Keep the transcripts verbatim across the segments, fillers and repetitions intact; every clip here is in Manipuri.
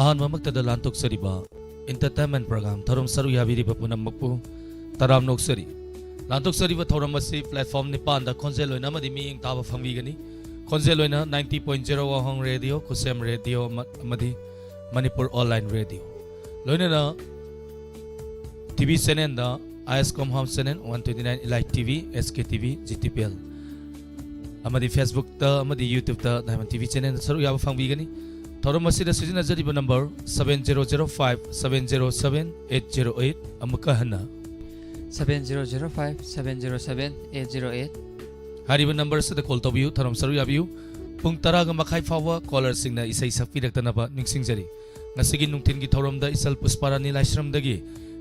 ꯑꯍꯥꯟꯕꯃꯛꯇꯗ ꯂꯥꯟꯊꯣꯛꯆꯔꯤꯕ entertainment program ꯊꯧꯔꯝ ꯁꯔꯨꯛ ꯌꯥꯕꯤꯔꯤꯕ ꯄꯨꯝꯅꯃꯛꯄꯨ ꯇꯔꯥꯝꯅ ꯑꯣꯛꯆꯔꯤ꯫ ꯂꯥꯟꯊꯣꯛꯆꯔꯤꯕ ꯊꯧꯔꯝ ꯑꯁꯤ platform ꯅꯤꯄꯥꯟꯗ ꯈꯣꯟꯖꯦꯜ ꯂꯣꯏꯅ ꯑꯃꯗꯤ ꯃꯤꯠꯌꯦꯡ ꯇꯥꯕ ꯐꯪꯕꯤꯒꯅꯤ꯫ ꯈꯣꯟꯖꯦꯜ ꯂꯣꯏꯅ ninety point zero ꯋꯥꯍꯣꯡ ꯔꯦꯗꯤꯑꯣ, ꯈꯨꯁꯦꯝ ꯔꯦꯗꯤꯑꯣ ꯑꯃ-, ꯑꯃꯗꯤ ꯃꯅꯤꯄꯨꯔ online ꯔꯦꯗꯤꯑꯣ꯫ ꯂꯣꯏꯅꯅ ꯇꯤꯚꯤ ꯆꯦꯅꯦꯜꯗ I S com home channel, one twenty nine Elite TV, S K TV, G T P L ꯑꯃꯗꯤ Facebook ꯇ ꯑꯃꯗꯤ YouTube ꯇ Diamond TV ꯆꯦꯅꯦꯜꯗ ꯁꯔꯨꯛ ꯌꯥꯕ ꯐꯪꯕꯤꯒꯅꯤ꯫ ꯊꯧꯔꯝ ꯑꯁꯤꯗ ꯁꯤꯖꯤꯟꯅꯖꯔꯤꯕ number seven zero zero five seven zero seven eight zero eight꯫ ꯑꯃꯨꯛꯀ ꯍꯟꯅ seven zero zero five seven zero seven eight zero eight꯫ ꯍꯥꯏꯔꯤꯕ number ꯑꯁꯤꯗ call ꯇꯧꯕꯤꯌꯨ, ꯊꯧꯔꯝ ꯁꯔꯨꯛ ꯌꯥꯕꯤꯌꯨ꯫ ꯄꯨꯡ ꯇꯔꯥꯒ ꯃꯈꯥꯏ ꯐꯥꯎꯕ caller ꯁꯤꯡꯅ ꯏꯁꯩ ꯁꯛꯄꯤꯔꯛꯇꯅꯕ ꯅꯤꯡꯁꯤꯡꯖꯔꯤ꯫ ꯉꯁꯤꯒꯤ ꯅꯨꯡꯊꯤꯜꯒꯤ ꯊꯧꯔꯝꯗ ꯏꯆꯜ ꯄꯨꯁꯄꯥꯔꯥꯅꯤ ꯂꯥꯏꯁ꯭ꯔꯝꯗꯒꯤ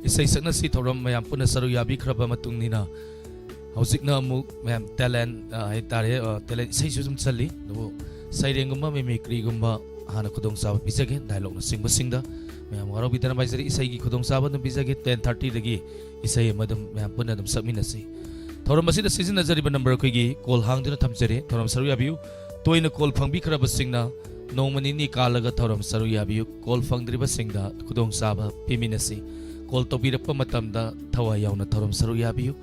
ꯏꯁꯩ ꯁꯛꯅꯁꯤ ꯊꯧꯔꯝ ꯃꯌꯥꯝ ꯄꯨꯟꯅ ꯁꯔꯨꯛ ꯌꯥꯕꯤꯈ꯭ꯔꯕ ꯃꯇꯨꯡꯅꯤꯅ ꯍꯧꯖꯤꯛꯅ ꯑꯃꯨꯛ ꯃꯌꯥꯝ talent, ꯑ, ꯍꯥꯏꯇꯥꯔꯦ, ꯑ, talent ꯏꯁꯩꯁꯨ ꯑꯗꯨꯝ ꯆꯜꯂꯤ꯫ ꯑꯗꯨꯕꯨ ꯁꯩꯔꯦꯡꯒꯨꯝꯕ, mimicry ꯒꯨꯝꯕ ꯍꯥꯟꯅ ꯈꯨꯗꯣꯡꯆꯥꯕ ꯄꯤꯖꯒꯦ, dialogue ꯅꯆꯤꯡꯕꯁꯤꯡꯗ꯫ ꯃꯌꯥꯝ ꯋꯥꯔꯧꯕꯤꯗꯅꯕ ꯍꯥꯏꯖꯔꯤ, ꯏꯁꯩꯒꯤ ꯈꯨꯗꯣꯡꯆꯥꯕ ꯑꯗꯨꯝ ꯄꯤꯖꯒꯦ꯫ Ten thirty ꯗꯒꯤ ꯏꯁꯩ ꯑꯃ ꯑꯗꯨꯝ ꯃꯌꯥꯝ ꯄꯨꯟꯅ ꯑꯗꯨꯝ ꯁꯛꯃꯤꯟꯅꯁꯤ꯫ ꯊꯧꯔꯝ ꯑꯁꯤꯗ ꯁꯤꯖꯤꯟꯅꯖꯔꯤꯕ number ꯑꯩꯈꯣꯏꯒꯤ call ꯍꯥꯡꯗꯨꯅ ꯊꯝꯖꯔꯤ, ꯊꯧꯔꯝ ꯁꯔꯨꯛ ꯌꯥꯕꯤꯌꯨ꯫ ꯇꯣꯏꯅ call ꯐꯪꯕꯤꯈ꯭ꯔꯕꯁꯤꯡꯅ ꯅꯣꯡꯃ ꯅꯤꯅꯤ ꯀꯥꯜꯂꯒ ꯊꯧꯔꯝ ꯁꯔꯨꯛ ꯌꯥꯕꯤꯌꯨ꯫ Call ꯐꯪꯗ꯭ꯔꯤꯕꯁꯤꯡꯗ ꯈꯨꯗꯣꯡꯆꯥꯕ ꯄꯤꯃꯤꯟꯅꯁꯤ꯫ Call ꯇꯧꯕꯤꯔꯛꯄ ꯃꯇꯝꯗ ꯊꯋꯥꯏ ꯌꯥꯎꯅ ꯊꯧꯔꯝ ꯁꯔꯨꯛ ꯌꯥꯕꯤꯌꯨ꯫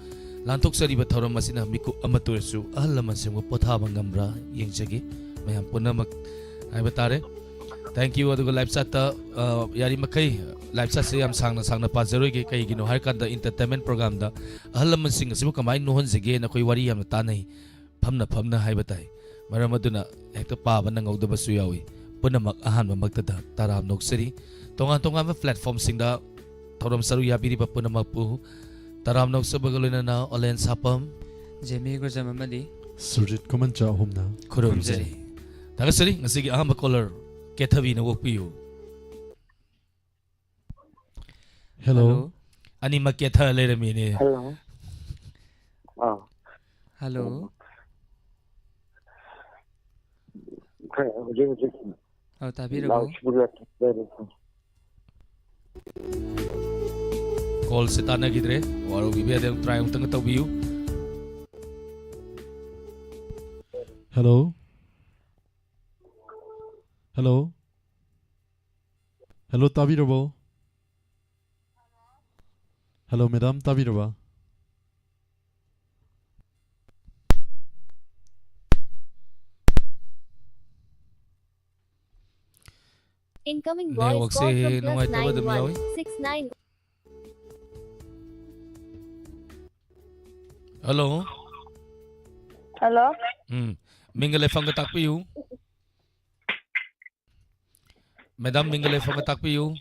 ꯂꯥꯟꯊꯣꯛꯆꯔꯤꯕ ꯊꯧꯔꯝ ꯑꯁꯤꯅ ꯃꯤꯀꯨꯞ ꯑꯃꯇ ꯑꯣꯏꯔꯁꯨ ꯑꯍꯜ ꯂꯃꯟꯁꯤꯡꯕꯨ ꯄꯣꯊꯥꯕ ꯉꯝꯕ꯭ꯔꯥ ꯌꯦꯡꯖꯒꯦ꯫ ꯃꯌꯥꯝ ꯄꯨꯝꯅꯃꯛ ꯍꯥꯏꯕ ꯇꯥꯔꯦ꯫ Thank you꯫ ꯑꯗꯨꯒ live chat ꯇ, ꯑ, ꯌꯥꯔꯤꯃꯈꯩ live chat ꯁꯦ ꯌꯥꯝ ꯁꯥꯡꯅ ꯁꯥꯡꯅ ꯄꯥꯖꯔꯣꯏꯒꯦ꯫ ꯀꯩꯒꯤꯅꯣ ꯍꯥꯏꯔꯀꯥꯟꯗ entertainment program ꯗ ꯑꯍꯜ ꯂꯃꯟꯁꯤꯡ ꯑꯁꯤꯕꯨ ꯀꯃꯥꯏꯅ ꯅꯣꯛꯍꯟꯁꯤꯒꯦꯅ ꯑꯩꯈꯣꯏ ꯋꯥꯔꯤ ꯌꯥꯝꯅ ꯇꯥꯟꯅꯩ꯫ ꯐꯝꯅ ꯐꯝꯅ ꯍꯥꯏꯕ ꯇꯥꯏ꯫ ꯃꯔꯝ ꯑꯗꯨꯅ ꯍꯦꯛꯇ ꯄꯥꯕ ꯅꯪꯍꯧꯗꯕꯁꯨ ꯌꯥꯎꯏ꯫ ꯄꯨꯝꯅꯃꯛ ꯑꯍꯥꯟꯕꯃꯛꯇꯗ ꯇꯔꯥꯝꯅ ꯑꯣꯛꯆꯔꯤ꯫ ꯇꯣꯉꯥꯟ ꯇꯣꯉꯥꯟꯕ platform ꯁꯤꯡꯗ ꯊꯧꯔꯝ ꯁꯔꯨꯛ ꯌꯥꯕꯤꯔꯤꯕ ꯄꯨꯝꯅꯃꯛꯄꯨ ꯇꯔꯥꯝꯅ ꯑꯣꯛꯆꯕꯒ ꯂꯣꯏꯅꯅ ꯑꯣꯂꯦꯟ ꯁꯥꯄꯝ, ꯖꯦꯃꯤ ꯒꯨꯔꯖꯝ ꯑꯃꯗꯤ ꯁꯨꯔꯖꯤꯠ ꯈꯨꯃꯟꯆꯥ ꯑꯍꯨꯝꯅ ꯈꯨꯔꯨꯝꯖꯔꯤ꯫ ꯊꯥꯒꯠꯆꯔꯤ꯫ ꯉꯁꯤꯒꯤ ꯑꯍꯥꯟꯕ caller ꯀꯦꯊꯕꯤꯅ ꯑꯣꯛꯄꯤꯌꯨ꯫ Hello꯫ Hello꯫ ꯑꯅꯤꯃꯛ ꯀꯦꯊ ꯂꯩꯔꯝꯃꯤꯅꯦ꯫ Hello꯫ ꯑꯥ꯫ Hello꯫ ꯈꯔ ꯍꯧꯖꯤꯛ ꯍꯧꯖꯤꯛ ꯑꯧ, ꯇꯥꯕꯤꯔꯕꯣ? Loud speaker ꯂꯩꯔꯦ꯫ Call ꯁꯦ ꯇꯥꯟꯅꯈꯤꯗ꯭ꯔꯦ꯫ ꯋꯥꯔꯧꯕꯤꯕ ꯌꯥꯗꯦ꯫ Try ꯑꯃꯨꯛꯇꯪꯒ ꯇꯧꯕꯤꯌꯨ꯫ Hello꯫ Hello꯫ Hello, ꯇꯥꯕꯤꯔꯕꯣ? Hello, madam, ꯇꯥꯕꯤꯔꯕ? Incoming voice ꯅꯦꯠꯋꯥꯛꯁꯦ call from plus ꯅꯨꯡꯉꯥꯏꯇꯕ ꯑꯗꯨꯝ ꯅꯥꯏꯟ ꯋꯥꯟ ꯌꯥꯎꯏ꯫ Six nine. Hello꯫ Hello꯫ ꯎꯝ, ꯃꯤꯡꯒ ꯂꯩꯐꯝꯒ ꯇꯥꯛꯄꯤꯌꯨ꯫ Madam, ꯃꯤꯡꯒ ꯂꯩꯐꯝꯒ ꯇꯥꯛꯄꯤꯌꯨ꯫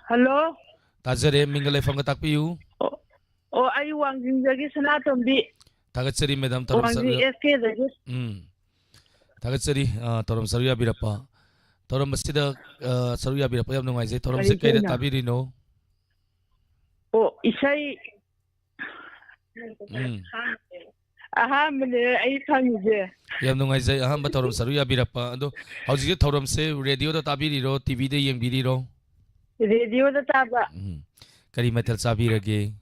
Hello꯫ ꯇꯥꯖꯔꯦ, ꯃꯤꯡꯒ ꯂꯩꯐꯝꯒ ꯇꯥꯛꯄꯤꯌꯨ꯫ ꯑꯣ, ꯑꯣ, ꯑꯩ ꯋꯥꯡꯖꯤꯡꯗꯒꯤ ꯁꯅꯥꯇꯣꯝꯕꯤ꯫ ꯊꯥꯒꯠꯆꯔꯤ, madam, ꯊꯧꯔꯝ ꯋꯥꯡꯖꯤꯡ ꯆꯠꯂ-, S K ꯗꯒꯤ꯫ ꯎꯝ꯫ ꯊꯥꯒꯠꯆꯔꯤ, ꯑ, ꯊꯧꯔꯝ ꯁꯔꯨꯛ ꯌꯥꯕꯤꯔꯛꯄ꯫ ꯊꯧꯔꯝ ꯑꯁꯤꯗ, ꯑ, ꯁꯔꯨꯛ ꯌꯥꯕꯤꯔꯛꯄ ꯌꯥꯝ ꯅꯨꯡꯉꯥꯏꯖꯩ꯫ ꯊꯧꯔꯝꯁꯦ ꯀꯔꯤ ꯀꯩꯗ ꯏꯁꯩꯅꯣ? ꯇꯥꯕꯤꯔꯤꯅꯣ? ꯑꯣ, ꯏꯁꯩ꯫ ꯎꯝ꯫ ꯑꯍꯥꯟꯕꯅꯦ ꯑꯩ ꯐꯪꯉꯤꯁꯦ꯫ ꯌꯥꯝ ꯅꯨꯡꯉꯥꯏꯖꯩ, ꯑꯍꯥꯟꯕ ꯊꯧꯔꯝ ꯁꯔꯨꯛ ꯌꯥꯕꯤꯔꯛꯄ꯫ ꯑꯗꯣ ꯍꯧꯖꯤꯛꯁꯦ ꯊꯧꯔꯝꯁꯦ radio ꯗ ꯇꯥꯕꯤꯔꯤꯔꯣ, T V ꯗ ꯌꯦꯡꯕꯤꯔꯤꯔꯣ? Radio ꯗ ꯇꯥꯕ꯫ ꯎꯝ꯫ ꯀꯔꯤ ꯃꯊꯦꯜ ꯆꯥꯕꯤꯔꯒꯦ?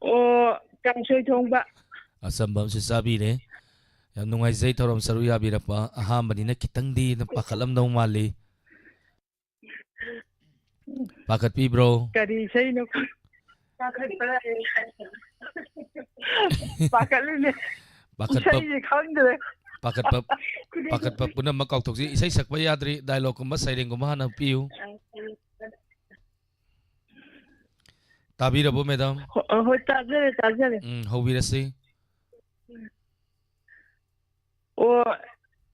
ꯑꯣ, ꯀꯥꯡꯁꯣꯏ ꯊꯣꯡꯕ꯫ ꯑꯆꯝꯕ ꯑꯃꯁꯨ ꯆꯥꯕꯤꯔꯦ꯫ ꯌꯥꯝ ꯅꯨꯡꯉꯥꯏꯖꯩ ꯊꯧꯔꯝ ꯁꯔꯨꯛ ꯌꯥꯕꯤꯔꯛꯄ꯫ ꯑꯍꯥꯟꯕꯅꯤꯅ ꯈꯤꯇꯪꯗꯤ ꯄꯥꯈꯠꯂꯝꯗꯧ ꯃꯥꯜꯂꯤ꯫ ꯄꯥꯈꯠꯄꯤꯕ꯭ꯔꯣ? ꯀꯔꯤ ꯏꯁꯩꯅꯣ? ꯄꯥꯈꯠꯂꯤꯅꯦ꯫ ꯄꯥꯈꯠꯄ, ꯏꯁꯩꯁꯦ ꯈꯪꯗ꯭ꯔꯦ꯫ ꯄꯥꯈꯠꯄ, ꯄꯥꯈꯠꯄ ꯄꯨꯝꯅꯃꯛ ꯀꯥꯎꯊꯣꯛꯁꯤ꯫ ꯏꯁꯩ ꯁꯛꯄ ꯌꯥꯗ꯭ꯔꯤ, dialogue ꯀꯨꯝꯕ ꯁꯩꯔꯦꯡꯒꯨꯝꯕ ꯍꯥꯟꯅ ꯄꯤꯌꯨ꯫ ꯇꯥꯕꯤꯔꯕꯣ, madam? ꯍꯣ-, ꯍꯣꯏ, ꯇꯥꯖꯔꯦ, ꯇꯥꯖꯔꯦ꯫ ꯎꯝ, ꯍꯧꯕꯤꯔꯁꯤ꯫ ꯑꯣ,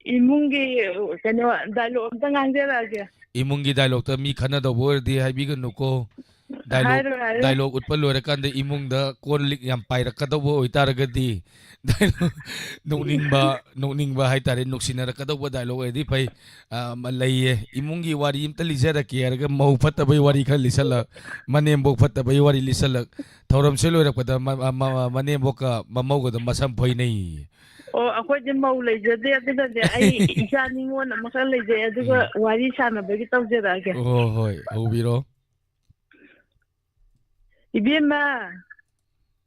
ꯏꯃꯨꯡꯒꯤ, ꯀꯩꯅꯣ, dialogue ꯑꯝꯇ ꯉꯥꯡꯖꯔꯛꯑꯒꯦ꯫ ꯏꯃꯨꯡꯒꯤ dialogue ꯇ ꯃꯤ ꯈꯠꯅꯗꯧꯕ ꯑꯣꯏꯔꯗꯤ ꯍꯥꯏꯕꯤꯒꯅꯨꯀꯣ꯫ Dialogue, ꯍꯥꯏꯔꯣꯏ, ꯍꯥꯏꯔꯣꯏ꯫ Dialogue ꯎꯠꯄ ꯂꯣꯏꯔꯀꯥꯟꯗ ꯏꯃꯨꯡꯗ ꯀꯣꯟ ꯂꯤꯛ ꯌꯥꯝ ꯄꯥꯏꯔꯛꯀꯗꯧꯕ ꯑꯣꯏꯇꯥꯔꯒꯗꯤ, dialogue ꯅꯣꯛꯅꯤꯡꯕ, ꯅꯣꯛꯅꯤꯡꯕ ꯍꯥꯏꯇꯥꯔꯦ, ꯅꯨꯡꯁꯤꯅꯔꯛꯀꯗꯧꯕ dialogue ꯑꯣꯏꯔꯗꯤ ꯐꯩ꯫ ꯑ, ꯃ-, ꯂꯩꯌꯦ꯫ ꯏꯃꯨꯡꯒꯤ ꯋꯥꯔꯤ ꯑꯝꯇ ꯂꯤꯖꯔꯛꯀꯦ ꯍꯥꯏꯔꯒ ꯃꯧ ꯐꯠꯇꯕꯩ ꯋꯥꯔꯤ ꯈꯔ ꯂꯤꯁꯜꯂꯛ, ꯃꯅꯦꯝꯕꯣꯛ ꯐꯠꯇꯕꯩ ꯋꯥꯔꯤ ꯂꯤꯁꯜꯂꯛ, ꯊꯧꯔꯝꯁꯦ ꯂꯣꯏꯔꯛꯄꯗ ꯃ-, ꯃ-, ꯃ-, ꯃꯅꯦꯝꯕꯣꯛꯀ ꯃꯃꯧꯒꯗꯣ ꯃꯁꯝ ꯐꯣꯏꯅꯩꯌꯦ꯫ ꯑꯣ, ꯑꯩꯈꯣꯏꯗꯤ ꯃꯧ ꯂꯩꯖꯗꯦ, ꯑꯗꯨꯅꯅꯦ ꯑꯩ ꯏꯆꯥ ꯅꯤꯉꯣꯜ ꯑꯃꯈꯛ ꯂꯩꯖꯩ, ꯑꯗꯨꯒ ꯎꯝ꯫ ꯋꯥꯔꯤ ꯁꯥꯟꯅꯕꯒꯤ ꯇꯧꯖꯔꯛꯑꯒꯦ꯫ ꯑꯣ, ꯍꯣꯏ, ꯍꯧꯕꯤꯔꯣ꯫ ꯏꯕꯦꯝꯃ,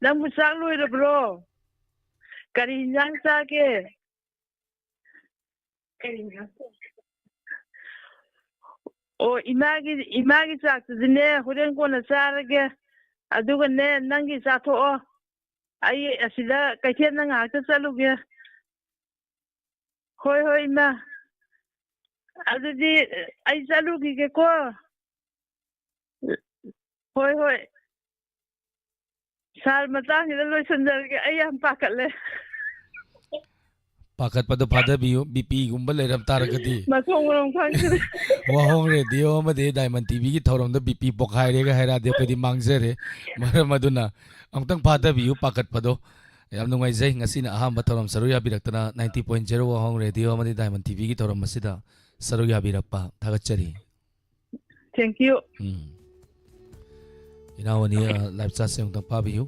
ꯅꯪꯕꯨ ꯆꯥꯛ ꯂꯣꯏꯔꯕ꯭ꯔꯣ? ꯀꯔꯤ ꯏꯟꯖꯥꯡ ꯆꯥꯒꯦ? ꯀꯔꯤ ꯏꯟꯖꯥꯡ ꯆꯥꯒꯦ? ꯑꯣ, ꯏꯃꯥꯒꯤ, ꯏꯃꯥꯒꯤ ꯆꯥꯛꯇꯨꯗꯤꯅꯦ, ꯍꯣꯔꯦꯟ ꯀꯣꯟꯅ ꯆꯥꯔꯒꯦ꯫ ꯑꯗꯨꯒꯅꯦ, ꯅꯪꯒꯤ ꯆꯥꯊꯣꯛꯑꯣ꯫ ꯑꯩ ꯑꯁꯤꯗ ꯀꯩꯊꯦꯜꯗ ꯉꯥꯏꯍꯥꯛꯇ ꯆꯠꯂꯨꯒꯦ꯫ ꯍꯣꯏ, ꯍꯣꯏ, ꯏꯃꯥ꯫ ꯑꯗꯨꯗꯤ ꯑꯩ ꯆꯠꯂꯨꯈꯤꯒꯦꯀꯣ꯫ ꯍꯣꯏ, ꯍꯣꯏ꯫ ꯁꯥꯔ, ꯃꯇꯥꯡꯁꯤꯗ ꯂꯣꯏꯁꯤꯟꯖꯔꯒꯦ꯫ ꯑꯩ ꯌꯥꯝ ꯄꯥꯈꯠꯂꯦ꯫ ꯄꯥꯈꯠꯄꯗꯣ ꯐꯥꯊꯕꯤꯌꯨ, ꯕꯤ ꯄꯤꯒꯨꯝꯕ ꯂꯩꯔꯝ ꯇꯥꯔꯒꯗꯤ꯫ ꯃꯊꯣꯡ ꯃꯔꯝ ꯈꯪꯗ꯭ꯔꯦ꯫ ꯋꯥꯍꯣꯡ ꯔꯦꯗꯤꯑꯣ ꯑꯃꯗꯤ ꯗꯥꯏꯃꯟ ꯇꯤꯚꯤꯒꯤ ꯊꯧꯔꯝꯗ ꯕꯤ ꯄꯤ ꯄꯣꯈꯥꯏꯔꯦꯒ ꯍꯥꯏꯔꯛꯑꯗꯤ ꯑꯩꯈꯣꯏꯗꯤ ꯃꯥꯡꯖꯔꯦ꯫ ꯃꯔꯝ ꯑꯗꯨꯅ ꯑꯃꯨꯛꯇꯪ ꯐꯥꯊꯕꯤꯌꯨ ꯄꯥꯈꯠꯄꯗꯣ꯫ ꯌꯥꯝ ꯅꯨꯡꯉꯥꯏꯖꯩ, ꯉꯁꯤꯅ ꯑꯍꯥꯟꯕ ꯊꯧꯔꯝ ꯁꯔꯨꯛ ꯌꯥꯕꯤꯔꯛꯇꯅ ninety point zero ꯋꯥꯍꯣꯡ ꯔꯦꯗꯤꯑꯣ ꯑꯃꯗꯤ ꯗꯥꯏꯃꯟ ꯇꯤꯚꯤꯒꯤ ꯊꯧꯔꯝ ꯑꯁꯤꯗ ꯁꯔꯨꯛ ꯌꯥꯕꯤꯔꯛꯄ ꯊꯥꯒꯠꯆꯔꯤ꯫ Thank you. ꯎꯝ꯫ ꯏꯅꯥꯎ ꯑꯅꯤ, ꯑ, ꯂꯥꯏꯞ ꯆꯥꯠꯁꯦ ꯑꯃꯨꯛꯇꯪ ꯄꯥꯕꯤꯌꯨ꯫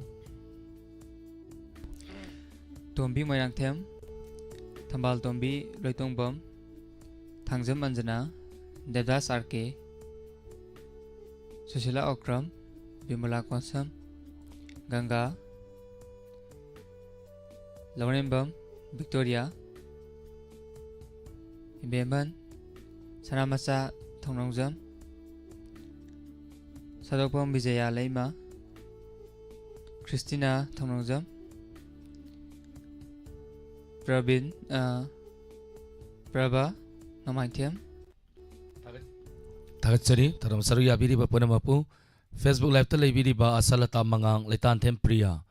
ꯇꯣꯝꯕꯤ ꯃꯣꯏꯔꯥꯡꯊꯦꯝ, ꯊꯝꯕꯥꯜ ꯇꯣꯝꯕꯤ ꯂꯣꯏꯇꯣꯡꯕꯝ, ꯊꯥꯡꯖꯝ ꯑꯟꯖꯅꯥ, ꯗꯦꯕꯗꯥꯁ ꯑꯥꯔ ꯀꯦ, ꯁꯨꯁꯤꯂꯥ ꯑꯣꯀ꯭ꯔꯝ, ꯕꯤꯃꯂꯥ ꯀꯣꯟꯁꯝ, ꯒꯪꯒꯥ, ꯂꯧꯔꯦꯝꯕꯝ ꯕꯤꯛꯇꯣꯔꯤꯌꯥ, ꯏꯕꯦꯝꯍꯟ ꯁꯅꯥꯃꯆꯥ ꯊꯧꯅꯧꯖꯝ, ꯁꯥꯗꯣꯛꯄꯝ ꯕꯤꯖꯌꯥ ꯂꯩꯃ, ꯈ꯭ꯔꯤꯁꯇꯤꯅꯥ ꯊꯧꯅꯧꯖꯝ, ꯄ꯭ꯔꯕꯤꯟ, ꯑ, ꯄ꯭ꯔꯚꯥ ꯅꯣꯡꯃꯥꯏꯊꯦꯝ꯫ ꯊꯥꯒꯠꯆꯔꯤ ꯊꯧꯔꯝ ꯁꯔꯨꯛ ꯌꯥꯕꯤꯔꯤꯕ ꯄꯨꯝꯅꯃꯛꯄꯨ꯫ Facebook Live-ꯇ ꯂꯩꯕꯤꯔꯤꯕ ꯑꯁꯥꯂꯇꯥ ꯃꯉꯥꯡ, ꯂꯩꯇꯥꯟꯊꯦꯝ ꯄ꯭ꯔꯤꯌꯥ,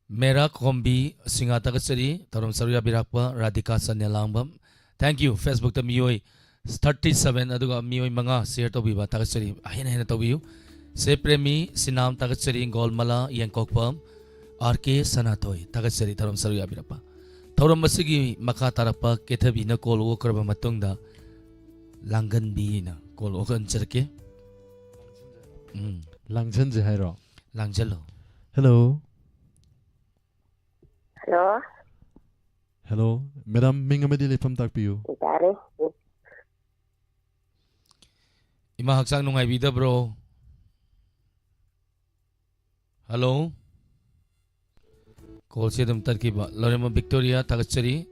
ꯃꯦꯔꯥ ꯈꯣꯝꯕꯤ ꯁꯤꯡꯍꯥ ꯊꯥꯒꯠꯆꯔꯤ꯫ ꯊꯧꯔꯝ ꯁꯔꯨꯛ ꯌꯥꯕꯤꯔꯛꯄ ꯔꯥꯙꯤꯀꯥ ꯁꯟꯌꯥꯂꯥꯡꯕꯝ꯫ Thank you꯫ Facebook-ꯇ ꯃꯤꯑꯣꯏ thirty seven, ꯑꯗꯨꯒ ꯃꯤꯑꯣꯏ ꯃꯉꯥ share ꯇꯧꯕꯤꯕ ꯊꯥꯒꯠꯆꯔꯤ꯫ ꯍꯦꯟꯅ ꯍꯦꯟꯅ ꯇꯧꯕꯤꯌꯨ꯫ ꯁꯦ ꯄ꯭ꯔꯦꯃꯤ ꯁꯤꯅꯥꯝ ꯊꯥꯒꯠꯆꯔꯤ꯫ ꯒꯣꯜꯃꯂꯥ ꯌꯦꯡꯀꯣꯛꯄꯝ, ꯑꯥꯔ ꯀꯦ ꯁꯅꯥꯊꯣꯏ ꯊꯥꯒꯠꯆꯔꯤ ꯊꯧꯔꯝ ꯁꯔꯨꯛ ꯌꯥꯕꯤꯔꯛꯄ꯫ ꯊꯧꯔꯝ ꯑꯁꯤꯒꯤ ꯃꯈꯥ ꯇꯥꯔꯛꯄ ꯀꯦꯊꯕꯤꯅ call ꯑꯣꯛꯈ꯭ꯔꯕ ꯃꯇꯨꯡꯗ ꯂꯥꯡꯒꯟꯕꯤꯅ call ꯑꯣꯛꯍꯟꯖꯔꯛꯀꯦ꯫ ꯎꯝ꯫ ꯂꯥꯡꯖꯟꯁꯦ ꯍꯥꯏꯔꯣ? ꯂꯥꯡꯖꯜꯂꯣ꯫ Hello꯫ Hello꯫ Hello꯫ Madam, ꯃꯤꯡ ꯑꯃꯗꯤ ꯂꯩꯐꯝ ꯇꯥꯛꯄꯤꯌꯨ꯫ ꯌꯥꯔꯦ꯫ ꯏꯃꯥ ꯍꯛꯆꯥꯡ ꯅꯨꯡꯉꯥꯏꯕꯤꯗꯕ꯭ꯔꯣ? Hello꯫ Call-ꯁꯦ ꯑꯗꯨꯝ ꯇꯠꯈꯤꯕ꯫ ꯂꯧꯔꯦꯝꯕꯝ ꯕꯤꯛꯇꯣꯔꯤꯌꯥ ꯊꯥꯒꯠꯆꯔꯤ꯫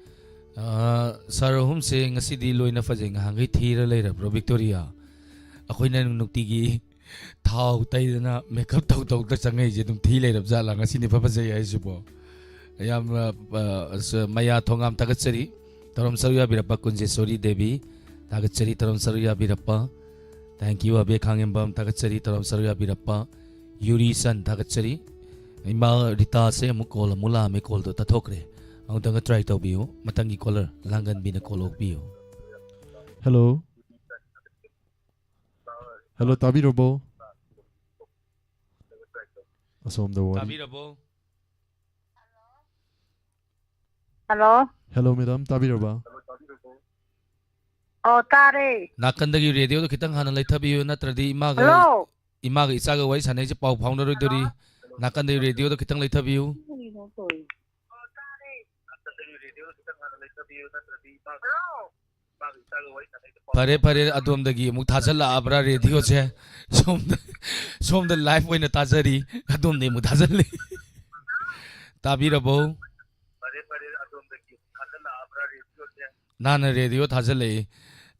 ꯑꯥ, ꯁꯥꯔ ꯑꯍꯨꯝꯁꯦ ꯉꯁꯤꯗꯤ ꯂꯣꯏꯅ ꯐꯖꯩ, ꯉꯍꯥꯟꯈꯩ ꯊꯤꯔ ꯂꯩꯔꯕ꯭ꯔꯣ, ꯕꯤꯛꯇꯣꯔꯤꯌꯥ? ꯑꯩꯈꯣꯏꯅ ꯅꯨꯡꯇꯤꯒꯤ ꯊꯥꯎ ꯇꯩꯗꯅ ꯃꯦꯀꯞ ꯇꯧ ꯇꯧꯗ ꯆꯪꯉꯛꯏꯁꯦ ꯑꯗꯨꯝ ꯊꯤ ꯂꯩꯔꯕ ꯖꯥꯠꯂꯥ? ꯉꯁꯤꯅꯤ ꯐ ꯐꯖꯩ ꯍꯥꯏꯁꯤꯕꯣ꯫ ꯌꯥꯝꯅ, ꯑ, ꯑꯁ, ꯃꯌꯥ ꯊꯣꯡꯒꯥꯝ ꯊꯥꯒꯠꯆꯔꯤ꯫ ꯇꯧꯔꯝ ꯁꯔꯨꯛ ꯌꯥꯕꯤꯔꯛꯄ ꯀꯨꯟꯖꯦꯁꯣꯔꯤ ꯗꯦꯕꯤ ꯊꯥꯒꯠꯆꯔꯤ꯫ ꯇꯧꯔꯝ ꯁꯔꯨꯛ ꯌꯥꯕꯤꯔꯛꯄ꯫ Thank you, ꯑꯕꯦ ꯈꯥꯉꯦꯝꯕꯝ ꯊꯥꯒꯠꯆꯔꯤ꯫ ꯇꯧꯔꯝ ꯁꯔꯨꯛ ꯌꯥꯕꯤꯔꯛꯄ ꯌꯨꯔꯤ ꯁꯟ ꯊꯥꯒꯠꯆꯔꯤ꯫ ꯏꯃꯥ ꯔꯤꯇꯥꯁꯦ ꯑꯃꯨꯛ ꯀꯣꯜ ꯑꯃꯨꯛ ꯂꯥꯛꯑꯝꯃꯦ, ꯀꯣꯜꯗꯣ ꯇꯠꯊꯣꯛꯈ꯭ꯔꯦ꯫ ꯑꯃꯨꯛꯇꯪꯒ try ꯇꯧꯕꯤꯌꯨ, ꯃꯊꯪꯒꯤ caller ꯂꯥꯡꯒꯟꯕꯤꯅ ꯀꯣꯜ ꯑꯣꯛꯄꯤꯌꯨ꯫ Hello꯫ Hello, ꯇꯥꯕꯤꯔꯕꯣ? ꯑꯁꯣꯝꯗ ꯋꯥꯔꯤ꯫ ꯇꯥꯕꯤꯔꯕꯣ? Hello꯫ Hello, madam, ꯇꯥꯕꯤꯔꯕ? ꯑꯣ, ꯇꯥꯔꯦ꯫ ꯅꯥꯀꯟꯗꯒꯤ radioꯗꯣ ꯈꯤꯇꯪ ꯍꯥꯟꯅ ꯂꯩꯊꯕꯤꯌꯨ, ꯅꯠꯇ꯭ꯔꯗꯤ ꯏꯃꯥꯒ, Hello꯫ ꯏꯃꯥꯒ ꯏꯆꯥꯒ ꯋꯥꯔꯤ ꯁꯥꯟꯅꯩꯁꯦ ꯄꯥꯎ ꯐꯥꯎꯅꯔꯣꯏꯗꯧꯔꯤ꯫ ꯅꯥꯀꯟꯗꯒꯤ radioꯗꯣ ꯈꯤꯇꯪ ꯂꯩꯊꯕꯤꯌꯨ꯫ Hello꯫ ꯐꯔꯦ, ꯐꯔꯦ, ꯑꯗꯣꯝꯗꯒꯤ ꯑꯃꯨꯛ ꯊꯥꯖꯤꯜꯂꯛꯑꯕ꯭ꯔꯥ radioꯁꯦ? ꯁꯣꯝꯗ, ꯁꯣꯝꯗ live ꯑꯣꯏꯅ ꯇꯥꯖꯔꯤ, ꯑꯗꯣꯝꯗꯒꯤ ꯑꯃꯨꯛ ꯊꯥꯖꯤꯜꯂꯤ꯫ ꯇꯥꯕꯤꯔꯕꯣ? ꯅꯍꯥꯟꯅ radio ꯊꯥꯖꯤꯜꯂꯛꯏ꯫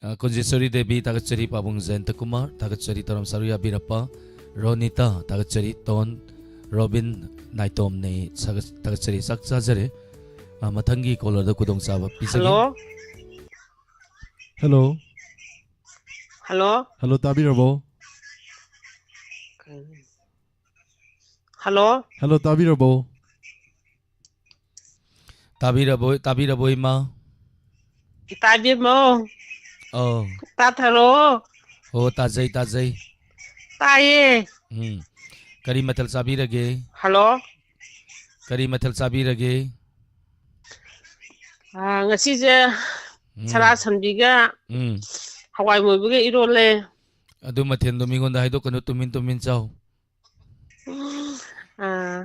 ꯑ, ꯀꯨꯟꯖꯦꯁꯣꯔꯤ ꯗꯦꯕꯤ ꯊꯥꯒꯠꯆꯔꯤ, ꯄꯥꯕꯨꯡ ꯖꯌꯟꯇ ꯀꯨꯃꯥꯔ ꯊꯥꯒꯠꯆꯔꯤ, ꯇꯧꯔꯝ ꯁꯔꯨ ꯌꯥꯕꯤꯔꯛꯄ꯫ ꯔꯣꯅꯤꯇꯥ ꯊꯥꯒꯠꯆꯔꯤ, ꯇꯣꯟ ꯔꯣꯕꯤꯟ ꯅꯥꯏꯇꯣꯝꯅꯩ ꯁꯥꯒꯠ-, ꯊꯥꯒꯠꯆꯔꯤ, ꯆꯥꯛ ꯆꯥꯖꯔꯦ꯫ ꯑ, ꯃꯊꯪꯒꯤ callerꯗ ꯈꯨꯗꯣꯡꯆꯥꯕ ꯄꯤꯖꯒꯦ꯫ Hello꯫ Hello꯫ Hello꯫ Hello, ꯇꯥꯕꯤꯔꯕꯣ? Hello꯫ Hello, ꯇꯥꯕꯤꯔꯕꯣ? ꯇꯥꯕꯤꯔꯕꯣ, ꯇꯥꯕꯤꯔꯕꯣ, ꯏꯃꯥ? ꯇꯥꯕꯤꯔꯕꯣ? ꯑꯧ꯫ ꯇꯥꯊꯔꯣ꯫ ꯑꯣ, ꯇꯥꯖꯩ, ꯇꯥꯖꯩ꯫ ꯇꯥꯏꯌꯦ꯫ ꯎꯝ꯫ ꯀꯔꯤ ꯃꯊꯦꯜ ꯆꯥꯕꯤꯔꯒꯦ? Hello꯫ ꯀꯔꯤ ꯃꯊꯦꯜ ꯆꯥꯕꯤꯔꯒꯦ? ꯑꯥ, ꯉꯁꯤꯁꯦ ꯎꯝ꯫ ꯁꯔꯥ ꯁꯟꯕꯤꯒ ꯎꯝ꯫ ꯍꯋꯥꯏ ꯃꯨꯕꯤꯒ ꯏꯔꯣꯜꯂꯦ꯫ ꯑꯗꯨ ꯃꯊꯦꯜꯗꯣ ꯃꯤꯉꯣꯟꯗ ꯍꯥꯏꯗꯣꯛꯀꯅꯨ, ꯇꯨꯃꯤꯟ ꯇꯨꯃꯤꯟ ꯆꯥꯎ꯫ ꯑꯥ,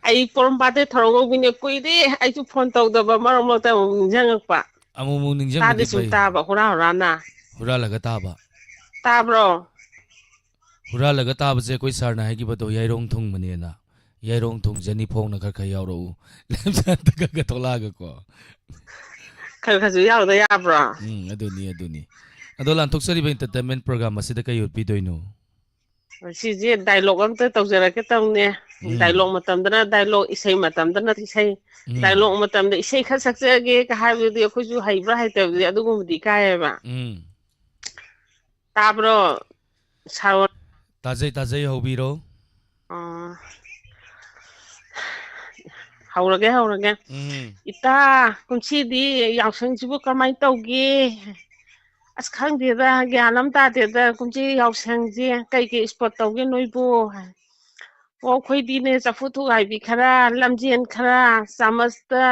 ꯑꯩ ꯄꯣꯔꯣꯝꯄꯥꯠꯇꯩ ꯊꯧꯔꯝ ꯉꯧꯕꯤꯅꯦ꯫ ꯀꯨꯏꯔꯦ ꯑꯩꯁꯨ phone ꯇꯧꯗꯕ, ꯃꯔꯛ ꯃꯔꯛꯇ ꯑꯃꯨꯛ ꯅꯤꯡꯁꯤꯡꯉꯛꯄ꯫ ꯑꯃꯨꯛ ꯑꯃꯨꯛ ꯅꯤꯡꯁꯤꯡꯕꯗꯤ ꯇꯥꯗꯤ ꯁꯨꯝ ꯐꯩ꯫ ꯇꯥꯕ, ꯍꯨꯔꯥ ꯍꯨꯔꯥꯅ꯫ ꯍꯨꯔꯥꯜꯂꯒ ꯇꯥꯕ꯫ ꯇꯥꯕ꯭ꯔꯣ? ꯍꯨꯔꯥꯜꯂꯒ ꯇꯥꯕꯁꯦ ꯑꯩꯈꯣꯏ sirꯅ ꯍꯥꯏꯈꯤꯕꯗꯣ ꯌꯥꯏꯔꯣꯡ ꯊꯨꯡꯕꯅꯦꯅ꯫ ꯌꯥꯏꯔꯣꯡ ꯊꯨꯡꯖꯅꯤ ꯐꯣꯡꯅ ꯈꯔ ꯈꯔ ꯌꯥꯎꯔꯛꯎ꯫ ꯂꯝꯖꯥꯟꯗ ꯈꯔ ꯈꯔ ꯊꯣꯛꯂꯛꯑꯒꯀꯣ꯫ ꯈꯔ ꯈꯔꯁꯨ ꯌꯥꯎꯗ ꯌꯥꯕ꯭ꯔꯣ? ꯎꯝ, ꯑꯗꯨꯅꯤ, ꯑꯗꯨꯅꯤ꯫ ꯑꯗꯣ ꯂꯥꯟꯊꯣꯛꯆꯔꯤꯕ entertainment program ꯑꯁꯤꯗ ꯀꯩ ꯎꯠꯄꯤꯗꯣꯏꯅꯣ? ꯁꯤꯁꯦ dialogue ꯑꯝꯇ ꯇꯧꯖꯔꯛꯀꯦ ꯇꯧꯅꯦ꯫ ꯎꯝ꯫ Dialogue ꯃꯇꯝꯗꯅ dialogue, ꯏꯁꯩ ꯃꯇꯝꯗꯅ ꯏꯁꯩ꯫ ꯎꯝ꯫ Dialogue ꯃꯇꯝꯗ ꯏꯁꯩ ꯈꯔ ꯁꯛꯆꯒꯦ ꯀ ꯍꯥꯏꯕꯗꯨꯗꯤ ꯑꯩꯈꯣꯏꯁꯨ ꯍꯩꯕ꯭ꯔꯥ ꯍꯩꯇꯕꯗꯤ ꯑꯗꯨꯒꯨꯝꯕꯗꯤ ꯏꯀꯥꯏꯌꯦꯕ꯫ ꯎꯝ꯫ ꯇꯥꯕ꯭ꯔꯣ? ꯁꯥꯔꯣ꯫ ꯇꯥꯖꯩ, ꯇꯥꯖꯩ, ꯍꯧꯕꯤꯔꯣ꯫ ꯑꯣ꯫ ꯍꯧꯔꯒꯦ, ꯍꯧꯔꯒꯦ꯫ ꯎꯝ꯫ ꯏꯇꯥ, ꯀꯨꯝꯁꯤꯗꯤ ꯌꯥꯎꯁꯪꯁꯤꯕꯨ ꯀꯃꯥꯏꯅ ꯇꯧꯒꯦ? ꯑꯁ, ꯈꯪꯗꯦꯗ, ꯒ꯭ꯌꯥꯟ ꯑꯃ ꯇꯥꯗꯦꯗ, ꯀꯨꯝꯁꯤ ꯌꯥꯎꯁꯪꯁꯦ ꯀꯩ ꯀꯩ sport ꯇꯧꯒꯦ ꯅꯣꯏꯕꯨ? ꯑꯣ, ꯑꯩꯈꯣꯏꯗꯤꯅꯦ, ꯆꯐꯨ ꯊꯨꯒꯥꯏꯕꯤ ꯈꯔ, ꯂꯝꯖꯦꯟ ꯈꯔ, ꯆꯥꯃꯁꯇ,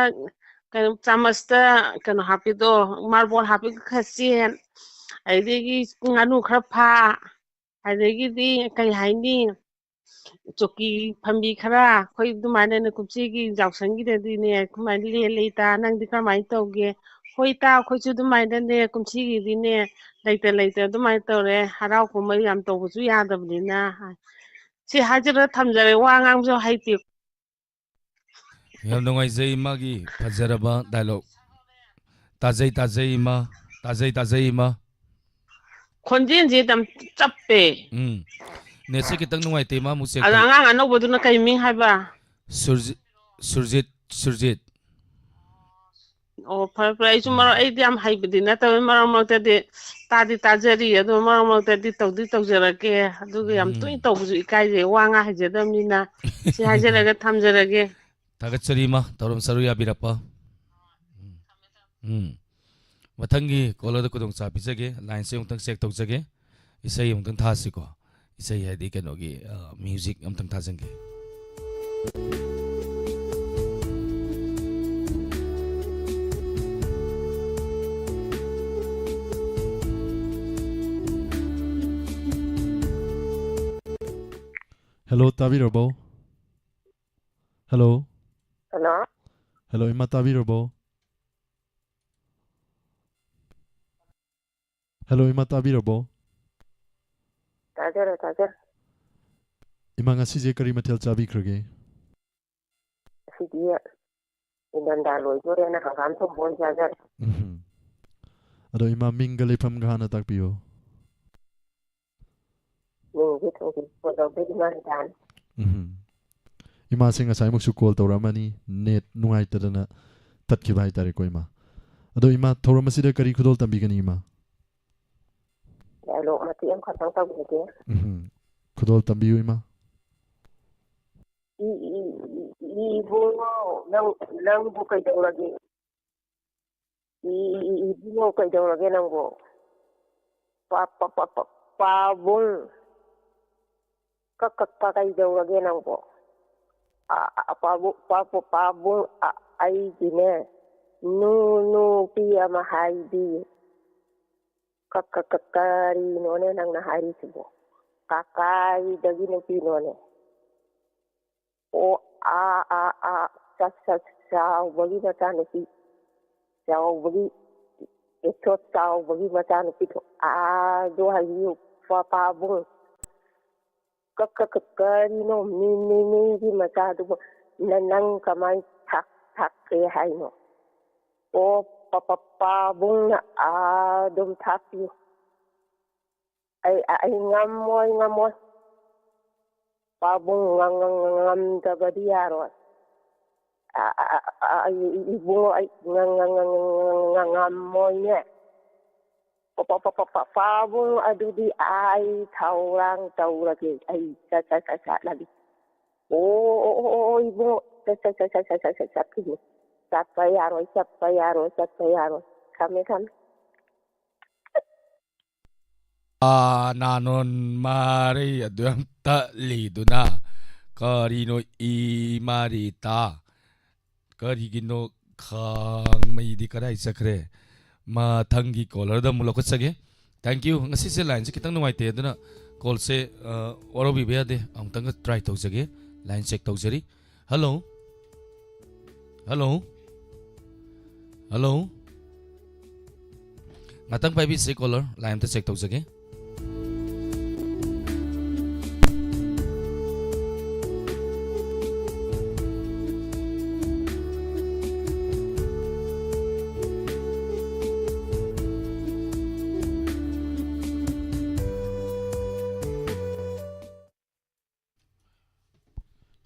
ꯀꯩꯅꯣ, ꯆꯥꯃꯁꯇ ꯀꯩꯅꯣ ꯍꯥꯞꯄꯤꯗꯣ, marble ꯍꯥꯞꯄꯤꯗꯣ ꯈꯔ ꯆꯦꯟ, ꯑꯗꯒꯤ ꯉꯥꯅꯨ ꯈꯔ ꯐꯥ, ꯑꯗꯒꯤꯗꯤ ꯀꯩ ꯍꯥꯏꯅꯤ, ꯆꯧꯀꯤ ꯐꯝꯕꯤ ꯈꯔ, ꯑꯩꯈꯣꯏ ꯑꯗꯨꯃꯥꯏꯅꯅꯦ ꯀꯨꯝꯁꯤꯒꯤ ꯌꯥꯎꯁꯪꯒꯤꯗꯗꯤꯅꯦ ꯑꯗꯨꯃꯥꯏꯅ ꯂꯦꯜꯂꯦ꯫ ꯏꯇꯥ, ꯅꯪꯗꯤ ꯀꯔꯝꯍꯥꯏꯅ ꯇꯧꯒꯦ? ꯍꯣꯏ ꯏꯇꯥ, ꯑꯩꯈꯣꯏꯁꯨ ꯑꯗꯨꯃꯥꯏꯅꯅꯦ ꯀꯨꯝꯁꯤꯒꯤꯗꯤꯅꯦ ꯂꯩꯇ ꯂꯩꯇ ꯑꯗꯨꯃꯥꯏꯅ ꯇꯧꯔꯦ, ꯍꯔꯥꯎ ꯀꯨꯝꯍꯩ ꯌꯥꯝ ꯇꯧꯕꯁꯨ ꯌꯥꯗꯕꯅꯤꯅ꯫ ꯁꯤ ꯍꯥꯏꯖꯔ ꯊꯝꯖꯔꯦ, ꯋꯥ ꯉꯥꯡꯕꯁꯨ ꯍꯩꯇꯦ꯫ ꯌꯥꯝ ꯅꯨꯡꯉꯥꯏꯖꯩ ꯃꯥꯒꯤ ꯐꯖꯔꯕ dialogue꯫ ꯇꯥꯖꯩ, ꯇꯥꯖꯩ ꯏꯃꯥ, ꯇꯥꯖꯩ, ꯇꯥꯖꯩ ꯏꯃꯥ꯫ ꯈꯣꯟꯖꯦꯜꯁꯦ ꯌꯥꯝ ꯆꯞꯄꯦ꯫ ꯎꯝ꯫ Netꯁꯦ ꯈꯤꯇꯪ ꯅꯨꯡꯉꯥꯏꯇꯦ, ꯃꯥ ꯑꯃꯨꯛ check ꯑꯗ ꯇꯧ-, ꯑꯉꯥꯡ ꯑꯅꯧꯕꯗꯨꯅ ꯀꯩ ꯃꯤꯡ ꯍꯥꯏꯕ? ꯁꯨꯔꯖꯤꯠ, ꯁꯨꯔꯖꯤꯠ, ꯁꯨꯔꯖꯤꯠ꯫ ꯑꯣ, ꯐꯔꯦ, ꯐꯔꯦ꯫ ꯑꯩꯁꯨ ꯃꯔꯛ, ꯑꯩꯗꯤ ꯌꯥꯝ ꯍꯩꯕꯗꯤ ꯅꯠꯇꯕꯅꯤꯅ ꯃꯔꯛ ꯃꯔꯛꯇꯗꯤ ꯇꯥꯗꯤ ꯇꯥꯖꯔꯤ, ꯑꯗꯣ ꯃꯔꯛ ꯃꯔꯛꯇꯗꯤ ꯇꯧꯗꯤ ꯇꯧꯖꯔꯛꯀꯦ꯫ ꯑꯗꯨꯒ ꯌꯥꯝ ꯎꯝ꯫ ꯇꯣꯏꯅ ꯇꯧꯕꯁꯨ ꯏꯀꯥꯏꯖꯩ, ꯋꯥ ꯉꯥꯡ ꯍꯩꯖꯗꯕꯅꯤꯅ꯫ ꯁꯤ ꯍꯥꯏꯖꯔꯒ ꯊꯝꯖꯔꯒꯦ꯫ ꯊꯥꯒꯠꯆꯔꯤ ꯏꯃꯥ, ꯊꯧꯔꯝ ꯁꯔꯨꯛ ꯌꯥꯕꯤꯔꯛꯄ꯫ ꯎꯝ꯫ ꯃꯊꯪꯒꯤ callerꯗ ꯈꯨꯗꯣꯡꯆꯥꯕ ꯄꯤꯖꯒꯦ꯫ Lineꯁꯦ ꯑꯃꯨꯛꯇꯪ check ꯇꯧꯖꯒꯦ꯫ ꯏꯁꯩ ꯑꯃꯨꯛꯇꯪ ꯊꯥꯁꯤꯀꯣ꯫ ꯏꯁꯩ ꯍꯥꯏꯗꯤ ꯀꯩꯅꯣꯒꯤ, ꯑ, music ꯑꯃꯨꯛꯇꯪ ꯊꯥꯖꯟꯒꯦ꯫ Hello, ꯇꯥꯕꯤꯔꯕꯣ? Hello? Hello? Hello, ꯏꯃꯥ, ꯇꯥꯕꯤꯔꯕꯣ? Hello, ꯏꯃꯥ, ꯇꯥꯕꯤꯔꯕꯣ? ꯇꯥꯖꯔꯦ, ꯇꯥꯖꯔꯦ꯫ ꯏꯃꯥ, ꯉꯁꯤꯁꯦ ꯀꯔꯤ ꯃꯊꯦꯜ ꯆꯥꯕꯤꯈ꯭ꯔꯒꯦ? ꯉꯁꯤꯗꯤ ꯏꯪꯊꯝꯊꯥ ꯂꯣꯏꯗꯣꯔꯦꯅ ꯍꯪꯒꯥꯝ ꯊꯣꯡꯕ ꯑꯣꯏꯅ ꯆꯥꯖꯔꯦ꯫ ꯎꯝ꯫ ꯑꯗꯣ ꯏꯃꯥ, ꯃꯤꯡꯒ ꯂꯩꯐꯝꯒ ꯍꯥꯟꯅ ꯇꯥꯛꯄꯤꯌꯨ꯫ ꯃꯤꯡꯁꯦ ꯊꯣꯏꯕꯤ ꯀꯣꯟꯖꯧꯕꯤ ꯏꯃꯥ ꯃꯆꯥꯅꯤ꯫ ꯎꯝ꯫ ꯏꯃꯥꯁꯦ ꯉꯁꯥꯏꯃꯨꯛꯁꯨ ꯀꯣꯜ ꯇꯧꯔꯛꯑꯝꯃꯅꯤ, ꯅꯦꯠ ꯅꯨꯡꯉꯥꯏꯇꯗꯅ ꯇꯠꯈꯤꯕ ꯍꯥꯏꯇꯥꯔꯦꯀꯣ ꯏꯃꯥ꯫ ꯑꯗꯣ ꯏꯃꯥ, ꯊꯧꯔꯝ ꯑꯁꯤꯗ ꯀꯔꯤ ꯈꯨꯗꯣꯜ ꯇꯝꯕꯤꯒꯅꯤ ꯏꯃꯥ? ꯗꯥꯏꯂꯣꯛ ꯃꯇꯦꯛ ꯑꯃꯈꯛꯇꯪ ꯇꯧꯖꯒꯦ꯫ ꯎꯝ꯫ ꯈꯨꯗꯣꯜ ꯇꯝꯕꯤꯌꯨ ꯏꯃꯥ꯫ ꯏ- ꯏ- ꯏ- ꯏꯕꯨꯡꯉꯣ, ꯅꯪ ꯅꯪꯕꯨ ꯀꯩꯗꯧꯔꯒꯦ? ꯏ- ꯏ- ꯏ- ꯏꯕꯨꯡꯉꯣ, ꯀꯩꯗꯧꯔꯒꯦ ꯅꯪꯕꯨ? ꯄꯥ- ꯄꯥ- ꯄꯥ- ꯄꯥ- ꯄꯥꯕꯨꯡ, ꯀꯛ ꯀꯛ ꯀ ꯀꯩꯗꯧꯔꯒꯦ ꯅꯪꯕꯨ? ꯑ- ꯑ- ꯄꯥꯕꯨꯡ, ꯄꯥ- ꯄꯥ- ꯄꯥꯕꯨꯡ, ꯑ- ꯑꯩꯒꯤꯅꯦ ꯅꯨ- ꯅꯨꯄꯤ ꯑꯃ ꯍꯥꯏꯕꯤ꯫ ꯀ- ꯀ- ꯀ- ꯀꯔꯤꯅꯣꯅꯦ ꯅꯪꯅ ꯍꯥꯏꯔꯤꯁꯤꯕꯣ? ꯀ- ꯀꯥꯏꯗꯒꯤ ꯅꯨꯄꯤꯅꯣꯅꯦ? ꯑꯣ, ꯑꯥ, ꯑꯥ, ꯑꯥ, ꯆ- ꯆ- ꯆꯥꯎꯕꯒꯤ ꯃꯆꯥꯅꯨꯄꯤ, ꯆꯥꯎꯕꯒꯤ, ꯑꯦ, ꯆꯥꯎꯕꯒꯤ ꯃꯆꯥꯅꯨꯄꯤꯗꯣ, ꯑꯥꯗꯣ ꯍꯥꯏꯕꯤꯌꯨ, ꯄꯥ- ꯄꯥꯕꯨꯡ꯫ ꯀ- ꯀ- ꯀ- ꯀꯔꯤꯅꯣ ꯃꯤ- ꯃꯤ- ꯃꯤꯒꯤ ꯃꯆꯥꯗꯨꯕꯨ ꯅ- ꯅꯪ ꯀꯃꯥꯏ ꯊꯥꯛ- ꯊꯥꯛꯀꯦ ꯍꯥꯏꯅꯣ? ꯑꯣ, ꯄ- ꯄ- ꯄꯥꯕꯨꯡꯅ ꯑꯗꯨꯝ ꯊꯥꯛꯄꯤꯌꯨ꯫ ꯑꯩ ꯑꯩ ꯉꯝꯃꯣꯏ, ꯉꯝꯃꯣꯏ꯫ ꯄꯥꯕꯨꯡ ꯉ- ꯉ- ꯉ- ꯉꯝꯗꯕꯗꯤ ꯌꯥꯔꯣꯏ꯫ ꯑ- ꯑ- ꯑ- ꯑ- ꯑꯩ ꯏ- ꯏꯕꯨꯡꯉꯣ, ꯑꯩ ꯉ- ꯉ- ꯉ- ꯉ- ꯉ- ꯉ- ꯉꯝꯃꯣꯏꯅꯦ꯫ ꯄ- ꯄ- ꯄ- ꯄ- ꯄ- ꯄꯥꯕꯨꯡ ꯑꯗꯨꯗꯤ ꯑꯩ ꯊꯧꯔꯥꯡ ꯇꯧꯔꯒꯦ꯫ ꯑꯩ ꯆꯠ- ꯆꯠ- ꯆꯠ- ꯆꯠꯂꯒꯦ꯫ ꯑꯣ ꯑꯣ ꯑꯣ ꯑꯣ ꯏꯕꯨꯡꯉꯣ, ꯆꯠ- ꯆꯠ- ꯆꯠ- ꯆꯠ- ꯆꯠ- ꯆꯠ- ꯆꯠꯈꯤꯅꯨ꯫ ꯆꯠꯄ ꯌꯥꯔꯣꯏ, ꯆꯠꯄ ꯌꯥꯔꯣꯏ, ꯆꯠꯄ ꯌꯥꯔꯣꯏ꯫ ꯊꯝꯃꯦ, ꯊꯝꯃꯦ꯫ ꯑꯥ, ꯅꯥꯅꯣꯟ ꯃꯔꯩ ꯑꯗꯨ ꯌꯥꯝ ꯇꯠꯂꯤꯗꯨꯅ꯫ ꯀꯔꯤꯅꯣ ꯏꯃꯥ ꯔꯤꯇꯥ? ꯀꯔꯤꯒꯤꯅꯣ ꯈꯥꯡꯃꯩꯗꯤ ꯀꯗꯥꯏ ꯆꯠꯈ꯭ꯔꯦ? ꯃꯊꯪꯒꯤ ꯀꯣꯂꯔꯗ ꯑꯃꯨꯛ ꯂꯧꯈꯠꯆꯒꯦ꯫ Thank you꯫ ꯉꯁꯤꯁꯦ ꯂꯥꯏꯟꯁꯦ ꯈꯤꯇꯪ ꯅꯨꯡꯉꯥꯏꯇꯦ, ꯑꯗꯨꯅ ꯀꯣꯜꯁꯦ, ꯑ, ꯋꯥꯔꯧꯕꯤꯕ ꯌꯥꯗꯦ꯫ ꯑꯃꯨꯛꯇꯪꯒ ꯇ꯭ꯔꯥꯏ ꯇꯧꯖꯒꯦ꯫ ꯂꯥꯏꯟ ꯆꯦꯛ ꯇꯧꯖꯔꯤ꯫ ꯍꯜꯂꯣ? ꯍꯜꯂꯣ? ꯍꯜꯂꯣ? ꯉꯥꯛꯇꯪ ꯄꯥꯏꯕꯤꯁꯦ ꯀꯣꯂꯔ, ꯂꯥꯏꯟ ꯑꯝꯇ ꯆꯦꯛ ꯇꯧꯖꯒꯦ꯫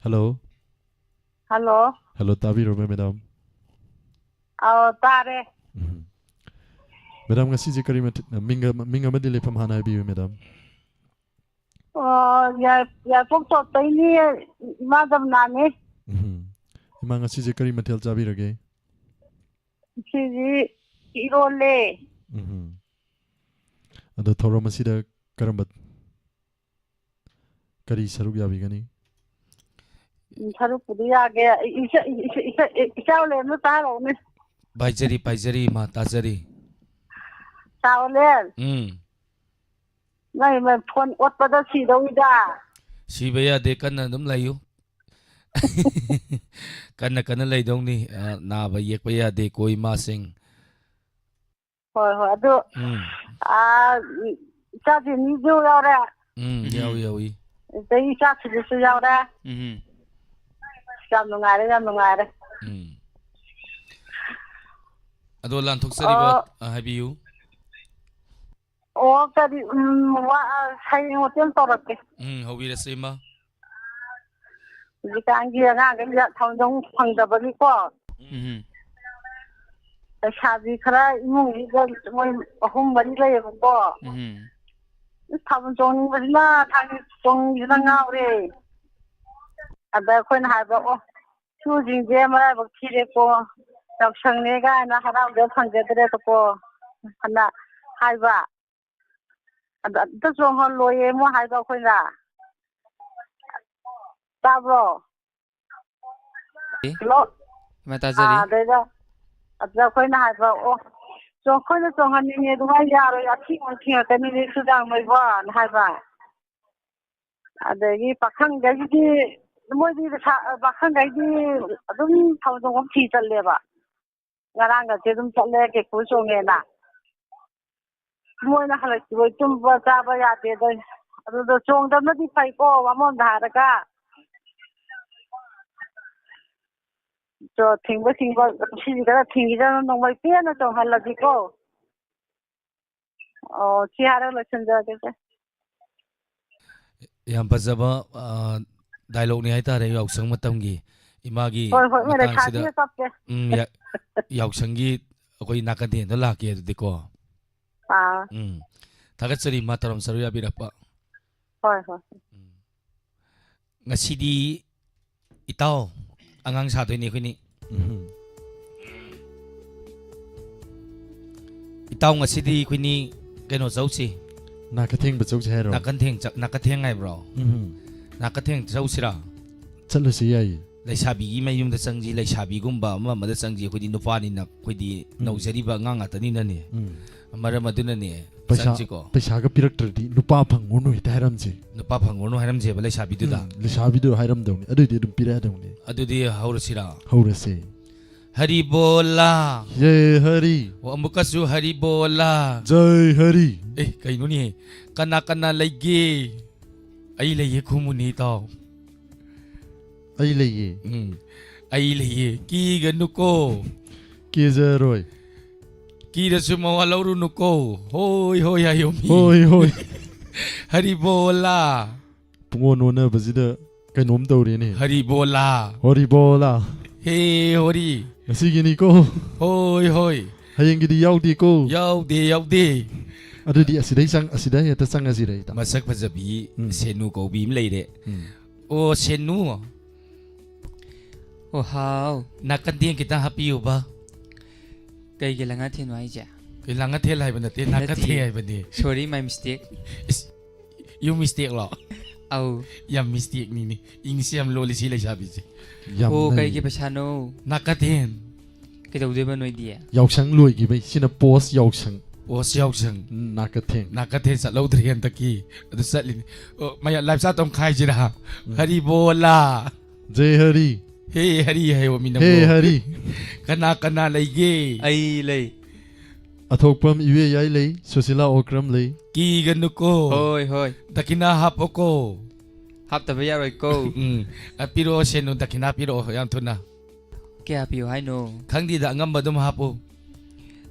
ꯍꯜꯂꯣ꯫ ꯍꯜꯂꯣ꯫ ꯍꯜꯂꯣ, ꯇꯥꯕꯤꯔꯕ꯭ꯔꯥ, ꯃꯦꯗꯥꯝ? ꯑꯧ, ꯇꯥꯔꯦ꯫ ꯎꯝ꯫ ꯃꯦꯗꯥꯝ, ꯉꯁꯤꯁꯦ ꯀꯔꯤ ꯃꯊꯦꯜ, ꯃꯤꯡ ꯑꯃ-, ꯃꯤꯡ ꯑꯃꯗꯤ ꯂꯩꯐꯝ ꯍꯥꯟꯅ ꯍꯥꯏꯕꯤꯌꯨ, ꯃꯦꯗꯥꯝ꯫ ꯑꯣ, ꯌꯥꯏ-, ꯌꯥꯏꯄꯣꯛ ꯇꯣꯠꯇꯩꯅꯤ, ꯏꯃꯥ ꯖꯃꯨꯅꯥꯅꯤ꯫ ꯎꯝ꯫ ꯏꯃꯥ, ꯉꯁꯤꯁꯦ ꯀꯔꯤ ꯃꯊꯦꯜ ꯆꯥꯕꯤꯔꯒꯦ? ꯉꯁꯤꯗꯤ ꯏꯔꯣꯜꯂꯦ꯫ ꯎꯝ꯫ ꯑꯗꯣ ꯊꯧꯔꯝ ꯑꯁꯤꯗ ꯀꯔꯝꯕ, ꯀꯔꯤ ꯁꯔꯨꯛ ꯌꯥꯕꯤꯒꯅꯤ? ꯎꯝ, ꯁꯔꯨꯛꯄꯨꯗꯤ ꯌꯥꯒꯦ꯫ ꯏ-, ꯏꯆ-, ꯏ-, ꯏꯆ-, ꯏꯆ-, ꯏꯆꯥꯎꯂꯦꯟꯗꯣ ꯇꯥꯔꯛꯎꯅꯦ꯫ ꯄꯥꯏꯖꯔꯤ, ꯄꯥꯏꯖꯔꯤ, ꯏꯃꯥ, ꯇꯥꯖꯔꯤ꯫ ꯆꯥꯎꯂꯦꯟ, ꯎꯝ꯫ ꯅꯪ ꯏꯃꯥ ꯐꯣꯟ ꯑꯣꯠꯄꯗ ꯁꯤꯗꯧꯔꯤꯗ꯫ ꯁꯤꯕ ꯌꯥꯗꯦ, ꯀꯟꯅ ꯑꯗꯨꯝ ꯂꯩꯌꯨ꯫ ꯀꯟꯅ ꯀꯟꯅ ꯂꯩꯗꯧꯅꯤ꯫ ꯑ, ꯅꯥꯕ ꯌꯦꯛꯄ ꯌꯥꯗꯦꯀꯣ, ꯏꯃꯥꯁꯤꯡ꯫ ꯍꯣꯏ, ꯍꯣꯏ, ꯑꯗꯨ, ꯎꯝ꯫ ꯑꯥ, ꯏꯆꯥꯁꯤꯡꯁꯨ ꯌꯥꯎꯔꯦ꯫ ꯎꯝ, ꯌꯥꯎꯏ, ꯌꯥꯎꯏ꯫ ꯑꯗꯩ ꯏꯆꯥꯁꯤꯡꯗꯨꯁꯨ ꯌꯥꯎꯔꯦ꯫ ꯎꯝ꯫ ꯌꯥꯝ ꯅꯨꯡꯉꯥꯏꯔꯦ, ꯌꯥꯝ ꯅꯨꯡꯉꯥꯏꯔꯦ꯫ ꯎꯝ꯫ ꯑꯗꯣ ꯂꯥꯟꯊꯣꯛꯆꯔꯤꯕ, ꯑꯣ꯫ ꯑ, ꯍꯥꯏꯕꯤꯌꯨ꯫ ꯑꯣ, ꯀꯔꯤ, ꯎꯝ, ꯋꯥ, ꯑ, ꯍꯌꯦꯡ ꯍꯣꯇꯦꯜ ꯇꯧꯔꯛꯀꯦ꯫ ꯎꯝ, ꯍꯧꯕꯤꯔꯁꯦ, ꯏꯃꯥ꯫ ꯍꯧꯖꯤꯛꯀꯥꯟꯒꯤ ꯑꯉꯥꯡꯈꯩ ꯊꯧꯗꯣꯡ ꯐꯪꯗꯕꯒꯤꯀꯣ, ꯎꯝ꯫ ꯂꯩꯁꯥꯕꯤ ꯈꯔ ꯏꯃꯨꯡꯁꯤꯗ ꯃꯣꯏ ꯑꯍꯨꯝ ꯃꯔꯤ ꯂꯩꯌꯦꯕꯀꯣ꯫ ꯎꯝ꯫ ꯊꯥꯕꯜ ꯆꯣꯡꯅꯤꯡꯕꯁꯤꯅ, ꯊꯥꯕꯜ ꯆꯣꯡꯅꯤꯡꯕꯁꯤꯅ ꯉꯥꯎꯔꯦ꯫ ꯑꯗ ꯑꯩꯈꯣꯏꯅ ꯍꯥꯏꯕ, "ꯑꯣ, ꯁꯨꯁꯤꯡꯁꯦ ꯃꯔꯥꯏꯕꯛ ꯊꯤꯔꯦꯀꯣ, ꯌꯥꯎꯁꯪꯅꯦ ꯀꯥꯏꯅ ꯍꯔꯥꯎꯖ ꯐꯪꯖꯗ꯭ꯔꯦꯀꯣ" ꯑꯅ ꯍꯥꯏꯕ꯫ ꯑꯗ ꯑꯝꯇ ꯆꯣꯡꯍꯜꯂꯣꯏꯌꯦ ꯃꯣꯏ ꯍꯥꯏꯕ ꯑꯩꯈꯣꯏꯅ꯫ ꯇꯥꯕ꯭ꯔꯣ? ꯑꯦ? ꯍꯜꯂꯣ? ꯏꯃꯥ, ꯇꯥꯖꯔꯤ꯫ ꯑꯥ, ꯑꯗꯩꯗ, ꯑꯗꯨꯗ ꯑꯩꯈꯣꯏꯅ ꯍꯥꯏꯕ, "ꯑꯣ, ꯆꯣ-, ꯑꯩꯈꯣꯏꯅ ꯆꯣꯡꯍꯟꯅꯤꯡꯉꯦ, ꯑꯗꯨꯃꯥꯏꯅ ꯌꯥꯔꯣꯏ, ꯑꯊꯤꯡꯕ ꯊꯤꯡꯉꯛꯀꯅꯤꯅꯦ ꯁꯨꯗꯥꯡ ꯃꯩꯕꯣꯅ" ꯍꯥꯏꯕ꯫ ꯑꯗꯒꯤ ꯄꯥꯈꯪꯈꯩꯒꯤꯗꯤ, ꯃꯣꯏꯗꯤ ꯄꯩꯁꯥ, ꯄꯥꯈꯪꯈꯩꯗꯤ ꯑꯗꯨꯝ ꯊꯥꯕꯜ ꯆꯣꯡꯐꯝ ꯊꯤ ꯆꯠꯂꯦꯕ꯫ ꯉꯔꯥꯡꯒꯁꯦ ꯑꯗꯨꯝ ꯆꯠꯂꯦ, ꯀꯦꯀꯨ ꯆꯣꯡꯉꯦꯅ꯫ ꯃꯣꯏꯅ ꯍꯜꯂꯛꯈꯤꯕ ꯇꯨꯝꯕ ꯆꯥꯕ ꯌꯥꯗꯦꯗ꯫ ꯑꯗꯨꯗ ꯆꯣꯡꯗꯕꯅꯗꯤ ꯐꯩꯀꯣ, ꯑꯃꯔꯣꯝꯗ ꯍꯥꯏꯔꯒ꯫ ꯆꯣ, ꯊꯤꯡꯕ ꯊꯤꯡꯕ, ꯁꯤꯁꯤ ꯈꯔ ꯊꯤꯡꯈꯤꯗꯅ ꯅꯣꯡꯃꯩ ꯄꯦꯟꯅ ꯆꯣꯡꯍꯜꯂꯁꯤꯀꯣ꯫ ꯑꯣ, ꯁꯤ ꯍꯥꯏꯔꯒ ꯂꯣꯏꯁꯤꯟꯖꯔꯒꯦꯁꯦ꯫ ꯌꯥꯝ ꯐꯖꯕ, ꯑ, ꯗꯥꯏꯂꯣꯛꯅꯤ ꯍꯥꯏꯇꯥꯔꯦ, ꯌꯥꯎꯁꯪ ꯃꯇꯝꯒꯤ ꯏꯃꯥꯒꯤ ꯍꯣꯏ, ꯍꯣꯏ, ꯃꯣꯏ ꯃꯇꯥꯡꯁꯤꯗ꯫ ꯂꯩꯁꯥꯕꯤꯅ ꯀꯞꯀꯦ꯫ ꯎꯝ, ꯌꯥ-, ꯌꯥꯎꯁꯪꯒꯤ ꯑꯩꯈꯣꯏ ꯅꯥꯀꯟꯊꯦꯟꯗꯣ ꯂꯥꯛꯀꯦ ꯑꯗꯨꯗꯤꯀꯣ꯫ ꯑꯥ꯫ ꯎꯝ꯫ ꯊꯥꯒꯠꯆꯔꯤ ꯃꯥ ꯇꯔꯥꯝ ꯁꯔꯨ ꯌꯥꯕꯤꯔꯛꯄ꯫ ꯍꯣꯏ, ꯍꯣꯏ꯫ ꯎꯝ꯫ ꯉꯁꯤꯗꯤ ꯏꯇꯥꯎ ꯑꯉꯥꯡ ꯁꯥꯗꯣꯏꯅꯤ ꯑꯩꯈꯣꯏꯅꯤ꯫ ꯎꯝ꯫ ꯏꯇꯥꯎ ꯉꯁꯤꯗꯤ ꯑꯩꯈꯣꯏꯅꯤ ꯀꯩꯅꯣ ꯆꯧꯁꯤ꯫ ꯅꯥꯀꯊꯦꯡꯕ ꯆꯧꯁꯤ ꯍꯥꯏꯔꯣ? ꯅꯥꯀꯟꯊꯦꯡ ꯆ-, ꯅꯥꯀꯊꯦꯡ ꯍꯥꯏꯕ꯭ꯔꯣ? ꯎꯝ꯫ ꯅꯥꯀꯊꯦꯡ ꯆꯧꯁꯤꯔꯥ? ꯆꯠꯂꯁꯨ ꯌꯥꯏꯌꯦ꯫ ꯂꯩꯁꯥꯕꯤꯒꯤ ꯃꯌꯨꯝꯗ ꯆꯪꯁꯤ, ꯂꯩꯁꯥꯕꯤꯒꯨꯝꯕ ꯑꯃ ꯑꯃꯗ ꯆꯪꯁꯤ, ꯑꯩꯈꯣꯏꯗꯤ ꯅꯨꯄꯥꯅꯤꯅ ꯑꯩꯈꯣꯏꯗꯤ ꯎꯝ꯫ ꯅꯧꯖꯔꯤꯕ ꯑꯉꯥꯡ ꯉꯥꯛꯇꯅꯤꯅꯅꯦ꯫ ꯎꯝ꯫ ꯃꯔꯝ ꯑꯗꯨꯅꯅꯦ ꯄꯩꯁꯥ, ꯆꯪꯁꯤꯀꯣ꯫ ꯄꯩꯁꯥꯒ ꯄꯤꯔꯛꯇ꯭ꯔꯗꯤ ꯅꯨꯄꯥ ꯐꯪꯉꯨꯔꯅꯨ ꯍꯦꯛꯇ ꯍꯥꯏꯔꯝꯁꯦ꯫ ꯅꯨꯄꯥ ꯐꯪꯉꯨꯔꯅꯨ ꯍꯥꯏꯔꯝꯁꯦꯕ ꯂꯩꯁꯥꯕꯤꯗꯨꯗ꯫ ꯎꯝ, ꯂꯩꯁꯥꯕꯤꯗꯨ ꯍꯥꯏꯔꯝꯗꯧꯅꯤ꯫ ꯑꯗꯨꯏꯗꯤ ꯑꯗꯨꯝ ꯄꯤꯔꯛꯑꯗꯧꯅꯤ꯫ ꯑꯗꯨꯗꯤ ꯍꯧꯔꯁꯤꯔꯥ? ꯍꯧꯔꯁꯦ꯫ ꯍꯔꯤꯕꯣꯂꯥ꯫ ꯖꯩ ꯍꯔꯤ꯫ ꯑꯣ, ꯑꯃꯨꯛꯀꯁꯨ ꯍꯔꯤꯕꯣꯂꯥ꯫ ꯖꯩ ꯍꯔꯤ꯫ ꯑꯦ, ꯀꯩꯅꯣꯅꯦ? ꯀꯅꯥ ꯀꯅꯥ ꯂꯩꯒꯦ? ꯑꯩ ꯂꯩꯌꯦ ꯈꯨꯝꯃꯨꯅꯦ ꯏꯇꯥꯎ꯫ ꯑꯩ ꯂꯩꯌꯦ꯫ ꯎꯝ꯫ ꯑꯩ ꯂꯩꯌꯦ꯫ ꯀꯤꯒꯅꯨꯀꯣ꯫ ꯀꯤꯖꯔꯣꯏ꯫ ꯀꯤꯔꯁꯨ ꯃꯋꯥ ꯂꯧꯔꯨꯅꯨꯀꯣ꯫ ꯍꯣꯏ, ꯍꯣꯏ ꯍꯥꯏꯌꯣ ꯃꯤ꯫ ꯍꯣꯏ, ꯍꯣꯏ꯫ ꯍꯔꯤꯕꯣꯂꯥ꯫ ꯄꯨꯡꯑꯣꯟ ꯑꯣꯟꯅꯕꯁꯤꯗ ꯀꯩꯅꯣꯝ ꯇꯧꯔꯦꯅꯦ꯫ ꯍꯔꯤꯕꯣꯂꯥ꯫ ꯍꯣꯔꯤꯕꯣꯂꯥ꯫ ꯍꯦ ꯍꯣꯔꯤ꯫ ꯉꯁꯤꯒꯤꯅꯤꯀꯣ꯫ ꯍꯣꯏ, ꯍꯣꯏ꯫ ꯍꯌꯦꯡꯒꯤꯗꯤ ꯌꯥꯎꯗꯦꯀꯣ꯫ ꯌꯥꯎꯗꯦ, ꯌꯥꯎꯗꯦ꯫ ꯑꯗꯨꯗꯤ ꯑꯁꯤꯗꯩ ꯆꯪ-, ꯑꯁꯤꯗ ꯍꯦꯛꯇ ꯆꯪꯉꯁꯤꯔ, ꯏꯇꯥꯎ? ꯃꯁꯛ ꯐꯖꯕꯤ ꯎꯝ꯫ ꯁꯦꯅꯨ ꯀꯧꯕꯤ ꯑꯃ ꯂꯩꯔꯦ꯫ ꯎꯝ꯫ ꯑꯣ, ꯁꯦꯅꯨ꯫ ꯑꯣ, ꯍꯥꯎ꯫ ꯅꯥꯀꯟꯗꯦꯡ ꯈꯤꯇꯪ ꯍꯥꯞꯄꯤꯌꯨꯕ꯫ ꯀꯩꯒꯤ ꯂꯪꯉꯥꯊꯦꯜꯅꯣ ꯍꯥꯏꯁꯦ? ꯀꯩ ꯂꯪꯉꯥꯊꯦꯜ ꯍꯥꯏꯕ ꯅꯠꯇꯦ, ꯅꯠꯇꯦ꯫ ꯅꯥꯀꯟꯗꯦꯡ ꯍꯥꯏꯕꯅꯤ꯫ Sorry, my mistake꯫ Is, you mistake ꯂꯣ? ꯑꯧ꯫ ꯌꯥꯝ mistake ꯅꯤꯅꯦ꯫ English ꯌꯥꯝ ꯂꯣꯜꯂꯤ ꯁꯤ ꯂꯩꯁꯥꯕꯤꯁꯦ꯫ ꯌꯥꯝ ꯑꯣ, ꯅꯩ꯫ ꯀꯩꯒꯤ ꯄꯩꯁꯥꯅꯣ? ꯅꯥꯀꯟꯗꯦꯡ꯫ ꯀꯩꯗꯧꯗꯣꯏꯕ ꯅꯣꯏꯗꯤ? ꯌꯥꯎꯁꯪ ꯂꯣꯏꯈꯤꯕꯩ꯫ ꯁꯤꯅ post ꯌꯥꯎꯁꯪ꯫ Post ꯌꯥꯎꯁꯪ꯫ ꯎꯝ, ꯅꯥꯀꯊꯦꯡ꯫ ꯅꯥꯀꯊꯦꯡ ꯆꯠꯍꯧꯗ꯭ꯔꯦ ꯍꯟꯗꯛꯀꯤ꯫ ꯑꯗꯨ ꯆꯠꯂꯤꯅꯤ꯫ ꯑꯣ, ꯃꯌꯥ-, live chat ꯑꯃ ꯈꯥꯏꯁꯤꯔꯥ? ꯎꯝ꯫ ꯍꯔꯤꯕꯣꯂꯥ꯫ ꯖꯩ ꯍꯔꯤ꯫ ꯍꯦ ꯍꯔꯤ ꯍꯥꯏꯌꯣ ꯃꯤ ꯅꯪꯕꯣ꯫ ꯍꯦ ꯍꯔꯤ꯫ ꯀꯅꯥ ꯀꯅꯥ ꯂꯩꯒꯦ? ꯑꯩ ꯂꯩ꯫ ꯑꯊꯣꯛꯄꯝ ꯏꯕꯦꯌꯥꯏ ꯂꯩ, ꯁꯨꯁꯤꯂꯥ ꯑꯣꯀ꯭ꯔꯝ ꯂꯩ꯫ ꯀꯤꯒꯅꯨꯀꯣ꯫ ꯍꯣꯏ, ꯍꯣꯏ꯫ ꯗꯈꯤꯅꯥ ꯍꯥꯞꯄꯣꯀꯣ꯫ ꯍꯥꯞꯇꯕ ꯌꯥꯔꯣꯏꯀꯣ꯫ ꯎꯝ꯫ ꯑ, ꯄꯤꯔꯛꯑꯣ ꯁꯦꯅꯨ, ꯗꯈꯤꯅꯥ ꯄꯤꯔꯛꯑꯣ ꯌꯥꯝ ꯊꯨꯅ꯫ ꯀꯌꯥ ꯄꯤꯌꯣ ꯍꯥꯏꯅꯣ? ꯈꯪꯗꯦꯗ, ꯑꯉꯝꯕ ꯑꯗꯨꯝ ꯍꯥꯞꯄꯨ꯫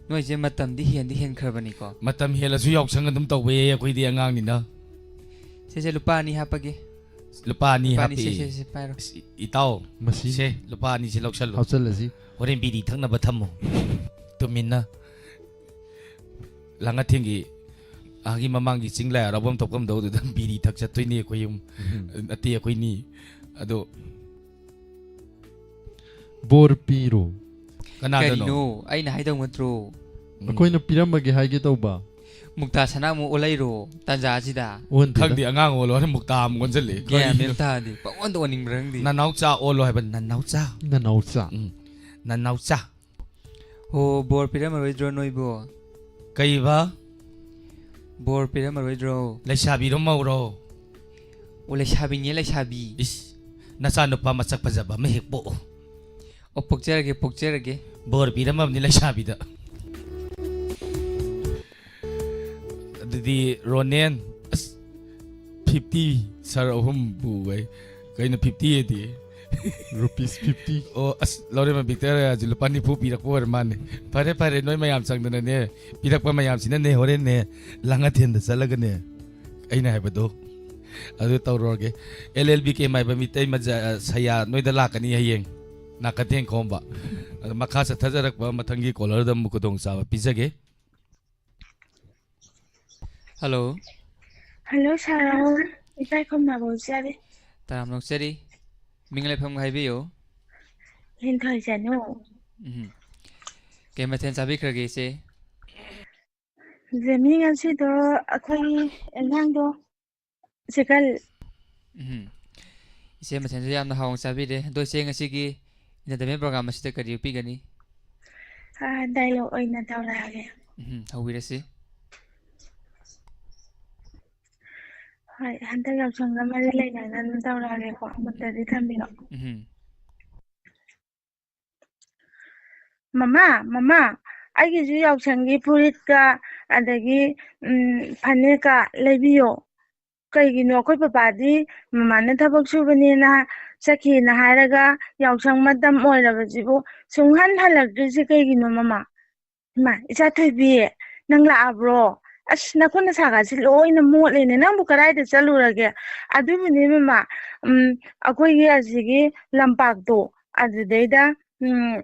ꯅꯣꯏꯁꯦ ꯃꯇꯝꯗꯤ ꯍꯦꯟꯗꯤ ꯍꯦꯟꯈ꯭ꯔꯕꯅꯤꯀꯣ꯫ ꯃꯇꯝ ꯍꯦꯜꯂꯁꯨ ꯌꯥꯎꯁꯪ ꯑꯗꯨꯝ ꯇꯧꯕ ꯌꯥꯏ ꯑꯩꯈꯣꯏꯗꯤ ꯑꯉꯥꯡꯅꯤꯅ꯫ ꯁꯦ, ꯁꯦ, ꯂꯨꯄꯥ ꯑꯅꯤ ꯍꯥꯞꯄꯒꯦ꯫ ꯂꯨꯄꯥ ꯑꯅꯤ ꯂꯨꯄꯥ ꯑꯅꯤ, ꯍꯥꯞꯄꯤ꯫ ꯁꯦ, ꯁꯦ, ꯁꯦ, ꯄꯥꯏꯔꯣ꯫ ꯑꯁ, ꯏ-, ꯏꯇꯥꯎ, ꯃꯁꯤ ꯁꯦ, ꯂꯨꯄꯥ ꯑꯅꯤꯁꯦ ꯂꯧꯁꯜꯂꯣ꯫ ꯍꯥꯞꯆꯜꯂꯁꯤ꯫ ꯍꯣꯔꯦꯟ ꯕꯤꯔꯤ ꯊꯛꯅꯕ ꯊꯝꯃꯣ꯫ ꯇꯨꯃꯤꯟꯅ꯫ ꯂꯥꯡꯉꯊꯦꯜꯒꯤ ꯑꯥꯒꯤ ꯃꯃꯥꯡꯒꯤ ꯆꯤꯡ ꯂꯥꯏ ꯍꯔꯥꯎꯐꯝ ꯊꯣꯛꯐꯝꯗꯧꯗꯨꯗ ꯕꯤꯔꯤ ꯊꯛ ꯆꯠꯇꯣꯏꯅꯤ ꯑꯩꯈꯣꯏ ꯑꯍꯨꯝ꯫ ꯅꯠꯇꯦ, ꯑꯩꯈꯣꯏꯅꯤ꯫ ꯑꯗꯣ ꯕꯣꯔ ꯄꯤꯔꯣ꯫ ꯀꯅꯥꯗꯅꯣ? ꯀꯔꯤꯅꯣ? ꯑꯩꯅ ꯍꯥꯏꯗꯧ ꯅꯠꯇ꯭ꯔꯣ? ꯎꯝ꯫ ꯑꯩꯈꯣꯏꯅ ꯄꯤꯔꯝꯃꯒꯦ ꯍꯥꯏꯒꯦ ꯇꯧꯕ꯫ ꯃꯨꯛꯇꯥ ꯁꯅꯥ ꯑꯃꯨꯛ ꯑꯣꯜꯂꯛꯏꯔꯣ ꯇꯥꯟꯖꯥꯁꯤꯗ? ꯑꯣꯟꯗꯦꯗ꯫ ꯈꯪꯗꯦ, ꯑꯉꯥꯡ ꯑꯣꯜꯂꯣ ꯍꯥꯏꯅ ꯃꯨꯛꯇꯥ ꯑꯃꯨꯛ ꯑꯣꯟꯁꯤꯜꯂꯛꯑꯦ꯫ ꯒ꯭ꯌꯥꯟ ꯀꯔꯤꯅꯣ? ꯃꯦꯟ ꯇꯥꯗꯦ꯫ ꯄꯪꯑꯣꯟꯗ ꯑꯣꯟꯅꯤꯡꯕ꯭ꯔꯥ ꯈꯪꯗꯦ꯫ ꯅꯅꯥꯎꯆꯥ ꯑꯣꯜꯂꯣ ꯍꯥꯏꯕ, ꯅꯅꯥꯎꯆꯥ꯫ ꯅꯅꯥꯎꯆꯥ꯫ ꯎꯝ, ꯅꯅꯥꯎꯆꯥ꯫ ꯍꯣ, ꯕꯣꯔ ꯄꯤꯔꯝꯃꯔꯣꯏꯗ꯭ꯔꯣ ꯅꯣꯏꯕꯨ? ꯀꯩꯕ? ꯕꯣꯔ ꯄꯤꯔꯝꯃꯔꯣꯏꯗ꯭ꯔꯣ? ꯂꯩꯁꯥꯕꯤꯔꯣ ꯃꯧꯔꯣ? ꯑꯣ, ꯂꯩꯁꯥꯕꯤꯅꯦ, ꯂꯩꯁꯥꯕꯤ꯫ ꯏꯁ, ꯅꯆꯥꯅꯨꯄꯥ ꯃꯁꯛ ꯐꯖꯕ ꯑꯃ ꯍꯦꯛ ꯄꯣꯛꯑꯣ꯫ ꯑꯣ, ꯄꯣꯛꯆꯔꯒꯦ, ꯄꯣꯛꯆꯔꯒꯦ꯫ ꯕꯣꯔ ꯄꯤꯔꯝꯃꯕꯅꯤ ꯂꯩꯁꯥꯕꯤꯗ꯫ ꯑꯗꯨꯗꯤ ꯔꯣꯅꯦꯟ, ꯑꯁ, ꯐꯤꯐꯇꯤ ꯁꯥꯔ ꯑꯍꯨꯝ ꯄꯨꯒꯩ꯫ ꯀꯩꯅꯣ ꯐꯤꯐꯇꯤ ꯑꯗꯤ? Rupees fifty. ꯑꯣ, ꯑꯁ, ꯂꯧꯔꯦꯝꯕ ꯕꯤꯛꯇꯔ ꯑꯌꯥꯁꯤ ꯂꯨꯄꯥ ꯅꯤꯐꯨ ꯄꯤꯔꯛꯄ ꯑꯣꯏꯔ ꯃꯥꯅꯦ꯫ ꯐꯔꯦ, ꯐꯔꯦ, ꯅꯣꯏ ꯃꯌꯥꯝ ꯆꯪꯗꯅꯅꯦ, ꯄꯤꯔꯛꯄ ꯃꯌꯥꯝꯁꯤꯅꯅꯦ, ꯍꯣꯔꯦꯟꯅꯦ, ꯂꯥꯡꯉꯊꯦꯟꯗ ꯆꯠꯂꯒꯅꯦ, ꯑꯩꯅ ꯍꯥꯏꯕꯗꯣ ꯑꯗꯨ ꯇꯧꯔꯨꯔꯒꯦ꯫ ꯑꯦꯜ ꯑꯦꯜ ꯕꯤ ꯀꯦꯝ ꯍꯥꯏꯕ ꯃꯤꯇꯩ ꯃꯆꯥ, ꯁꯌꯥ ꯅꯣꯏꯗ ꯂꯥꯛꯀꯅꯤ ꯍꯌꯦꯡ, ꯅꯥꯀꯊꯦꯡ ꯈꯣꯝꯕ꯫ ꯑꯗꯣ ꯃꯈꯥ ꯆꯠꯊꯖꯔꯛꯄ ꯃꯊꯪꯒꯤ ꯀꯣꯂꯔꯗ ꯑꯃꯨꯛ ꯈꯨꯗꯣꯡꯆꯥꯕ ꯄꯤꯖꯒꯦ꯫ ꯍꯜꯂꯣ꯫ ꯍꯜꯂꯣ, ꯁꯥꯔ ꯔꯥꯍꯨꯜ꯫ ꯏꯀꯥꯏ ꯈꯨꯝꯅꯕ ꯎꯠꯆꯔꯤ꯫ ꯇꯔꯥꯝꯅ ꯑꯣꯛꯆꯔꯤ꯫ ꯃꯤꯡ ꯂꯩꯐꯝꯒ ꯍꯥꯏꯕꯤꯌꯨ꯫ ꯍꯦꯟꯊꯣꯏꯖꯅꯨ꯫ ꯎꯝ꯫ ꯀꯩ ꯃꯊꯦꯜ ꯆꯥꯕꯤꯈ꯭ꯔꯒꯦ, ꯏꯆꯦ? ꯖꯦꯃꯤ, ꯉꯁꯤꯗꯣ ꯑꯩꯈꯣꯏꯒꯤ ꯑꯦꯟꯖꯥꯡꯗꯣ ꯆꯤꯀꯜ꯫ ꯎꯝ꯫ ꯏꯆꯦ ꯃꯊꯦꯜꯁꯨ ꯌꯥꯝꯅ ꯍꯥꯎꯅ ꯆꯥꯕꯤꯔꯦ꯫ ꯑꯗꯣ ꯏꯆꯦ, ꯉꯁꯤꯒꯤ ꯏꯟꯇꯔꯇꯦꯟꯃꯦꯟ ꯄ꯭ꯔꯣꯒ꯭ꯔꯥꯝ ꯑꯁꯤꯗ ꯀꯔꯤ ꯎꯠꯄꯤꯒꯅꯤ? ꯑꯥ, ꯗꯥꯏꯂꯣꯛ ꯑꯣꯏꯅ ꯇꯧꯔꯛꯑꯒꯦ꯫ ꯎꯝ, ꯍꯧꯕꯤꯔꯁꯤ꯫ ꯍꯣꯏ, ꯍꯟꯗꯛ ꯌꯥꯎꯁꯪꯒ ꯃꯔꯤ ꯂꯩꯅꯅ ꯑꯗꯨꯝ ꯇꯧꯔꯛꯑꯒꯦꯀꯣ, ꯃꯨꯠꯇꯗꯤ ꯊꯝꯕꯤꯔꯣ꯫ ꯎꯝ꯫ ꯃꯃꯥ, ꯃꯃꯥ, ꯑꯩꯒꯤꯁꯨ ꯌꯥꯎꯁꯪꯒꯤ ꯐꯨꯔꯤꯠꯀ ꯑꯗꯒꯤ, ꯎꯝ, ꯐꯅꯦꯛꯀ ꯂꯩꯕꯤꯌꯣ꯫ ꯀꯩꯒꯤꯅꯣ ꯑꯩꯈꯣꯏ ꯄꯄꯥꯗꯤ ꯃꯃꯥꯅ ꯊꯕꯛ ꯁꯨꯕꯅꯦꯅ ꯆꯠꯈꯤꯅ ꯍꯥꯏꯔꯒ ꯌꯥꯎꯁꯪ ꯃꯇꯝ ꯑꯣꯏꯔꯕꯁꯤꯕꯨ ꯁꯨꯡꯍꯟ ꯍꯜꯂꯛꯇ꯭ꯔꯤꯁꯦ ꯀꯩꯒꯤꯅꯣ, ꯃꯃꯥ? ꯏꯃꯥ, ꯏꯆꯥ ꯊꯣꯏꯕꯤ, ꯅꯪ ꯂꯥꯛꯑꯕ꯭ꯔꯣ? ꯑꯁ, ꯅꯈꯨꯠ ꯅꯁꯥꯒꯁꯤ ꯂꯣꯏꯅ ꯃꯣꯠꯂꯦꯅꯦ꯫ ꯅꯪꯕꯨ ꯀꯗꯥꯏꯗ ꯆꯠꯂꯨꯔꯒꯦ? ꯑꯗꯨꯕꯨꯅꯦ ꯃꯃꯥ, ꯎꯝ, ꯑꯩꯈꯣꯏꯒꯤ ꯑꯁꯤꯒꯤ ꯂꯝꯄꯥꯛꯇꯣ, ꯑꯗꯨꯗꯩꯗ, ꯎꯝ,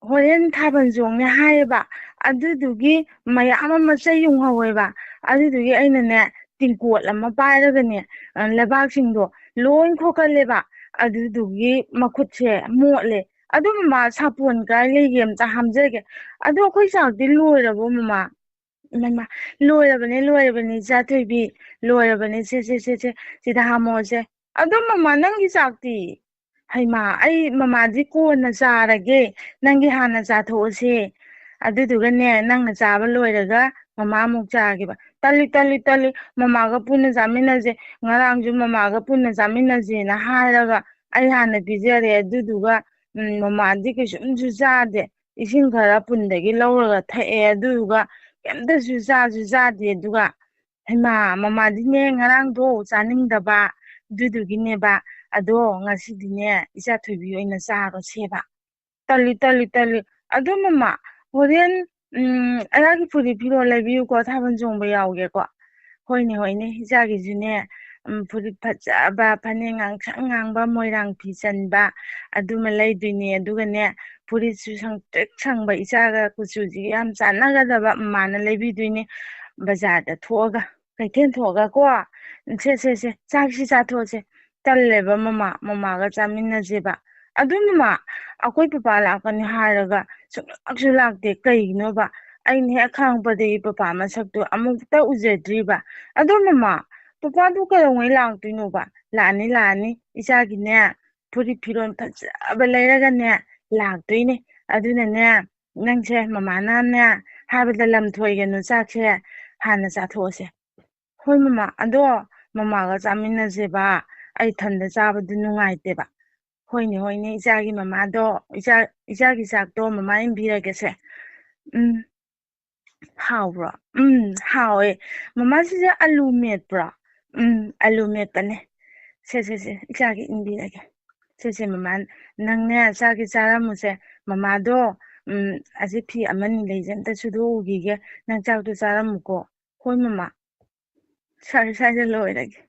ꯍꯣꯔꯦꯟ ꯊꯥꯕꯜ ꯆꯣꯡꯅꯦ ꯍꯥꯏꯌꯦꯕ꯫ ꯑꯗꯨꯗꯨꯒꯤ ꯃꯌꯥꯝ ꯑꯃ ꯆꯩ ꯌꯨꯡꯍꯧꯋꯦꯕ꯫ ꯑꯗꯨꯗꯨꯒꯤ ꯑꯩꯅꯅꯦ, ꯇꯤꯡꯀꯣꯠ ꯑꯃ ꯄꯥꯏꯔꯒꯅꯦ, ꯑ, ꯂꯩꯕꯥꯛꯁꯤꯡꯗꯣ ꯂꯣꯏ ꯈꯣꯀꯜꯂꯦꯕ꯫ ꯑꯗꯨꯗꯨꯒꯤ ꯃꯈꯨꯠꯁꯦ ꯃꯣꯠꯂꯦ꯫ ꯑꯗꯨ ꯃꯃꯥ, ꯁꯥꯄꯣꯟ ꯀꯥꯏ ꯂꯩꯒꯦ? ꯑꯝꯇ ꯍꯥꯝꯖꯒꯦ꯫ ꯑꯗꯣ ꯑꯩꯈꯣꯏ ꯆꯥꯛꯇꯤ ꯂꯣꯏꯔꯕꯣ ꯃꯃꯥ? ꯃꯃꯥ, ꯂꯣꯏꯔꯕꯅꯦ, ꯂꯣꯏꯔꯕꯅꯦ, ꯏꯆꯥ ꯊꯣꯏꯕꯤ, ꯂꯣꯏꯔꯕꯅꯦ꯫ ꯁꯦ, ꯁꯦ, ꯁꯦ, ꯁꯦ, ꯁꯤꯗ ꯍꯥꯝꯃꯣꯁꯦ꯫ ꯑꯗꯣ ꯃꯃꯥ, ꯅꯪꯒꯤ ꯆꯥꯛꯇꯤ? ꯍꯩꯃꯥ, ꯑꯩ ꯃꯃꯥꯗꯤ ꯀꯣꯟꯅ ꯆꯥꯔꯒꯦ, ꯅꯪꯒꯤ ꯍꯥꯟꯅ ꯆꯥꯊꯣꯛꯑꯁꯦ꯫ ꯑꯗꯨꯗꯨꯒꯅꯦ, ꯅꯪꯅ ꯆꯥꯕ ꯂꯣꯏꯔꯒ ꯃꯃꯥ ꯑꯃꯨꯛ ꯆꯥꯒꯦꯕ꯫ ꯇꯜꯂꯤ, ꯇꯜꯂꯤ, ꯇꯜꯂꯤ, ꯃꯃꯥꯒ ꯄꯨꯟꯅ ꯆꯥꯃꯤꯟꯅꯁꯦ꯫ ꯉꯔꯥꯡꯁꯨ ꯃꯃꯥꯒ ꯄꯨꯟꯅ ꯆꯥꯃꯤꯟꯅꯁꯦꯅ ꯍꯥꯏꯔꯒ ꯑꯩ ꯍꯥꯟꯅ ꯄꯤꯖꯔꯦ꯫ ꯑꯗꯨꯗꯨꯒ, ꯎꯝ, ꯃꯃꯥꯗꯤ ꯀꯩꯁꯨꯝꯁꯨ ꯆꯥꯗꯦ꯫ ꯏꯁꯤꯡ ꯈꯔ ꯄꯨꯟꯗꯒꯤ ꯂꯧꯔꯒ ꯊꯛꯑꯦ꯫ ꯑꯗꯨꯗꯨꯒ ꯀꯩꯝꯇꯁꯨ ꯆꯥꯁꯨ ꯆꯥꯗꯦ꯫ ꯑꯗꯨꯒ ꯍꯩꯃꯥ, ꯃꯃꯥꯗꯤꯅꯦ ꯉꯔꯥꯡꯗꯣ ꯆꯥꯅꯤꯡꯗꯕ, ꯑꯗꯨꯗꯨꯒꯤꯅꯦꯕ꯫ ꯑꯗꯣ ꯉꯁꯤꯗꯤꯅꯦ ꯏꯆꯥ ꯊꯣꯏꯕꯤ ꯑꯣꯏꯅ ꯆꯥꯔꯣꯁꯦꯕ꯫ ꯇꯜꯂꯤ, ꯇꯜꯂꯤ, ꯇꯜꯂꯤ꯫ ꯑꯗꯣ ꯃꯃꯥ, ꯍꯣꯔꯦꯟ, ꯎꯝ, ꯑꯩꯍꯥꯛꯀꯤ ꯐꯨꯔꯤꯠ ꯐꯤꯔꯣꯜ ꯂꯩꯕꯤꯌꯨꯀꯣ, ꯊꯥꯕꯜ ꯆꯣꯡꯕ ꯌꯥꯎꯒꯦꯀꯣ꯫ ꯍꯣꯏꯅꯦ, ꯍꯣꯏꯅꯦ, ꯏꯆꯥꯒꯤꯁꯨꯅꯦ, ꯎꯝ, ꯐꯨꯔꯤꯠ ꯐꯖꯕ, ꯐꯅꯦꯛ ꯉꯥꯡꯁꯪ ꯉꯥꯡꯕ, ꯃꯣꯏꯔꯥꯡ ꯐꯤ ꯆꯟꯕ, ꯑꯗꯨꯃ ꯂꯩꯗꯣꯏꯅꯦ꯫ ꯑꯗꯨꯒꯅꯦ, ꯐꯨꯔꯤꯠꯁꯨ ꯁꯪꯇ꯭ꯔꯤꯛ ꯁꯪꯕ, ꯏꯆꯥꯒ ꯀꯨꯆꯨꯁꯤꯒ ꯌꯥꯝ ꯆꯥꯟꯅꯒꯗꯕ ꯃꯃꯥꯅ ꯂꯩꯕꯤꯗꯣꯏꯅꯦ꯫ ꯕꯖꯥꯔꯗ ꯊꯣꯛꯑꯒ, ꯀꯩꯊꯦꯜ ꯊꯣꯛꯑꯒ ꯀꯣ, ꯁꯦ, ꯁꯦ, ꯁꯦ, ꯆꯥꯛꯁꯤ ꯆꯥꯊꯣꯛꯑꯁꯦ꯫ ꯇꯜꯂꯦꯕ ꯃꯃꯥ, ꯃꯃꯥꯒ ꯆꯥꯃꯤꯟꯅꯁꯦꯕ꯫ ꯑꯗꯨ ꯃꯃꯥ, ꯑꯩꯈꯣꯏ ꯄꯄꯥ ꯂꯥꯛꯀꯅꯤ ꯍꯥꯏꯔꯒ ꯁꯨꯡꯂꯥꯛꯁꯨ ꯂꯥꯛꯇꯦ꯫ ꯀꯩꯒꯤꯅꯣꯕ? ꯑꯩꯅ ꯍꯦꯛ ꯈꯪꯉꯛꯄꯗꯒꯤ ꯄꯄꯥ ꯃꯁꯛꯇꯣ ꯑꯃꯨꯛꯇ ꯎꯖꯗ꯭ꯔꯤꯕ꯫ ꯑꯗꯣ ꯃꯃꯥ, ꯄꯄꯥꯗꯨ ꯀꯩꯗꯧꯉꯩ ꯂꯥꯛꯇꯣꯏꯅꯣꯕ? ꯂꯥꯛꯑꯅꯤ, ꯂꯥꯛꯑꯅꯤ꯫ ꯏꯆꯥꯒꯤꯅꯦ, ꯐꯨꯔꯤꯠ ꯐꯤꯔꯣꯜ ꯐꯖꯕ ꯂꯩꯔꯒꯅꯦ ꯂꯥꯛꯇꯣꯏꯅꯦ꯫ ꯑꯗꯨꯅꯅꯦ, ꯅꯪꯁꯦ ꯃꯃꯥꯅꯅꯦ ꯍꯥꯏꯕꯗ ꯂꯝ ꯊꯣꯏꯒꯅꯨ, ꯆꯥꯛꯁꯦ ꯍꯥꯟꯅ ꯆꯥꯊꯣꯛꯑꯁꯦ꯫ ꯍꯣꯏ ꯃꯃꯥ, ꯑꯗꯣ ꯃꯃꯥꯒ ꯆꯥꯃꯤꯟꯅꯁꯦꯕ, ꯑꯩ ꯏꯊꯟꯗ ꯆꯥꯕꯗꯨ ꯅꯨꯡꯉꯥꯏꯇꯦꯕ꯫ ꯍꯣꯏꯅꯦ, ꯍꯣꯏꯅꯦ, ꯏꯆꯥꯒꯤ ꯃꯃꯥꯗꯣ, ꯏꯆꯥ, ꯏꯆꯥꯒꯤ ꯆꯥꯛꯇꯣ ꯃꯃꯥ ꯏꯟꯕꯤꯔꯒꯦꯁꯦ꯫ ꯎꯝ, ꯍꯥꯎꯕ꯭ꯔꯣ? ꯎꯝ, ꯍꯥꯎꯋꯦ꯫ ꯃꯃꯥ, ꯁꯤꯁꯦ ꯑꯂꯨ ꯃꯦꯠꯄ꯭ꯔꯣ? ꯎꯝ, ꯑꯂꯨ ꯃꯦꯠꯄꯅꯦ꯫ ꯁꯦ, ꯁꯦ, ꯁꯦ, ꯏꯆꯥꯒꯤ ꯏꯟꯕꯤꯔꯒꯦ꯫ ꯁꯦ, ꯁꯦ, ꯃꯃꯥ, ꯅꯪꯅꯦ ꯆꯥꯛꯁꯤ ꯆꯥꯔꯝꯃꯨꯁꯦ꯫ ꯃꯃꯥꯗꯣ, ꯎꯝ, ꯑꯁꯤ ꯐꯤ ꯑꯃꯅꯤ ꯂꯩꯁꯦ, ꯑꯝꯇ ꯁꯨꯗꯣꯛꯎꯈꯤꯒꯦ꯫ ꯅꯪ ꯆꯥꯛꯇꯣ ꯆꯥꯔꯝꯃꯨꯀꯣ꯫ ꯍꯣꯏ ꯃꯃꯥ, ꯁꯥꯔ, ꯁ꯭ꯋꯥꯏꯗ ꯂꯣꯏꯔꯒꯦ꯫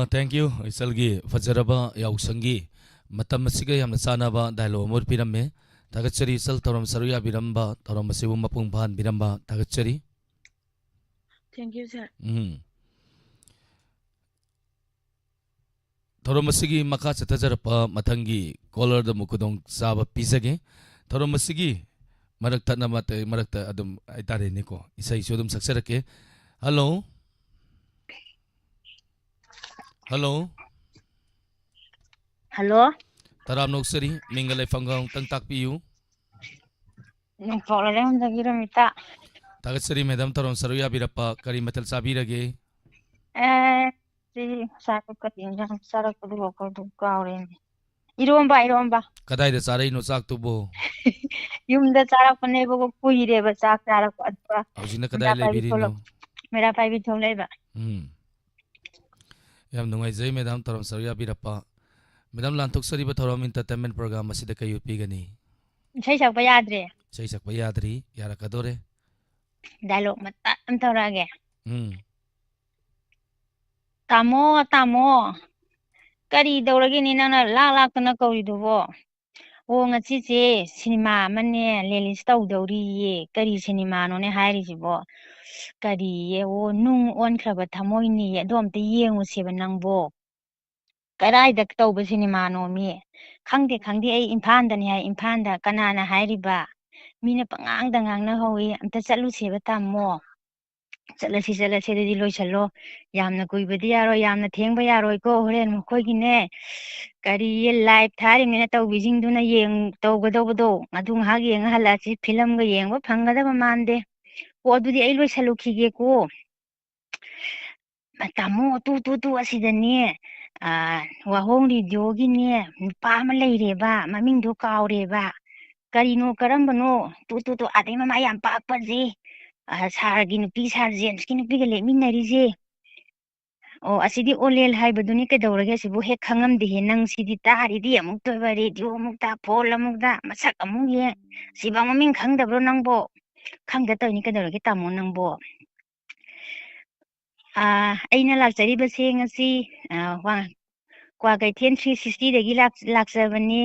ꯑ, thank you, ꯏꯆꯜꯒꯤ ꯐꯖꯔꯕ ꯌꯥꯎꯁꯪꯒꯤ ꯃꯇꯝ ꯑꯁꯤꯒ ꯌꯥꯝꯅ ꯆꯥꯟꯅꯕ dialogue ꯑꯃ ꯎꯠꯄꯤꯔꯝꯃꯦ꯫ ꯊꯥꯒꯠꯆꯔꯤ ꯏꯆꯜ, ꯊꯧꯔꯝ ꯁꯔꯨꯛ ꯌꯥꯕꯤꯔꯝꯕ, ꯊꯧꯔꯝ ꯑꯁꯤꯕꯨ ꯃꯄꯨꯡ ꯐꯥꯍꯟꯕꯤꯔꯝꯕ ꯊꯥꯒꯠꯆꯔꯤ꯫ Thank you, sir. ꯎꯝ꯫ ꯊꯧꯔꯝ ꯑꯁꯤꯒꯤ ꯃꯈꯥ ꯆꯠꯊꯖꯔꯛꯄ ꯃꯊꯪꯒꯤ caller ꯗ ꯑꯃꯨꯛ ꯈꯨꯗꯣꯡ ꯆꯥꯕ ꯄꯤꯖꯒꯦ꯫ ꯊꯧꯔꯝ ꯑꯁꯤꯒꯤ ꯃꯔꯛ ꯊꯠꯅ ꯃꯇ-, ꯃꯔꯛꯇ ꯑꯗꯨꯝ ꯍꯥꯏꯇꯥꯔꯦꯅꯦꯀꯣ, ꯏꯁꯩꯁꯨ ꯑꯗꯨꯝ ꯁꯛꯆꯔꯛꯀꯦ꯫ Hello? Hello? Hello? ꯇꯔꯥꯝꯅ ꯑꯣꯛꯆꯔꯤ, ꯃꯤꯡꯒ ꯂꯩꯐꯝꯒ ꯑꯃꯨꯛꯇꯪ ꯇꯥꯛꯄꯤꯌꯨ꯫ ꯅꯣꯡꯄꯣꯛ ꯂꯩꯔꯦꯝꯗꯒꯤ ꯔꯣꯃꯤꯇꯥ꯫ ꯊꯥꯒꯠꯆꯔꯤ madam, ꯊꯧꯔꯝ ꯁꯔꯨꯛ ꯌꯥꯕꯤꯔꯛꯄ꯫ ꯀꯔꯤ ꯃꯊꯦꯜ ꯆꯥꯕꯤꯔꯒꯦ? ꯑꯦ, ꯁꯤ ꯆꯥꯛ ꯀꯔꯤ ꯏꯟꯖꯥꯡ ꯆꯥꯔꯛꯄꯗꯨꯕꯨ ꯑꯩꯈꯣꯏꯗꯨ ꯀꯥꯎꯔꯦꯅꯦ꯫ ꯏꯔꯣꯝꯕ, ꯏꯔꯣꯝꯕ꯫ ꯀꯗꯥꯏꯗ ꯆꯥꯔꯛꯏꯅꯣ ꯆꯥꯛꯇꯨꯕꯨ? ꯌꯨꯝꯗ ꯆꯥꯔꯛꯄꯅꯦꯕꯀꯣ, ꯀꯨꯏꯔꯦꯕ ꯆꯥꯛ ꯆꯥꯔꯛꯄ꯫ ꯑꯗꯨꯒ ꯍꯧꯖꯤꯛꯅ ꯀꯗꯥꯏ ꯃꯩꯔꯥ ꯄꯥꯏꯕꯤ ꯂꯩꯕꯤꯔꯤꯅꯣ? ꯊꯣꯛꯂꯛ-, ꯃꯩꯔꯥ ꯄꯥꯏꯕꯤ ꯊꯣꯛꯂꯛꯏꯕ꯫ ꯎꯝ꯫ ꯌꯥꯝ ꯅꯨꯡꯉꯥꯏꯖꯩ madam, ꯊꯧꯔꯝ ꯁꯔꯨꯛ ꯌꯥꯕꯤꯔꯛꯄ꯫ Madam, ꯂꯥꯟꯊꯣꯛꯆꯔꯤꯕ ꯊꯧꯔꯝ entertainment program ꯑꯁꯤꯗ ꯀꯩ ꯎꯠꯄꯤꯒꯅꯤ? ꯏꯁꯩ ꯁꯛꯄ ꯌꯥꯗ꯭ꯔꯦ꯫ ꯏꯁꯩ ꯁꯛꯄ ꯌꯥꯗ꯭ꯔꯤ, ꯌꯥꯔꯛꯀꯗꯣꯔꯦ꯫ Dialogue ꯃꯇꯠ ꯑꯃ ꯇꯧꯔꯛꯑꯒꯦ꯫ ꯎꯝ꯫ ꯇꯥꯃꯣ, ꯇꯥꯃꯣ, ꯀꯔꯤ ꯇꯧꯔꯒꯦꯅꯦ ꯅꯪꯅ ꯂꯥꯛ ꯂꯥꯛꯇꯅ ꯀꯧꯔꯤꯗꯨꯕꯣ? ꯑꯣ, ꯉꯁꯤꯁꯦ ꯁꯤꯅꯦꯃꯥ ꯑꯃꯅꯦ release ꯇꯧꯗꯧꯔꯤꯌꯦ꯫ ꯀꯔꯤ ꯁꯤꯅꯦꯃꯥꯅꯣꯅꯦ ꯍꯥꯏꯔꯤꯁꯤꯕꯣ? ꯀꯔꯤꯌꯦ? ꯑꯣ, ꯅꯨꯡ ꯑꯣꯟꯈ꯭ꯔꯕ ꯊꯃꯣꯏꯅꯦꯌꯦ꯫ ꯑꯗꯣ ꯑꯝꯇ ꯌꯦꯡꯉꯨꯁꯦꯕ ꯅꯪꯕꯣ꯫ ꯀꯗꯥꯏꯗ ꯇꯧꯕ ꯁꯤꯅꯦꯃꯥꯅꯣꯃꯤ? ꯈꯪꯗꯦ, ꯈꯪꯗꯦ, ꯑꯩ ꯏꯝꯐꯥꯜꯗꯅꯤ ꯍꯥꯏ, ꯏꯝꯐꯥꯜꯗ꯫ ꯀꯅꯥꯅ ꯍꯥꯏꯔꯤꯕ? ꯃꯤꯅ ꯄꯉꯥꯡꯗ ꯉꯥꯡꯅꯍꯧꯋꯤ꯫ ꯑꯝꯇ ꯆꯠꯂꯨꯁꯦꯕ, ꯇꯥꯃꯣ꯫ ꯆꯠꯂꯁꯤ, ꯆꯠꯂꯁꯤ, ꯑꯗꯨꯗꯤ ꯂꯣꯏꯁꯜꯂꯣ꯫ ꯌꯥꯝꯅ ꯀꯨꯏꯕꯗꯤ ꯌꯥꯔꯣꯏ, ꯌꯥꯝꯅ ꯊꯦꯡꯕ ꯌꯥꯔꯣꯏꯀꯣ꯫ ꯍꯣꯔꯦꯟ ꯃꯈꯣꯏꯒꯤꯅꯦ, ꯀꯔꯤꯌꯦ, live ꯊꯥꯔꯤꯕꯅꯤꯅ ꯇꯧꯕꯤꯁꯤꯡꯗꯨꯅ ꯌꯦꯡ-, ꯇꯧꯒꯗꯧꯕꯗꯣ, ꯑꯗꯨ ꯉꯥꯏꯍꯥꯛ ꯌꯦꯡꯉ ꯍꯜꯂꯛꯑꯁꯤ꯫ Film ꯒ ꯌꯦꯡꯕ ꯐꯪꯒꯗꯕ ꯃꯥꯟꯗꯦ꯫ ꯑꯣ, ꯑꯗꯨꯗꯤ ꯑꯩ ꯂꯣꯏꯁꯜꯂꯨꯈꯤꯒꯦꯀꯣ꯫ ꯇꯥꯃꯣ, ꯇꯨ, ꯇꯨ, ꯇꯨ, ꯑꯁꯤꯗꯅꯦ, ꯑ, ꯋꯥꯍꯣꯡ ꯔꯦꯗꯤꯑꯣꯒꯤꯅꯦ, ꯅꯨꯄꯥ ꯑꯃ ꯂꯩꯔꯦꯕ, ꯃꯃꯤꯡꯗꯣ ꯀꯥꯎꯔꯦꯕ꯫ ꯀꯔꯤꯅꯣ, ꯀꯔꯝꯕꯅꯣ? ꯇꯨ, ꯇꯨ, ꯇꯨ, ꯑꯗꯩ ꯃꯃꯥꯏ ꯌꯥꯝ ꯄꯥꯛꯄꯁꯦ, ꯑ, ꯁꯥꯔꯒꯤ ꯅꯨꯄꯤ, ꯁꯥꯔ ꯖꯦꯝꯁꯀꯤ ꯅꯨꯄꯤꯒ ꯂꯦꯞꯃꯤꯟꯅꯔꯤꯁꯦ꯫ ꯑꯣ, ꯑꯁꯤꯗꯤ ꯑꯣꯂꯦꯟ ꯍꯥꯏꯕꯗꯨꯅꯤ, ꯀꯩꯗꯧꯔꯒꯦ? ꯑꯁꯤꯕꯨ ꯍꯦꯛ ꯈꯪꯉꯝꯗꯦꯍꯦ꯫ ꯅꯪ ꯁꯤꯗꯤ ꯇꯥ, ꯔꯦꯗꯤꯑꯣ ꯑꯃꯨꯛ ꯇꯣꯏꯕ, ꯔꯦꯗꯤꯑꯣ ꯑꯃꯨꯛ ꯇꯥ, ꯐꯣꯟ ꯑꯃꯨꯛ ꯇꯥ, ꯃꯁꯛ ꯑꯃꯨꯛ ꯌꯦꯡ꯫ ꯁꯤꯕ ꯃꯃꯤꯡ ꯈꯪꯗꯕ꯭ꯔꯣ ꯅꯪꯕꯣ? ꯈꯪꯗ ꯇꯧꯔꯤꯅꯤ, ꯀꯩꯗꯧꯔꯒꯦ ꯇꯥꯃꯣ ꯅꯪꯕꯣ? ꯑꯥ, ꯑꯩꯅ ꯂꯥꯛꯆꯔꯤꯕꯁꯦ ꯉꯁꯤ, ꯑꯥ, ꯋꯥ-, ꯀ꯭ꯋꯥꯀꯩꯊꯦꯜ three sixty ꯗꯒꯤ ꯂꯥꯛ-, ꯂꯥꯛꯆꯕꯅꯤ꯫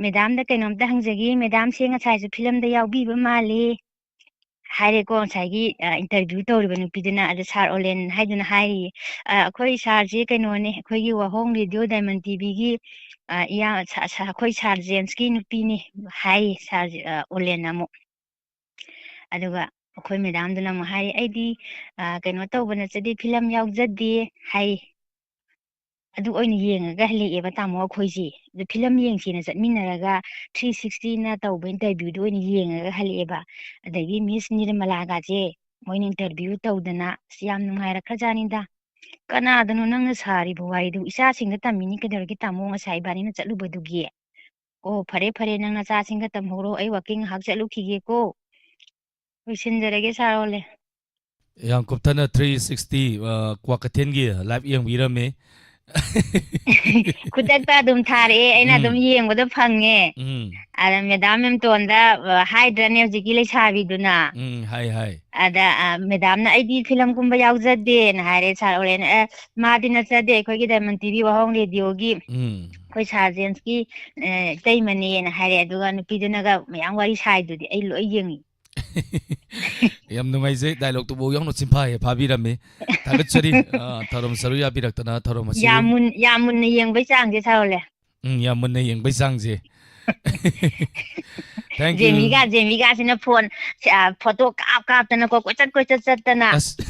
ꯃꯦꯗꯥꯝꯗ ꯀꯩꯅꯣꯝꯇ ꯍꯪꯖꯒꯦ꯫ ꯃꯦꯗꯥꯝꯁꯦ ꯉꯁꯥꯏꯁꯨ ꯐꯤꯂꯝꯗ ꯌꯥꯎꯕꯤꯕ ꯃꯥꯜꯂꯤ꯫ ꯍꯥꯏꯔꯦꯀꯣ ꯉꯁꯥꯏꯒꯤ, ꯑ, interview ꯇꯧꯔꯤꯕ ꯅꯨꯄꯤꯗꯨꯅ꯫ ꯑꯗ ꯁꯥꯔ ꯑꯣꯂꯦꯟ ꯍꯥꯏꯗꯨꯅ ꯍꯥꯏꯔꯤꯌꯦ, "ꯑ, ꯑꯩꯈꯣꯏ ꯁꯥꯔꯁꯦ ꯀꯩꯅꯣꯅꯦ, ꯑꯩꯈꯣꯏꯒꯤ ꯋꯥꯍꯣꯡ ꯔꯦꯗꯤꯑꯣ ꯗꯥꯏꯃꯟ ꯇꯤꯚꯤꯒꯤ, ꯑ, ꯏꯌꯥ-, ꯁꯥ-, ꯁꯥ-, ꯑꯩꯈꯣꯏ ꯁꯥꯔ ꯖꯦꯝꯁꯀꯤ ꯅꯨꯄꯤꯅꯦ", ꯍꯥꯏꯌꯦ ꯁꯥꯔ, ꯑ, ꯑꯣꯂꯦꯟꯅ ꯑꯃꯨꯛ꯫ ꯑꯗꯨꯒ ꯑꯩꯈꯣꯏ ꯃꯦꯗꯥꯝꯗꯨꯅ ꯑꯃꯨꯛ ꯍꯥꯏꯔꯤ, "ꯑꯩꯗꯤ, ꯑ, ꯀꯩꯅꯣ ꯇꯧꯕ ꯅꯠꯆꯗꯦ, ꯐꯤꯂꯝ ꯌꯥꯎꯖꯗꯦ", ꯍꯥꯏꯌꯦ꯫ ꯑꯗꯨ ꯑꯣꯏꯅ ꯌꯦꯡꯉꯒ ꯍꯜꯂꯛꯑꯦꯕ ꯇꯥꯃꯣ ꯑꯩꯈꯣꯏꯁꯦ꯫ ꯑꯗꯨ ꯐꯤꯂꯝ ꯌꯦꯡꯁꯦꯅ ꯆꯠꯃꯤꯟꯅꯔꯒ three sixty ꯅ ꯇꯧꯕ interview ꯗꯨ ꯑꯣꯏꯅ ꯌꯦꯡꯉꯒ ꯍꯜꯂꯛꯑꯦꯕ꯫ ꯑꯗꯒꯤ ꯃꯤꯁ ꯅꯤꯔꯃꯂꯥꯒꯁꯦ ꯃꯣꯏꯅ interview ꯇꯧꯗꯅ ꯑꯁ ꯌꯥꯝ ꯅꯨꯡꯉꯥꯏꯔꯛꯈ꯭ꯔꯖꯥꯠꯅꯤꯗ꯫ ꯀꯅꯥꯗꯅꯣ ꯅꯪꯅ ꯁꯥꯔꯤꯕ ꯋꯥꯔꯤꯗꯨ? ꯏꯆꯥꯁꯤꯡꯗ ꯇꯝꯃꯤꯅꯤ ꯀꯩꯗꯧꯔꯒꯦ ꯇꯥꯃꯣ, ꯉꯁꯥꯏ ꯏꯕꯥꯅꯤꯅ ꯆꯠꯂꯨꯕꯗꯨꯒꯤ꯫ ꯑꯣ, ꯐꯔꯦ ꯐꯔꯦ, ꯅꯪ ꯅꯆꯥꯁꯤꯡꯒ ꯇꯝꯍꯧꯔꯣ, ꯑꯩ walking ꯉꯥꯏꯍꯥꯛ ꯆꯠꯂꯨꯈꯤꯒꯦꯀꯣ꯫ ꯂꯣꯏꯁꯤꯟꯖꯔꯒꯦ ꯁꯥꯔ ꯑꯣꯂꯦ꯫ ꯌꯥꯝ ꯀꯨꯞꯊꯅ three sixty, ꯑ, ꯀ꯭ꯋꯥꯀꯩꯊꯦꯜꯒꯤ live ꯌꯦꯡꯕꯤꯔꯝꯃꯤ꯫ ꯈꯨꯗꯛꯇ ꯑꯗꯨꯝ ꯊꯥꯔꯛꯑꯦ, ꯑꯩꯅ ꯎꯝ꯫ ꯑꯗꯨꯝ ꯌꯦꯡꯕꯗꯣ ꯐꯪꯉꯦ꯫ ꯎꯝ꯫ ꯑꯗ ꯃꯦꯗꯥꯝ ꯃꯦꯝꯇꯣꯟꯗ, ꯑ, ꯍꯥꯏꯗ꯭ꯔꯅꯦ ꯍꯧꯖꯤꯛꯀꯤ ꯂꯩꯁꯥꯕꯤꯗꯨꯅ꯫ ꯎꯝ, ꯍꯥꯏ, ꯍꯥꯏ꯫ ꯑꯗ, ꯑ, ꯃꯦꯗꯥꯝꯅ "ꯑꯩꯗꯤ ꯐꯤꯂꯝ ꯀꯨꯝꯕ ꯌꯥꯎꯖꯗꯦꯅ" ꯍꯥꯏꯔꯦ ꯁꯥꯔ ꯑꯣꯂꯦꯅ꯫ "ꯑꯦ, ꯃꯥꯗꯤ ꯅꯠꯆꯗꯦ, ꯑꯩꯈꯣꯏꯒꯤ ꯗꯥꯏꯃꯟ ꯇꯤꯚꯤ ꯋꯥꯍꯣꯡ ꯔꯦꯗꯤꯑꯣꯒꯤ ꯎꯝ꯫ ꯑꯩꯈꯣꯏ ꯁꯥꯔ ꯖꯦꯝꯁꯀꯤ, ꯑ, ꯏꯇꯩꯃꯅꯦꯅ" ꯍꯥꯏꯔꯦ꯫ ꯑꯗꯨꯒ ꯅꯨꯄꯤꯗꯨꯅꯒ ꯃꯌꯥꯝ ꯋꯥꯔꯤ ꯁꯥꯏꯗꯨꯗꯤ ꯑꯩ ꯂꯣꯏ ꯌꯦꯡꯉꯤ꯫ ꯌꯥꯝ ꯅꯨꯡꯉꯥꯏꯖꯩ, dialogue ꯇꯨꯕꯨ ꯌꯥꯎꯅ ꯆꯤꯟꯐꯥ ꯍꯦꯛ ꯐꯥꯕꯤꯔꯝꯃꯤ꯫ ꯊꯥꯒꯠꯆꯔꯤ, ꯑ, ꯊꯧꯔꯝ ꯁꯔꯨꯛ ꯌꯥꯕꯤꯔꯛꯇꯅ ꯊꯧꯔꯝ ꯑꯁꯤꯕꯨ꯫ ꯌꯥꯝ ꯃꯨꯟ-, ꯌꯥꯝ ꯃꯨꯟꯅ ꯌꯦꯡꯕꯩ ꯆꯥꯡꯁꯦ ꯁꯥꯔ ꯑꯣꯂꯦ꯫ ꯎꯝ, ꯌꯥꯝ ꯃꯨꯟꯅ ꯌꯦꯡꯕꯩ ꯆꯥꯡꯁꯦ꯫ Thank you꯫ ꯖꯦꯃꯤꯒ, ꯖꯦꯃꯤꯒꯁꯤꯅ ꯐꯣꯟ, ꯑ, ꯐꯣꯇꯣ ꯀꯥꯞ ꯀꯥꯞꯇꯅꯀꯣ, ꯀꯣꯏꯆꯠ ꯀꯣꯏꯆꯠ ꯆꯠꯇꯅ꯫ ꯑꯁ꯫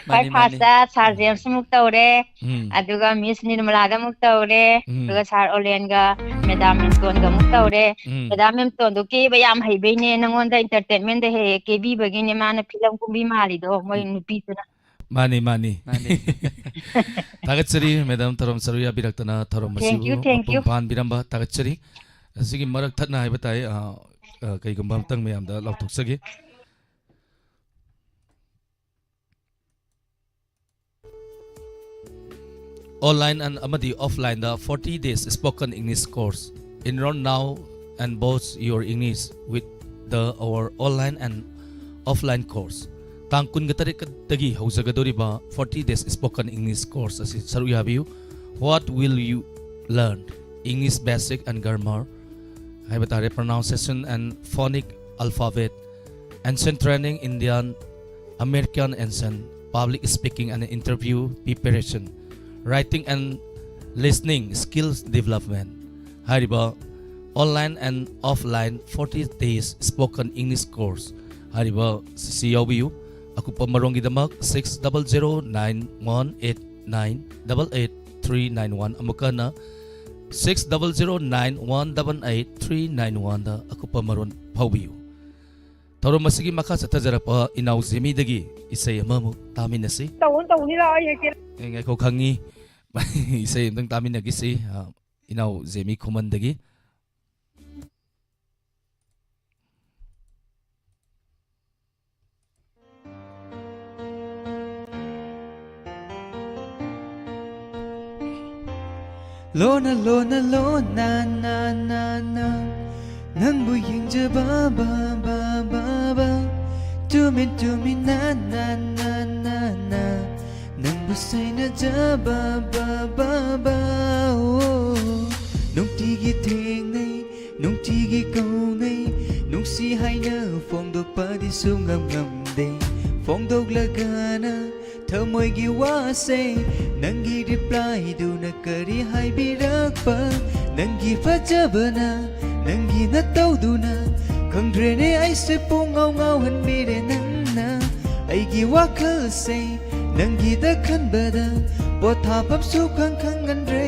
ꯈ꯭ꯋꯥꯏ ꯃꯥꯅꯤ, ꯃꯥꯅꯤ꯫ First ꯇ ꯁꯥꯔ ꯖꯦꯝꯁ ꯑꯃꯨꯛ ꯇꯧꯔꯦ, ꯎꯝ꯫ ꯑꯗꯨꯒ ꯃꯤꯁ ꯅꯤꯔꯃꯂꯥꯗ ꯑꯃꯨꯛ ꯇꯧꯔꯦ, ꯎꯝ꯫ ꯑꯗꯨꯒ ꯁꯥꯔ ꯑꯣꯂꯦꯟꯒ ꯃꯦꯗꯥꯝ ꯃꯦꯝꯇꯣꯟꯒ ꯑꯃꯨꯛ ꯇꯧꯔꯦ꯫ ꯎꯝ꯫ ꯃꯦꯗꯥꯝ ꯃꯦꯝꯇꯣꯟꯗꯣ ꯀꯦꯕ ꯌꯥꯝ ꯍꯩꯕꯩꯅꯦ, ꯅꯪꯉꯣꯟꯗ entertainment ꯗ ꯍꯦꯛ ꯍꯦꯛ ꯀꯦꯕꯤꯕꯒꯤꯅꯦ ꯃꯥꯅ ꯐꯤꯂꯝ ꯀꯨꯝꯕꯤ ꯃꯥꯜꯂꯤꯗꯣ, ꯃꯣꯏ ꯎꯝ꯫ ꯅꯨꯄꯤꯗꯨꯅ꯫ ꯃꯥꯅꯤ, ꯃꯥꯅꯤ꯫ ꯃꯥꯅꯤ꯫ ꯊꯥꯒꯠꯆꯔꯤ, ꯃꯦꯗꯥꯝ, ꯊꯧꯔꯝ ꯁꯔꯨꯛ ꯌꯥꯕꯤꯔꯛꯇꯅ ꯊꯧꯔꯝ Thank ꯑꯁꯤꯕꯨ you, thank you꯫ ꯃꯄꯨꯡ ꯐꯥꯍꯟꯕꯤꯔꯝꯕ ꯊꯥꯒꯠꯆꯔꯤ꯫ ꯑꯁꯤꯒꯤ ꯃꯔꯛ ꯊꯠꯅ ꯍꯥꯏꯕ ꯇꯥꯏ, ꯑ, ꯑ, ꯀꯩꯒꯨꯝꯕ ꯑꯝꯇꯪ ꯃꯌꯥꯝꯗ ꯂꯥꯎꯊꯣꯛꯆꯒꯦ꯫ online and ꯑꯃꯗꯤ offline the forty days spoken English course. Enroll now and boost your English with the our online and offline course. ꯇꯥꯡ ꯀꯨꯟꯒ ꯇꯔꯦꯠꯇꯒꯤ ꯍꯧꯖꯒꯗꯧꯔꯤꯕ forty days spoken English course ꯑꯁꯤ ꯁꯔꯨꯛ ꯌꯥꯕꯤꯌꯨ꯫ What will you learn? English basic and grammar ꯍꯥꯏꯕ ꯇꯥꯔꯦ, pronunciation and phonic alphabet, ancient training, Indian, American ancient, public speaking and interview preparation, writing and listening skills development ꯍꯥꯏꯔꯤꯕ online and offline forty days spoken English course ꯍꯥꯏꯔꯤꯕ ꯁꯤ ꯌꯥꯎꯕꯤꯌꯨ꯫ ꯑꯀꯨꯞꯄ ꯃꯔꯣꯜꯒꯤꯗꯃꯛ six double zero nine one eight nine double eight three nine one, ꯑꯃꯨꯛꯀ ꯍꯟꯅ six double zero nine one eight eight three nine one ꯗ ꯑꯀꯨꯞꯄ ꯃꯔꯣꯜ ꯐꯥꯎꯕꯤꯌꯨ꯫ ꯊꯧꯔꯝ ꯑꯁꯤꯒꯤ ꯃꯈꯥ ꯆꯠꯊꯖꯔꯛꯄ ꯏꯅꯥꯎ ꯖꯦꯃꯤꯗꯒꯤ ꯏꯁꯩ ꯑꯃꯃꯨꯛ ꯇꯥꯃꯤꯟꯅꯁꯤ꯫ ꯇꯧꯅꯤ, ꯇꯧꯅꯤ, ꯂꯥꯛꯑꯣ, ꯑꯩ ꯍꯦꯛ ꯆꯦꯜ- ꯑꯦ, ꯉꯥꯏꯈꯣ, ꯈꯪꯉꯤ꯫ ꯏꯁꯩ ꯑꯝꯇꯪ ꯇꯥꯃꯤꯟꯅꯈꯤꯁꯤ, ꯑ, ꯏꯅꯥꯎ ꯖꯦꯃꯤ ꯈꯨꯃꯟꯗꯒꯤ꯫ ꯂꯣꯟꯅ ꯂꯣꯟꯅ ꯂꯣꯟꯅ ꯅꯥ ꯅꯥ ꯅꯥ ꯅꯪꯕꯨ ꯌꯦꯡꯖꯕ ꯕꯥ ꯕꯥ ꯕꯥ ꯕꯥ ꯇꯨꯃꯤꯟ ꯇꯨꯃꯤꯟ ꯅꯥ ꯅꯥ ꯅꯥ ꯅꯥ ꯅꯥ ꯅꯪꯕꯨ ꯁꯦꯟꯅꯖꯕ ꯕꯥ ꯕꯥ ꯕꯥ ꯑꯣ ꯅꯨꯡꯇꯤꯒꯤ ꯊꯦꯡꯅꯩ ꯅꯨꯡꯇꯤꯒꯤ ꯀꯧꯅꯩ ꯅꯨꯡꯁꯤ ꯍꯥꯏꯅ ꯐꯣꯡꯗꯣꯛꯄꯗꯤ ꯁꯨꯡꯉꯝ ꯉꯝꯗꯦ ꯐꯣꯡꯗꯣꯛꯂꯒꯅ ꯊꯃꯣꯏꯒꯤ ꯋꯥꯁꯦ ꯅꯪꯒꯤ ꯔꯤꯄ꯭ꯂꯥꯏꯗꯨꯅ ꯀꯔꯤ ꯍꯥꯏꯕꯤꯔꯛꯄ ꯅꯪꯒꯤ ꯐꯖꯕꯅ ꯅꯪꯒꯤ ꯅꯇꯧꯗꯨꯅ ꯈꯪꯗ꯭ꯔꯦꯅꯦ ꯑꯩꯁꯦ ꯄꯨꯡꯉꯥꯎ ꯉꯥꯎꯍꯟꯕꯤꯔꯦ ꯅꯪꯅ ꯑꯩꯒꯤ ꯋꯥꯈꯜꯁꯦ ꯅꯪꯒꯤꯗ ꯈꯟꯕꯗ ꯄꯣꯊꯥꯐꯝꯁꯨ ꯈꯪ ꯈꯪꯍꯟꯗ꯭ꯔꯦ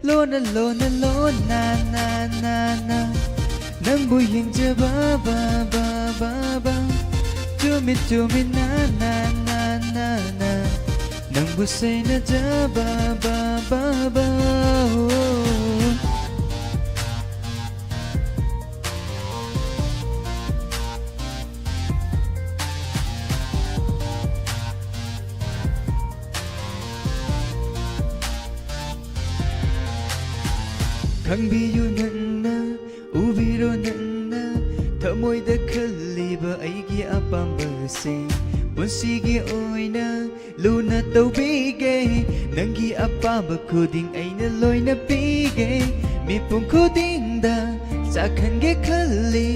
ꯂꯣꯟꯅ ꯂꯣꯟꯅ ꯂꯣꯟꯅ ꯅꯥ ꯅꯥ ꯅꯥ ꯅꯪꯕꯨ ꯌꯦꯡꯖꯕ ꯕꯥ ꯕꯥ ꯕꯥ ꯕꯥ ꯇꯨꯃꯤꯟ ꯇꯨꯃꯤꯟ ꯅꯥ ꯅꯥ ꯅꯥ ꯅꯥ ꯅꯥ ꯅꯪꯕꯨ ꯁꯦꯟꯅꯖꯕ ꯕꯥ ꯕꯥ ꯕꯥ ꯑꯣ ꯈꯪꯕꯤꯌꯨ ꯅꯪꯅ, ꯎꯕꯤꯔꯣ ꯅꯪꯅ, ꯊꯃꯣꯏꯗ ꯈꯜꯂꯤꯕ ꯑꯩꯒꯤ ꯑꯄꯥꯝꯕꯁꯦ꯫ ꯄꯨꯟꯁꯤꯒꯤ ꯑꯣꯏꯅ ꯂꯨꯅ ꯇꯧꯕꯤꯒꯦ, ꯅꯪꯒꯤ ꯑꯄꯥꯝꯕ ꯈꯨꯗꯤꯡ ꯑꯩꯅ ꯂꯣꯏꯅ ꯄꯤꯒꯦ꯫ ꯃꯤꯄꯨꯝ ꯈꯨꯗꯤꯡꯗ ꯆꯥꯛꯍꯟꯒꯦ ꯈꯜꯂꯤ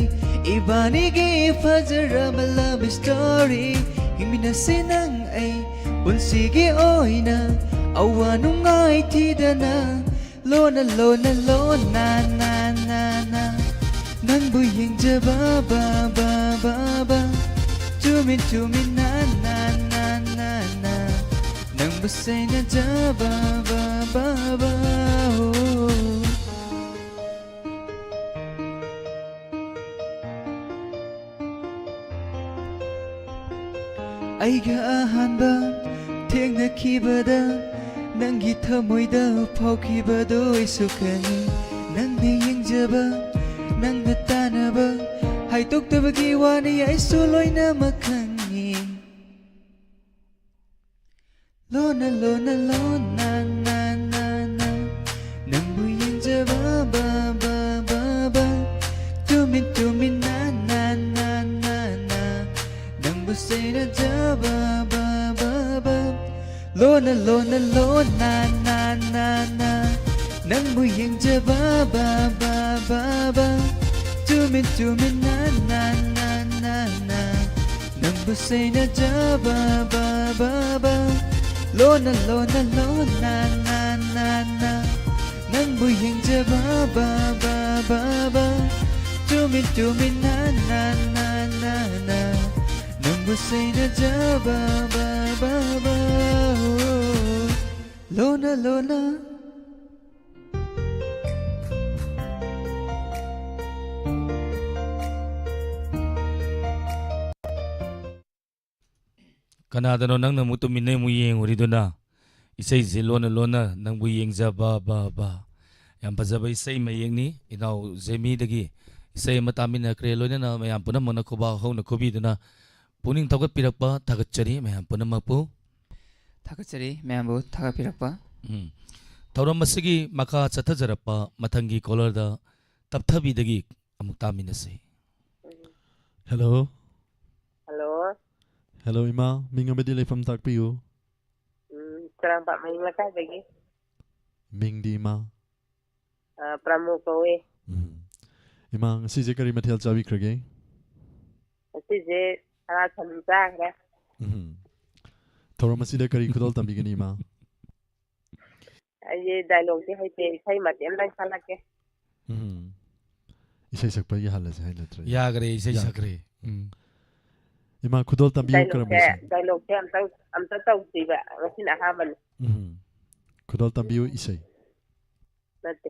ꯏꯕꯥꯅꯤꯒꯤ ꯐꯖꯔꯕ love story꯫ ꯍꯤꯡꯃꯤꯟꯅꯁꯤ ꯅꯪ ꯑꯩ ꯄꯨꯟꯁꯤꯒꯤ ꯑꯣꯏꯅ, ꯑꯋꯥ ꯅꯨꯡꯉꯥꯏ ꯊꯤꯗꯅ꯫ ꯂꯣꯟꯅ ꯂꯣꯟꯅ ꯂꯣꯟꯅ ꯅꯥ ꯅꯥ ꯅꯥ, ꯅꯪꯕꯨ ꯌꯦꯡꯖꯕ ꯕꯥ ꯕꯥ ꯕꯥ ꯕꯥ꯫ ꯇꯨꯃꯤꯟ ꯇꯨꯃꯤꯟ ꯅꯥ ꯅꯥ ꯅꯥ ꯅꯥ ꯅꯥ, ꯅꯪꯕꯨ ꯁꯦꯟꯅꯖꯕ ꯕꯥ ꯕꯥ ꯕꯥ꯫ ꯑꯣ꯫ ꯑꯩꯒ ꯑꯍꯥꯟꯕ ꯊꯦꯡꯅꯈꯤꯕꯗ ꯅꯪꯒꯤ ꯊꯃꯣꯏꯗ ꯐꯥꯎꯈꯤꯕꯗꯣ ꯑꯩꯁꯨ ꯈꯪꯉꯤ꯫ ꯅꯪꯅ ꯌꯦꯡꯖꯕ, ꯅꯪꯅ ꯇꯥꯟꯅꯕ, ꯍꯥꯏꯗꯣꯛꯇꯕꯒꯤ ꯋꯥꯅꯤ ꯑꯩꯁꯨ ꯂꯣꯏꯅꯃꯛ ꯈꯪꯉꯤ꯫ ꯂꯣꯟꯅ ꯂꯣꯟꯅ ꯂꯣꯟꯅ ꯅꯥ ꯅꯥ ꯅꯥ, ꯅꯪꯕꯨ ꯌꯦꯡꯖꯕ ꯕꯥ ꯕꯥ ꯕꯥ ꯕꯥ꯫ ꯇꯨꯃꯤꯟ ꯇꯨꯃꯤꯟ ꯅꯥ ꯅꯥ ꯅꯥ ꯅꯥ ꯅꯥ, ꯅꯪꯕꯨ ꯁꯦꯟꯅꯖꯕ ꯕꯥ ꯕꯥ ꯕꯥ꯫ ꯂꯣꯟꯅ ꯂꯣꯟꯅ ꯂꯣꯟꯅ ꯅꯥ ꯅꯥ ꯅꯥ, ꯅꯪꯕꯨ ꯌꯦꯡꯖꯕ ꯕꯥ ꯕꯥ ꯕꯥ ꯕꯥ꯫ ꯇꯨꯃꯤꯟ ꯇꯨꯃꯤꯟ ꯅꯥ ꯅꯥ ꯅꯥ ꯅꯥ ꯅꯥ, ꯅꯪꯕꯨ ꯁꯦꯟꯅꯖꯕ ꯕꯥ ꯕꯥ ꯕꯥ꯫ ꯂꯣꯟꯅ ꯂꯣꯟꯅ ꯂꯣꯟꯅ ꯅꯥ ꯅꯥ ꯅꯥ, ꯅꯪꯕꯨ ꯌꯦꯡꯖꯕ ꯕꯥ ꯕꯥ ꯕꯥ ꯕꯥ꯫ ꯇꯨꯃꯤꯟ ꯇꯨꯃꯤꯟ ꯅꯥ ꯅꯥ ꯅꯥ ꯅꯥ ꯅꯥ, ꯅꯪꯕꯨ ꯁꯦꯟꯅꯖꯕ ꯕꯥ ꯕꯥ ꯕꯥ꯫ ꯂꯣꯟꯅ ꯂꯣꯟꯅ꯫ ꯀꯅꯥꯗꯅꯣ ꯅꯪꯅ ꯑꯃꯨꯛ ꯇꯨꯃꯤꯟꯅ ꯑꯃꯨꯛ ꯌꯦꯡꯉꯨꯔꯤꯗꯨꯅ? ꯏꯁꯩꯁꯦ ꯂꯣꯟꯅ ꯂꯣꯟꯅ ꯅꯪꯕꯨ ꯌꯦꯡꯖꯕ ꯕꯥ ꯕꯥ꯫ ꯌꯥꯝ ꯐꯖꯕ ꯏꯁꯩ ꯃꯌꯦꯛꯅꯤ꯫ ꯏꯅꯥꯎ ꯖꯦꯃꯤꯗꯒꯤ ꯏꯁꯩ ꯑꯃ ꯇꯥꯃꯤꯟꯅꯈ꯭ꯔꯦ꯫ ꯂꯣꯏꯅꯅ ꯃꯌꯥꯝ ꯄꯨꯝꯅꯃꯛꯅ ꯈꯨꯕꯥꯛ ꯍꯧꯅ ꯈꯨꯕꯤꯗꯨꯅ ꯄꯨꯛꯅꯤꯡ ꯊꯧꯒꯠꯄꯤꯔꯛꯄ ꯊꯥꯒꯠꯆꯔꯤ ꯃꯌꯥꯝ ꯄꯨꯝꯅꯃꯛꯄꯨ꯫ ꯊꯥꯒꯠꯆꯔꯤ ꯃꯌꯥꯝꯕꯨ ꯊꯥꯒꯠꯄꯤꯔꯛꯄ꯫ ꯎꯝ꯫ ꯊꯧꯔꯝ ꯑꯁꯤꯒꯤ ꯃꯈꯥ ꯆꯠꯊꯖꯔꯛꯄ ꯃꯊꯪꯒꯤ caller ꯗ ꯇꯞꯊꯕꯤꯗꯒꯤ ꯑꯃꯨꯛ ꯇꯥꯃꯤꯟꯅꯁꯤ꯫ ꯎꯝ꯫ Hello꯫ Hello꯫ Hello, ꯏꯃꯥ꯫ ꯃꯤꯡ ꯑꯃꯗꯤ ꯂꯩꯐꯝ ꯇꯥꯛꯄꯤꯌꯨ꯫ ꯎꯝ, ꯆꯔꯥꯡꯄꯥꯠ ꯃꯌꯨꯝ ꯂꯩꯀꯥꯏꯗꯒꯤ꯫ ꯃꯤꯡꯗꯤ, ꯏꯃꯥ? ꯑ, ꯄ꯭ꯔꯃꯣ ꯀꯧꯋꯦ꯫ ꯎꯝ꯫ ꯏꯃꯥ, ꯉꯁꯤꯁꯦ ꯀꯔꯤ ꯃꯊꯦꯜ ꯆꯥꯕꯤꯈ꯭ꯔꯒꯦ? ꯉꯁꯤꯁꯦ ꯁꯂꯥꯠ ꯁꯟ ꯆꯥꯈ꯭ꯔꯦ꯫ ꯎꯝ꯫ ꯊꯧꯔꯝ ꯑꯁꯤꯗ ꯀꯔꯤ ꯈꯨꯗꯣꯜ ꯇꯝꯕꯤꯒꯅꯤ, ꯏꯃꯥ? ꯑꯩꯁꯦ dialogue ꯇꯤ ꯍꯩꯇꯦ, ꯏꯁꯩ ꯃꯇꯦꯛ ꯑꯃꯇꯪ ꯁꯛꯂꯛꯀꯦ꯫ ꯎꯝ꯫ ꯏꯁꯩ ꯁꯛꯄꯒꯤ ꯍꯜꯂꯁꯦ ꯍꯥꯏ ꯅꯠꯇ꯭ꯔꯣ? ꯌꯥꯈ꯭ꯔꯦ, ꯏꯁꯩ ꯌꯥ-, ꯁꯛꯈ꯭ꯔꯦ꯫ ꯎꯝ꯫ ꯏꯃꯥ, ꯈꯨꯗꯣꯜ ꯇꯝꯕꯤꯌꯨ, dialogue ꯀꯔꯝꯕ ꯁꯦ, ꯏꯁꯩ? Dialogue ꯁꯦ ꯑꯝꯇꯪ, ꯑꯝꯇ ꯇꯧꯗ꯭ꯔꯤꯕ, ꯉꯁꯤꯅ ꯑꯍꯥꯟꯕꯅꯤ꯫ ꯎꯝ꯫ ꯈꯨꯗꯣꯜ ꯇꯝꯕꯤꯌꯨ ꯏꯁꯩ꯫ ꯅꯠꯇꯦ꯫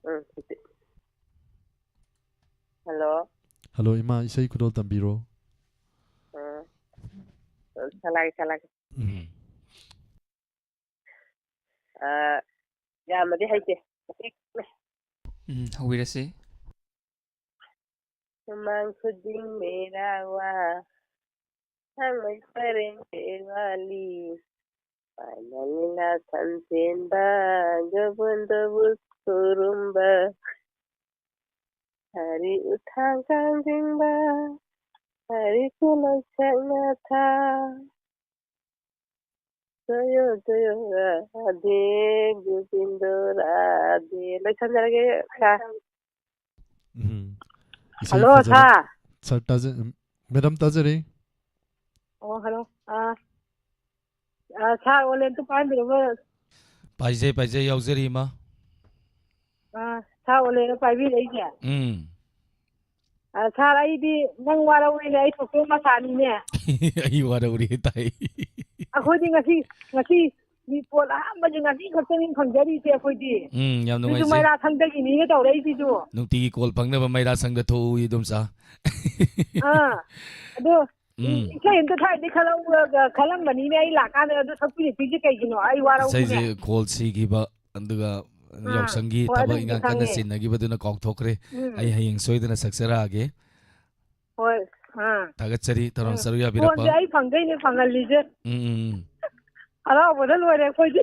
ꯎꯝ, ꯍꯧꯖꯤꯛ꯫ Hello꯫ Hello, ꯏꯃꯥ, ꯏꯁꯩ ꯈꯨꯗꯣꯜ ꯇꯝꯕꯤꯔꯣ꯫ ꯎꯝ꯫ ꯁꯛꯂꯛꯀꯦ, ꯁꯛꯂꯛꯀꯦ꯫ ꯎꯝ꯫ ꯑ, ꯌꯥꯝꯅꯗꯤ ꯍꯩꯇꯦ꯫ ꯎꯝ, ꯍꯧꯕꯤꯔꯁꯤ꯫ ꯁꯨꯃꯥꯡ ꯈꯨꯗꯤꯡ ꯃꯦꯔꯥ ꯋꯥ, ꯊꯥꯡꯃꯩ ꯄꯔꯦꯡ ꯐꯦꯔꯋꯥꯂꯤ, ꯄꯥꯏꯅ ꯂꯤꯂꯥ ꯁꯟ ꯆꯦꯟꯕ, ꯒꯣꯕꯤꯟꯗꯕꯨ ꯈꯨꯔꯨꯝꯕ, ꯍꯔꯤ ꯎꯊꯥꯡ ꯀꯥꯡꯖꯤꯡꯕ, ꯍꯔꯤ ꯀꯣꯂꯣꯏ ꯁꯛꯅꯊꯥ, ꯖꯣꯌꯣ ꯖꯣꯌꯣ ꯔꯥꯙꯦ ꯒꯣꯕꯤꯟꯗꯣ ꯔꯥꯙꯦ꯫ ꯂꯣꯏꯁꯟꯖꯔꯒꯦ, ꯁꯥꯔ꯫ ꯎꯝ꯫ ꯏꯁꯩ hello, ꯐꯖꯔꯦ꯫ Sir꯫ Sir, ꯇꯥꯖ-, ꯎꯝ, madam, ꯇꯥꯖꯔꯤ꯫ ꯑꯣ, hello꯫ ꯑꯥ, ꯑꯥ, sir, ꯑꯣꯂꯦꯟꯗꯨ ꯄꯥꯏꯕꯤꯔꯕ? ꯄꯥꯏꯖꯩ, ꯄꯥꯏꯖꯩ, ꯌꯥꯎꯖꯔꯤ, ꯏꯃꯥ꯫ ꯑꯥ, sir, ꯑꯣꯂꯦꯟꯗꯨ ꯄꯥꯏꯕꯤꯔꯛꯏꯁꯦ? ꯎꯝ꯫ ꯑꯥ, sir, ꯑꯩꯗꯤ ꯅꯪ ꯋꯥꯔꯧꯔꯦꯅꯦ, ꯑꯩ ꯊꯣꯛꯇꯣꯛ ꯃꯁꯥꯅꯤꯅꯦ꯫ ꯑꯩ ꯋꯥꯔꯧꯔꯦ ꯇꯥꯏ꯫ ꯑꯩꯈꯣꯏꯗꯤ ꯉꯁꯤ, ꯉꯁꯤ report ꯑꯍꯥꯟꯕꯁꯦ ꯉꯁꯤ ꯈꯛꯇꯅꯤ ꯐꯪꯖꯔꯤꯁꯦ ꯑꯩꯈꯣꯏꯗꯤ꯫ ꯎꯝ, ꯌꯥꯝ ꯑꯗꯨꯁꯨ ꯅꯨꯡꯉꯥꯏꯖꯩ꯫ ꯃꯩꯔꯥ ꯁꯪꯗꯒꯤꯅꯤꯅꯦ ꯇꯧꯔꯛꯏꯁꯤꯁꯨ꯫ ꯅꯨꯡꯇꯤꯒꯤ call ꯐꯪꯅꯕ ꯃꯩꯔꯥ ꯁꯪꯗ ꯊꯣꯛꯎ, ꯏꯗꯣꯝꯆꯥ꯫ ꯑꯥ, ꯑꯗꯣ, ꯎꯝ꯫ ꯏꯁꯩ ꯑꯝꯇ ꯊꯥꯏꯗꯤ ꯈꯜꯂꯝ-, ꯈꯜꯂꯝꯕꯅꯤꯅꯦ ꯑꯩ ꯂꯥꯛꯀꯥꯟꯗ, ꯑꯗꯣ ꯁꯛꯄꯤꯔꯛꯇ꯭ꯔꯤꯁꯦ ꯀꯩꯒꯤꯅꯣ? ꯑꯩ ꯋꯥꯔꯧꯕꯅꯦ꯫ ꯏꯁꯩꯁꯦ call ꯁꯤꯈꯤꯕ, ꯑꯗꯨꯒ ꯑꯥ, ꯌꯥꯎꯁꯪꯒꯤ ꯍꯣꯏ, ꯊꯕꯛ ꯑꯗꯨꯕꯨꯗꯤ ꯏꯟꯈꯥꯡ ꯀꯟꯅ ꯈꯪꯉꯦ꯫ ꯆꯤꯟꯅꯈꯤꯕꯗꯨꯅ ꯀꯥꯎꯊꯣꯛꯈ꯭ꯔꯦ꯫ ꯎꯝ꯫ ꯑꯩ ꯍꯌꯦꯡ ꯁꯣꯏꯗꯅ ꯁꯛꯆꯔꯛꯑꯒꯦ꯫ ꯍꯣꯏ, ꯑꯥ꯫ ꯊꯥꯒꯠꯆꯔꯤ, ꯊꯧꯔꯝ ꯎꯝ꯫ ꯁꯔꯨꯛ ꯌꯥꯕꯤꯔꯛꯄ꯫ ꯐꯣꯟꯁꯦ ꯑꯩ ꯐꯪꯗꯣꯏꯅꯦ ꯐꯪꯍꯜꯂꯤꯁꯦ꯫ ꯎꯝ, ꯎꯝ, ꯎꯝ꯫ ꯍꯔꯥꯎꯕꯗ ꯂꯣꯏꯔꯦ ꯑꯩꯈꯣꯏꯗꯤ꯫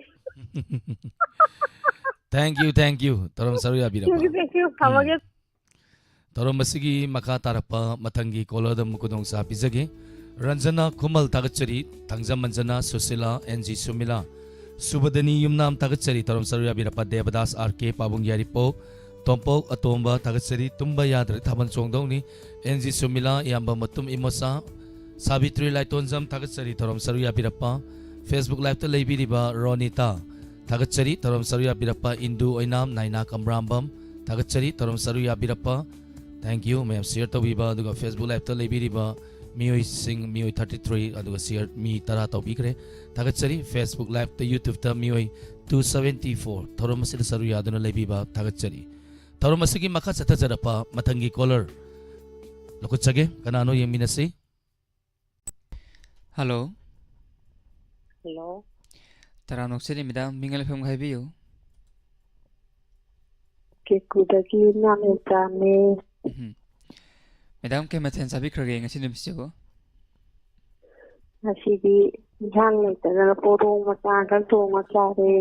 Thank you, thank you. ꯊꯧꯔꯝ ꯁꯔꯨꯛ ꯌꯥꯕꯤꯔꯕ꯫ Thank you, thank you. ꯊꯝꯃꯒꯦ꯫ ꯊꯧꯔꯝ ꯑꯁꯤꯒꯤ ꯃꯈꯥ ꯇꯥꯔꯛꯄ ꯃꯊꯪꯒꯤ caller ꯗ ꯑꯃꯨꯛ ꯈꯨꯗꯣꯡꯆꯥꯕ ꯄꯤꯖꯒꯦ꯫ ꯔꯟꯖꯅꯥ ꯈꯨꯃꯜ ꯊꯥꯒꯠꯆꯔꯤ, ꯊꯥꯡꯖꯝ ꯃꯟꯖꯅꯥ, ꯁꯨꯁꯤꯂꯥ, ꯑꯦꯟ ꯖꯤ ꯁꯨꯃꯤꯂꯥ, ꯁꯨꯕꯗꯅꯤ ꯌꯨꯝꯅꯥꯝ ꯊꯥꯒꯠꯆꯔꯤ, ꯊꯧꯔꯝ ꯁꯔꯨꯛ ꯌꯥꯕꯤꯔꯛꯄ ꯗꯦꯕꯗꯥꯁ ꯑꯥꯔ ꯀꯦ ꯄꯥꯕꯨꯡ ꯌꯥꯏꯔꯤꯄꯣꯛ, ꯇꯣꯝꯄꯣꯛ ꯑꯇꯣꯝꯕ ꯊꯥꯒꯠꯆꯔꯤ, ꯇꯨꯝꯕ ꯌꯥꯗ꯭ꯔꯦ ꯊꯥꯕꯜ ꯆꯣꯡꯗꯧꯅꯤ, ꯑꯦꯟ ꯖꯤ ꯁꯨꯃꯤꯂꯥ, ꯏꯌꯥꯝꯕ ꯃꯇꯨꯝ ꯏꯃꯣꯆꯥ, ꯁꯥꯕꯤꯇ꯭ꯔꯤ ꯂꯥꯏꯇꯣꯟꯖꯝ ꯊꯥꯒꯠꯆꯔꯤ, ꯊꯧꯔꯝ ꯁꯔꯨꯛ ꯌꯥꯕꯤꯔꯛꯄ꯫ Facebook live ꯇ ꯂꯩꯕꯤꯔꯤꯕ ꯔꯣꯅꯤꯇꯥ ꯊꯥꯒꯠꯆꯔꯤ, ꯊꯧꯔꯝ ꯁꯔꯨꯛ ꯌꯥꯕꯤꯔꯛꯄ꯫ ꯏꯟꯗꯨ ꯑꯣꯏꯅꯥꯝ, ꯅꯥꯏꯅꯥ ꯀꯝꯕ꯭ꯔꯥꯝꯕꯝ ꯊꯥꯒꯠꯆꯔꯤ, ꯊꯧꯔꯝ ꯁꯔꯨꯛ ꯌꯥꯕꯤꯔꯛꯄ꯫ Thank you ꯃꯌꯥꯝ share ꯇꯧꯕꯤꯕ, ꯑꯗꯨꯒ Facebook live ꯇ ꯂꯩꯕꯤꯔꯤꯕ ꯃꯤꯑꯣꯏꯁꯤꯡ, ꯃꯤꯑꯣꯏ thirty three, ꯑꯗꯨꯒ share ꯃꯤ ꯇꯔꯥ ꯇꯧꯕꯤꯈ꯭ꯔꯦ, ꯊꯥꯒꯠꯆꯔꯤ꯫ Facebook live ꯇ, YouTube ꯇ ꯃꯤꯑꯣꯏ two seventy four ꯊꯧꯔꯝ ꯑꯁꯤꯗ ꯁꯔꯨꯛ ꯌꯥꯗꯨꯅ ꯂꯩꯕꯤꯕ ꯊꯥꯒꯠꯆꯔꯤ꯫ ꯊꯧꯔꯝ ꯑꯁꯤꯒꯤ ꯃꯈꯥ ꯆꯠꯊꯖꯔꯛꯄ ꯃꯊꯪꯒꯤ caller ꯂꯧꯈꯠꯆꯒꯦ꯫ ꯀꯅꯥꯅꯣ ꯌꯦꯡꯃꯤꯟꯅꯁꯤ꯫ Hello꯫ Hello꯫ ꯇꯔꯥꯝꯅ ꯑꯣꯛꯆꯔꯤ madam, ꯃꯤꯡ ꯂꯩꯐꯝꯒ ꯍꯥꯏꯕꯤꯌꯨ꯫ ꯀꯦꯀꯨꯗꯒꯤ ꯅꯥꯎꯔꯦꯝꯆꯥꯅꯦ꯫ ꯎꯝ꯫ Madam, ꯀꯩ ꯃꯊꯦꯜ ꯆꯥꯕꯤꯈ꯭ꯔꯒꯦ ꯉꯁꯤ ꯅꯨꯃꯤꯠꯁꯤꯕꯨ? ꯉꯁꯤꯗꯤ ꯏꯟꯁꯥꯡ ꯂꯩꯇꯗꯅ ꯄꯣꯔꯣꯡ ꯃꯆꯥ ꯈꯔ ꯊꯣꯡꯉ ꯆꯥꯔꯦ꯫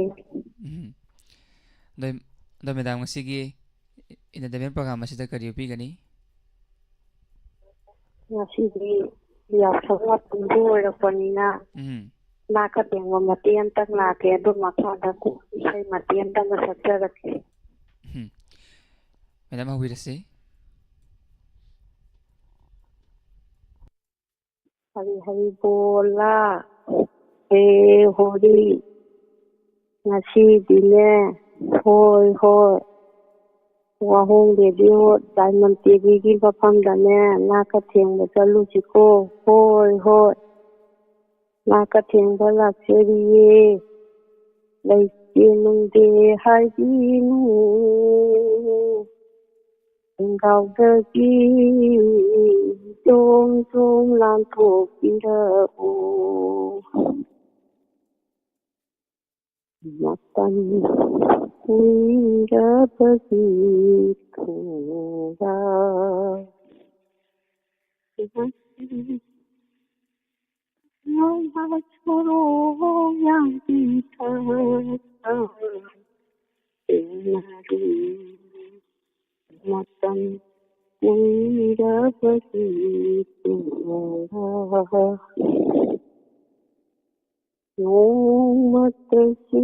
ꯎꯝ꯫ ꯑꯗꯣ, ꯑꯗꯣ madam, ꯉꯁꯤꯒꯤ entertainment program ꯑꯁꯤꯗ ꯀꯔꯤ ꯎꯠꯄꯤꯒꯅꯤ? ꯉꯁꯤꯗꯤ ꯌꯥꯎꯁꯪ ꯃꯇꯝꯁꯨ ꯑꯣꯏꯔꯛꯄꯅꯤꯅ ꯎꯝ꯫ ꯅꯥꯀ ꯇꯦꯡꯕ ꯃꯇꯦꯛ ꯑꯃꯇꯪ ꯂꯥꯛꯀꯦ, ꯑꯗꯨ ꯃꯈꯥꯗ ꯏꯁꯩ ꯃꯇꯦꯛ ꯑꯃꯇꯪꯒ ꯁꯛꯆꯔꯛꯀꯦ꯫ ꯎꯝ꯫ Madam, ꯍꯧꯕꯤꯔꯁꯤ꯫ ꯍꯔꯤ ꯍꯔꯤ ꯕꯣꯂꯥ꯫ ꯍꯦ ꯍꯣꯔꯤ꯫ ꯉꯁꯤꯗꯤꯅꯦ, ꯍꯣꯏ ꯍꯣꯏ, ꯋꯥꯍꯣꯡ ꯔꯦꯗꯤꯑꯣ ꯗꯥꯏꯃꯟ ꯇꯤꯚꯤꯒꯤ ꯃꯐꯝꯗꯅꯦ ꯅꯥꯀ ꯊꯦꯡꯕ ꯆꯠꯂꯨꯁꯤꯀꯣ꯫ ꯍꯣꯏ ꯍꯣꯏ, ꯅꯥꯀ ꯊꯦꯡꯕ ꯂꯥꯛꯆꯔꯤꯌꯦ꯫ ꯂꯩꯇꯦ ꯅꯨꯡꯗꯦ ꯍꯥꯏꯕꯤꯅꯨ, ꯁꯦꯡꯒꯥꯎꯗꯒꯤ ꯖꯣꯝ ꯖꯣꯝ ꯂꯥꯟꯊꯣꯛꯄꯤꯔꯛꯎ꯫ ꯃꯇꯝ ꯀꯨꯏꯔꯕꯒꯤ ꯊꯨꯡꯗ ꯅꯣꯡꯃ ꯁꯣꯔꯣꯛ ꯌꯥꯝꯕꯤꯗ ꯅꯥꯔꯤ꯫ ꯃꯇꯝ ꯀꯨꯏꯔꯕꯒꯤ ꯇꯨꯡꯗ ꯅꯣꯡꯃꯇꯁꯨ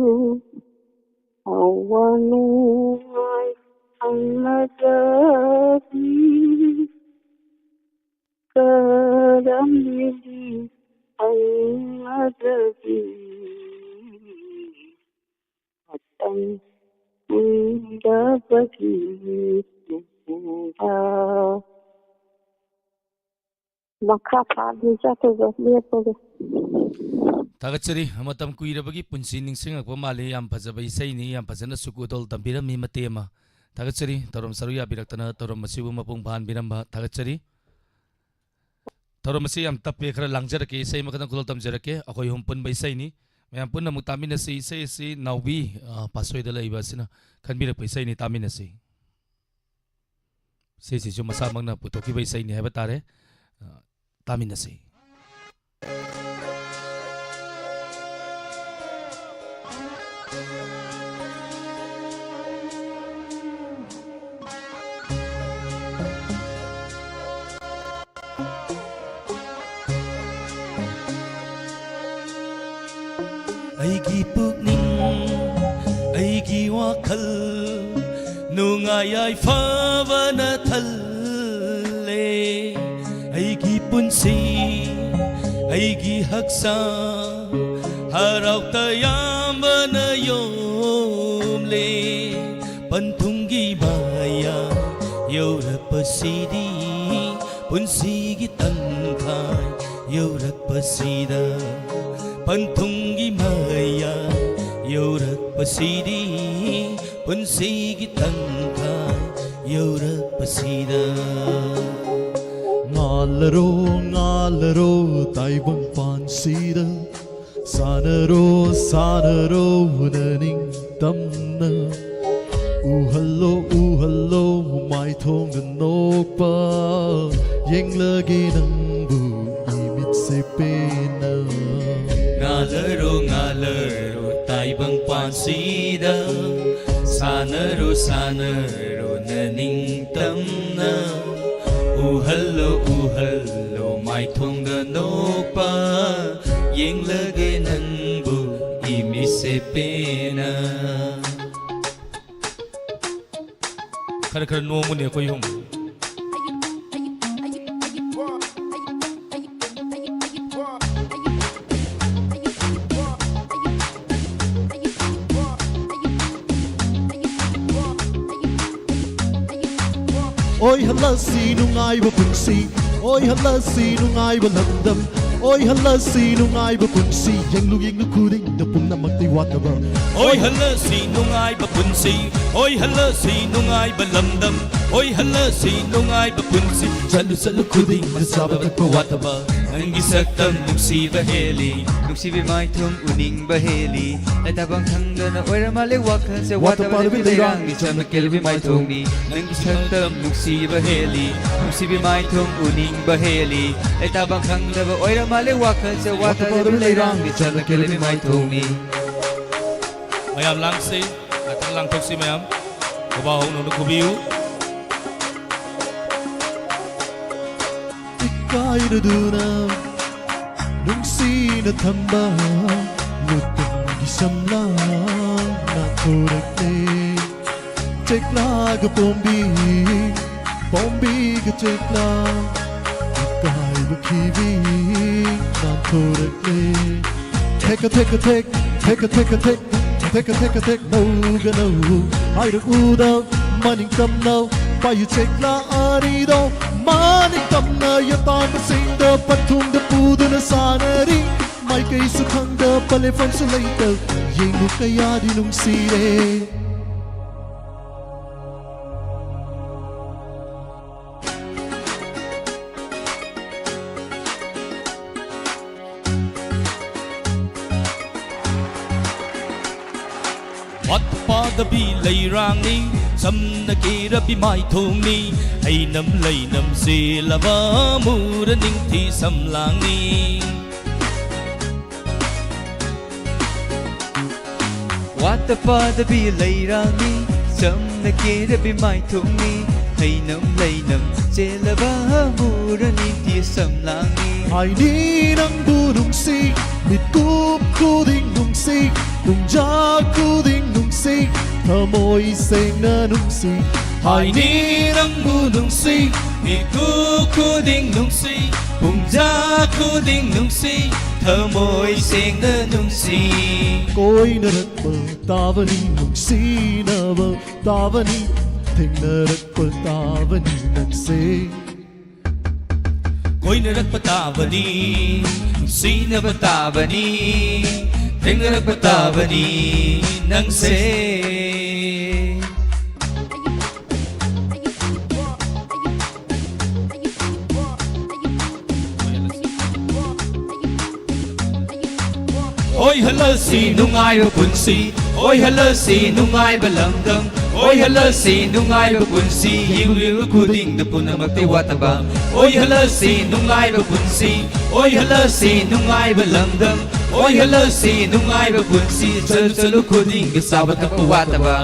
ꯑꯋꯥ ꯅꯨꯡꯉꯥꯏ ꯍꯪꯅꯗꯕꯤ, ꯀꯔꯝꯂꯤ ꯍꯪꯅꯗꯕꯤ, ꯃꯇꯝ ꯀꯨꯏꯔꯕꯒꯤ ꯇꯨꯡꯗ꯫ ꯃꯈꯥ ꯐꯥꯗꯤ ꯆꯠꯇꯣꯏꯕ, ꯂꯦꯞꯄꯒꯦ꯫ ꯊꯥꯒꯠꯆꯔꯤ꯫ ꯃꯇꯝ ꯀꯨꯏꯔꯕꯒꯤ ꯄꯨꯟꯁꯤ ꯅꯤꯡꯁꯤꯡꯂꯛꯄ ꯃꯥꯜꯂꯤ꯫ ꯌꯥꯝ ꯐꯖꯕ ꯏꯁꯩꯅꯤ꯫ ꯌꯥꯝ ꯐꯖꯅ ꯁꯨꯀꯨꯗꯣꯜ ꯇꯝꯕꯤꯔꯝꯃꯤ ꯃꯇꯦꯛ ꯑꯃ꯫ ꯊꯥꯒꯠꯆꯔꯤ꯫ ꯊꯧꯔꯝ ꯁꯔꯨꯛ ꯌꯥꯕꯤꯔꯛꯇꯅ ꯊꯧꯔꯝ ꯑꯁꯤꯕꯨ ꯃꯄꯨꯡ ꯐꯥꯍꯟꯕꯤꯔꯝꯕ ꯊꯥꯒꯠꯆꯔꯤ꯫ ꯊꯧꯔꯝ ꯑꯁꯤ ꯌꯥꯝ ꯇꯞꯄꯦ, ꯈꯔ ꯂꯥꯡꯖꯔꯛꯀꯦ, ꯏꯁꯩ ꯑꯃꯈꯛꯇꯪ ꯈꯨꯗꯣꯜ ꯇꯝꯖꯔꯛꯀꯦ꯫ ꯑꯩꯈꯣꯏ ꯑꯍꯨꯝ ꯄꯨꯟꯕ ꯏꯁꯩꯅꯤ, ꯃꯌꯥꯝ ꯄꯨꯟꯅ ꯑꯃꯨꯛ ꯇꯥꯃꯤꯟꯅꯁꯤ꯫ ꯏꯁꯩ ꯑꯁꯤ ꯅꯥꯎꯕꯤ, ꯑ, ꯄꯥꯠꯁꯣꯏꯗ ꯂꯩꯕ ꯑꯁꯤꯅ ꯈꯟꯕꯤꯔꯛꯄ ꯏꯁꯩꯅꯤ, ꯇꯥꯃꯤꯟꯅꯁꯤ꯫ ꯏꯁꯩꯁꯤꯁꯨ ꯃꯁꯥꯃꯛꯅ ꯄꯨꯊꯣꯛꯈꯤꯕ ꯏꯁꯩꯅꯤ ꯍꯥꯏꯕ ꯇꯥꯔꯦ꯫ ꯑ, ꯇꯥꯃꯤꯟꯅꯁꯤ꯫ ꯑꯩꯒꯤ ꯄꯨꯛꯅꯤꯡ, ꯑꯩꯒꯤ ꯋꯥꯈꯜ, ꯅꯨꯡꯉꯥꯏ ꯌꯥꯏꯐꯕꯅ ꯊꯜꯂꯦ꯫ ꯑꯩꯒꯤ ꯄꯨꯟꯁꯤ, ꯑꯩꯒꯤ ꯍꯛꯆꯥꯡ, ꯍꯔꯥꯎ ꯇꯌꯥꯝꯕꯅ ꯌꯣꯝꯂꯦ꯫ ꯄꯟꯊꯨꯡꯒꯤ ꯃꯌꯥ ꯌꯧꯔꯛꯄꯁꯤꯗꯤ, ꯄꯨꯟꯁꯤꯒꯤ ꯇꯪꯈꯥꯏ ꯌꯧꯔꯛꯄꯁꯤꯗ꯫ ꯄꯟꯊꯨꯡꯒꯤ ꯃꯌꯥ ꯌꯧꯔꯛꯄꯁꯤꯗꯤ, ꯄꯨꯟꯁꯤꯒꯤ ꯇꯪꯈꯥꯏ ꯌꯧꯔꯛꯄꯁꯤꯗ꯫ ꯉꯥꯜꯂꯔꯣ, ꯉꯥꯜꯂꯔꯣ ꯇꯥꯏꯕꯪ ꯄꯥꯟꯁꯤꯗ, ꯁꯥꯟꯅꯔꯣ, ꯁꯥꯟꯅꯔꯣ ꯅꯅꯤꯡꯇꯝꯅ꯫ ꯎꯍꯜꯂꯣ, ꯎꯍꯜꯂꯣ ꯃꯥꯏꯊꯣꯡꯗ ꯅꯣꯛꯄ, ꯌꯦꯡꯂꯒꯦ ꯅꯪꯕꯨ ꯏꯃꯤꯠꯁꯦ ꯄꯦꯟꯅ꯫ ꯉꯥꯜꯂꯔꯣ, ꯉꯥꯜꯂꯔꯣ ꯇꯥꯏꯕꯪ ꯄꯥꯟꯁꯤꯗ, ꯁꯥꯟꯅꯔꯣ, ꯁꯥꯟꯅꯔꯣ, ꯁꯥꯟꯅꯔꯣ ꯅꯅꯤꯡꯇꯝꯅ, ꯎꯍꯜꯂꯣ, ꯎꯍꯜꯂꯣ ꯃꯥꯏꯊꯣꯡꯗ ꯅꯣꯛꯄ, ꯌꯦꯡꯂꯒꯦ ꯅꯪꯕꯨ ꯏꯃꯤꯠꯁꯦ ꯄꯦꯟꯅ꯫ ꯈꯔ ꯈꯔ ꯅꯣꯡꯃꯅꯤ ꯑꯩꯈꯣꯏ ꯑꯍꯨꯝ꯫ ꯑꯣꯏꯍꯜꯂꯁꯤ ꯅꯨꯡꯉꯥꯏꯕ ꯄꯨꯟꯁꯤ, ꯑꯣꯏꯍꯜꯂꯁꯤ ꯅꯨꯡꯉꯥꯏꯕ ꯂꯝꯗꯝ, ꯑꯣꯏꯍꯜꯂꯁꯤ ꯅꯨꯡꯉꯥꯏꯕ ꯄꯨꯟꯁꯤ꯫ ꯌꯦꯡꯂꯨ ꯌꯦꯡꯂꯨ ꯈꯨꯗꯤꯡꯗ ꯄꯨꯝꯅꯃꯛꯇꯤ ꯋꯥꯠꯇꯕ꯫ ꯑꯣꯏꯍꯜꯂꯁꯤ ꯅꯨꯡꯉꯥꯏꯕ ꯄꯨꯟꯁꯤ, ꯑꯣꯏꯍꯜꯂꯁꯤ ꯅꯨꯡꯉꯥꯏꯕ ꯂꯝꯗꯝ, ꯑꯣꯏꯍꯜꯂꯁꯤ ꯅꯨꯡꯉꯥꯏꯕ ꯄꯨꯟꯁꯤ꯫ ꯆꯠꯂꯨ ꯆꯠꯂꯨ ꯈꯨꯗꯤꯡꯗ ꯆꯥꯕ ꯊꯛꯄ ꯋꯥꯠꯇꯕ꯫ ꯅꯪꯒꯤ ꯁꯛꯇꯝ ꯅꯨꯡꯁꯤꯕ ꯍꯦꯜꯂꯤ, ꯅꯨꯡꯁꯤꯕꯤ ꯃꯥꯏꯊꯣꯡ ꯎꯅꯤꯡꯕ ꯍꯦꯜꯂꯤ꯫ ꯂꯩꯇꯥꯐꯝ ꯈꯪꯗꯅ ꯑꯣꯏꯔ ꯃꯥꯜꯂꯦ ꯋꯥꯈꯜꯁꯦ꯫ ꯋꯥꯠꯇ ꯋꯥꯠꯇ ꯄꯥꯗꯕꯤ ꯄꯥꯗꯕꯤ ꯂꯩꯔꯥꯡꯅꯤ, ꯂꯩꯔꯥꯡꯅꯤ, ꯆꯝꯅ ꯀꯦꯜꯂꯕꯤ ꯃꯥꯏꯊꯣꯡꯅꯤ꯫ ꯅꯪꯒꯤ ꯁꯛꯇꯝ ꯅꯨꯡꯁꯤꯕ ꯍꯦꯜꯂꯤ, ꯅꯨꯡꯁꯤꯕꯤ ꯃꯥꯏꯊꯣꯡ ꯎꯅꯤꯡꯕ ꯍꯦꯜꯂꯤ꯫ ꯂꯩꯇꯥꯐꯝ ꯈꯪꯗꯕ ꯑꯣꯏꯔ ꯃꯥꯜꯂꯦ ꯋꯥꯈꯜꯁꯦ꯫ ꯋꯥꯠꯇ ꯋꯥꯠꯇ ꯄꯥꯗꯕꯤ ꯄꯥꯗꯕꯤ ꯂꯩꯔꯥꯡꯅꯤ, ꯂꯩꯔꯥꯡꯅꯤ, ꯆꯝꯅ ꯀꯦꯜꯂꯕꯤ ꯃꯥꯏꯊꯣꯡꯅꯤ꯫ ꯃꯌꯥꯝ ꯂꯥꯡꯁꯤ, ꯉꯥꯛꯇꯪ ꯂꯥꯡꯊꯣꯛꯁꯤ ꯃꯌꯥꯝ꯫ ꯈꯨꯕꯥꯛ ꯍꯧꯅ ꯈꯨꯕꯤꯌꯨ꯫ ꯏꯀꯥꯏꯔꯗꯨꯅ ꯅꯨꯡꯁꯤꯅ ꯊꯝꯕ ꯂꯨꯇꯨꯝꯒꯤ ꯁꯝꯂꯥꯡ ꯅꯥꯟꯊꯣꯔꯛꯂꯦ꯫ ꯆꯦꯛꯂꯥꯒ ꯄꯣꯝꯕꯤ, ꯄꯣꯝꯕꯤꯒ ꯆꯦꯛꯂꯥ, ꯏꯀꯥꯏꯕ ꯈꯤꯕꯤ ꯅꯥꯟꯊꯣꯔꯛꯂꯦ꯫ ꯊꯦꯛꯀ ꯊꯦꯛꯀ ꯊꯦꯛ, ꯊꯦꯛꯀ ꯊꯦꯛꯀ ꯊꯦꯛ, ꯊꯦꯛꯀ ꯊꯦꯛꯀ ꯊꯦꯛ, ꯅꯧꯒ ꯅꯧ, ꯍꯥꯏꯔꯛꯎꯗ ꯃꯅꯤꯡ ꯇꯝꯅ, ꯄꯥꯏꯌꯨ ꯆꯦꯛꯂꯥ ꯑꯅꯤꯗꯣ ꯃꯅꯤꯡ ꯇꯝꯅ, ꯌꯦꯇꯥꯝꯕꯁꯤꯡꯗ ꯄꯟꯊꯨꯡꯗ ꯄꯨꯗꯨꯅ ꯁꯥꯟꯅꯔꯤ꯫ ꯃꯥꯏꯀꯩꯁꯨ ꯈꯪꯗ ꯄꯂꯦꯐꯝꯁꯨ ꯂꯩꯇ, ꯌꯦꯡꯉꯨ ꯀꯌꯥꯗꯤ ꯅꯨꯡꯁꯤꯔꯦ꯫ ꯋꯥꯠꯄꯥꯗꯕꯤ ꯂꯩꯔꯥꯡꯅꯤ, ꯆꯝꯅ ꯀꯦꯔꯕꯤ ꯃꯥꯏꯊꯣꯡꯅꯤ, ꯍꯩꯅꯝ ꯂꯩꯅꯝ ꯆꯦꯜꯂꯕ ꯃꯨꯔ ꯅꯤꯡꯊꯤ ꯁꯝꯂꯥꯡꯅꯤ꯫ ꯋꯥꯠꯇ ꯄꯥꯗꯕꯤ ꯂꯩꯔꯥꯡꯅꯤ, ꯇꯝꯅ ꯀꯦꯔꯕꯤ ꯃꯥꯏꯊꯣꯡꯅꯤ, ꯍꯩꯅꯝ ꯂꯩꯅꯝ ꯆꯦꯜꯂꯕ ꯍꯃꯨꯔꯅꯤ ꯇꯤꯁꯝ ꯂꯥꯡꯅꯤ꯫ ꯍꯥꯏꯅꯤ ꯅꯪꯕꯨ ꯅꯨꯡꯁꯤ, ꯃꯤꯠꯀꯨꯞ ꯈꯨꯗꯤꯡ ꯅꯨꯡꯁꯤ, ꯄꯨꯡꯖꯥ ꯈꯨꯗꯤꯡ ꯅꯨꯡꯁꯤ, ꯊꯃꯣꯏ ꯁꯦꯡꯅ ꯅꯨꯡꯁꯤ꯫ ꯍꯥꯏꯅꯤ ꯅꯪꯕꯨ ꯅꯨꯡꯁꯤ, ꯃꯤꯀꯨꯞ ꯈꯨꯗꯤꯡ ꯅꯨꯡꯁꯤ, ꯄꯨꯡꯖꯥ ꯈꯨꯗꯤꯡ ꯅꯨꯡꯁꯤ, ꯊꯃꯣꯏ ꯁꯦꯡꯅ ꯅꯨꯡꯁꯤ꯫ ꯀꯣꯏꯅꯔꯛꯄ ꯇꯥꯕꯅꯤ ꯅꯨꯡꯁꯤꯅꯕ ꯇꯥꯕꯅꯤ, ꯊꯦꯡꯅꯔꯛꯄ ꯇꯥꯕꯅꯤ ꯅꯪꯁꯦ꯫ ꯀꯣꯏꯅꯔꯛꯄ ꯇꯥꯕꯅꯤ, ꯅꯨꯡꯁꯤꯅꯕ ꯇꯥꯕꯅꯤ, ꯊꯦꯡꯅꯔꯛꯄ ꯇꯥꯕꯅꯤ ꯅꯪꯁꯦ꯫ ꯑꯣꯏꯍꯜꯂꯁꯤ ꯅꯨꯡꯉꯥꯏꯕ ꯄꯨꯟꯁꯤ, ꯑꯣꯏꯍꯜꯂꯁꯤ ꯅꯨꯡꯉꯥꯏꯕ ꯂꯝꯗꯝ, ꯑꯣꯏꯍꯜꯂꯁꯤ ꯅꯨꯡꯉꯥꯏꯕ ꯄꯨꯟꯁꯤ, ꯌꯦꯡꯂꯤꯕ ꯈꯨꯗꯤꯡꯗ ꯄꯨꯝꯅꯃꯛꯇ ꯋꯥꯠꯇꯕ꯫ ꯑꯣꯏꯍꯜꯂꯁꯤ ꯅꯨꯡꯉꯥꯏꯕ ꯄꯨꯟꯁꯤ, ꯑꯣꯏꯍꯜꯂꯁꯤ ꯅꯨꯡꯉꯥꯏꯕ ꯂꯝꯗꯝ, ꯑꯣꯏꯍꯜꯂꯁꯤ ꯅꯨꯡꯉꯥꯏꯕ ꯄꯨꯟꯁꯤ, ꯆꯠꯂꯨ ꯆꯠꯂꯨ ꯈꯨꯗꯤꯡꯗ ꯆꯥꯕ ꯊꯛꯄ ꯋꯥꯠꯇꯕ꯫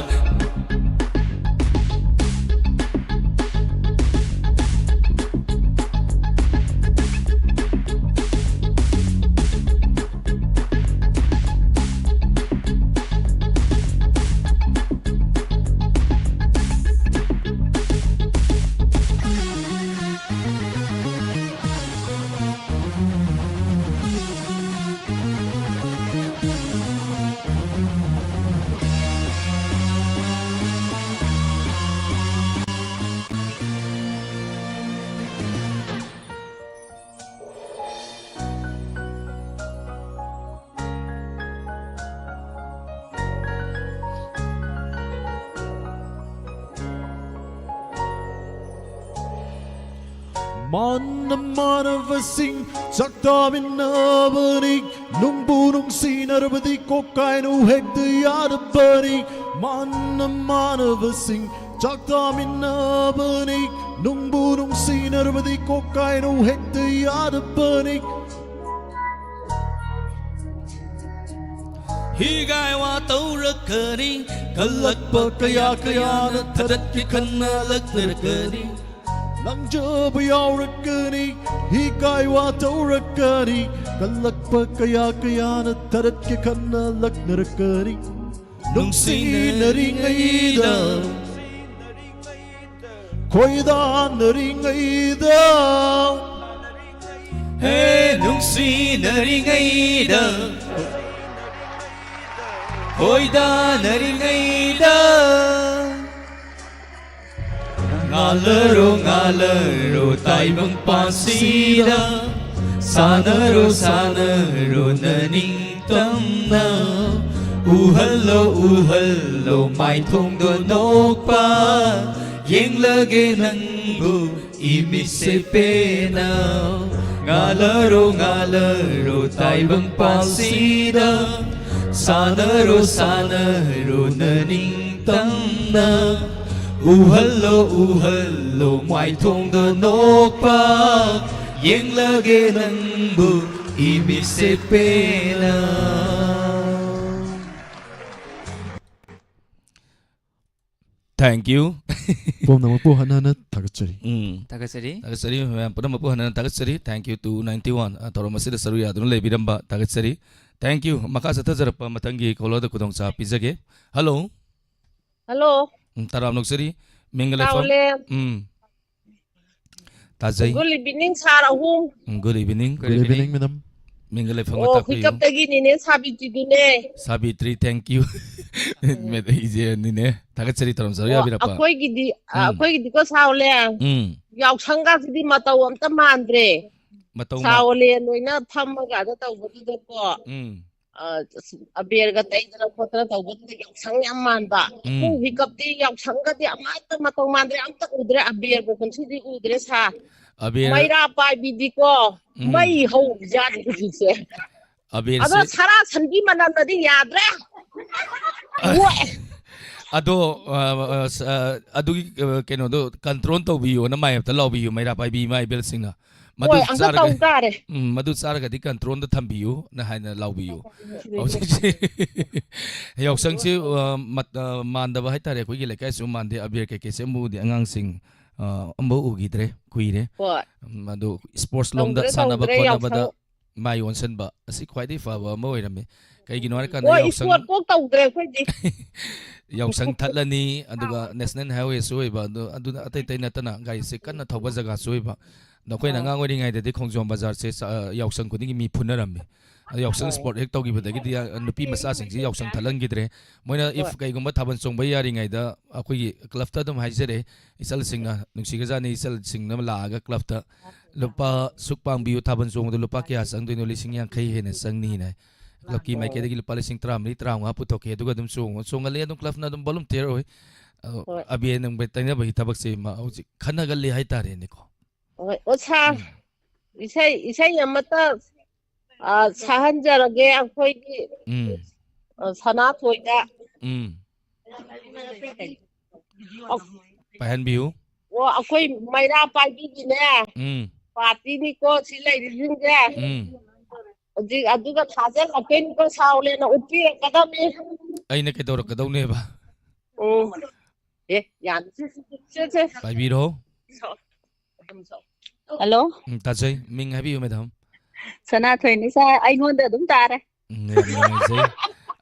ꯃꯥꯟꯅ ꯃꯥꯟꯅꯕꯁꯤꯡ ꯆꯥꯛ ꯆꯥꯃꯤꯟꯅꯕꯅꯤ, ꯅꯨꯡꯕꯨ ꯅꯨꯡꯁꯤꯅꯔꯕꯗꯤ ꯀꯣꯛ ꯀꯥꯏꯅꯨ ꯍꯦꯛꯇ ꯌꯥꯗꯕꯅꯤ꯫ ꯃꯥꯟꯅ ꯃꯥꯟꯅꯕꯁꯤꯡ ꯆꯥꯛ ꯆꯥꯃꯤꯟꯅꯕꯅꯤ, ꯅꯨꯡꯕꯨ ꯅꯨꯡꯁꯤꯅꯔꯕꯗꯤ ꯀꯣꯛ ꯀꯥꯏꯅꯨ ꯍꯦꯛꯇ ꯌꯥꯗꯕꯅꯤ꯫ ꯍꯤꯒꯥꯏ ꯋꯥ ꯇꯧꯔꯛꯀꯅꯤ, ꯀꯜꯂꯛꯄ ꯀꯌꯥ ꯀꯌꯥꯅ ꯊꯗꯠꯀꯦ ꯈꯟꯅꯂꯛꯅꯔꯛꯀꯅꯤ꯫ ꯂꯪꯖꯕ ꯌꯥꯎꯔꯛꯀꯅꯤ, ꯍꯤꯒꯥꯏ ꯋꯥ ꯇꯧꯔꯛꯀꯅꯤ, ꯀꯜꯂꯛꯄ ꯀꯌꯥ ꯀꯌꯥꯅ ꯊꯗꯠꯀꯦ ꯈꯟꯅꯂꯛꯅꯔꯛꯀꯅꯤ꯫ ꯅꯨꯡꯁꯤꯅꯔꯤꯉꯩꯗ, ꯈꯣꯏꯗꯥꯅꯔꯤꯉꯩꯗ, ꯍꯦ ꯅꯨꯡꯁꯤꯅꯔꯤꯉꯩꯗ, ꯈꯣꯏꯗꯥꯅꯔꯤꯉꯩꯗ, ꯉꯥꯜꯂꯔꯣ, ꯉꯥꯜꯂꯔꯣ ꯇꯥꯏꯕꯪ ꯄꯥꯟꯁꯤꯗ, ꯁꯥꯟꯅꯔꯣ, ꯁꯥꯟꯅꯔꯣ ꯅꯅꯤꯡꯇꯝꯅ, ꯎꯍꯜꯂꯣ, ꯎꯍꯜꯂꯣ ꯃꯥꯏꯊꯣꯡꯗꯣ ꯅꯣꯛꯄ, ꯌꯦꯡꯂꯒꯦ ꯅꯪꯕꯨ ꯏꯃꯤꯠꯁꯦ ꯄꯦꯟꯅ꯫ ꯉꯥꯜꯂꯔꯣ, ꯉꯥꯜꯂꯔꯣ ꯇꯥꯏꯕꯪ ꯄꯥꯟꯁꯤꯗ, ꯁꯥꯟꯅꯔꯣ, ꯁꯥꯟꯅꯔꯣ ꯅꯅꯤꯡꯇꯝꯅ, ꯎꯍꯜꯂꯣ, ꯎꯍꯜꯂꯣ ꯃꯥꯏꯊꯣꯡꯗ ꯅꯣꯛꯄ, ꯌꯦꯡꯂꯒꯦ ꯅꯪꯕꯨ ꯏꯃꯤꯠꯁꯦ ꯄꯦꯟꯅ꯫ Thank you. ꯄꯨꯝꯅꯃꯛꯄꯨ ꯍꯟꯅ ꯍꯟꯅ ꯊꯥꯒꯠꯆꯔꯤ꯫ ꯎꯝ꯫ ꯊꯥꯒꯠꯆꯔꯤ꯫ ꯊꯥꯒꯠꯆꯔꯤ꯫ ꯃꯌꯥꯝ ꯄꯨꯝꯅꯃꯛꯄꯨ ꯍꯟꯅ ꯍꯟꯅ ꯊꯥꯒꯠꯆꯔꯤ꯫ Thank you to ninety one, ꯑ, ꯊꯧꯔꯝ ꯑꯁꯤꯗ ꯁꯔꯨꯛ ꯌꯥꯗꯨꯅ ꯂꯩꯕꯤꯔꯝꯕ ꯊꯥꯒꯠꯆꯔꯤ꯫ Thank you꯫ ꯃꯈꯥ ꯆꯠꯊꯖꯔꯛꯄ ꯃꯊꯪꯒꯤ caller ꯗ ꯈꯨꯗꯣꯡꯆꯥꯕ ꯄꯤꯖꯒꯦ꯫ Hello꯫ Hello꯫ ꯎꯝ, ꯇꯔꯥꯝ ꯅꯣꯛꯆꯔꯤ꯫ ꯃꯤꯡꯒ ꯂꯩꯐꯝ꯫ ꯇꯥꯎꯂꯦ꯫ ꯎꯝ꯫ ꯇꯥꯖꯩ꯫ Good evening, sir ꯑꯍꯨꯝ꯫ ꯎꯝ, good evening꯫ Good evening, madam꯫ ꯃꯤꯡꯒ ꯂꯩꯐꯝꯒ ꯑꯣ, ꯇꯥꯛꯄꯤꯌꯨ꯫ ꯈꯨꯏꯀꯞꯇꯒꯤ ꯅꯦꯅꯦ ꯁꯥꯕꯤꯇ꯭ꯔꯤꯗꯨꯅꯦ꯫ Savitri, thank you꯫ ꯎꯝ꯫ ꯏꯆꯦꯅꯤꯅꯦ꯫ ꯊꯥꯒꯠꯆꯔꯤ, ꯊꯧꯔꯝ ꯁꯔꯨꯛ ꯑꯣ, ꯌꯥꯕꯤꯔꯛꯄ꯫ ꯑꯩꯈꯣꯏꯒꯤꯗꯤ, ꯑ, ꯎꯝ꯫ ꯑꯩꯈꯣꯏꯒꯤꯗꯤꯀꯣ ꯁꯥꯎꯂꯦ, ꯎꯝ꯫ ꯌꯥꯎꯁꯪꯒꯁꯤꯗꯤ ꯃꯇꯧ ꯑꯝꯇ ꯃꯥꯟꯗ꯭ꯔꯦ꯫ ꯃꯇꯧ ꯃꯥ- ꯁꯥꯎꯂꯦ ꯂꯣꯏꯅ ꯐꯝꯃꯒ ꯑꯗ ꯇꯧꯕꯗꯨꯗꯀꯣ꯫ ꯎꯝ꯫ ꯑ, ꯑꯁ, ꯑꯕꯦꯔꯒ ꯇꯩꯗꯅ ꯈꯣꯠꯇꯅ ꯇꯧꯕꯗꯨꯗ ꯌꯥꯎꯁꯪ ꯌꯥꯝ ꯃꯥꯟꯕ꯫ ꯎꯝ꯫ ꯑꯩꯈꯣꯏ ꯍꯨꯏꯀꯞꯇꯤ ꯌꯥꯎꯁꯪꯒꯗꯤ ꯑꯃꯠꯇ ꯃꯇꯧ ꯃꯥꯟꯗ꯭ꯔꯦ, ꯑꯝꯇ ꯎꯗ꯭ꯔꯦ, ꯑꯕꯦꯔꯕꯨ ꯀꯨꯝꯁꯤꯗꯤ ꯎꯗ꯭ꯔꯦ ꯁꯥ꯫ ꯑꯕꯦꯔ- ꯃꯩꯔꯥ ꯄꯥꯏꯕꯤꯗꯤꯀꯣ, ꯎꯝ꯫ ꯃꯩ ꯍꯧꯕꯖꯥꯠꯅꯤ ꯍꯧꯖꯤꯛꯁꯦ꯫ ꯑꯕꯦꯔꯁꯦ ꯑꯗꯣ ꯁꯔꯥ ꯁꯟꯕꯤ ꯃꯅꯝꯅꯗꯤ ꯌꯥꯗ꯭ꯔꯦ꯫ ꯑꯣꯛꯑꯦ꯫ ꯑꯗꯣ, ꯑ, ꯑ, ꯁ-, ꯑ, ꯑꯗꯨꯒꯤ, ꯑ, ꯀꯩꯅꯣꯗꯣ control ꯇꯧꯕꯤꯌꯣꯅ ꯃꯥꯌꯦꯞꯇ ꯂꯥꯎꯕꯤꯌꯨ, ꯃꯩꯔꯥ ꯄꯥꯏꯕꯤ ꯏꯃꯥ ꯏꯕꯦꯜꯁꯤꯡꯅ꯫ ꯃꯗꯨ ꯍꯣꯏ, ꯑꯝꯇ ꯆꯥꯔꯒ ꯇꯧ ꯇꯥꯔꯦ꯫ ꯎꯝ, "ꯃꯗꯨ ꯆꯥꯔꯒꯗꯤ control ꯗ ꯊꯝꯕꯤꯌꯨ"ꯅ ꯍꯥꯏꯅ ꯂꯥꯎꯕꯤꯌꯨ꯫ ꯍꯧꯖꯤꯛꯁꯦ ꯌꯥꯎꯁꯪꯁꯦ, ꯑ, ꯃꯠ-, ꯑ, ꯃꯥꯟꯗꯕ ꯍꯥꯏꯇꯥꯔꯦ, ꯑꯩꯈꯣꯏꯒꯤ ꯂꯩꯀꯥꯏꯁꯨ ꯃꯥꯟꯗꯦ, ꯑꯕꯦꯔ ꯀꯩꯀꯩꯁꯦ ꯑꯃꯨꯛ ꯎꯗꯦ, ꯑꯉꯥꯡꯁꯤꯡ, ꯑ, ꯑꯃꯐꯥꯎ ꯎꯈꯤꯗ꯭ꯔꯦ, ꯀꯨꯏꯔꯦ꯫ ꯍꯣꯏ꯫ ꯎꯝ, ꯑꯗꯨ sports ꯂꯣꯝꯗ ꯇꯧꯗ꯭ꯔꯦ, ꯁꯥꯟꯅꯕ ꯇꯧꯗ꯭ꯔꯦ, ꯈꯣꯠꯅꯕꯗ ꯌꯥꯎꯁꯪ꯫ ꯃꯥꯏ ꯑꯣꯟꯁꯤꯟꯕ ꯑꯁꯤ ꯈ꯭ꯋꯥꯏꯗꯒꯤ ꯐꯕ ꯑꯃ ꯑꯣꯏꯔꯝꯃꯤ꯫ ꯀꯩꯒꯤꯅꯣ ꯍꯥꯏꯔꯀꯥꯟꯗ ꯍꯣꯏ, ꯌꯥꯎꯁꯪ sport ꯐꯧ ꯇꯧꯗ꯭ꯔꯦ ꯑꯩꯈꯣꯏꯗꯤ꯫ ꯌꯥꯎꯁꯪ ꯊꯠꯂꯅꯤ, ꯑꯗꯨꯒ national highway ꯁꯨ ꯑꯣꯏꯕ, ꯑꯗꯨ, ꯑꯗꯨꯅ ꯑꯇꯩ ꯑꯇꯩ ꯅꯠꯇꯅ ꯒꯥꯔꯤꯁꯦ ꯀꯟꯅ ꯊꯧꯕ ꯖꯒꯥꯁꯨ ꯑꯣꯏꯕ꯫ ꯑꯗꯣ ꯑꯩꯈꯣꯏꯅ ꯑꯥ꯫ ꯑꯉꯥꯡ ꯑꯣꯏꯔꯤꯉꯩꯗꯗꯤ ꯈꯣꯡꯖꯣꯝ ꯕꯖꯥꯔꯁꯦ ꯆ-, ꯑ, ꯌꯥꯎꯁꯪ ꯈꯨꯗꯤꯡꯒꯤ ꯃꯤ ꯐꯨꯅꯔꯝꯃꯤ꯫ ꯑꯗꯣ ꯌꯥꯎꯁꯪ ꯍꯣꯏ꯫ Sport ꯍꯦꯛ ꯇꯧꯈꯤꯕꯗꯒꯤꯗꯤ, ꯑ, ꯅꯨꯄꯤ ꯃꯆꯥꯁꯤꯡꯁꯤ ꯌꯥꯎꯁꯪ ꯊꯠꯍꯟꯈꯤꯗ꯭ꯔꯦ꯫ ꯃꯣꯏꯅ if ꯍꯣꯏ꯫ ꯀꯩꯒꯨꯝꯕ ꯊꯥꯕꯜ ꯆꯣꯡꯕ ꯌꯥꯔꯤꯉꯩꯗ ꯑꯩꯈꯣꯏꯒꯤ club ꯇ ꯑꯗꯨꯝ ꯍꯥꯏꯖꯔꯦ, ꯏꯆꯜꯁꯤꯡꯅ, ꯅꯨꯡꯁꯤꯈ꯭ꯔꯖꯥꯠꯅꯤ, ꯏꯆꯜꯁꯤꯡꯅ ꯂꯥꯛꯑꯒ club ꯇ ꯂꯨꯄꯥ ꯁꯨꯛ ꯄꯥꯡꯕꯤꯌꯨ, ꯊꯥꯕꯜ ꯆꯣꯡꯕꯗ ꯂꯨꯄꯥ ꯀꯌꯥ ꯆꯪꯗꯣꯏꯅꯣ? ꯂꯤꯁꯤꯡ ꯌꯥꯡꯈꯩ ꯍꯦꯟꯅ ꯆꯪꯅꯤ ꯍꯥꯏꯅ club ꯀꯤ ꯃꯥꯏꯀꯩꯗꯒꯤ ꯂꯨꯄꯥ ꯂꯤꯁꯤꯡ ꯇꯔꯥꯃꯔꯤ, ꯇꯔꯥꯃꯉꯥ ꯄꯨꯊꯣꯛꯀꯦ꯫ ꯑꯗꯨꯒ ꯑꯗꯨꯝ ꯆꯣꯡꯉ-, ꯆꯣꯡꯍꯜꯂꯦ꯫ ꯑꯗꯨꯝ club ꯅ ꯑꯗꯨꯝ volunteer ꯑꯣꯏ꯫ ꯑ, ꯍꯣꯏ꯫ ꯑꯕꯦꯔ ꯅꯨꯡꯕꯦꯔ ꯇꯩꯅꯕꯒꯤ ꯊꯕꯛꯁꯦ ꯃꯥ ꯍꯧꯖꯤꯛ ꯈꯟꯅꯒꯜꯂꯤ ꯍꯥꯏꯇꯥꯔꯦꯅꯦꯀꯣ꯫ ꯍꯣꯏ, ꯑꯣ, ꯁꯥ-, ꯎꯝ꯫ ꯏꯁꯩ, ꯏꯁꯩ ꯑꯃꯇ, ꯑ, ꯁꯛꯍꯟꯖꯔꯒꯦ ꯑꯩꯈꯣꯏꯒꯤ, ꯎꯝ꯫ ꯑ, ꯁꯅꯥꯊꯣꯏꯗ꯫ ꯎꯝ꯫ ꯑꯣ꯫ ꯄꯥꯏꯍꯟꯕꯤꯌꯨ꯫ ꯑꯣ, ꯑꯩꯈꯣꯏ ꯃꯩꯔꯥ ꯄꯥꯏꯕꯤꯒꯤꯅꯦ꯫ ꯎꯝ꯫ Party ꯅꯤꯀꯣ ꯁꯤ ꯂꯩꯔꯤꯁꯤꯡꯁꯦ꯫ ꯎꯝ꯫ ꯍꯧꯖꯤꯛ ꯑꯗꯨꯒ ꯊꯥꯖꯤꯜꯂꯛꯇꯣꯏꯅꯤꯀꯣ, ꯁꯥꯎꯂꯦꯅ ꯎꯠꯄꯤꯔꯛꯀꯗꯕꯅꯤ꯫ ꯑꯩꯅ ꯀꯩꯗꯧꯔꯛꯀꯗꯧꯅꯦꯕ? ꯎꯝ꯫ ꯑꯦ, ꯌꯥꯅꯤ꯫ ꯁꯦ, ꯁꯦ, ꯁꯦ, ꯁꯦ꯫ ꯄꯥꯏꯕꯤꯔꯣ꯫ ꯍꯜꯂꯣ? ꯎꯝ, ꯇꯥꯖꯩ꯫ ꯃꯤꯡ ꯍꯥꯏꯕꯤꯌꯨ, madam꯫ ꯁꯅꯥꯊꯣꯏꯅꯤ ꯁꯥꯔ, ꯑꯩꯉꯣꯟꯗ ꯑꯗꯨꯝ ꯇꯥꯔꯦ꯫ ꯎꯝ, ꯌꯥꯝ ꯅꯨꯡꯉꯥꯏꯖꯩ꯫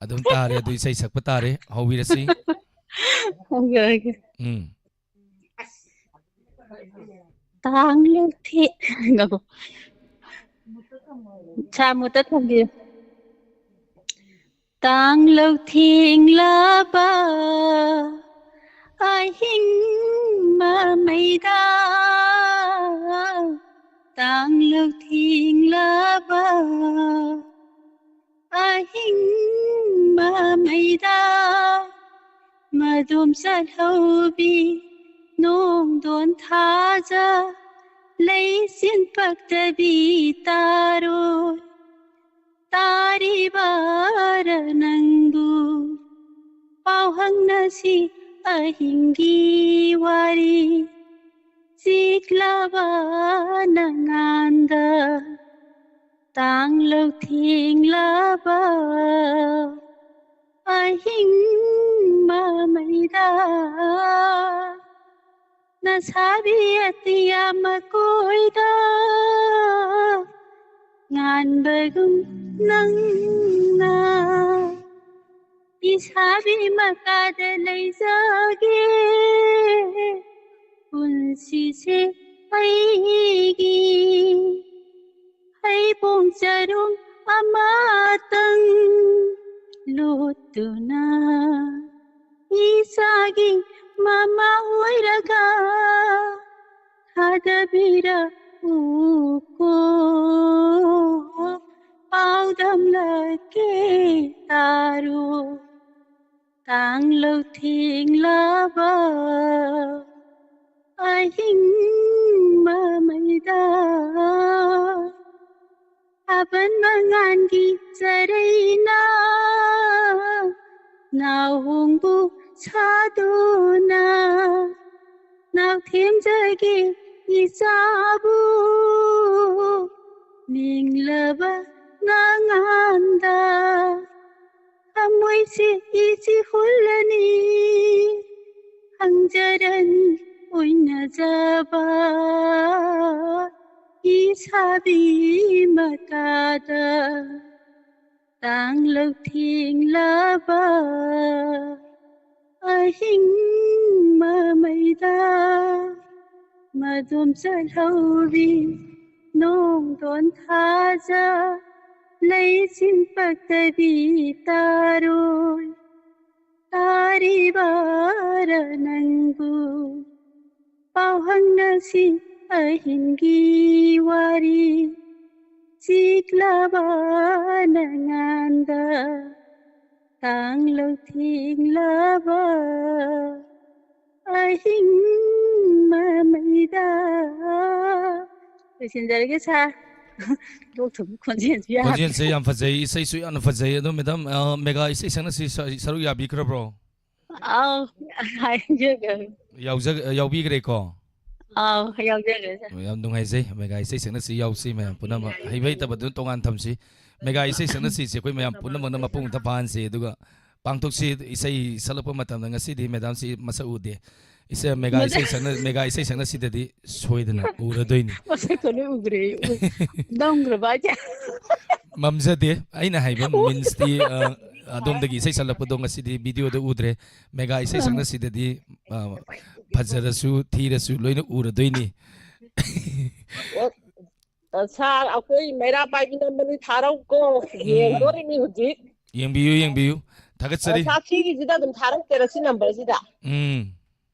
ꯑꯗꯨꯝ ꯇꯥꯔꯦ, ꯑꯗꯨ ꯏꯁꯩ ꯁꯛꯄ ꯇꯥꯔꯦ꯫ ꯍꯧꯕꯤꯔꯁꯤ꯫ ꯍꯧꯒꯦ, ꯍꯧꯒꯦ꯫ ꯎꯝ꯫ ꯇꯥꯡꯂꯨ ꯊꯦ-, ꯉꯥꯏꯈꯣ꯫ ꯁꯥꯔ, mute ꯇ ꯊꯝꯕꯤꯌꯨ꯫ ꯇꯥꯡꯂꯧ ꯊꯦꯡꯂꯕ ꯑꯍꯤꯡ ꯃꯃꯩꯗ, ꯇꯥꯡꯂꯧ ꯊꯦꯡꯂꯕ ꯑꯍꯤꯡ ꯃꯃꯩꯗ, ꯃꯗꯣꯝꯆꯥ ꯍꯧꯕꯤ ꯅꯣꯡꯗꯣꯟ ꯊꯥꯖ, ꯂꯩꯆꯤꯟ ꯄꯛꯇꯕꯤ ꯇꯥꯔꯣꯏ꯫ ꯇꯥꯔꯤꯕꯔ ꯅꯪꯕꯨ ꯄꯥꯎ ꯍꯪꯅꯁꯤ ꯑꯍꯤꯡꯒꯤ ꯋꯥꯔꯤ꯫ ꯆꯤꯛꯂꯕ ꯅꯉꯥꯟꯗ ꯇꯥꯡꯂꯧ ꯊꯦꯡꯂꯕ ꯑꯍꯤꯡ ꯃꯃꯩꯗ ꯅꯁꯥꯕꯤ ꯑꯇꯤꯌꯥ ꯃꯀꯣꯏꯗ ꯉꯥꯟꯕꯒꯨꯝ ꯅꯪꯅ ꯏꯁꯥꯕꯤ ꯃꯀꯥꯗ ꯂꯩꯖꯒꯦ꯫ ꯄꯨꯟꯁꯤꯁꯦ ꯑꯩꯒꯤ ꯍꯩꯕꯣꯡ ꯆꯔꯣꯡ ꯑꯃꯇꯪ ꯂꯣꯠꯇꯨꯅ ꯏꯆꯥꯒꯤ ꯃꯃꯥ ꯑꯣꯏꯔꯒ ꯊꯥꯗꯕꯤꯔꯛꯎꯀꯣ꯫ ꯄꯥꯎꯗꯝꯂꯛꯀꯦ ꯇꯥꯔꯣ꯫ ꯇꯥꯡꯂꯧ ꯊꯦꯡꯂꯕ ꯑꯍꯤꯡ ꯃꯃꯩꯗ ꯊꯥꯕꯜ ꯃꯉꯥꯜꯒꯤ ꯆꯔꯩꯅ ꯅꯥꯎꯍꯣꯡꯕꯨ ꯁꯥꯗꯨꯅ ꯅꯥꯎꯊꯦꯝꯖꯒꯦ ꯏꯆꯥꯕꯨ ꯅꯤꯡꯂꯕ ꯅꯉꯥꯟꯗ ꯊꯃꯣꯏꯁꯦ ꯏꯆꯤ ꯍꯨꯜꯂꯅꯤ ꯈꯪꯖꯔꯅꯤ ꯑꯣꯏꯅꯖꯕ ꯏꯁꯥꯕꯤ ꯃꯀꯥꯗ ꯇꯥꯡꯂꯧ ꯊꯦꯡꯂꯕ ꯑꯍꯤꯡ ꯃꯃꯩꯗ ꯃꯗꯣꯝꯆꯥ ꯂꯧꯕꯤ ꯅꯣꯡꯗꯣꯟ ꯊꯥꯖ ꯂꯩꯆꯤꯟ ꯄꯛꯇꯕꯤ ꯇꯥꯔꯣꯏ ꯇꯥꯔꯤꯕꯔ ꯅꯪꯕꯨ ꯄꯥꯎ ꯍꯪꯅꯁꯤ ꯑꯍꯤꯡꯒꯤ ꯋꯥꯔꯤ ꯆꯤꯛꯂꯕ ꯅꯉꯥꯟꯗ ꯇꯥꯡꯂꯧ ꯊꯦꯡꯂꯕ ꯑꯍꯤꯡ ꯃꯃꯩꯗ꯫ ꯂꯣꯏꯁꯤꯟꯖꯔꯒꯦ ꯁꯥꯔ꯫ ꯂꯣꯛ ꯊꯨꯡꯕ ꯈꯣꯟꯖꯦꯜꯁꯨ ꯌꯥꯗ꯭ꯔꯦ꯫ ꯈꯣꯟꯖꯦꯜꯁꯦ ꯌꯥꯝ ꯐꯖꯩ, ꯏꯁꯩꯁꯨ ꯌꯥꯝꯅ ꯐꯖꯩ꯫ ꯑꯗꯣ ꯃꯦꯗꯥꯝ, ꯑ, ꯃꯦꯒꯥ ꯏꯁꯩ ꯁꯛꯅꯁꯤ ꯁ-, ꯁꯔꯨꯛ ꯌꯥꯕꯤꯈ꯭ꯔꯕ꯭ꯔꯣ? ꯑꯥꯎ, ꯍꯥꯏꯖꯒꯦ꯫ ꯌꯥꯎꯖ-, ꯌꯥꯎꯕꯤꯈ꯭ꯔꯦꯀꯣ? ꯑꯥꯎ, ꯌꯥꯎꯖꯒꯦ, ꯁꯥꯔ꯫ ꯌꯥꯝ ꯅꯨꯡꯉꯥꯏꯖꯩ꯫ ꯃꯦꯒꯥ ꯏꯁꯩ ꯁꯛꯅꯁꯤ ꯌꯥꯎꯁꯤ, ꯃꯌꯥꯝ ꯄꯨꯝꯅꯃꯛ꯫ ꯍꯩꯕ ꯍꯩꯇꯕꯗꯨꯅ ꯇꯣꯉꯥꯟ ꯊꯝꯁꯤ꯫ ꯃꯦꯒꯥ ꯏꯁꯩ ꯁꯛꯅꯁꯤꯁꯦ ꯑꯩꯈꯣꯏ ꯃꯌꯥꯝ ꯄꯨꯝꯅꯃꯛꯅ ꯃꯄꯨꯡ ꯑꯝꯇ ꯐꯥꯍꯟꯁꯤ, ꯑꯗꯨꯒ ꯄꯥꯡꯊꯣꯛꯁꯤ꯫ ꯏꯁꯩ ꯁꯛꯂꯛꯄ ꯃꯇꯝꯗ ꯉꯁꯤꯗꯤ ꯃꯦꯗꯥꯝꯁꯤ ꯃꯁꯛ ꯎꯗꯦ꯫ ꯏꯁꯩ, ꯃꯦꯒꯥ ꯃꯁꯛ ꯏꯁꯩ ꯁꯛꯅ-, ꯃꯦꯒꯥ ꯏꯁꯩ ꯁꯛꯅꯁꯤꯗꯗꯤ ꯁꯣꯏꯗꯅ ꯎꯔꯗꯣꯏꯅꯤ꯫ ꯃꯁꯛꯇꯣ ꯂꯣꯏ ꯎꯈ꯭ꯔꯦ꯫ ꯎꯏ, ꯅꯝꯈ꯭ꯔꯕ ꯍꯥꯏꯁꯦ? ꯃꯝꯖꯗꯦ꯫ ꯑꯩꯅ ꯍꯥꯏꯕ ꯃꯤꯟꯁꯇꯤ, ꯑ, ꯑꯗꯣꯝꯗꯒꯤ ꯏꯁꯩ ꯁꯛꯂꯛꯄꯗꯣ ꯉꯁꯤꯗꯤ ꯚꯤꯗꯤꯑꯣꯗ ꯎꯗ꯭ꯔꯦ꯫ ꯃꯦꯒꯥ ꯏꯁꯩ ꯁꯛꯅꯁꯤꯗꯗꯤ, ꯑ, ꯐꯖꯔꯁꯨ ꯊꯤꯔꯁꯨ ꯂꯣꯏꯅ ꯎꯔꯗꯣꯏꯅꯤ꯫ ꯑꯣ, ꯑ, ꯁꯥꯔ, ꯑꯩꯈꯣꯏ ꯃꯩꯔꯥ ꯄꯥꯏꯕꯤ ꯅꯝꯕꯅꯤ, ꯊꯥꯔꯛꯎꯀꯣ꯫ ꯎꯝ꯫ ꯌꯦꯡꯗꯣꯔꯤꯅꯤ ꯍꯧꯖꯤꯛ꯫ ꯌꯦꯡꯕꯤꯌꯨ, ꯌꯦꯡꯕꯤꯌꯨ꯫ ꯊꯥꯒꯠꯆꯔꯤ꯫ ꯑ, ꯁꯥꯛꯁꯤꯒꯤꯁꯤꯗ ꯑꯗꯨꯝ ꯊꯥꯔꯛꯇꯣꯏꯔꯥ, ꯁꯤ ꯅꯝꯕꯔꯁꯤꯗ? ꯎꯝ꯫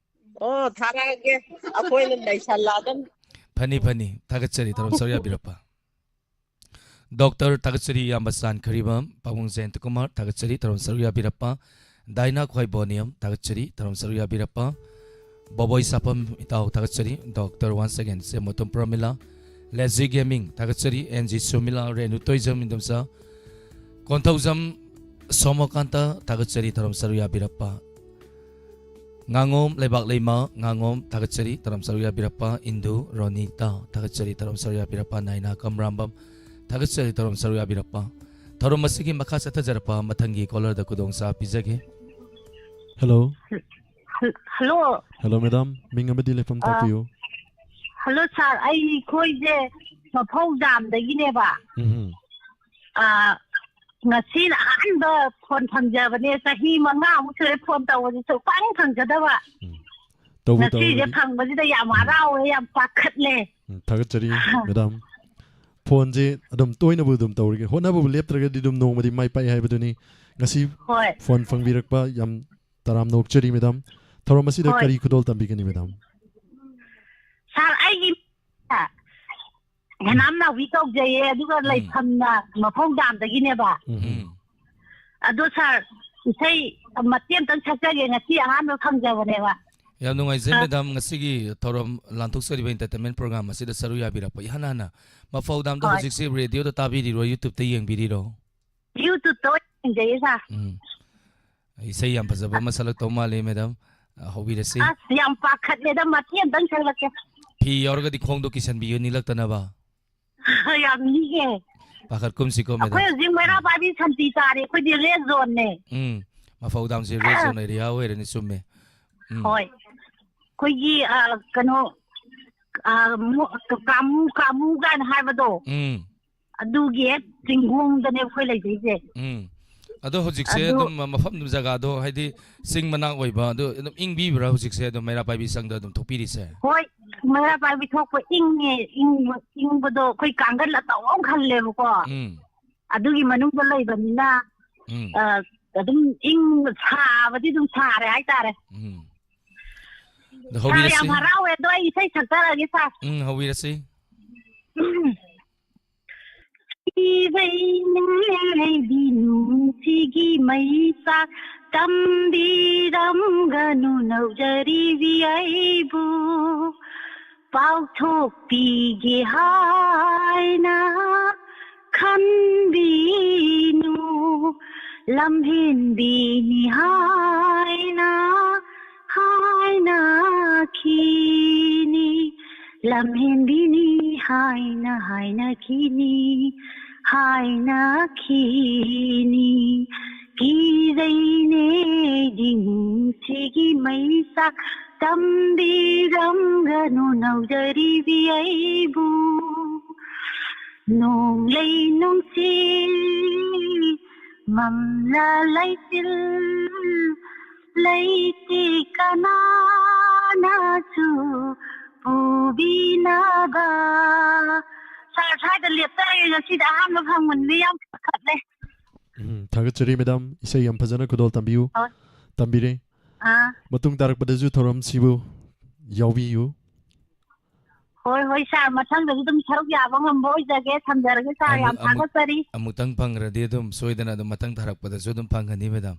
ꯑꯣ, ꯊꯥꯔꯛꯑꯒꯦ꯫ ꯑꯩꯈꯣꯏꯅ ꯅꯩꯁꯜꯂꯛꯑꯗꯝ꯫ ꯐꯅꯤ, ꯐꯅꯤ꯫ ꯊꯥꯒꯠꯆꯔꯤ, ꯊꯧꯔꯝ ꯁꯔꯨꯛ ꯌꯥꯕꯤꯔꯛꯄ꯫ ꯗꯣꯛꯇꯔ, ꯊꯥꯒꯠꯆꯔꯤ, ꯏꯌꯥꯝꯕ ꯆꯥꯟꯈ꯭ꯔꯤꯕ꯫ ꯄꯥꯕꯨꯡ ꯖꯌꯟꯇ ꯀꯨꯃꯥꯔ, ꯊꯥꯒꯠꯆꯔꯤ, ꯊꯧꯔꯝ ꯁꯔꯨꯛ ꯌꯥꯕꯤꯔꯛꯄ꯫ ꯗꯥꯏꯅꯥ ꯈ꯭ꯋꯥꯏꯕꯣꯅꯤꯌꯝ, ꯊꯥꯒꯠꯆꯔꯤ, ꯊꯧꯔꯝ ꯁꯔꯨꯛ ꯌꯥꯕꯤꯔꯛꯄ꯫ ꯕꯣꯕꯣꯏ ꯁꯥꯄꯝ ꯏꯇꯥꯎ, ꯊꯥꯒꯠꯆꯔꯤ꯫ ꯗꯣꯛꯇꯔ, once again, ꯁꯦꯝꯕꯇꯣꯝ ꯄ꯭ꯔꯃꯤꯂꯥ꯫ ꯂꯦꯖꯤ ꯒꯦꯃꯤꯡ, ꯊꯥꯒꯠꯆꯔꯤ꯫ N G Sumila, Renu Toijam, Indomcha. ꯀꯣꯟꯊꯧꯖꯝ ꯁꯣꯃꯣꯀꯥꯟꯇ, ꯊꯥꯒꯠꯆꯔꯤ, ꯊꯧꯔꯝ ꯁꯔꯨꯛ ꯌꯥꯕꯤꯔꯛꯄ꯫ ꯉꯥꯉꯣꯝ ꯂꯩꯕꯥꯛ ꯂꯩꯃ, ꯉꯥꯉꯣꯝ, ꯊꯥꯒꯠꯆꯔꯤ, ꯊꯧꯔꯝ ꯁꯔꯨꯛ ꯌꯥꯕꯤꯔꯛꯄ꯫ ꯏꯟꯗꯨ ꯔꯣꯅꯤꯇꯥ, ꯊꯥꯒꯠꯆꯔꯤ, ꯊꯧꯔꯝ ꯁꯔꯨꯛ ꯌꯥꯕꯤꯔꯛꯄ꯫ ꯅꯥꯏꯅꯥ ꯀꯝꯔꯥꯝꯕꯝ, ꯊꯥꯒꯠꯆꯔꯤ, ꯊꯧꯔꯝ ꯁꯔꯨꯛ ꯌꯥꯕꯤꯔꯛꯄ꯫ ꯊꯧꯔꯝ ꯑꯁꯤꯒꯤ ꯃꯈꯥ ꯆꯠꯊꯖꯔꯛꯄ ꯃꯊꯪꯒꯤ ꯀꯣꯂꯔꯗ ꯈꯨꯗꯣꯡꯆꯥ ꯄꯤꯖꯒꯦ꯫ ꯍꯜꯂꯣ꯫ ꯍꯜ-, ꯍꯜꯂꯣ꯫ Hello, madam. ꯃꯤꯡ ꯑꯃꯗꯤ ꯂꯩꯐꯝ ꯑ, ꯇꯥꯛꯄꯤꯌꯨ꯫ ꯍꯜꯂꯣ, ꯁꯥꯔ꯫ ꯑꯩꯈꯣꯏꯁꯦ ꯃꯐꯧ ꯖꯥꯝꯗꯒꯤꯅꯦꯕ꯫ ꯎꯝ꯫ ꯑ, ꯉꯁꯤꯅ ꯑꯍꯥꯟꯕ ꯐꯣꯟ ꯐꯪꯖꯕꯅꯦ꯫ ꯆꯍꯤ ꯃꯉꯥꯃꯨꯛ ꯁꯨꯔꯦ ꯐꯣꯟ ꯇꯧꯕꯁꯦ ꯁꯨꯛꯐꯪ ꯐꯪꯖꯗꯕ꯫ ꯎꯝ꯫ ꯇꯧꯕꯨ ꯉꯁꯤꯁꯦ ꯇꯧꯔꯒꯗꯤ꯫ ꯐꯪꯕꯁꯤꯗ ꯌꯥꯝ ꯎꯝ꯫ ꯍꯔꯥꯎꯋꯦ, ꯌꯥꯝ ꯄꯥꯈꯠꯂꯦ꯫ ꯎꯝ, ꯊꯥꯒꯠꯆꯔꯤ, ꯃꯦꯗꯥꯝ꯫ ꯐꯣꯟꯁꯦ ꯑꯗꯨꯝ ꯇꯣꯏꯅꯕꯨ ꯑꯗꯨꯝ ꯇꯧꯔꯤꯒꯦ꯫ ꯍꯣꯠꯅꯕꯕꯨ ꯂꯦꯞꯇ꯭ꯔꯒꯗꯤ ꯑꯗꯨꯝ ꯅꯣꯡꯃꯗꯤ ꯃꯥꯏ ꯄꯥꯛꯑꯦ ꯍꯥꯏꯕꯗꯨꯅꯤ꯫ ꯉꯁꯤ ꯍꯣꯏ꯫ ꯐꯣꯟ ꯐꯪꯕꯤꯔꯛꯄ ꯌꯥꯝ ꯇꯔꯥꯝꯅ ꯑꯣꯛꯆꯔꯤ, ꯃꯦꯗꯥꯝ꯫ ꯊꯧꯔꯝ ꯑꯁꯤꯗ ꯍꯣꯏ꯫ ꯀꯔꯤ ꯈꯨꯗꯣꯜ ꯇꯝꯕꯤꯒꯅꯤ, ꯃꯦꯗꯥꯝ? ꯁꯥꯔ, ꯑꯩꯒꯤ ꯍꯦꯅꯥꯝ ꯅꯥꯎꯕꯤ ꯀꯧꯖꯩꯌꯦ, ꯑꯗꯨꯒ ꯎꯝ꯫ ꯂꯩꯐꯝꯅ ꯃꯐꯧ ꯖꯥꯝꯗꯒꯤꯅꯦꯕ꯫ ꯎꯝ꯫ ꯎꯝ꯫ ꯑꯗꯣ ꯁꯥꯔ, ꯏꯁꯩ ꯃꯇꯦꯛ ꯑꯝꯇꯪ ꯁꯛꯆꯒꯦ, ꯉꯁꯤ ꯑꯍꯥꯟꯕ ꯐꯪꯖꯕꯅꯦꯕ꯫ ꯌꯥꯝ ꯅꯨꯡꯉꯥꯏꯖꯩ, ꯑ꯫ ꯃꯦꯗꯥꯝ, ꯉꯁꯤꯒꯤ ꯊꯧꯔꯝ ꯂꯥꯟꯊꯣꯛꯆꯔꯤꯕ entertainment program ꯑꯁꯤꯗ ꯁꯔꯨꯛ ꯌꯥꯕꯤꯔꯛꯄ꯫ ꯏꯍꯥꯟ ꯍꯥꯟꯅ ꯃꯐꯧ ꯖꯥꯝꯗ ꯍꯣꯏ꯫ ꯍꯧꯖꯤꯛꯁꯤ ꯔꯦꯗꯤꯑꯣꯗ ꯇꯥꯕꯤꯔꯤꯔꯣ, YouTube-ꯇ ꯌꯦꯡꯕꯤꯔꯤꯔꯣ? YouTube-ꯇ ꯑꯣꯏꯅ ꯌꯦꯡꯖꯩꯌꯦ, ꯁꯥꯔ꯫ ꯎꯝ꯫ ꯏꯁꯩ ꯌꯥꯝ ꯐꯖꯕ ꯑꯃ ꯁꯛꯂꯛꯇꯧ ꯃꯥꯜꯂꯤ, ꯃꯦꯗꯥꯝ꯫ ꯑ, ꯍꯧꯕꯤꯔꯁꯤ꯫ ꯑꯁ, ꯌꯥꯝ ꯄꯥꯈꯠꯂꯦꯗ, ꯃꯇꯦꯛ ꯑꯝꯇꯪ ꯁꯛꯂꯛꯀꯦ꯫ ꯐꯤ ꯌꯥꯎꯔꯒꯗꯤ ꯈꯣꯡꯗꯣ ꯀꯤꯁꯟꯕꯤꯌꯨ, ꯅꯤꯛꯂꯛꯇꯅꯕ꯫ ꯌꯥꯝ ꯅꯤꯛꯑꯦ꯫ ꯄꯥꯈꯠꯀꯨꯝꯁꯤꯀꯣ, ꯑꯩꯈꯣꯏ ꯃꯦꯗꯥꯝ꯫ ꯍꯧꯖꯤꯛ ꯃꯩꯔꯥ ꯄꯥꯏꯕꯤ ꯁꯟꯇꯤ ꯆꯥꯔꯦ, ꯑꯩꯈꯣꯏꯗꯤ ꯔꯦꯗ ꯖꯣꯟꯅꯦ꯫ ꯎꯝ, ꯃꯐꯧ ꯗꯥꯝꯁꯦ ꯔꯦꯗ ꯖꯣꯟ ꯑꯦꯔꯤꯌꯥ ꯑꯣꯏꯔꯅꯤ, ꯆꯨꯝꯃꯦ꯫ ꯎꯝ꯫ ꯍꯣꯏ꯫ ꯑꯩꯈꯣꯏꯒꯤ, ꯑ, ꯀꯩꯅꯣ, ꯑ, ꯃꯨ-, ꯀꯥꯃꯨ, ꯀꯥꯃꯨ ꯀꯥꯏꯅ ꯍꯥꯏꯕꯗꯣ, ꯎꯝ꯫ ꯑꯗꯨꯒꯤ ꯍꯦꯛ ꯆꯤꯡꯒꯣꯡꯗꯅꯦ ꯑꯩꯈꯣꯏ ꯂꯩꯖꯩꯁꯦ꯫ ꯎꯝ꯫ ꯑꯗꯣ ꯍꯧꯖꯤꯛꯁꯦ ꯑꯗꯨ ꯑꯗꯨꯝ ꯃꯐꯝ ꯖꯒꯥꯗꯣ, ꯍꯥꯏꯗꯤ ꯆꯤꯡ ꯃꯅꯥꯛ ꯑꯣꯏꯕ, ꯑꯗꯨ ꯑꯗꯨꯝ ꯏꯪꯕꯤꯕ꯭ꯔꯥ ꯍꯧꯖꯤꯛꯁꯦ ꯑꯗꯨꯝ ꯃꯩꯔꯥ ꯄꯥꯏꯕꯤ ꯆꯪꯗ ꯑꯗꯨꯝ ꯊꯣꯛꯄꯤꯔꯤꯁꯦ? ꯍꯣꯏ, ꯃꯩꯔꯥ ꯄꯥꯏꯕꯤ ꯊꯣꯛꯄ ꯏꯪꯉꯦ, ꯏꯪꯕ, ꯏꯪꯕꯗꯣ ꯑꯩꯈꯣꯏ ꯀꯥꯡꯒꯜ ꯑꯆꯧꯕ ꯑꯃ ꯈꯜꯂꯦꯕꯀꯣ꯫ ꯎꯝ꯫ ꯑꯗꯨꯒꯤ ꯃꯅꯨꯡꯗ ꯂꯩꯕꯅꯤꯅ, ꯎꯝ꯫ ꯑ, ꯑꯗꯨꯝ ꯏꯪ, ꯁꯥꯕꯗꯤ ꯑꯗꯨꯝ ꯁꯥꯔꯦ ꯍꯥꯏꯇꯥꯔꯦ꯫ ꯎꯝ꯫ ꯑꯗꯣ ꯁꯥꯔ, ꯌꯥꯝ ꯍꯧꯕꯤꯔꯁꯤ꯫ ꯍꯔꯥꯎꯋꯦ꯫ ꯑꯗꯣ ꯑꯩ ꯏꯁꯩ ꯁꯛꯆꯔꯒꯦ, ꯁꯥꯔ꯫ ꯎꯝ, ꯍꯧꯕꯤꯔꯁꯤ꯫ ꯏꯕꯩꯅꯦ ꯕꯤꯅꯨꯁꯤꯒꯤ ꯃꯩꯆꯥꯛ ꯇꯝꯕꯤꯔꯝꯒꯅꯨ ꯅꯧꯖꯔꯤꯕꯤ ꯑꯩꯕꯨ꯫ ꯄꯥꯎꯊꯣꯛꯄꯤꯒꯦ ꯍꯥꯏꯅ ꯈꯟꯕꯤꯅꯨ, ꯂꯝꯍꯦꯟꯕꯤꯅꯤ ꯍꯥꯏꯅ ꯍꯥꯏꯅꯈꯤꯅꯤ, ꯂꯝꯍꯦꯟꯕꯤꯅꯤ ꯍꯥꯏꯅ ꯍꯥꯏꯅꯈꯤꯅꯤ, ꯍꯥꯏꯅꯈꯤꯅꯤ꯫ ꯀꯤꯖꯩꯅꯦ ꯗꯤꯅꯨꯁꯤꯒꯤ ꯃꯩꯆꯥꯛ ꯇꯝꯕꯤꯔꯝꯒꯅꯨ ꯅꯧꯖꯔꯤꯕꯤ ꯑꯩꯕꯨ꯫ ꯅꯣꯡꯂꯩ ꯅꯨꯡꯁꯤꯠ ꯃꯝꯂ ꯂꯩꯆꯤꯜ ꯂꯩꯇꯦ ꯀꯅꯥꯅꯁꯨ ꯄꯨꯕꯤꯅꯕ꯫ ꯁꯥꯔ, ꯁ꯭ꯋꯥꯏꯗ ꯂꯦꯞꯆꯔꯒꯦ, ꯉꯁꯤꯗꯤ ꯑꯍꯥꯟꯕ ꯐꯪꯕꯅꯤꯅ ꯌꯥꯝ ꯄꯥꯈꯠꯂꯦ꯫ ꯎꯝ, ꯊꯥꯒꯠꯆꯔꯤ ꯃꯦꯗꯥꯝ, ꯏꯁꯩ ꯌꯥꯝ ꯐꯖꯅ ꯈꯨꯗꯣꯜ ꯇꯝꯕꯤꯌꯨ, ꯍꯣꯏ꯫ ꯇꯝꯕꯤꯔꯦ꯫ ꯑꯥ꯫ ꯃꯇꯨꯡ ꯇꯥꯔꯛꯄꯗꯁꯨ ꯊꯧꯔꯝꯁꯤꯕꯨ ꯌꯥꯎꯕꯤꯌꯨ꯫ ꯍꯣꯏ, ꯍꯣꯏ, ꯁꯥꯔ, ꯃꯊꯪꯗꯁꯨ ꯑꯗꯨꯝ ꯁꯔꯨꯛ ꯌꯥꯕ ꯉꯝꯕ ꯑꯣꯏꯖꯒꯦ꯫ ꯊꯝꯖꯔꯒꯦ, ꯁꯥꯔ, ꯌꯥꯝ ꯑꯃꯨꯛ-, ꯑꯃꯨꯛ-, ꯊꯥꯒꯠꯆꯔꯤ꯫ ꯑꯃꯨꯛꯇꯪ ꯐꯪꯈ꯭ꯔꯗꯤ ꯑꯗꯨꯝ ꯁꯣꯏꯗꯅ ꯑꯗꯨꯝ ꯃꯊꯪ ꯊꯥꯔꯛꯄꯗꯁꯨ ꯑꯗꯨꯝ ꯐꯪꯒꯅꯤ, ꯃꯦꯗꯥꯝ꯫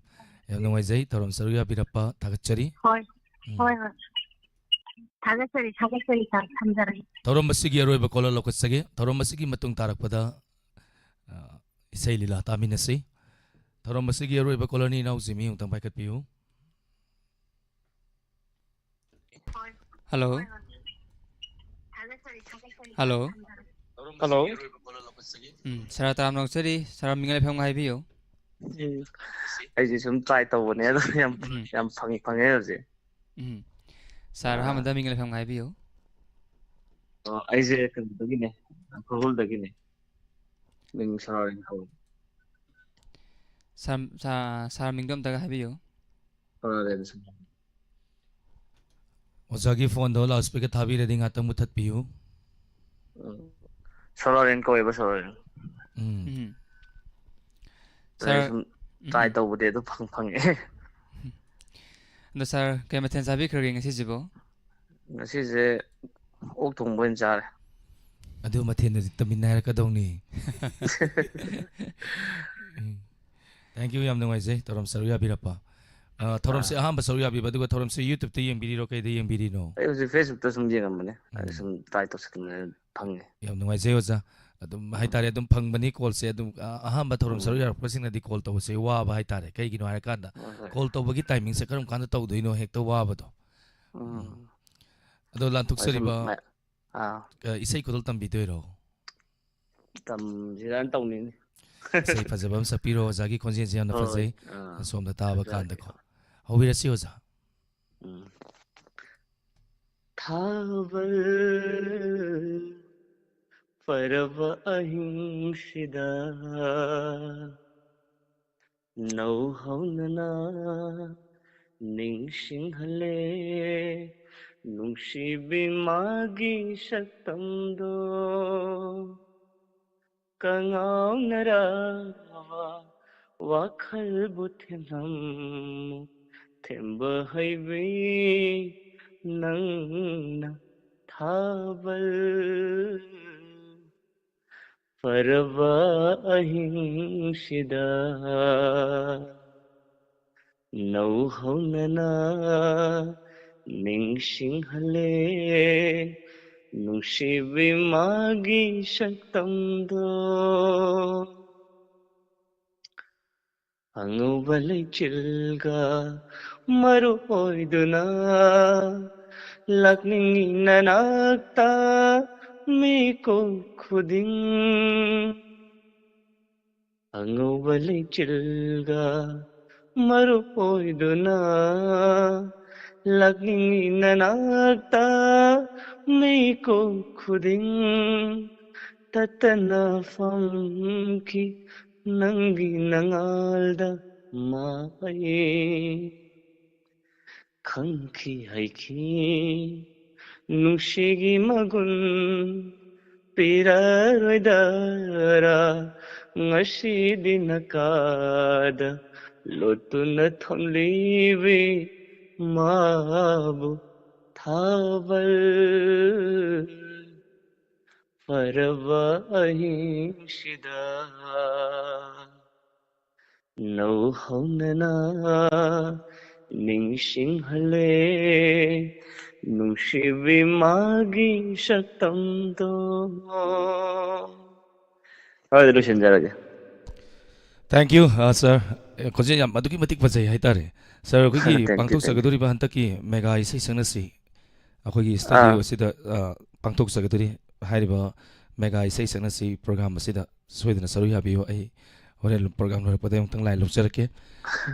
ꯌꯥꯝ ꯅꯨꯡꯉꯥꯏꯖꯩ ꯊꯧꯔꯝ ꯁꯔꯨꯛ ꯌꯥꯕꯤꯔꯛꯄ, ꯊꯥꯒꯠꯆꯔꯤ꯫ ꯍꯣꯏ, ꯎꯝ꯫ ꯍꯣꯏ, ꯍꯣꯏ꯫ ꯊꯥꯒꯠꯆꯔꯤ, ꯊꯥꯒꯠꯆꯔꯤ, ꯁꯥꯔ, ꯊꯝꯖꯔꯒꯦ꯫ ꯊꯧꯔꯝ ꯑꯁꯤꯒꯤ ꯑꯔꯣꯏꯕ caller ꯂꯧꯈꯠꯆꯒꯦ꯫ ꯊꯧꯔꯝ ꯑꯁꯤꯒꯤ ꯃꯇꯨꯡ ꯇꯥꯔꯛꯄꯗ, ꯑ, ꯏꯁꯩ ꯂꯤꯂꯥ ꯇꯥꯃꯤꯟꯅꯁꯤ꯫ ꯊꯧꯔꯝ ꯑꯁꯤꯒꯤ ꯑꯔꯣꯏꯕ caller ꯅꯤ, ꯏꯅꯥꯎ ꯖꯤꯃꯤ, ꯑꯃꯨꯛꯇꯪ ꯄꯥꯏꯈꯠꯄꯤꯌꯨ꯫ ꯍꯜꯂꯣ꯫ ꯍꯜꯂꯣ꯫ ꯍꯜꯂꯣ꯫ ꯎꯝ, ꯁꯥꯔ ꯇꯔꯥꯝꯅ ꯑꯣꯛꯆꯔꯤ꯫ ꯁꯥꯔ ꯃꯤꯡ ꯂꯩꯐꯝꯒ ꯍꯥꯏꯕꯤꯌꯨ꯫ ꯎꯝ꯫ ꯑꯩꯁꯦ ꯁꯨꯝ ꯇ꯭ꯔꯥꯏ ꯇꯧꯕꯅꯦ, ꯑꯗꯣ ꯌꯥꯝ, ꯎꯝ꯫ ꯌꯥꯝ ꯐꯪꯉꯤ, ꯐꯪꯉꯦ ꯍꯧꯖꯤꯛ꯫ ꯎꯝ꯫ ꯁꯥꯔ ꯑꯥ꯫ ꯑꯍꯥꯟꯕꯗ ꯃꯤꯡ ꯂꯩꯐꯝꯒ ꯍꯥꯏꯕꯤꯌꯨ꯫ ꯑꯣ, ꯑꯩꯁꯦ ꯀꯩꯅꯣꯗꯒꯤꯅꯦ, ꯎꯈ꯭ꯔꯨꯜꯗꯒꯤꯅꯦ꯫ ꯃꯤꯡ ꯁꯣꯔꯥꯔꯦꯟ ꯀꯧꯋꯦ꯫ ꯁꯥꯔ, ꯁꯥꯔ, ꯁꯥꯔ ꯃꯤꯡꯗꯣ ꯑꯝꯇꯒ ꯍꯥꯏꯕꯤꯌꯨ꯫ ꯁꯣꯔꯥꯔꯦꯟ ꯁꯨꯝ꯫ ꯑꯣꯖꯥꯒꯤ ꯐꯣꯟꯗꯣ ꯂꯥꯎꯠ ꯁ꯭ꯄꯤꯀꯔ ꯊꯥꯕꯤꯔꯗꯤ ꯉꯥꯛꯇꯪ ꯃꯨꯊꯠꯄꯤꯌꯨ꯫ ꯎꯝ꯫ ꯁꯣꯔꯥꯔꯦꯟ ꯀꯧꯋꯦꯕ, ꯁꯣꯔꯥꯔꯦꯟ꯫ ꯎꯝ꯫ ꯎꯝ꯫ ꯑꯗꯩ ꯁꯥꯔ, ꯁꯨꯝ ꯇ꯭ꯔꯥꯏ ꯎꯝ꯫ ꯇꯧꯕꯗꯤ ꯑꯗꯨ ꯐꯪ-, ꯐꯪꯉꯛꯑꯦ꯫ ꯑꯗꯣ ꯁꯥꯔ, ꯀꯩ ꯃꯊꯦꯜ ꯆꯥꯕꯤꯈ꯭ꯔꯒꯦ ꯉꯁꯤꯁꯤꯕꯣ? ꯉꯁꯤꯁꯦ ꯑꯣꯛ ꯊꯣꯡꯕ ꯑꯣꯏꯅ ꯆꯥꯔꯦ꯫ ꯑꯗꯨ ꯃꯊꯦꯜꯗꯨꯗꯤ ꯇꯝꯃꯤꯟꯅ ꯍꯥꯏꯔꯛꯀꯗꯧꯅꯤ꯫ ꯎꯝ꯫ Thank you, ꯌꯥꯝ ꯅꯨꯡꯉꯥꯏꯖꯩ ꯊꯧꯔꯝ ꯁꯔꯨꯛ ꯌꯥꯕꯤꯔꯛꯄ꯫ ꯑ, ꯊꯧꯔꯝꯁꯦ ꯑꯥ꯫ ꯑꯍꯥꯟꯕ ꯁꯔꯨꯛ ꯌꯥꯕꯤꯕ, ꯑꯗꯨꯒ ꯊꯧꯔꯝꯁꯦ YouTube-ꯇ ꯌꯦꯡꯕꯤꯔꯤꯔꯣ, ꯀꯩꯗ ꯌꯦꯡꯕꯤꯔꯤꯅꯣ? ꯑꯩ ꯍꯧꯖꯤꯛ Facebook-ꯇ ꯁꯨꯝ ꯌꯦꯡꯉꯝꯕꯅꯦ꯫ ꯑꯗ ꯎꯝ꯫ ꯁꯨꯝ ꯇ꯭ꯔꯥꯏ ꯇꯧꯁꯜꯂꯝꯕꯅꯦ, ꯐꯪꯉꯦ꯫ ꯌꯥꯝ ꯅꯨꯡꯉꯥꯏꯖꯩ ꯑꯣꯖꯥ꯫ ꯑꯗꯨꯝ ꯎꯝ꯫ ꯍꯥꯏꯇꯥꯔꯦ, ꯑꯗꯨꯝ ꯐꯪꯕꯅꯤ ꯀꯣꯜꯁꯦ꯫ ꯑꯗꯨꯝ, ꯑ, ꯑꯍꯥꯟꯕ ꯊꯧꯔꯝ ꯁꯔꯨꯛ ꯎꯝ꯫ ꯌꯥꯔꯛꯄꯁꯤꯡꯅꯗꯤ ꯀꯣꯜ ꯇꯧꯕꯁꯦ ꯋꯥꯕ ꯍꯥꯏꯇꯥꯔꯦ꯫ ꯀꯩꯒꯤꯅꯣ ꯍꯥꯏꯔꯀꯥꯟꯗ, ꯍꯣꯏ, ꯍꯣꯏ꯫ ꯀꯣꯜ ꯇꯧꯕꯒꯤ ꯇꯥꯏꯃꯤꯡꯁꯦ ꯀꯔꯝ ꯀꯥꯟꯗ ꯇꯧꯗꯣꯏꯅꯣ ꯍꯦꯛꯇ ꯋꯥꯕꯗꯣ꯫ ꯎꯝ꯫ ꯎꯝ꯫ ꯑꯗꯣ ꯍꯣꯏ, ꯁꯨꯝ ꯂꯥꯟꯊꯣꯛꯆꯔꯤꯕ, ꯃ-, ꯑꯥ꯫ ꯑ, ꯏꯁꯩ ꯈꯨꯗꯣꯜ ꯇꯝꯕꯤꯗꯣꯏꯔꯣ? ꯇꯝꯁꯤꯔꯅ ꯇꯧꯅꯤꯡꯉꯤ꯫ ꯏꯁꯩ ꯐꯖꯕ ꯑꯃ ꯁꯛꯄꯤꯔꯣ, ꯑꯣꯖꯥꯒꯤ ꯈꯣꯟꯖꯦꯜꯁꯦ ꯌꯥꯝꯅ ꯍꯣꯏ, ꯐꯖꯩ꯫ ꯑꯥ, ꯁꯣꯝꯗ ꯇꯥꯕ ꯁꯛꯆꯔꯛꯀꯦ꯫ ꯀꯥꯟꯗꯀꯣ꯫ ꯍꯧꯕꯤꯔꯁꯤ ꯑꯣꯖꯥ꯫ ꯎꯝ꯫ ꯊꯥꯕꯜ ꯄꯔꯕ ꯑꯍꯤꯡꯁꯤꯗ ꯅꯧꯍꯧꯅꯅ ꯅꯤꯡꯁꯤꯡꯍꯜꯂꯦ ꯅꯨꯡꯁꯤꯕꯤ ꯃꯥꯒꯤ ꯁꯛꯇꯝꯗꯣ꯫ ꯀꯉꯥꯎꯅꯔꯕ ꯋꯥꯈꯜꯕꯨ ꯊꯦꯝꯂꯝꯃꯨ, ꯊꯦꯝꯕ ꯍꯩꯕꯤ ꯅꯪꯅ ꯊꯥꯕꯜ ꯄꯔꯕ ꯑꯍꯤꯡꯁꯤꯗ ꯅꯧꯍꯧꯅꯅ ꯅꯤꯡꯁꯤꯡꯍꯜꯂꯦ ꯅꯨꯡꯁꯤꯕꯤ ꯃꯥꯒꯤ ꯁꯛꯇꯝꯗꯣ꯫ ꯑꯉꯧꯕ ꯂꯩꯆꯤꯜꯒ ꯃꯔꯨ ꯑꯣꯏꯗꯨꯅ ꯂꯥꯛꯅꯤꯡꯏ ꯅꯅꯥꯛꯇ ꯃꯤꯀꯨꯞ ꯈꯨꯗꯤꯡ ꯑꯉꯧꯕ ꯂꯩꯆꯤꯜꯒ ꯃꯔꯨꯞ ꯑꯣꯏꯗꯨꯅ ꯂꯥꯛꯅꯤꯡꯏ ꯅꯅꯥꯛꯇ꯫ ꯃꯤꯀꯨꯞ ꯈꯨꯗꯤꯡ ꯇꯠꯇꯅ ꯐꯝꯈꯤ ꯅꯪꯒꯤ ꯅꯉꯥꯜꯗ ꯃꯥꯏ꯫ ꯈꯪꯈꯤ ꯍꯩꯈꯤ ꯅꯨꯡꯁꯤꯒꯤ ꯃꯒꯨꯟ ꯄꯤꯔꯔꯣꯏꯗꯔꯥ꯫ ꯉꯁꯤꯗꯤ ꯅꯀꯥꯗ ꯂꯣꯠꯇꯨꯅ ꯊꯝꯂꯤꯕꯤ ꯃꯥꯕꯨ ꯊꯥꯕꯜ ꯐꯔꯕ ꯑꯍꯤꯡꯁꯤꯗ꯫ ꯅꯧꯍꯧꯅꯅ ꯅꯤꯡꯁꯤꯡꯍꯜꯂꯦ ꯅꯨꯡꯁꯤꯕꯤ ꯃꯥꯒꯤ ꯁꯛꯇꯝꯗꯣ꯫ ꯍꯣꯏ, ꯂꯣꯏꯁꯤꯟꯖꯔꯒꯦ꯫ Thank you, sir. ꯈꯣꯟꯖꯦꯜ ꯌꯥꯝ ꯑꯗꯨꯛꯀꯤ ꯃꯇꯤꯛ ꯐꯖꯩ ꯍꯥꯏꯇꯥꯔꯦ꯫ Sir, ꯑꯩꯈꯣꯏꯒꯤ ꯄꯥꯡꯊꯣꯛꯆꯒꯗꯧꯔꯤꯕ ꯍꯟꯗꯛꯀꯤ ꯃꯦꯒꯥ ꯏꯁꯩ ꯁꯛꯅꯁꯤ ꯑꯩꯈꯣꯏꯒꯤ ꯁ꯭ꯇꯨꯗꯤꯑꯣ ꯑꯁꯤꯗ ꯄꯥꯡꯊꯣꯛꯆꯒꯗꯧꯔꯤ꯫ ꯍꯥꯏꯔꯤꯕ ꯃꯦꯒꯥ ꯏꯁꯩ ꯁꯛꯅꯁꯤ ꯄ꯭ꯔꯣꯒ꯭ꯔꯥꯝ ꯑꯁꯤꯗ ꯁꯣꯏꯗꯅ ꯁꯔꯨꯛ ꯌꯥꯕꯤꯌꯨ꯫ ꯑꯩ ꯍꯣꯔꯦꯟ ꯄ꯭ꯔꯣꯒ꯭ꯔꯥꯝ ꯂꯣꯏꯔꯛꯄꯗ ꯑꯃꯨꯛꯇꯪ ꯂꯥꯏꯟ ꯂꯧꯖꯔꯛꯀꯦ꯫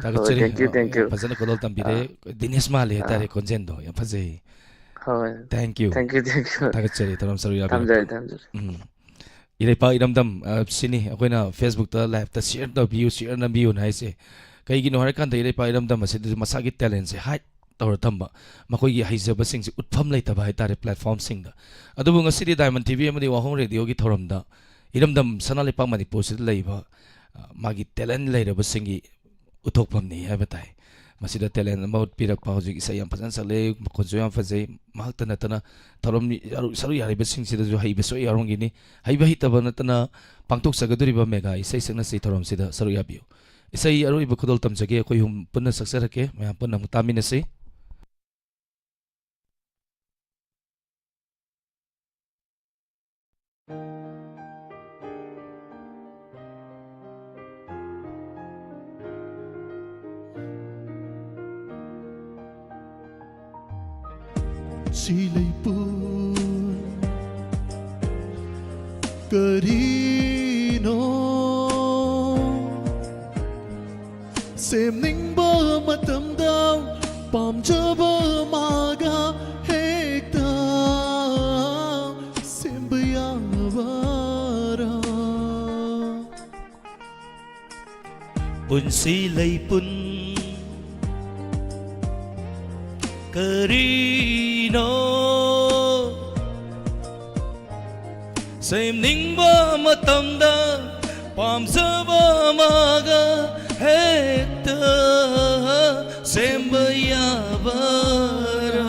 ꯊꯥꯒꯠꯆꯔꯤ꯫ Thank you, thank you. ꯐꯖꯅ ꯈꯨꯗꯣꯜ ꯇꯝꯕꯤꯔꯦ꯫ ꯑꯥ꯫ ꯗꯤꯅꯦꯁ ꯃꯥꯜꯂꯦ ꯍꯥꯏꯇꯥꯔꯦ ꯑꯥ꯫ ꯈꯣꯟꯖꯦꯜꯗꯣ꯫ ꯌꯥꯝ ꯐꯖꯩ꯫ ꯍꯣꯏ꯫ Thank you꯫ Thank you, thank you꯫ ꯊꯥꯒꯠꯆꯔꯤ꯫ ꯊꯧꯔꯝ ꯁꯔꯨꯛ ꯌꯥꯕꯤꯔꯛꯄ꯫ ꯊꯝꯖꯔꯦ, ꯊꯝꯖꯔꯦ꯫ ꯎꯝ꯫ ꯏꯔꯩꯄꯥꯛ ꯏꯔꯝꯗꯝ, ꯑ, ꯁꯤꯅꯤ ꯑꯩꯈꯣꯏꯅ Facebook ꯇ, live ꯇ share ꯇꯧꯕꯤꯌꯨ, share ꯅꯝꯕꯤꯌꯨꯅ ꯍꯥꯏꯁꯦ꯫ ꯀꯩꯒꯤꯅꯣ ꯍꯥꯏꯔꯀꯥꯟꯗ ꯏꯔꯩꯄꯥꯛ ꯏꯔꯝꯗꯝ ꯑꯁꯤꯗꯁꯨ ꯃꯁꯥꯒꯤ talent ꯁꯦ hide ꯇꯧꯔ ꯊꯝꯕ, ꯃꯈꯣꯏꯒꯤ ꯍꯩꯖꯕꯁꯤꯡꯁꯦ ꯎꯠꯐꯝ ꯂꯩꯇꯕ ꯍꯥꯏꯇꯥꯔꯦ platform ꯁꯤꯡꯗ꯫ ꯑꯗꯨꯕꯨ ꯉꯁꯤꯗꯤ Diamond T V ꯑꯃꯗꯤ ꯋꯥꯍꯣꯡ Radio ꯒꯤ ꯊꯧꯔꯝꯗ ꯏꯔꯝꯗꯝ ꯁꯅꯥ ꯂꯩꯄꯥꯛ ꯃꯅꯤꯄꯨꯔꯁꯤꯗ ꯂꯩꯕ, ꯑ, ꯃꯥꯒꯤ talent ꯂꯩꯔꯕꯁꯤꯡꯒꯤ ꯎꯠꯊꯣꯛꯐꯝꯅꯤ ꯍꯥꯏꯕ ꯇꯥꯏ꯫ ꯃꯁꯤꯗ talent ꯑꯃ ꯎꯠꯄꯤꯔꯛꯄ, ꯍꯧꯖꯤꯛ ꯏꯁꯩ ꯌꯥꯝ ꯐꯖꯅ ꯁꯛꯂꯛꯑꯦ, ꯃꯈꯣꯟꯁꯨ ꯌꯥꯝ ꯐꯖꯩ꯫ ꯃꯍꯥꯛꯇ ꯅꯠꯇꯅ ꯊꯧꯔꯝ ꯁꯔꯨꯛ ꯌꯥꯔꯤꯕꯁꯤꯡꯁꯤꯗꯁꯨ ꯍꯩꯕ ꯁꯣꯏ ꯌꯥꯎꯔꯝꯈꯤꯅꯤ꯫ ꯍꯩꯕ ꯍꯩꯇꯕ ꯅꯠꯇꯅ ꯄꯥꯡꯊꯣꯛꯆꯒꯗꯧꯔꯤꯕ ꯃꯦꯒꯥ ꯏꯁꯩ ꯁꯛꯅꯁꯤ ꯊꯧꯔꯝꯁꯤꯗ ꯁꯔꯨꯛ ꯌꯥꯕꯤꯌꯨ꯫ ꯏꯁꯩ ꯑꯔꯣꯏꯕ ꯈꯨꯗꯣꯜ ꯇꯝꯖꯒꯦ, ꯑꯩꯈꯣꯏ ꯑꯍꯨꯝ ꯄꯨꯟꯅ ꯁꯛꯆꯔꯛꯀꯦ, ꯃꯌꯥꯝ ꯄꯨꯟꯅ ꯑꯃꯨꯛ ꯇꯥꯃꯤꯟꯅꯁꯤ꯫ ꯁꯤ ꯂꯩꯄꯨ ꯀꯔꯤꯅꯣ ꯁꯦꯝꯅꯤꯡꯕ ꯃꯇꯝꯗ ꯄꯥꯝꯖꯕ ꯃꯥꯒ ꯍꯦꯛꯇ ꯁꯦꯝꯕ ꯌꯥꯕꯔꯥ? ꯄꯨꯟꯁꯤ ꯂꯩꯄꯨꯟ ꯀꯔꯤꯅꯣ? ꯁꯦꯝꯅꯤꯡꯕ ꯃꯇꯝꯗ ꯄꯥꯝꯖꯕ ꯑꯃꯒ ꯍꯦꯛꯇ ꯁꯦꯝꯕ ꯌꯥꯕꯔꯥ?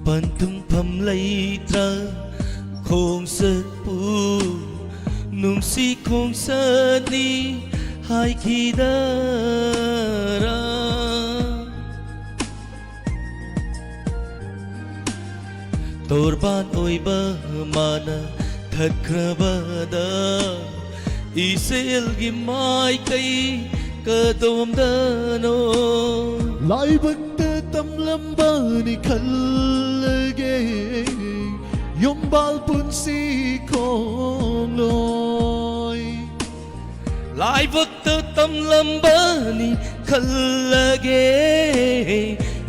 ꯄꯟꯊꯨꯡꯐꯝ ꯂꯩꯇ꯭ꯔ ꯈꯣꯡꯆꯠꯄꯨ ꯅꯨꯡꯁꯤ ꯈꯣꯡꯆꯠꯅꯤ ꯍꯥꯏꯈꯤꯗꯔꯥ? ꯇꯣꯔꯕꯥꯟ ꯑꯣꯏꯕ ꯃꯥꯅ ꯊꯠꯈ꯭ꯔꯕꯗ ꯏꯆꯦꯜꯒꯤ ꯃꯥꯏꯀꯩ ꯀꯗꯣꯝꯗꯅꯣ? ꯂꯥꯏꯕꯛꯇ ꯇꯝꯂꯝꯕꯅꯤ ꯈꯜꯂꯒꯦ ꯌꯨꯝꯕꯥꯜ ꯄꯨꯟꯁꯤ ꯈꯣꯡꯂꯣꯏ꯫ ꯂꯥꯏꯕꯛꯇ ꯇꯝꯂꯝꯕꯅꯤ ꯈꯜꯂꯒꯦ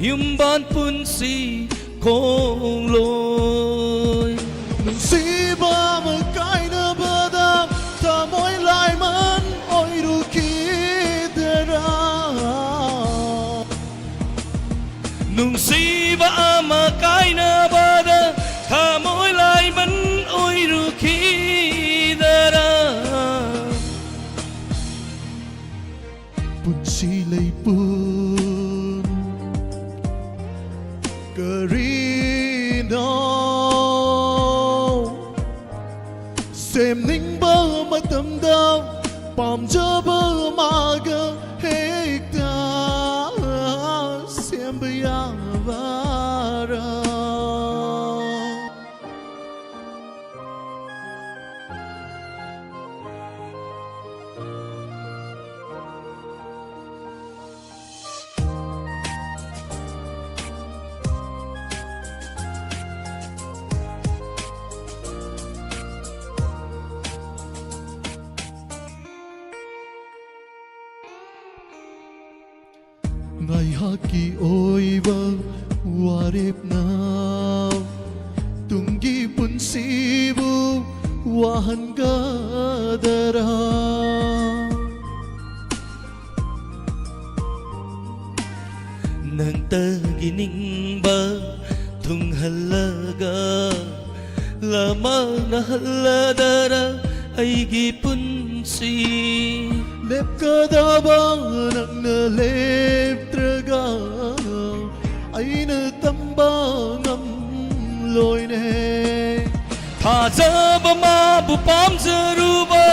ꯌꯨꯝꯕꯥꯟ ꯄꯨꯟꯁꯤ ꯈꯣꯡꯂꯣꯏ꯫ ꯅꯨꯡꯁꯤꯕ ꯑꯃ ꯀꯥꯏꯅꯕꯗ ꯊꯃꯣꯏ ꯂꯥꯏꯃꯟ ꯑꯣꯏꯔꯨꯈꯤꯗꯔꯥ? ꯅꯨꯡꯁꯤꯕ ꯑꯃ ꯀꯥꯏꯅꯕꯗ ꯊꯃꯣꯏ ꯂꯥꯏꯃꯟ ꯑꯣꯏꯔꯨꯈꯤꯗꯔꯥ? ꯄꯨꯟꯁꯤ ꯂꯩꯄꯨꯟ ꯀꯔꯤ ꯁꯦꯝꯅꯤꯡꯕ ꯃꯇꯝꯗ ꯄꯥꯝꯖꯕ ꯑꯃꯒ ꯍꯦꯛꯇ ꯁꯦꯝꯕ ꯌꯥꯕꯔꯥ? ꯉꯥꯏꯍꯥꯛꯀꯤ ꯑꯣꯏꯕ ꯋꯥꯔꯦꯞꯅ ꯇꯨꯡꯒꯤ ꯄꯨꯟꯁꯤꯕꯨ ꯋꯥꯍꯟꯒꯗꯔꯥ? ꯅꯪꯇꯒꯤ ꯅꯤꯡꯕ ꯊꯨꯡꯍꯜꯂꯒ ꯂꯃꯥꯡꯅꯍꯜꯂꯗꯔ ꯑꯩꯒꯤ ꯄꯨꯟꯁꯤ? ꯂꯦꯞꯀꯗꯕ ꯅꯪꯅ ꯂꯦꯞꯇ꯭ꯔꯒ ꯑꯩꯅ ꯇꯝꯕ ꯉꯝꯂꯣꯏꯅꯦ꯫ ꯊꯥꯖꯕ ꯃꯥꯕꯨ ꯄꯥꯝꯖꯔꯨꯕ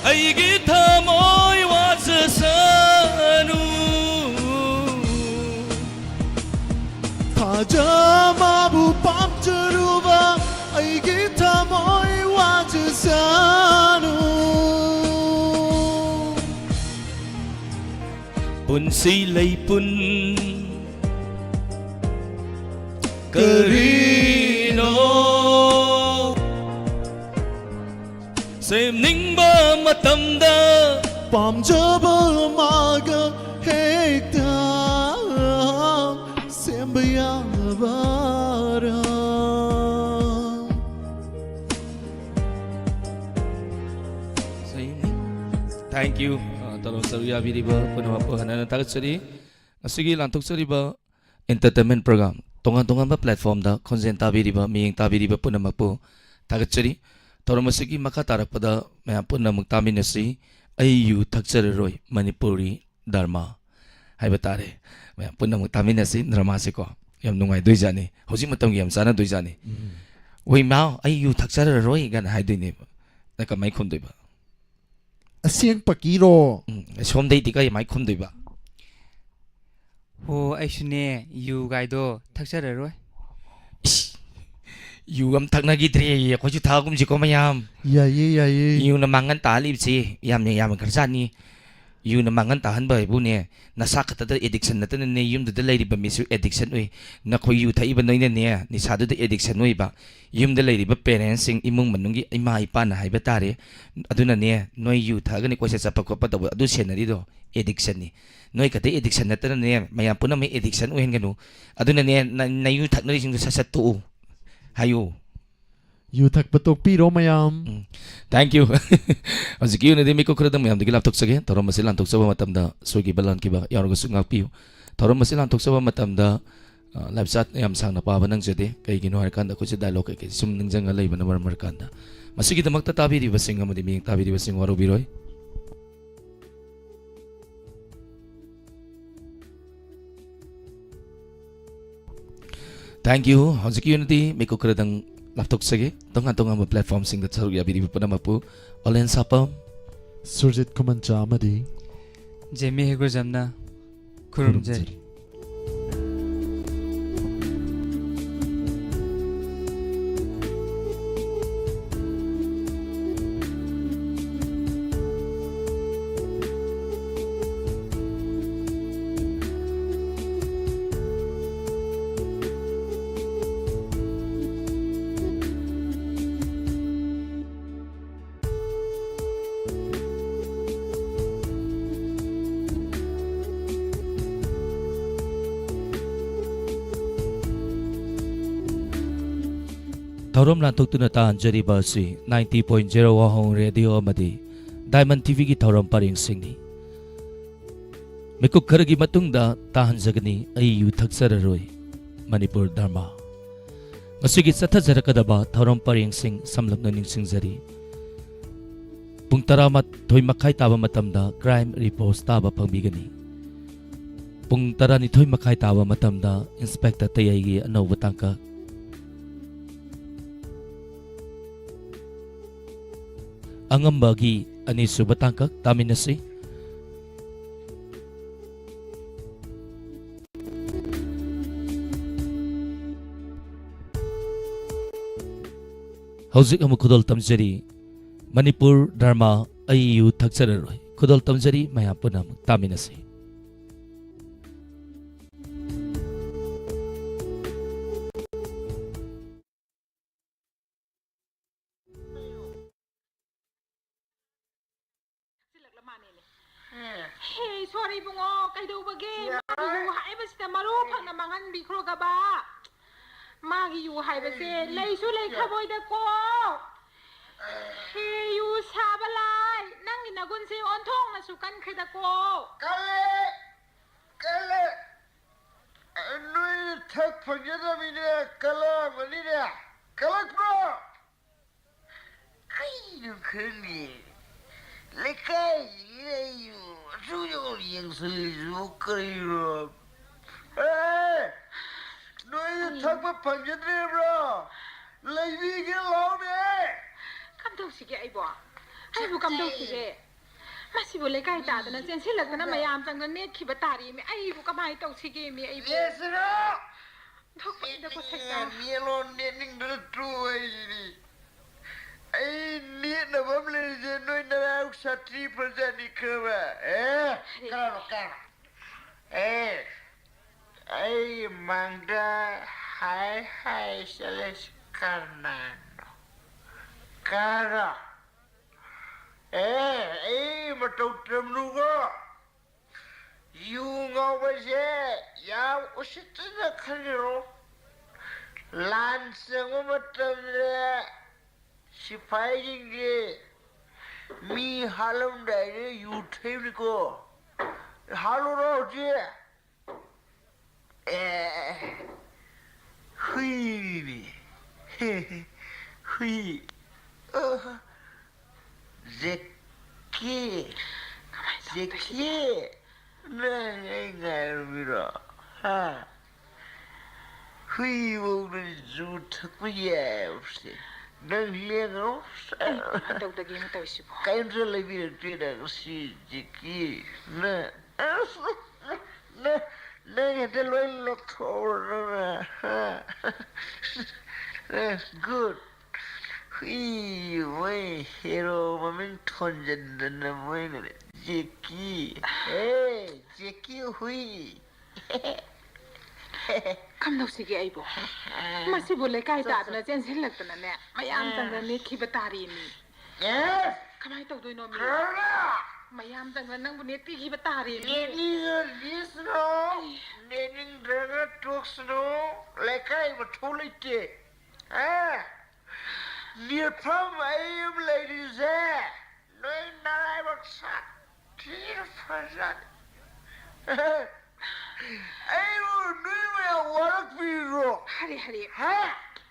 ꯑꯩꯒꯤ ꯊꯃꯣꯏ ꯋꯥꯖꯁꯅꯨ꯫ ꯊꯥꯖꯕꯕꯨ ꯄꯥꯝꯖꯔꯨꯕ ꯑꯩꯒꯤ ꯊꯃꯣꯏ ꯋꯥꯖꯁꯅꯨ꯫ ꯄꯨꯟꯁꯤ ꯂꯩꯄꯨꯟ ꯀꯔꯤꯅꯣ? ꯁꯦꯝꯅꯤꯡꯕ ꯃꯇꯝꯗ ꯄꯥꯝꯖꯕ ꯑꯃꯒ ꯍꯦꯛꯇ ꯁꯦꯝꯕ ꯌꯥꯕꯔꯥ? ꯁꯦꯝꯅꯤꯡ- Thank you. ꯑ, ꯇꯧꯔꯝ ꯁꯔꯨꯛ ꯌꯥꯕꯤꯔꯤꯕ ꯄꯨꯝꯅꯃꯛꯄꯨ ꯍꯟꯅ ꯍꯟꯅ ꯊꯥꯒꯠꯆꯔꯤ꯫ ꯉꯁꯤꯒꯤ ꯂꯥꯟꯊꯣꯛꯆꯔꯤꯕ entertainment program, ꯇꯣꯉꯥꯟ ꯇꯣꯉꯥꯟꯕ platformꯗ ꯈꯣꯟꯖꯦꯜ ꯇꯥꯕꯤꯔꯤꯕ, ꯃꯤꯠꯌꯦꯡ ꯇꯥꯕꯤꯔꯤꯕ ꯄꯨꯝꯅꯃꯛꯄꯨ ꯊꯥꯒꯠꯆꯔꯤ꯫ ꯊꯧꯔꯝ ꯑꯁꯤꯒꯤ ꯃꯈꯥ ꯇꯥꯔꯛꯄꯗ ꯃꯌꯥꯝ ꯄꯨꯟꯅꯃꯛ ꯇꯥꯃꯤꯟꯅꯁꯤ, "ꯑꯩ ꯌꯨ ꯊꯛꯆꯔꯔꯣꯏ" ꯃꯅꯤꯄꯨꯔꯤ drama ꯍꯥꯏꯕ ꯇꯥꯔꯦ꯫ ꯃꯌꯥꯝ ꯄꯨꯝꯅꯃꯛ ꯇꯥꯃꯤꯟꯅꯁꯤ dramaꯁꯤꯀꯣ꯫ ꯌꯥꯝ ꯅꯨꯡꯉꯥꯏꯗꯣꯏꯖꯥꯠꯅꯤ, ꯍꯧꯖꯤꯛ ꯃꯇꯝꯒꯤ ꯌꯥꯝ ꯆꯥꯟꯅꯗꯣꯏꯖꯥꯠꯅꯤ꯫ ꯎꯝ꯫ "ꯋꯩ ꯃꯥꯎ, ꯑꯩ ꯌꯨ ꯊꯛꯆꯔꯔꯣꯏ" ꯀꯥꯏꯅ ꯍꯥꯏꯗꯣꯏꯅꯦꯕ꯫ ꯅꯪ ꯀꯃꯥꯏ ꯈꯨꯝꯗꯣꯏꯕ? ꯑꯁꯦꯡ ꯄꯀꯤꯔꯣ? ꯎꯝ, ꯁꯣꯝꯗꯩꯗꯤ ꯀꯃꯥꯏ ꯈꯨꯝꯗꯣꯏꯕ? ꯍꯣ, ꯑꯩꯁꯨꯅꯦ, ꯌꯨ ꯒꯥꯏꯗꯣ ꯊꯛꯆꯔꯔꯣꯏ꯫ ꯏꯁ, ꯌꯨ ꯑꯃ ꯊꯛꯅꯈꯤꯗ꯭ꯔꯦꯌꯦ, ꯑꯩꯈꯣꯏꯁꯨ ꯊꯛꯑꯒꯨꯝꯁꯤꯀꯣ ꯃꯌꯥꯝ꯫ ꯌꯥꯏꯌꯦ, ꯌꯥꯏꯌꯦ꯫ ꯌꯨꯅ ꯃꯥꯡꯍꯟ ꯇꯥꯍꯜꯂꯤꯕꯁꯤ ꯌꯥꯝꯅ ꯌꯥꯝꯈ꯭ꯔꯖꯥꯠꯅꯤ꯫ ꯌꯨꯅ ꯃꯥꯡꯍꯟ ꯇꯥꯍꯟꯕ ꯍꯥꯏꯕꯨꯅꯦ, ꯅꯁꯥ ꯈꯛꯇꯗ addiction ꯅꯠꯇꯅꯅꯦ, ꯌꯨꯝꯗꯨꯗ ꯂꯩꯔꯤꯕ ꯃꯤꯁꯨ addiction ꯑꯣꯏ꯫ ꯅꯈꯣꯏ ꯌꯨ ꯊꯛꯏꯕ ꯅꯣꯏꯅꯅꯦ, ꯅꯤꯁꯥꯗꯨꯗ addiction ꯑꯣꯏꯕ꯫ ꯌꯨꯝꯗ ꯂꯩꯔꯤꯕ parentsꯁꯤꯡ, ꯏꯃꯨꯡ ꯃꯅꯨꯡꯒꯤ ꯏꯃꯥ ꯏꯄꯥꯅ ꯍꯥꯏꯕ ꯇꯥꯔꯦ꯫ ꯑꯗꯨꯅꯅꯦ, ꯅꯣꯏ ꯌꯨ ꯊꯛꯑꯒꯅꯤ ꯀꯣꯏꯆꯠ ꯆꯠꯄ ꯈꯣꯠꯄ ꯇꯧꯕ, ꯑꯗꯨ ꯁꯦꯟꯅꯔꯤꯗꯣ addictionꯅꯤ꯫ ꯅꯣꯏ ꯈꯛꯇ addiction ꯅꯠꯇꯅꯅꯦ, ꯃꯌꯥꯝ ꯄꯨꯝꯅꯃꯛ addiction ꯑꯣꯏꯍꯟꯒꯅꯨ꯫ ꯑꯗꯨꯅꯅꯦ, ꯅ-, ꯅꯌꯨ ꯊꯛꯅꯔꯤꯁꯤꯡꯗꯣ ꯁꯠ ꯁꯠ ꯇꯣꯛꯎ ꯍꯥꯏꯌꯨ꯫ ꯌꯨ ꯊꯛꯄ ꯇꯣꯛꯄꯤꯔꯣ ꯃꯌꯥꯝ꯫ ꯎꯝ꯫ Thank you꯫ ꯍꯧꯖꯤꯛꯀꯤ ꯑꯣꯏꯅꯗꯤ ꯃꯤꯀꯨꯞ ꯈꯔꯗꯪ ꯃꯌꯥꯝꯗꯒꯤ ꯂꯥꯞꯊꯣꯛꯆꯒꯦ꯫ ꯊꯧꯔꯝ ꯑꯁꯤ ꯂꯥꯟꯊꯣꯛꯆꯕ ꯃꯇꯝꯗ ꯁꯣꯏꯈꯤꯕ ꯂꯥꯟꯈꯤꯕ ꯌꯥꯎꯔꯒꯁꯨ ꯉꯥꯛꯄꯤꯌꯨ꯫ ꯊꯧꯔꯝ ꯑꯁꯤ ꯂꯥꯟꯊꯣꯛꯆꯕ ꯃꯇꯝꯗ, ꯑ, live chat ꯌꯥꯝ ꯁꯥꯡꯅ ꯄꯥꯕ ꯅꯪꯖꯗꯦ꯫ ꯀꯩꯒꯤꯅꯣ ꯍꯥꯏꯔꯀꯥꯟꯗ ꯑꯩꯈꯣꯏꯁꯦ dialogue ꯀꯩꯀꯩ ꯁꯨꯝ ꯅꯤꯡꯁꯤꯡꯉ ꯂꯩꯕꯅ ꯃꯔꯝ ꯑꯣꯏꯔꯀꯥꯟꯗ꯫ ꯃꯁꯤꯒꯤꯗꯃꯛꯇ ꯇꯥꯕꯤꯔꯤꯕꯁꯤꯡ ꯑꯃꯗꯤ ꯃꯤꯠꯌꯦꯡ ꯇꯥꯕꯤꯔꯤꯕꯁꯤꯡ ꯋꯥꯔꯧꯕꯤꯔꯣꯏ꯫ Thank you꯫ ꯍꯧꯖꯤꯛꯀꯤ ꯑꯣꯏꯅꯗꯤ ꯃꯤꯀꯨꯞ ꯈꯔꯗꯪ ꯂꯥꯞꯊꯣꯛꯆꯒꯦ꯫ ꯇꯣꯉꯥꯟ ꯇꯣꯉꯥꯟꯕ platformꯁꯤꯡꯗ ꯁꯔꯨꯛ ꯌꯥꯕꯤꯔꯤꯕ ꯄꯨꯝꯅꯃꯛꯄꯨ ꯑꯣꯂꯦꯟ ꯁꯥꯄꯝ, ꯁꯨꯔꯖꯤꯠ ꯈꯨꯃꯟꯆꯥ ꯑꯃꯗꯤ ꯖꯦꯃꯤ ꯍꯩꯒ꯭ꯔꯨꯖꯝꯅ ꯈꯨꯔꯨꯝꯖꯔꯤ꯫ ꯈꯨꯔꯨꯝꯖꯔꯤ꯫ ꯊꯧꯔꯝ ꯂꯥꯟꯊꯣꯛꯇꯨꯅ ꯇꯥꯍꯟꯖꯔꯤꯕ ꯑꯁꯤ ninety point zero ꯋꯥꯍꯣꯡ ꯔꯦꯗꯤꯑꯣ ꯑꯃꯗꯤ ꯗꯥꯏꯃꯟ ꯇꯤꯚꯤꯒꯤ ꯊꯧꯔꯝ ꯄꯔꯦꯡꯁꯤꯡꯅꯤ꯫ ꯃꯤꯀꯨꯞ ꯈꯔꯒꯤ ꯃꯇꯨꯡꯗ ꯇꯥꯍꯟꯖꯒꯅꯤ ꯑꯩ ꯌꯨ ꯊꯛꯆꯔꯔꯣꯏ꯫ ꯃꯅꯤꯄꯨꯔ ꯙꯔꯃ꯫ ꯉꯁꯤꯒꯤ ꯆꯠꯊꯖꯔꯛꯀꯗꯕ ꯊꯧꯔꯝ ꯄꯔꯦꯡꯁꯤꯡ ꯁꯝꯂꯞꯅ ꯅꯤꯡꯁꯤꯡꯖꯔꯤ꯫ ꯄꯨꯡ ꯇꯔꯥꯃꯥꯊꯣꯏ ꯃꯈꯥꯏ ꯇꯥꯕ ꯃꯇꯝꯗ crime reports ꯇꯥꯕ ꯐꯪꯕꯤꯒꯅꯤ꯫ ꯄꯨꯡ ꯇꯔꯥꯅꯤꯊꯣꯏ ꯃꯈꯥꯏ ꯇꯥꯕ ꯃꯇꯝꯗ Inspector ꯇꯌꯥꯏꯒꯤ ꯑꯅꯧꯕ ꯇꯥꯡꯀꯛ꯫ ꯑꯉꯝꯕꯒꯤ ꯑꯅꯤꯁꯨꯕ ꯇꯥꯡꯀꯛ ꯇꯥꯃꯤꯟꯅꯁꯤ꯫ ꯍꯧꯖꯤꯛ ꯑꯃꯨꯛ ꯈꯨꯗꯣꯜ ꯇꯝꯖꯔꯤ꯫ ꯃꯅꯤꯄꯨꯔ ꯙꯔꯃ ꯑꯩ ꯌꯨ ꯊꯛꯆꯔꯔꯣꯏ꯫ ꯈꯨꯗꯣꯜ ꯇꯝꯖꯔꯤ, ꯃꯌꯥꯝ ꯄꯨꯝꯅꯃꯛ ꯇꯥꯃꯤꯟꯅꯁꯤ꯫ ꯊꯛꯆꯤꯜꯂꯛꯂ ꯃꯥꯅꯦꯅꯦ꯫ ꯑꯦ꯫ ꯍꯦ, ꯁꯣꯔꯤ ꯏꯕꯨꯡꯉꯣ, ꯀꯩꯗꯧꯕꯒꯦ? ꯌꯥꯔꯦ꯫ ꯃꯥꯒꯤ ꯌꯨ ꯍꯥꯏꯕꯁꯤꯗ ꯃꯔꯨ ꯐꯪꯅ ꯃꯥꯡꯍꯟꯕꯤꯈ꯭ꯔꯣꯒꯕ꯫ ꯃꯥꯒꯤ ꯌꯨ ꯍꯥꯏꯕꯁꯦ ꯑꯩ ꯂꯩꯁꯨ ꯌꯥ- ꯂꯩꯈ꯭ꯔꯕꯣꯏꯗꯀꯣ꯫ ꯑꯦ꯫ ꯍꯦ, ꯌꯨ ꯁꯥꯕ ꯂꯥꯏ, ꯅꯪꯒꯤ ꯅꯒꯨꯟꯁꯦ ꯑꯣꯟꯊꯣꯛꯅꯁꯨ ꯀꯟꯈ꯭ꯔꯦꯗꯀꯣ꯫ ꯀꯜꯂꯦ! ꯀꯜꯂꯦ! ꯅꯣꯏꯅ ꯊꯛ ꯐꯪꯖꯗꯕꯅꯤꯅ ꯀꯜꯂꯛꯑꯝꯒꯅꯤꯅꯦ꯫ ꯀꯜꯂꯛꯄ꯭ꯔꯣ? ꯀꯩꯅꯣ ꯈꯪꯗꯦ꯫ ꯂꯩꯀꯥꯏꯁꯤꯒꯤ ꯑꯩꯕꯨ ꯑꯁꯨꯛ ꯌꯧꯅ ꯌꯦꯡꯁꯤꯜꯂꯤꯁꯤꯕꯨ ꯀꯔꯤꯅꯣ? ꯑꯦ! ꯅꯣꯏꯅ ꯊꯛꯄ ꯐꯪꯖꯗ꯭ꯔꯤꯕ꯭ꯔꯣ? ꯂꯩꯕꯤꯒꯦ ꯂꯥꯎꯅꯦ! ꯀꯝꯗꯧꯁꯤꯒꯦ ꯑꯩꯕꯣ? ꯑꯩꯕꯨ ꯀꯝꯗꯧꯁꯤꯒꯦ? ꯃꯁꯤꯕꯨ ꯂꯩꯀꯥꯏ ꯇꯥꯗꯅ ꯆꯦꯟꯁꯤꯜꯂꯛꯇꯅ ꯃꯌꯥꯝ ꯆꯪꯗꯅ ꯅꯦꯠꯈꯤꯕ ꯇꯥꯔꯦꯃꯤ꯫ ꯑꯩꯕꯨ ꯀꯃꯥꯏꯅ ꯇꯧꯁꯤꯒꯦꯃꯤ ꯑꯩꯕꯨ? ꯅꯦꯠꯁꯤꯔꯣ? ꯊꯣꯛꯄꯗ ꯀꯣꯠꯁꯛꯇ꯫ ꯅꯦꯠꯅꯤꯡꯉꯦ, ꯅꯦꯠꯂꯣ, ꯅꯦꯠꯅꯤꯡꯗꯅ ꯇꯣꯛꯑꯣ ꯑꯩꯗꯤ꯫ ꯑꯩ ꯅꯦꯠꯅꯕ ꯑꯃ ꯂꯩꯔꯤꯁꯦ ꯅꯣꯏ ꯅꯔꯥꯏꯕꯛ ꯁꯥꯊꯤ ꯐꯖꯅꯤ ꯈꯪꯉꯕ? ꯑꯦ? ꯀꯅꯥꯅꯣ, ꯀꯅꯥꯅꯣ? ꯑꯦ, ꯑꯩ ꯃꯥꯡꯗ ꯍꯥꯏ ꯍꯥꯏ ꯆꯠꯂꯤꯁꯤ ꯀꯅꯥꯅꯣ? ꯀꯅꯥꯅꯣ? ꯑꯦ, ꯑꯩ ꯃꯇꯧ ꯇꯝꯂꯨꯀꯣ꯫ ꯌꯨ ꯉꯥꯎꯕꯁꯦ ꯌꯥꯝ ꯎꯁꯤꯠꯇꯅ ꯈꯟꯒꯅꯨ꯫ ꯂꯥꯟ ꯆꯪꯕ ꯃꯇꯝꯗ ꯁꯤꯐꯥꯏꯁꯤꯡꯁꯦ ꯃꯤ ꯍꯥꯠꯂꯝꯗꯥꯏꯗ ꯌꯨ ꯊꯛꯏꯕꯅꯤꯀꯣ꯫ ꯍꯥꯠꯂꯨꯔꯣ ꯍꯧꯖꯤꯛ꯫ ꯑꯦ, ꯍꯨꯏꯅꯤ꯫ ꯍꯨꯏ꯫ ꯑ, ꯖꯦꯛꯀꯤ꯫ ꯀꯃꯥꯏ ꯇꯧꯗꯣꯏꯁꯤꯗꯤ? ꯖꯦꯛꯀꯤ꯫ ꯅꯪ ꯑꯩ ꯉꯥꯏꯔꯝꯃꯤꯔꯣ? ꯍꯥ? ꯍꯨꯏ ꯐꯥꯎꯗ ꯌꯨ ꯊꯛꯄ ꯌꯥꯏ ꯍꯥꯏꯕꯁꯦ꯫ ꯅꯪ ꯂꯦꯡꯉꯣ꯫ ꯑꯩ ꯀꯃꯥꯏꯅ ꯇꯧꯗꯒꯦꯅ ꯇꯧꯔꯤꯁꯤꯕꯣ? ꯀꯩꯝꯇ ꯂꯩꯕꯤꯔꯛꯇꯦ ꯅꯪ ꯁꯤ ꯖꯦꯀꯤ꯫ ꯅꯪ, ꯅꯪ, ꯅꯪ ꯍꯦꯛꯇ ꯂꯣꯏ ꯂꯧꯊꯣꯛꯎꯔꯣ ꯅꯪꯅ, ꯍꯥ? ꯅꯪ good꯫ ꯍꯨꯏ, ꯃꯣꯏ ꯍꯦꯔꯣ ꯃꯃꯤꯡ ꯊꯣꯟꯖꯟꯗꯅ ꯃꯣꯏꯅ ꯖꯦꯀꯤ꯫ ꯍꯦ, ꯖꯦꯀꯤ ꯍꯨꯏ꯫ ꯀꯝꯗꯧꯁꯤꯒꯦ ꯑꯩꯕꯣ? ꯃꯁꯤꯕꯨ ꯂꯩꯀꯥꯏ ꯇꯥꯗꯅ ꯆꯦꯟꯁꯤꯜꯂꯛꯇꯅꯅꯦ, ꯃꯌꯥꯝ ꯆꯪꯗꯅ ꯅꯦꯠꯈꯤꯕ ꯇꯥꯔꯦꯃꯤ꯫ ꯑꯦ, ꯀꯃꯥꯏꯅ ꯇꯧꯗꯣꯏꯅꯣ ꯃꯤ? ꯈꯔ ꯃꯌꯥꯝ ꯆꯪꯗꯅ ꯅꯪꯕꯨ ꯅꯦꯠꯄꯤꯈꯤꯕ ꯇꯥꯔꯦꯃꯤ꯫ ꯅꯦꯠꯅꯤꯡꯉ ꯅꯦꯠꯁꯅꯣ, ꯅꯦꯠꯅꯤꯡꯗ꯭ꯔꯒ ꯇꯣꯛꯁꯅꯣ, ꯂꯩꯀꯥꯏ ꯃꯊꯧ ꯂꯩꯇꯦ꯫ ꯑꯦ, ꯅꯦꯠꯐꯝ ꯑꯩ ꯑꯃ ꯂꯩꯔꯤꯁꯦ, ꯅꯣꯏ ꯅꯔꯥꯏꯕꯛ ꯁꯥꯊꯤꯅ ꯐꯖꯅꯤ꯫ ꯑꯩꯕꯨ ꯅꯣꯏ ꯃꯌꯥꯝ ꯋꯥꯔꯛꯄꯤꯔꯣ? ꯍꯔꯦ, ꯍꯔꯦ꯫ ꯍꯥ?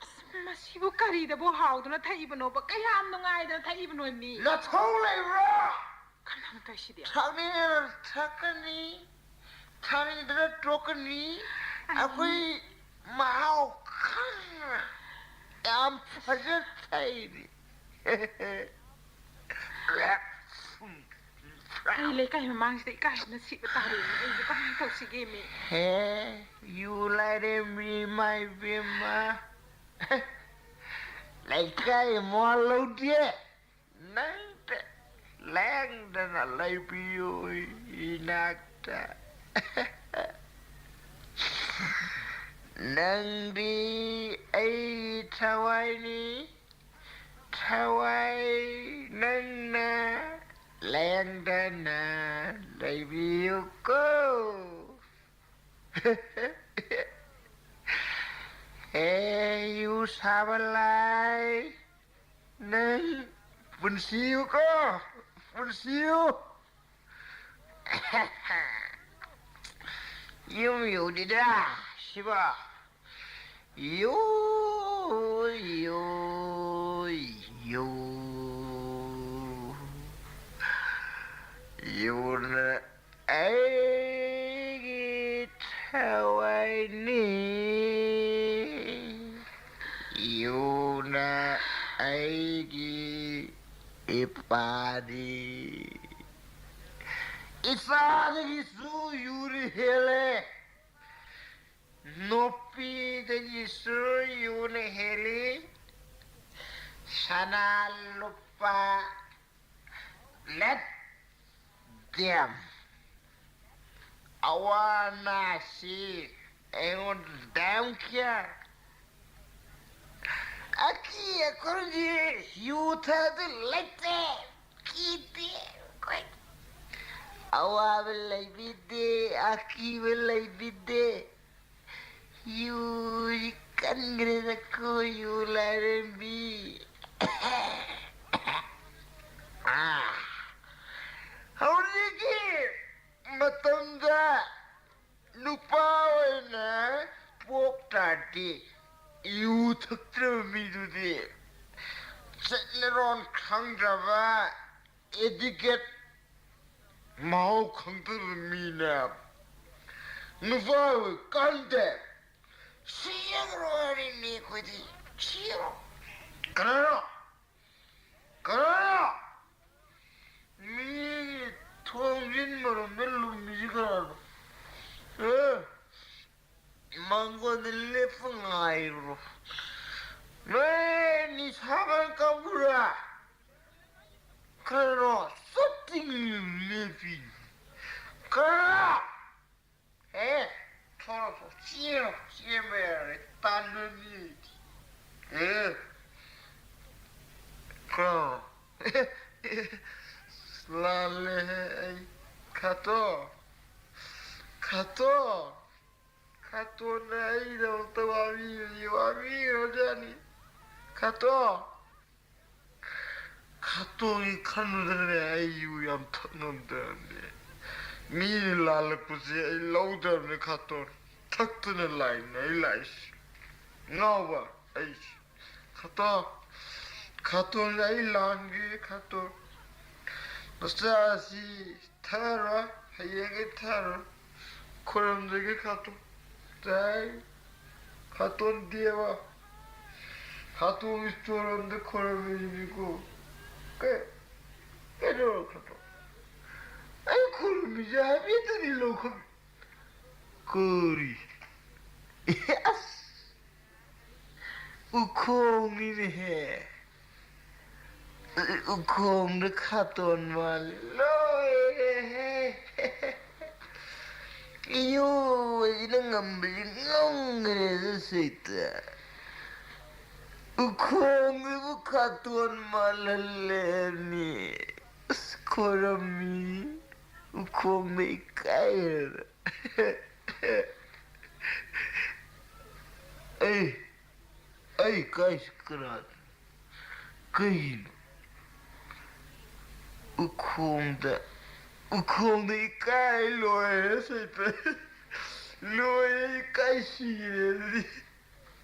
ꯑꯁ, ꯃꯁꯤꯕꯨ ꯀꯔꯤꯗꯕꯨ ꯍꯥꯎꯗꯨꯅ ꯊꯛꯏꯕꯅꯣꯕ? ꯀꯌꯥꯝ ꯅꯨꯡꯉꯥꯏꯗꯅ ꯊꯛꯏꯕꯅꯣ ꯃꯤ? ꯅꯊꯧ ꯂꯩꯕ꯭ꯔꯣ? ꯀꯃꯥꯏꯅ ꯇꯧꯔꯤꯁꯤꯗꯤ? ꯊꯛꯅꯤꯡꯉꯒ ꯊꯛꯀꯅꯤ, ꯊꯛꯅꯤꯡꯗ꯭ꯔꯒ ꯇꯣꯛꯀꯅꯤ꯫ ꯑꯩꯈꯣꯏ ꯃꯍꯥꯎ ꯈꯪꯅ ꯌꯥꯝ ꯐꯖꯅ ꯊꯛꯏꯅꯤ꯫ ꯑꯩ ꯂꯩꯀꯥꯏ ꯃꯃꯥꯡꯁꯤꯗ ꯏꯀꯥꯏꯕꯅ ꯁꯤꯕ ꯇꯥꯔꯦꯅꯦ꯫ ꯑꯩꯕꯨ ꯀꯃꯥꯏꯅ ꯇꯧꯁꯤꯒꯦ ꯃꯤ? ꯍꯦ, ꯌꯨ ꯂꯥꯏꯔꯦꯝꯕꯤ ꯏꯃꯥ ꯏꯕꯦꯝꯃ꯫ ꯂꯩꯀꯥꯏ ꯃꯋꯥ ꯂꯧꯗꯦ꯫ ꯅꯪꯇ ꯂꯦꯡꯗꯅ ꯂꯩꯕꯤꯌꯨ ꯏꯅꯥꯛꯇ꯫ ꯅꯪꯗꯤ ꯑꯩ ꯊꯋꯥꯏꯅꯤ, ꯊꯋꯥꯏ ꯅꯪꯅ ꯂꯦꯡꯗꯅ ꯂꯩꯕꯤꯌꯨꯀꯣ꯫ ꯍꯦ ꯌꯨ ꯁꯥꯕ ꯂꯥꯏ, ꯅꯪ ꯄꯨꯟꯁꯤꯌꯨꯀꯣ, ꯄꯨꯟꯁꯤꯌꯨ꯫ ꯌꯨꯝ ꯌꯧꯗꯦꯗ ꯁꯤꯕꯣ꯫ U, U, U. ꯌꯨꯅ ꯑꯩꯒꯤ ꯊꯋꯥꯏꯅꯤ꯫ ꯌꯨꯅ ꯄꯥꯗꯤ ꯏꯆꯥꯗꯒꯤꯁꯨ ꯌꯨꯔꯤ ꯍꯦꯜꯂꯦ, ꯅꯨꯄꯤꯗꯒꯤꯁꯨ ꯌꯨꯅ ꯍꯦꯜꯂꯤ꯫ ꯁꯅꯥ ꯂꯨꯄꯥ, let them, ꯑꯋꯥ ꯑꯅꯥꯁꯤ ꯑꯩꯉꯣꯟꯗ damn care꯫ ꯑꯀꯤ ꯑꯩꯈꯣꯏꯒꯤ ꯌꯨ ꯊꯛꯑꯗꯤ ꯂꯩꯇꯦ, ꯀꯤꯗꯦ ꯑꯩꯈꯣꯏ꯫ ꯑꯋꯥꯕ ꯂꯩꯕꯤꯗꯦ, ꯑꯀꯤꯕ ꯂꯩꯕꯤꯗꯦ꯫ ꯌꯨꯁꯤ ꯀꯟꯈ꯭ꯔꯦꯗꯀꯣ, ꯌꯨ ꯂꯥꯏꯔꯦꯝꯕꯤ꯫ ꯍꯧꯖꯤꯛꯀꯤ ꯃꯇꯝꯗ ꯅꯨꯄꯥ ꯑꯣꯏꯅ ꯄꯣꯛ ꯇꯥꯔꯗꯤ, ꯌꯨ ꯊꯛꯇ꯭ꯔꯕ ꯃꯤꯗꯨꯗꯤ ꯆꯠꯅꯔꯣꯟ ꯈꯪꯗ꯭ꯔꯕ, educate, ꯃꯍꯥꯎ ꯈꯪꯗꯕ ꯃꯤꯅꯦ꯫ ꯅꯨꯄꯥ ꯑꯣꯏ ꯀꯥꯟꯗꯦ꯫ ꯁꯤꯈ꯭ꯔꯣ ꯍꯥꯏꯔꯤꯅꯦ ꯑꯩꯈꯣꯏꯗꯤ꯫ ꯁꯤꯈ꯭ꯔꯣ꯫ ꯀꯅꯥꯅꯣ? ꯀꯅꯥꯅꯣ? ꯃꯤ ꯊꯣꯡꯖꯤꯟ ꯃꯔꯨꯝꯗ ꯂꯨꯝꯃꯤꯁꯤ ꯀꯅꯥꯅꯣ? ꯑꯦ? ꯃꯉꯣꯟꯗ ꯂꯦꯞꯄ ꯉꯥꯏꯔꯣ꯫ ꯅꯣꯏ ꯅꯤꯁꯥꯕꯥꯟ ꯀꯥꯡꯕꯨꯔꯥ? ꯀꯅꯥꯅꯣ? ꯆꯠꯇꯤꯡ ꯂꯦꯞꯄꯤ꯫ ꯀꯅꯥ? ꯑꯦ, ꯊꯣꯔꯛꯑꯣ, ꯆꯦꯜꯂꯣ, ꯆꯦꯟꯕ ꯌꯥꯔꯣꯏ, ꯇꯥꯟꯅꯅꯤ ꯑꯩꯗꯤ꯫ ꯑꯦ, ꯀꯣ, ꯂꯥꯜꯂꯦꯍꯦ ꯑꯩ, ꯈꯥꯇꯣ, ꯈꯥꯇꯣ, ꯈꯥꯇꯣꯟꯅ ꯑꯩꯒꯤꯗꯃꯛꯇ ꯋꯥꯕꯤꯕꯅꯤ, ꯋꯥꯕꯤꯈ꯭ꯔꯖꯥꯠꯅꯤ, ꯈꯥꯇꯣ꯫ ꯈꯥꯇꯣꯟꯒꯤ ꯈꯟꯕꯗꯅꯦ ꯑꯩ ꯌꯨ ꯌꯥꯝ ꯊꯛꯉꯝꯗꯕꯅꯦ꯫ ꯃꯤꯅ ꯂꯥꯜꯂꯛꯄꯁꯦ ꯑꯩ ꯂꯧꯗꯕꯅꯦ ꯈꯥꯇꯣꯟ꯫ ꯊꯛꯇꯅ ꯂꯥꯛꯏꯅꯦ ꯑꯩ ꯂꯥꯛꯏꯁꯦ꯫ ꯉꯥꯎꯕ ꯑꯩꯁꯦ꯫ ꯈꯥꯇꯣꯟ, ꯈꯥꯇꯣꯟ ꯑꯩ ꯂꯥꯟꯒꯦ ꯈꯥꯇꯣꯟ꯫ ꯃꯆꯥꯁꯤ ꯊꯛꯑꯔꯣꯏ, ꯍꯌꯦꯡꯒꯩ ꯊꯛꯑꯔꯣꯏ꯫ ꯈꯣꯏꯔꯝꯖꯒꯦ ꯈꯥꯇꯣꯟ꯫ ꯖꯥꯏ ꯈꯥꯇꯣꯟ ꯗꯦꯕ꯫ ꯈꯥꯇꯣꯟꯒꯤ ꯆꯣꯔꯣꯟꯗ ꯈꯣꯏꯔꯝꯃꯤꯁꯤꯅꯤꯀꯣ꯫ ꯀꯩ? ꯂꯧꯈꯠꯄ꯫ ꯑꯩ ꯈꯨꯔꯨꯝꯃꯤꯁꯦ ꯍꯥꯏꯐꯦꯠꯇꯗꯤ ꯂꯧꯈꯠ-, ꯀꯔꯤ? ꯑꯁ! ꯎꯈꯣꯡꯅꯤꯅꯦꯍꯦ꯫ ꯎꯈꯣꯡꯗ ꯈꯥꯇꯣꯟ ꯃꯥꯜꯂꯦ꯫ ꯂꯣꯏꯔꯦꯍꯦ꯫ ꯏꯌꯣ, ꯑꯩꯅ ꯉꯝꯕꯁꯤ ꯉꯝꯈ꯭ꯔꯦꯗ ꯁꯩꯇ꯫ ꯎꯈꯣꯡꯗꯕꯨ ꯈꯥꯇꯣꯟ ꯃꯥꯜꯍꯜꯂꯦ ꯃꯤ꯫ ꯑꯁ, ꯈꯣꯏꯔꯝꯃꯤ꯫ ꯎꯈꯣꯡꯗ ꯏꯀꯥꯏꯔꯦꯗ꯫ ꯑꯩ, ꯑꯩ ꯏꯀꯥꯏꯁꯤ ꯀꯅꯥꯗ? ꯀꯩꯒꯤꯅꯣ? ꯎꯈꯣꯡꯗ, ꯎꯈꯣꯡꯗ ꯏꯀꯥꯏ ꯂꯣꯏꯔꯦ ꯁꯩꯇ꯫ ꯂꯣꯏꯔꯦ, ꯏꯀꯥꯏ ꯁꯤꯔꯦ ꯑꯗꯨꯗꯤ꯫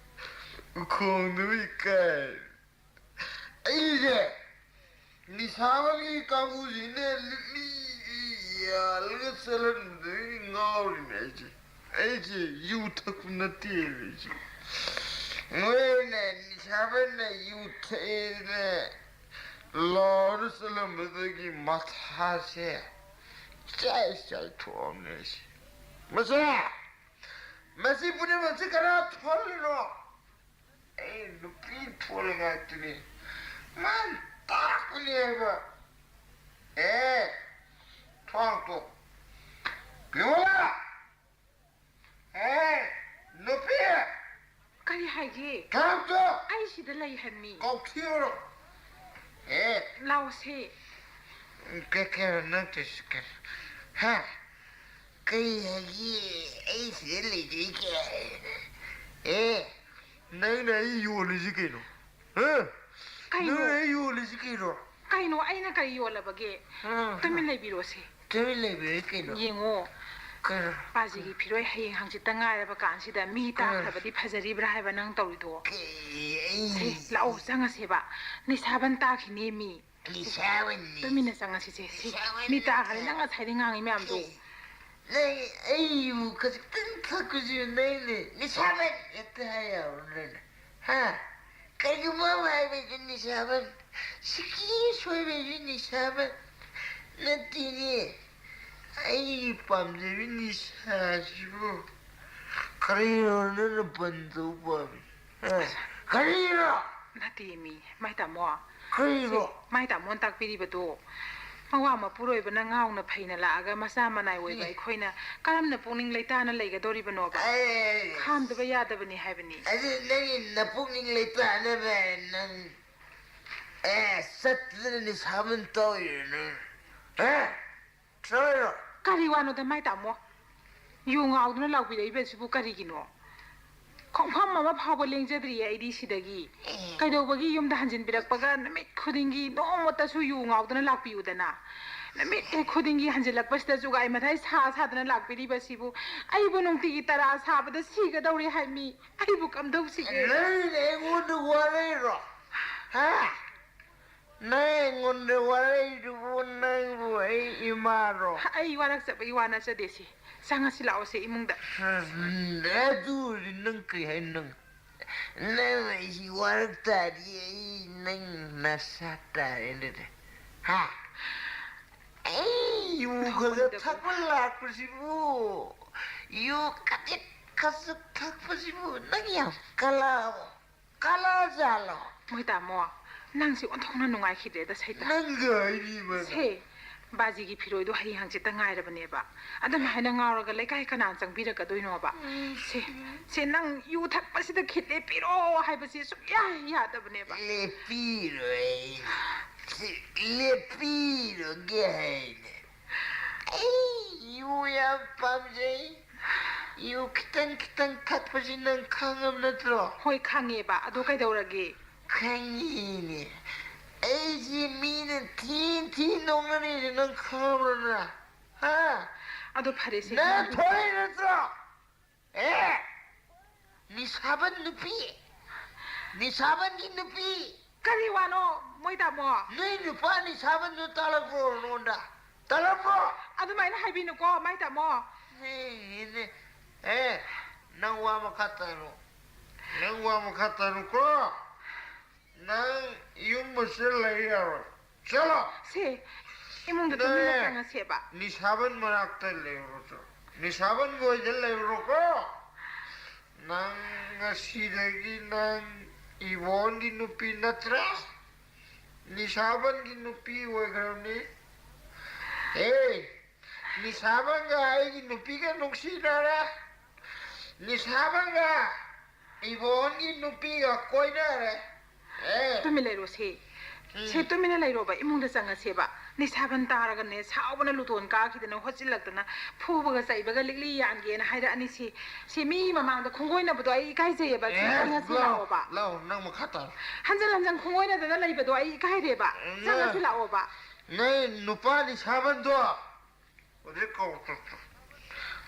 ꯎꯈꯣꯡꯗꯕꯨ ꯏꯀꯥꯏ꯫ ꯑꯩꯁꯦ ꯅꯤꯁꯥꯕꯒꯤ ꯀꯥꯡꯕꯨꯁꯤꯅ ꯂꯤꯛꯂꯤ ꯌꯥꯜꯂꯒ ꯆꯠꯍꯟꯕꯗꯒꯤ ꯉꯥꯎꯔꯤꯅꯦ ꯑꯩꯁꯦ꯫ ꯑꯩꯁꯦ ꯌꯨ ꯊꯛꯄ ꯅꯠꯇꯦꯕ ꯑꯩꯁꯦ꯫ ꯃꯣꯏꯅ ꯅꯤꯁꯥꯕꯅ ꯌꯨ ꯊꯛꯑꯦꯅ ꯂꯥꯎꯔ ꯆꯠꯂꯝꯕꯗꯒꯤ ꯃꯊꯥꯁꯦ ꯆꯥꯏ ꯆꯥꯏꯊꯣꯛꯑꯝꯅꯦ ꯑꯩꯁꯦ꯫ ꯃꯁꯦ! ꯃꯁꯤ ꯄꯨꯝꯅꯃꯛꯁꯤ ꯀꯅꯥ ꯊꯣꯛꯍꯜꯂꯤꯅꯣ? ꯑꯩ ꯅꯨꯄꯤ ꯊꯣꯛꯍꯜꯂꯦ ꯉꯥꯛꯇꯅꯤ꯫ ꯃꯥꯅ ꯇꯥꯛꯄꯅꯦ ꯍꯥꯏꯕ꯫ ꯑꯦ, ꯊꯣꯡ ꯍꯥꯡꯇꯣꯛ꯫ ꯕꯤꯃꯂꯥ! ꯑꯦ, ꯅꯨꯄꯤ! ꯀꯔꯤ ꯍꯥꯏꯒꯦ? ꯊꯣꯡ ꯍꯥꯡꯇꯣꯛ! ꯑꯩ ꯁꯤꯗ ꯂꯩ ꯍꯥꯏꯕꯅꯤ꯫ ꯀꯧꯊꯤꯔꯨꯔꯣ꯫ ꯑꯦ꯫ ꯂꯥꯎꯁꯦ꯫ ꯀꯩ, ꯀꯩꯅꯣ ꯅꯪ ꯇꯧꯏꯁꯤ ꯀꯩꯅꯣ? ꯍꯥ? ꯀꯩ ꯍꯥꯏꯒꯦ? ꯑꯩ ꯁꯤꯗ ꯂꯩꯖꯩ ꯀꯥꯏꯅ꯫ ꯑꯦ, ꯅꯪꯅ ꯑꯩ ꯌꯣꯜꯂꯤꯁꯤ ꯀꯩꯅꯣ? ꯍꯥ? ꯀꯩꯅꯣ? ꯅꯪꯅ ꯑꯩ ꯌꯣꯜꯂꯤꯁꯤ ꯀꯩꯅꯣ? ꯀꯩꯅꯣ? ꯑꯩꯅ ꯀꯔꯤ ꯌꯣꯜꯂꯕꯒꯦ? ꯍꯥ? ꯇꯨꯃꯤꯟ ꯂꯩꯕꯤꯔꯣꯁꯦ꯫ ꯇꯨꯃꯤꯟ ꯂꯩꯕꯤꯔꯣ ꯀꯩꯅꯣ? ꯌꯦꯡꯉꯣ꯫ ꯀꯩꯅꯣ? ꯄꯥꯖꯤꯒꯤ ꯐꯤꯔꯣꯏ ꯍꯌꯦꯡ ꯍꯪꯆꯤꯠꯇ ꯉꯥꯏꯔꯕ ꯀꯥꯟꯁꯤꯗ ꯃꯤ ꯀꯩꯅꯣ? ꯇꯥꯈ꯭ꯔꯕꯗꯤ ꯐꯖꯔꯤꯕ꯭ꯔꯥ ꯍꯥꯏꯕ ꯅꯪ ꯇꯧꯔꯤꯗꯣ? ꯀꯩ, ꯑꯩ ꯁꯦ, ꯂꯥꯛꯑꯣ, ꯆꯪꯉꯁꯦꯕ꯫ ꯅꯤꯁꯥꯕꯟ ꯇꯥꯈꯤꯅꯦ ꯃꯤ꯫ ꯅꯤꯁꯥꯕꯟꯅꯤ꯫ ꯇꯨꯃꯤꯟꯅ ꯆꯪꯉꯁꯤꯁꯦ꯫ ꯁꯤ, ꯅꯤꯁꯥꯕꯟꯅꯤ꯫ ꯃꯤ ꯇꯥꯈ꯭ꯔꯗꯤ ꯅꯪ ꯉꯁꯥꯏꯗꯩ ꯉꯥꯡꯉꯤ ꯃꯌꯥꯝꯗꯣ꯫ ꯅꯪ ꯑꯩꯕꯨ ꯈꯖꯤꯛꯇꯪ ꯊꯛꯄꯁꯤ ꯅꯪꯅ ꯅꯤꯁꯥꯕꯟ ꯍꯦꯛꯇ ꯍꯥꯏ ꯌꯥꯕ꯭ꯔꯣ ꯅꯪꯅ? ꯍꯥ? ꯀꯔꯤꯒꯨꯝꯕ ꯑꯃ ꯍꯥꯏꯕꯁꯤ ꯅꯤꯁꯥꯕꯟ, ꯁꯤꯀꯤ ꯁꯣꯏꯕꯁꯤ ꯅꯤꯁꯥꯕꯟ, ꯅꯠꯇꯦꯅꯦ, ꯑꯩꯒꯤ ꯄꯥꯝꯖꯕꯤ ꯅꯤꯁꯥꯁꯤꯕꯨ ꯀꯔꯤꯅꯣ ꯅꯪꯅ ꯕꯟ ꯇꯧ ꯄꯥꯝꯃꯤ? ꯑ, ꯀꯔꯤꯅꯣ? ꯅꯠꯇꯦ ꯃꯤ, ꯃꯥꯏ ꯇꯥꯃꯣ꯫ ꯀꯔꯤꯅꯣ? ꯁꯤ, ꯃꯥꯏ ꯇꯥꯃꯣꯅ ꯇꯥꯛꯄꯤꯔꯤꯕꯗꯣ, ꯃꯋꯥ ꯃꯄꯨꯔꯣꯏꯕꯅ ꯉꯥꯎꯅ ꯐꯩꯅ ꯂꯥꯛꯑꯒ ꯃꯆꯥ ꯃꯅꯥꯏ ꯑꯣꯏꯕ ꯑꯦ꯫ ꯑꯩꯈꯣꯏꯅ ꯀꯔꯝꯅ ꯄꯨꯛꯅꯤꯡ ꯂꯩꯇꯥꯅ ꯂꯩꯒꯗꯧꯔꯤꯕꯅꯣꯕ? ꯑꯦ꯫ ꯈꯥꯝꯗꯕ ꯌꯥꯗꯕꯅꯤ ꯍꯥꯏꯕꯅꯤ꯫ ꯑꯗꯨ ꯅꯪꯒꯤ ꯅꯄꯨꯛꯅꯤꯡ ꯂꯩꯇꯥꯅꯕ ꯅꯪ, ꯑꯦ, ꯆꯠꯇꯅ ꯅꯤꯁꯥꯕꯟ ꯇꯧꯔꯤꯔꯣ ꯅꯪ? ꯍꯥ? ꯁꯣꯏꯔꯣ? ꯀꯔꯤ ꯋꯥꯅꯣꯗ ꯃꯥꯏ ꯇꯥꯃꯣ? ꯌꯨ ꯉꯥꯎꯗꯨꯅ ꯂꯥꯎꯕꯤꯔꯛꯏꯕꯁꯤꯕꯨ ꯀꯔꯤꯒꯤꯅꯣ? ꯈꯣꯡꯐꯝ ꯑꯃ ꯐꯥꯎꯕ ꯂꯦꯡꯖꯗ꯭ꯔꯤꯌꯦ ꯑꯩꯗꯤ ꯁꯤꯗꯒꯤ꯫ ꯑꯦ꯫ ꯀꯩꯗꯧꯕꯒꯤ ꯌꯨꯝꯗ ꯍꯟꯖꯤꯟꯕꯤꯔꯛꯄꯒ ꯅꯨꯃꯤꯠ ꯈꯨꯗꯤꯡꯒꯤ ꯅꯣꯡꯃꯇꯁꯨ ꯌꯨ ꯉꯥꯎꯗꯅ ꯂꯥꯛꯄꯤꯌꯨꯗꯅ? ꯅꯨꯃꯤꯠ ꯍꯦꯛ ꯈꯨꯗꯤꯡꯒꯤ ꯍꯟꯖꯤꯜꯂꯛꯄꯁꯤꯗ ꯖꯨꯒꯥꯏ ꯃꯊꯥꯏ ꯁꯥ ꯁꯥꯗꯅ ꯂꯥꯛꯄꯤꯔꯤꯕꯁꯤꯕꯨ ꯑꯩꯕꯨ ꯅꯨꯡꯇꯤꯒꯤ ꯇꯔꯥ ꯁꯥꯕꯗ ꯁꯤꯒꯗꯧꯔꯦ ꯍꯥꯏꯃꯤ꯫ ꯑꯩꯕꯨ ꯀꯝꯗꯧꯁꯤꯒꯦ? ꯅꯪꯅ ꯑꯩꯉꯣꯟꯗ ꯋꯥꯔꯩꯔꯣ? ꯍꯥ? ꯅꯪ ꯑꯩꯉꯣꯟꯗ ꯋꯥꯔꯩꯗꯨꯕꯨ ꯅꯪꯕꯨ ꯑꯩ ꯏꯃꯥꯔꯣ? ꯑꯩ ꯋꯥꯔꯛꯆꯕꯒꯤ ꯋꯥ ꯅꯠꯆꯗꯦ ꯁꯤ꯫ ꯆꯪꯉꯁꯤ ꯂꯥꯛꯑꯣꯁꯦ ꯏꯃꯨꯡꯗ꯫ ꯎꯝ, ꯑꯗꯨ ꯑꯣꯏꯔꯗꯤ ꯅꯪ ꯀꯩ ꯍꯥꯏ ꯅꯪ? ꯅꯪ ꯑꯩꯁꯤ ꯋꯥꯔꯛ ꯇꯥꯔꯗꯤ ꯑꯩ ꯅꯪ ꯅꯁꯥ ꯇꯥꯔꯦ ꯑꯗꯨꯗꯤ꯫ ꯍꯥ? ꯑꯩ ꯌꯨ ꯈꯔ ꯈꯔ ꯊꯛꯄ ꯂꯥꯛꯄꯁꯤꯕꯨ, ꯌꯨ ꯈꯖꯤꯛ ꯈꯖꯤꯛ ꯊꯛꯄꯁꯤꯕꯨ ꯅꯪ ꯌꯥꯝ ꯀꯜꯂꯛꯑꯕꯣ? ꯀꯂꯥꯖꯥꯠꯂꯣ? ꯃꯣꯏ ꯇꯥꯃꯣ, ꯅꯪꯁꯤ ꯑꯣꯟꯊꯣꯛꯅ ꯅꯨꯡꯉꯥꯏꯈꯤꯗ꯭ꯔꯦꯗ ꯁꯩꯇ꯫ ꯅꯪꯒ ꯑꯩꯒꯤ ꯃꯔꯛ- ꯁꯦ, ꯕꯥꯖꯤꯒꯤ ꯐꯤꯔꯣꯏꯗꯣ ꯍꯌꯦꯡ ꯍꯪꯆꯤꯠꯇ ꯉꯥꯏꯔꯕꯅꯦꯕ꯫ ꯑꯗꯨꯝ ꯍꯥꯏꯅ ꯉꯥꯎꯔꯒ ꯂꯩꯀꯥꯏ ꯀꯅꯥ ꯆꯪꯕꯤꯔꯛꯀꯗꯣꯏꯅꯣꯕ? ꯎꯝ꯫ ꯁꯦ, ꯁꯦ, ꯅꯪ ꯌꯨ ꯊꯛꯄꯁꯤꯗ ꯈꯤꯠ ꯂꯦꯞꯄꯤꯔꯣ ꯍꯥꯏꯕꯁꯤ ꯁꯨꯛꯌꯥ ꯌꯥꯗꯕꯅꯦꯕ꯫ ꯂꯦꯞꯄꯤꯔꯣꯏ꯫ ꯁꯤ ꯂꯦꯞꯄꯤꯔꯒꯦ ꯍꯥꯏꯅꯦ꯫ ꯑꯩ ꯌꯨ ꯌꯥꯝ ꯄꯥꯝꯖꯩ꯫ ꯌꯨ ꯈꯤꯇꯪ ꯈꯤꯇꯪ ꯊꯛꯄꯁꯤ ꯅꯪ ꯈꯪꯉꯕ ꯅꯠꯇ꯭ꯔꯣ? ꯍꯣꯏ, ꯈꯪꯉꯦꯕ꯫ ꯑꯗꯣ ꯀꯩꯗꯧꯔꯒꯦ? ꯈꯪꯉꯤꯅꯦ꯫ ꯑꯩꯁꯤ ꯃꯤꯅ ꯊꯤ ꯊꯤ ꯅꯣꯛꯅꯔꯤꯁꯦ ꯅꯪ ꯈꯪꯉꯕ꯭ꯔꯣ ꯅꯪ? ꯍꯥ? ꯑꯗꯣ ꯐꯔꯦꯁꯦ, ꯅꯪ ꯅꯪ ꯊꯣꯛꯂꯛꯏ ꯅꯠꯇ꯭ꯔꯣ? ꯑꯦ! ꯅꯤꯁꯥꯕꯟ ꯅꯨꯄꯤ! ꯅꯤꯁꯥꯕꯟꯒꯤ ꯅꯨꯄꯤ! ꯀꯔꯤ ꯋꯥꯅꯣ, ꯃꯣꯏ ꯇꯥꯃꯣ? ꯅꯣꯏ ꯅꯨꯄꯥ ꯅꯤꯁꯥꯕꯟꯗꯨ ꯇꯥꯜꯂꯛꯄ꯭ꯔꯣ ꯅꯉꯣꯟꯗ? ꯇꯥꯜꯂꯛꯄ꯭ꯔꯣ? ꯑꯗꯨꯃꯥꯏꯅ ꯍꯥꯏꯕꯤꯅꯨꯀꯣ, ꯃꯥꯏ ꯇꯥꯃꯣ꯫ ꯅꯦ, ꯅꯦ, ꯅꯦ꯫ ꯑꯦ, ꯅꯪ ꯋꯥ ꯃꯈꯥ ꯇꯥꯔꯣ꯫ ꯅꯪ ꯋꯥ ꯃꯈꯥ ꯇꯥꯔꯣꯀꯣ꯫ ꯅꯪ ꯌꯨꯝ ꯑꯁꯤꯗ ꯂꯩ ꯌꯥꯔꯣꯏ꯫ ꯆꯠꯂꯣ! ꯁꯦ, ꯏꯃꯨꯡꯗ ꯇꯨꯃꯤꯟꯅ ꯅꯦ, ꯆꯪꯉꯁꯦꯕ꯫ ꯅꯤꯁꯥꯕꯟ ꯃꯅꯥꯛꯇ ꯂꯩꯔꯨꯔꯣ꯫ ꯅꯤꯁꯥꯕꯟ ꯃꯣꯏꯗ ꯂꯩꯔꯨꯔꯣꯀꯣ꯫ ꯅꯪ ꯉꯁꯤꯗꯒꯤ ꯅꯪ ꯏꯕꯣꯟꯒꯤ ꯅꯨꯄꯤ ꯅꯠꯇ꯭ꯔꯦ꯫ ꯅꯤꯁꯥꯕꯟꯒꯤ ꯅꯨꯄꯤ ꯑꯣꯏꯈ꯭ꯔꯕꯅꯤ꯫ ꯑꯦ, ꯅꯤꯁꯥꯕꯟꯒ ꯑꯩꯒꯤ ꯅꯨꯄꯤꯒ ꯅꯨꯡꯁꯤꯅꯔꯦ꯫ ꯅꯤꯁꯥꯕꯟꯒ ꯏꯕꯣꯟꯒꯤ ꯅꯨꯄꯤꯒ ꯀꯣꯏꯅꯔꯦ꯫ ꯑꯦ꯫ ꯇꯨꯃꯤꯟ ꯂꯩꯔꯣ ꯁꯤ꯫ ꯎꯝ꯫ ꯁꯤ ꯇꯨꯃꯤꯟꯅ ꯂꯩꯔꯣꯕ, ꯏꯃꯨꯡꯗ ꯆꯪꯉꯁꯦꯕ꯫ ꯅꯤꯁꯥꯕꯟ ꯇꯥꯔꯒꯅꯦ, ꯁꯥꯎꯕꯅ ꯂꯨꯇꯣꯟ ꯀꯥꯈꯤꯗꯅ ꯍꯣꯠꯆꯤꯜꯂꯛꯇꯅ ꯐꯨꯕꯒ ꯆꯩꯕꯒ ꯂꯤꯛꯂꯤ ꯌꯥꯟꯒꯦꯅ ꯍꯥꯏꯔꯛꯑꯅꯤ ꯁꯤ꯫ ꯁꯤ ꯃꯤ ꯃꯃꯥꯡꯗ ꯈꯣꯡꯒꯣꯏꯅꯕꯗꯣ ꯑꯩ ꯏꯀꯥꯏꯖꯩꯌꯦꯕ꯫ ꯁꯤ ꯑꯦ, ꯆꯪꯉꯁꯤ ꯂꯥꯎ, ꯂꯥꯛꯑꯣꯕ꯫ ꯂꯥꯎ, ꯅꯪ ꯃꯈꯥ ꯇꯥꯔꯣ꯫ ꯍꯟꯖꯟ ꯍꯟꯖꯟ ꯈꯣꯡꯒꯣꯏꯅꯗꯅ ꯂꯩꯕꯗꯣ ꯑꯩ ꯏꯀꯥꯏꯔꯦꯕ꯫ ꯅꯪ, ꯆꯪꯉꯁꯤ ꯂꯥꯛꯑꯣꯕ꯫ ꯅꯪ ꯅꯨꯄꯥ ꯅꯤꯁꯥꯕꯟꯗꯣ ꯍꯧꯖꯤꯛ ꯀꯧ ꯆꯠꯄ꯫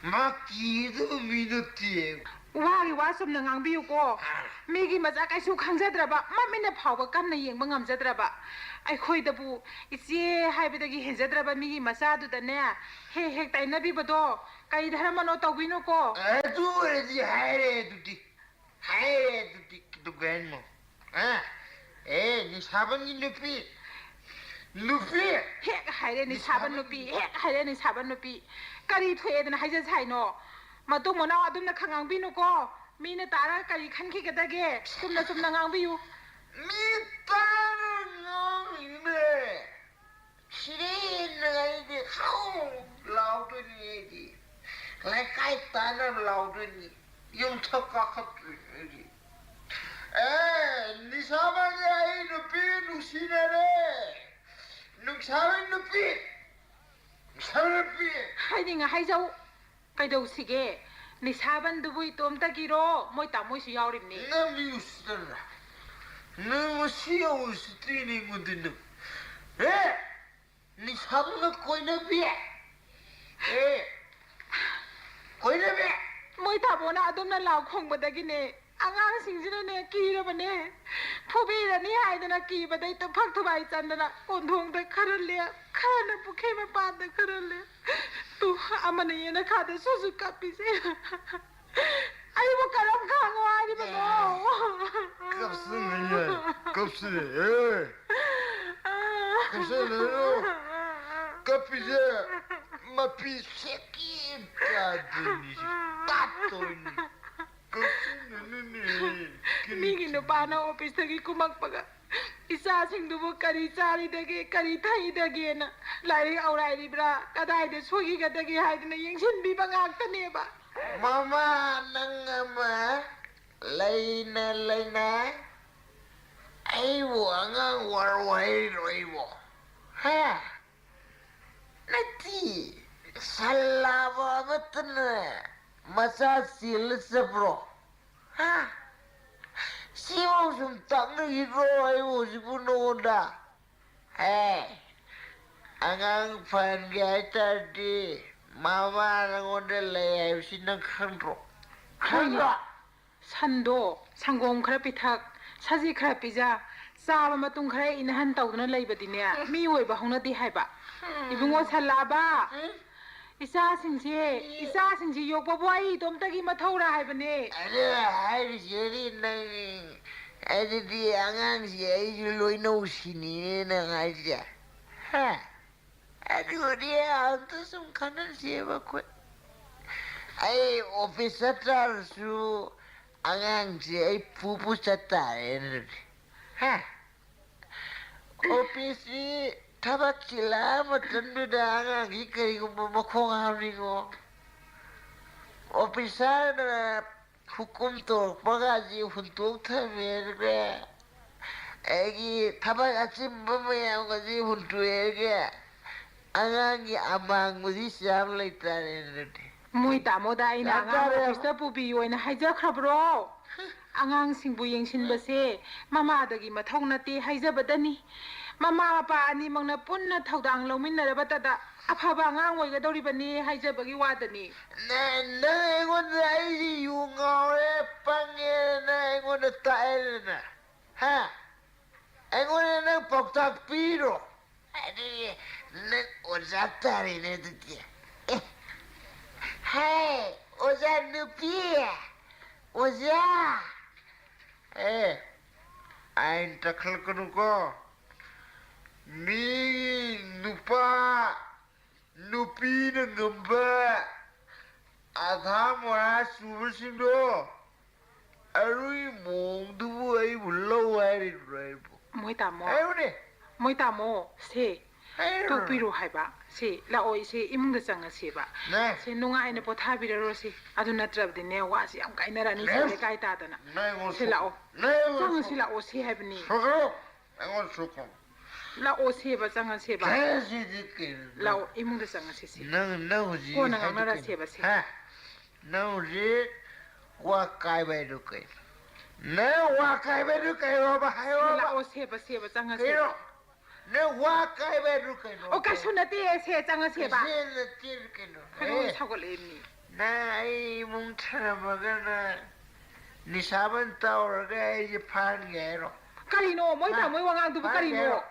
ꯃꯥ ꯀꯤꯗꯕ ꯃꯤ ꯅꯠꯇꯦ꯫ ꯋꯥꯒꯤ ꯋꯥ ꯆꯨꯝꯅ ꯉꯥꯡꯕꯤꯌꯨꯀꯣ꯫ ꯑꯥ꯫ ꯃꯤꯒꯤ ꯃꯆꯥ ꯀꯩꯁꯨ ꯈꯪꯖꯗ꯭ꯔꯕ, ꯃꯃꯤꯠꯅ ꯐꯥꯎꯕ ꯀꯟꯅ ꯌꯦꯡꯕ ꯉꯝꯖꯗ꯭ꯔꯕ, ꯑꯩꯈꯣꯏꯗꯕꯨ ꯏꯆꯦ ꯍꯥꯏꯕꯗꯒꯤ ꯍꯦꯟꯖꯗ꯭ꯔꯕ ꯃꯤꯒꯤ ꯃꯆꯥꯗꯨꯗꯅꯦ ꯍꯦꯛ ꯍꯦꯛ ꯇꯥꯏꯅꯕꯤꯕꯗꯣ ꯀꯩ ꯙꯔꯃꯅꯣ ꯇꯧꯕꯤꯅꯨꯀꯣ꯫ ꯑꯗꯨ ꯑꯣꯏꯔꯗꯤ ꯍꯥꯏꯔꯦ ꯑꯗꯨꯗꯤ꯫ ꯍꯥꯏꯔꯦ ꯑꯗꯨꯗꯤ ꯀꯩꯗꯧꯒꯦ ꯍꯥꯏꯅꯣ? ꯑ? ꯑꯦ, ꯅꯤꯁꯥꯕꯟꯒꯤ ꯅꯨꯄꯤ꯫ ꯅꯨꯄꯤ! ꯍꯦꯛ ꯍꯥꯏꯔꯦ ꯅꯤꯁꯥꯕꯟ ꯅꯤꯁꯥꯕꯟ ꯅꯨꯄꯤ, ꯍꯦꯛ ꯍꯥꯏꯔꯦ ꯅꯤꯁꯥꯕꯟ ꯅꯨꯄꯤ꯫ ꯀꯔꯤ ꯊꯣꯛꯑꯦꯗꯅ ꯍꯥꯏꯖꯁꯦ ꯍꯥꯏꯅꯣ? ꯃꯇꯨꯡ ꯃꯅꯥꯎ ꯑꯗꯨꯝꯅ ꯈꯪ ꯉꯥꯡꯕꯤꯅꯨꯀꯣ꯫ ꯃꯤꯅ ꯇꯥꯔꯒ ꯀꯔꯤ ꯈꯟꯈꯤꯒꯗꯒꯦ? ꯆꯨꯝꯅ ꯆꯨꯝꯅ ꯉꯥꯡꯕꯤꯌꯨ꯫ ꯃꯤ ꯇꯥꯔꯒ ꯉꯥꯡꯉꯤꯅꯦ꯫ ꯁꯤꯔꯦꯟꯅ ꯑꯩꯗꯤ ꯍꯧ ꯂꯥꯎꯗꯣꯏꯅꯤ ꯑꯩꯗꯤ꯫ ꯂꯩꯀꯥꯏ ꯇꯥꯟꯅ ꯂꯥꯎꯗꯣꯏꯅꯤ꯫ ꯌꯨꯝꯊꯛ ꯀꯥꯈꯠꯇꯣꯏꯅꯤ ꯑꯩꯗꯤ꯫ ꯑꯦ, ꯅꯤꯁꯥꯕꯟꯒ ꯑꯩ ꯅꯨꯄꯤ ꯅꯨꯡꯁꯤꯅꯔꯦ꯫ ꯅꯨꯡꯁꯥꯕꯟ ꯅꯨꯄꯤ꯫ ꯅꯨꯡꯁꯥꯕꯟ ꯅꯨꯄꯤ꯫ ꯍꯥꯏꯅꯤꯡꯉ ꯍꯥꯏꯖꯧ꯫ ꯀꯩꯗꯧꯁꯤꯒꯦ? ꯅꯤꯁꯥꯕꯟꯗꯨꯕꯨ ꯏꯇꯣꯝꯇꯒꯤꯔꯣ? ꯃꯣꯏ ꯇꯥꯃꯣꯏꯁꯨ ꯌꯥꯎꯔꯤꯕꯅꯤ꯫ ꯅꯪ ꯃꯤ ꯎꯁꯤꯠꯇꯕ꯭ꯔꯥ? ꯅꯪ ꯃꯁꯤ ꯌꯥꯝ ꯎꯁꯤꯠꯇ꯭ꯔꯤꯅꯦ ꯑꯩꯉꯣꯟꯗ ꯅꯪ꯫ ꯍꯦ! ꯅꯤꯁꯥꯕꯟꯒ ꯀꯣꯏꯅꯕꯤ? ꯑꯦ! ꯀꯣꯏꯅꯕꯤ! ꯃꯣꯏ ꯇꯥꯃꯣꯅ ꯑꯗꯨꯝꯅ ꯂꯥꯎ ꯈꯣꯡꯕꯗꯒꯤꯅꯦ, ꯑꯉꯥꯡꯁꯤꯡꯁꯤꯅꯅꯦ ꯀꯤꯔꯕꯅꯦ꯫ ꯐꯨꯕꯤꯔꯅꯤ ꯍꯥꯏꯗꯅ ꯀꯤꯕꯗꯩ ꯇꯨꯐꯛ ꯊꯨꯒꯥꯏ ꯆꯟꯗꯅ ꯀꯣꯟꯊꯣꯡꯗ ꯈꯔ ꯂꯦꯞ, ꯈꯔꯅ ꯄꯨꯈ꯭ꯔꯤ ꯃꯄꯥꯟꯗ ꯈꯔ ꯂꯦꯞ꯫ ꯇꯨ, ꯑꯃꯅ ꯌꯦꯅꯈꯥꯗ ꯁꯨꯁꯨ ꯀꯞꯄꯤꯁꯦ꯫ ꯑꯩꯕꯨ ꯀꯔꯝ ꯈꯥꯡꯉꯣ ꯍꯥꯏꯔꯤꯕꯅꯣ? ꯀꯞꯁꯤꯟꯅꯩꯌꯦ, ꯀꯞꯁꯤꯟꯅꯩꯌꯦ꯫ ꯀꯞꯁꯤꯟꯅꯩꯌꯦ꯫ ꯀꯞꯄꯤꯁꯦ ꯃꯄꯤ ꯁꯦꯛꯀꯤ ꯇꯥꯗꯣꯏꯅꯤ, ꯇꯥꯠꯇꯣꯏꯅꯤ꯫ ꯀꯞꯁꯤꯟꯅꯅꯨꯅꯦ, ꯀꯔꯤ ꯃꯤꯒꯤ ꯅꯨꯄꯥꯅ ꯑꯣꯐꯤꯁꯇꯒꯤ ꯀꯨꯝꯃꯛꯄꯒ ꯏꯆꯥꯁꯤꯡꯗꯨꯕꯨ ꯀꯔꯤ ꯆꯥꯔꯤꯗꯒꯦ, ꯀꯔꯤ ꯊꯛꯏꯗꯒꯦꯅ, ꯂꯥꯏꯔꯤꯛ ꯑꯧꯔꯥꯏꯔꯤꯕ꯭ꯔꯥ, ꯀꯗꯥꯏꯗ ꯁꯣꯏꯈꯤꯒꯗꯒꯦ ꯍꯥꯏꯗꯅ ꯌꯦꯡꯁꯤꯟꯕꯤꯕ ꯉꯥꯛꯇꯅꯦꯕ꯫ ꯃꯃꯥ, ꯅꯪ ꯑꯃ ꯂꯩꯅ ꯂꯩꯅ ꯑꯩꯕꯨ ꯑꯉꯥꯡ ꯋꯥꯔꯧ ꯍꯥꯏꯔꯤꯔꯣ ꯑꯩꯕꯨ? ꯍꯥ? ꯅꯠꯇꯦ, ꯁꯜ ꯂꯥꯕ ꯑꯃꯠꯇꯅ ꯃꯆꯥ ꯆꯦꯜꯂ ꯆꯠꯄ꯭ꯔꯣ? ꯍꯥ? ꯁꯤꯐꯥꯎ ꯁꯨꯝ ꯇꯥꯛꯅꯈꯤꯗ꯭ꯔꯣ ꯑꯩꯕꯨ ꯍꯧꯖꯤꯛꯄꯨ ꯅꯉꯣꯟꯗ? ꯍꯦ, ꯑꯉꯥꯡ ꯐꯍꯟꯒꯦ ꯍꯥꯏ ꯇꯥꯔꯗꯤ ꯃꯃꯥ ꯅꯉꯣꯟꯗ ꯂꯩ ꯍꯥꯏꯕꯁꯤ ꯅꯪ ꯈꯪꯗ꯭ꯔꯣ? ꯈꯪꯗ꯭ꯔꯣ? ꯁꯟꯗꯣ ꯁꯪꯒꯣꯝ ꯈꯔ ꯄꯤꯊꯛ, ꯁꯖꯤꯛ ꯈꯔ ꯄꯤꯖ, ꯆꯥꯕ ꯃꯇꯨꯡ ꯈꯔ ꯏꯅꯍꯟ ꯇꯧꯗꯨꯅ ꯂꯩꯕꯗꯤꯅꯦ, ꯃꯤ ꯑꯣꯏꯕ ꯍꯧꯅꯗꯦ ꯍꯥꯏꯕ꯫ ꯏꯕꯨꯡꯉꯣ ꯁꯜꯂꯥꯕ, ꯎꯝ? ꯏꯆꯥꯁꯤꯡꯁꯦ, ꯏꯆꯥꯁꯤꯡꯁꯦ ꯌꯣꯛꯄꯕꯨ ꯑꯩ ꯏꯇꯣꯝꯇꯒꯤ ꯃꯊꯧꯔꯥ ꯍꯥꯏꯕꯅꯦ꯫ ꯑꯗꯨ ꯍꯥꯏꯔꯤꯁꯤꯗꯤ ꯅꯪ, ꯑꯗꯨꯗꯤ ꯑꯉꯥꯡꯁꯦ ꯑꯩꯁꯨ ꯂꯣꯏꯅꯧ ꯁꯤꯅꯤꯅꯦ ꯅꯪ ꯍꯥꯏꯁꯦ? ꯍꯥ? ꯑꯗꯨꯗꯤ ꯑꯝꯇ ꯁꯨꯝ ꯈꯟꯅꯁꯦꯕ ꯑꯩꯈꯣꯏ꯫ ꯑꯩ ꯑꯣꯐꯤꯁ ꯆꯠꯇ꯭ꯔꯁꯨ ꯑꯉꯥꯡꯁꯦ ꯑꯩ ꯄꯨ ꯄꯨ ꯆꯠꯇꯥꯔꯦ ꯑꯗꯨꯗꯤ꯫ ꯍꯥ? ꯑꯣꯐꯤꯁꯁꯤ ꯊꯕꯛ ꯆꯤꯜꯂꯛꯑ ꯃꯇꯝꯗꯨꯗ ꯑꯉꯥꯡꯁꯤ ꯀꯔꯤꯒꯨꯝꯕ ꯃꯈꯣꯡ ꯍꯥꯝꯅꯤꯡꯉꯣ, ꯑꯣꯐꯤꯁꯥꯔꯅ ꯍꯨꯀꯨꯝ ꯇꯧꯔꯛꯄꯒꯁꯤ ꯍꯨꯟꯇꯣꯛ ꯊꯝꯃꯦꯔꯒ, ꯑꯩꯒꯤ ꯊꯕꯛ ꯑꯆꯤꯟꯕ ꯃꯌꯥꯝꯒꯁꯤ ꯍꯨꯟꯇꯣꯛꯑꯦꯔꯒ, ꯑꯉꯥꯡꯒꯤ ꯑꯃꯥꯡꯕꯁꯤ ꯆꯥꯕ ꯂꯩꯇꯥꯔꯦ ꯑꯗꯨꯗꯤ꯫ ꯃꯣꯏ ꯇꯥꯃꯣꯗ ꯑꯩꯅ ꯒ꯭ꯌꯥꯟ ꯑꯉꯥꯡ ꯇꯥꯔꯦ꯫ ꯑꯣꯐꯤꯁꯇ ꯄꯨꯕꯤꯌꯣꯅ ꯍꯥꯏꯖꯈ꯭ꯔꯕ꯭ꯔꯣ? ꯑꯉꯥꯡꯁꯤꯡꯕꯨ ꯌꯦꯡꯁꯤꯟꯕꯁꯦ ꯃꯃꯥꯗꯒꯤ ꯃꯊꯧ ꯅꯠꯇꯦ ꯍꯥꯏꯖꯕꯗꯅꯤ꯫ ꯃꯃꯥ ꯃꯄꯥ ꯑꯅꯤꯃꯛꯅ ꯄꯨꯟꯅ ꯊꯧꯗꯥꯡ ꯂꯧꯃꯤꯟꯅꯔꯕꯇꯗ ꯑꯐꯕ ꯑꯉꯥꯡ ꯑꯣꯏꯒꯗꯧꯔꯤꯕꯅꯤ ꯍꯥꯏꯖꯕꯒꯤ ꯋꯥꯗꯅꯤ꯫ ꯅ-, ꯅꯪ ꯑꯩꯉꯣꯟꯗ ꯑꯩꯁꯤ ꯌꯨ ꯉꯥꯎꯔꯦ, ꯄꯪꯉꯦ, ꯅꯪ ꯑꯩꯉꯣꯟꯗ ꯇꯥꯛꯑꯦꯗꯅ? ꯍꯥ? ꯑꯩꯉꯣꯟꯗ ꯅꯪ ꯄꯥꯎꯇꯥꯛ ꯄꯤꯔꯣ? ꯑꯗꯨꯗꯤ ꯅꯪ ꯑꯣꯖꯥ ꯇꯥꯔꯦꯅꯦ ꯑꯗꯨꯗꯤ꯫ ꯑꯦ, ꯍꯥꯏ, ꯑꯣꯖꯥ ꯅꯨꯄꯤ, ꯑꯣꯖꯥ꯫ ꯑꯦ, ꯑꯥꯏꯟ ꯇꯛꯈꯠꯂꯛꯀꯅꯨꯀꯣ꯫ ꯃꯤ ꯅꯨꯄꯥ ꯃꯤꯅ ꯉꯝꯕ ꯑꯊꯥ ꯃꯣꯔꯥ ꯆꯨꯕꯁꯤꯡꯗꯣ, ꯑꯔꯨꯏ ꯃꯑꯣꯡꯗꯨꯕꯨ ꯑꯩꯕꯨ ꯂꯧ ꯍꯥꯏꯔꯤꯕ꯭ꯔꯣ ꯑꯩꯕꯨ? ꯃꯣꯏ ꯇꯥꯃꯣ꯫ ꯍꯥꯏꯌꯨꯅꯦ꯫ ꯃꯣꯏ ꯇꯥꯃꯣ, ꯁꯦ, ꯍꯥꯏꯔꯣ꯫ ꯇꯣꯛꯄꯤꯔꯣ ꯍꯥꯏꯕ꯫ ꯁꯦ, ꯂꯥꯛꯑꯣ, ꯏꯆꯦ, ꯏꯃꯨꯡꯗ ꯆꯪꯉꯁꯦꯕ꯫ ꯅꯦ꯫ ꯁꯦ, ꯅꯨꯡꯉꯥꯏꯅ ꯄꯣꯊꯥꯕꯤꯔꯔꯣꯁꯦ꯫ ꯑꯗꯨ ꯅꯠꯇ꯭ꯔꯕꯗꯤꯅꯦ, ꯋꯥꯁꯦ ꯌꯥꯝ ꯀꯥꯏꯅꯔꯛꯑꯅꯤ, ꯁꯦ, ꯅꯦ꯫ ꯂꯩꯀꯥꯏ ꯇꯥꯗꯅ꯫ ꯅꯦ, ꯁꯦ, ꯂꯥꯛꯑꯣ꯫ ꯅꯦ, ꯆꯪꯉꯁꯤ, ꯂꯥꯛꯑꯣ, ꯁꯦ ꯍꯥꯏꯕꯅꯤ꯫ ꯁꯣꯛꯀꯅꯨ꯫ ꯑꯩꯉꯣꯟꯗ ꯁꯣꯛꯀꯅꯨ꯫ ꯂꯥꯛꯑꯣ, ꯁꯦꯕ, ꯆꯪꯉꯁꯦꯕ꯫ ꯆꯪꯉꯁꯤꯗꯤ ꯀꯩꯅꯣ? ꯂꯥꯛꯑꯣ, ꯏꯃꯨꯡꯗ ꯆꯪꯉꯁꯤ, ꯁꯦ꯫ ꯅꯪ, ꯅꯪ ꯍꯧꯖꯤꯛ ꯀꯣꯟꯅ ꯍꯥꯏꯗꯣ ꯀꯩꯅꯣ? ꯉꯥꯡꯅꯔꯁꯦꯕ, ꯁꯦ꯫ ꯍꯥ? ꯅꯪ ꯍꯧꯖꯤꯛ ꯋꯥ ꯀꯥꯏꯕ ꯍꯥꯏꯗꯣ ꯀꯩꯅꯣ? ꯅꯪ ꯋꯥ ꯀꯥꯏꯕ ꯍꯥꯏꯗꯣ ꯀꯩꯅꯣꯕ? ꯁꯦ, ꯍꯥꯏꯔꯣꯕ꯫ ꯂꯥꯛꯑꯣ, ꯁꯦꯕ, ꯁꯦꯕ, ꯆꯪꯉꯁꯦꯕ꯫ ꯀꯩꯅꯣ? ꯅꯪ ꯋꯥ ꯀꯥꯏꯕ ꯍꯥꯏꯗꯣ ꯀꯩꯅꯣ? ꯑꯣ, ꯀꯩꯁꯨ ꯅꯠꯇꯦ, ꯁꯦ, ꯆꯪꯉꯁꯦꯕ꯫ ꯀꯩꯁꯨ ꯅꯠꯇꯦ ꯀꯩꯅꯣ? ꯈꯣꯏꯗꯧ ꯑꯦ꯫ ꯁꯥꯎꯒꯠꯂꯛꯑꯦ, ꯃꯤ꯫ ꯅꯪ ꯑꯩ ꯏꯃꯨꯡ ꯊꯅꯝꯃꯒ ꯅꯪ ꯅꯤꯁꯥꯕꯟ ꯇꯧꯔꯒ ꯑꯩꯁꯦ ꯐꯥꯍꯟꯒꯦ ꯍꯥꯏꯔꯣ? ꯀꯔꯤꯅꯣ? ꯃꯣꯏ ꯍꯥ? ꯇꯥꯃꯣꯏ ꯋꯥꯉꯥꯡꯗꯨꯕꯨ ꯐꯥꯍꯟꯒꯦ ꯀꯔꯤꯅꯣ? ꯍꯥꯏꯔꯣ?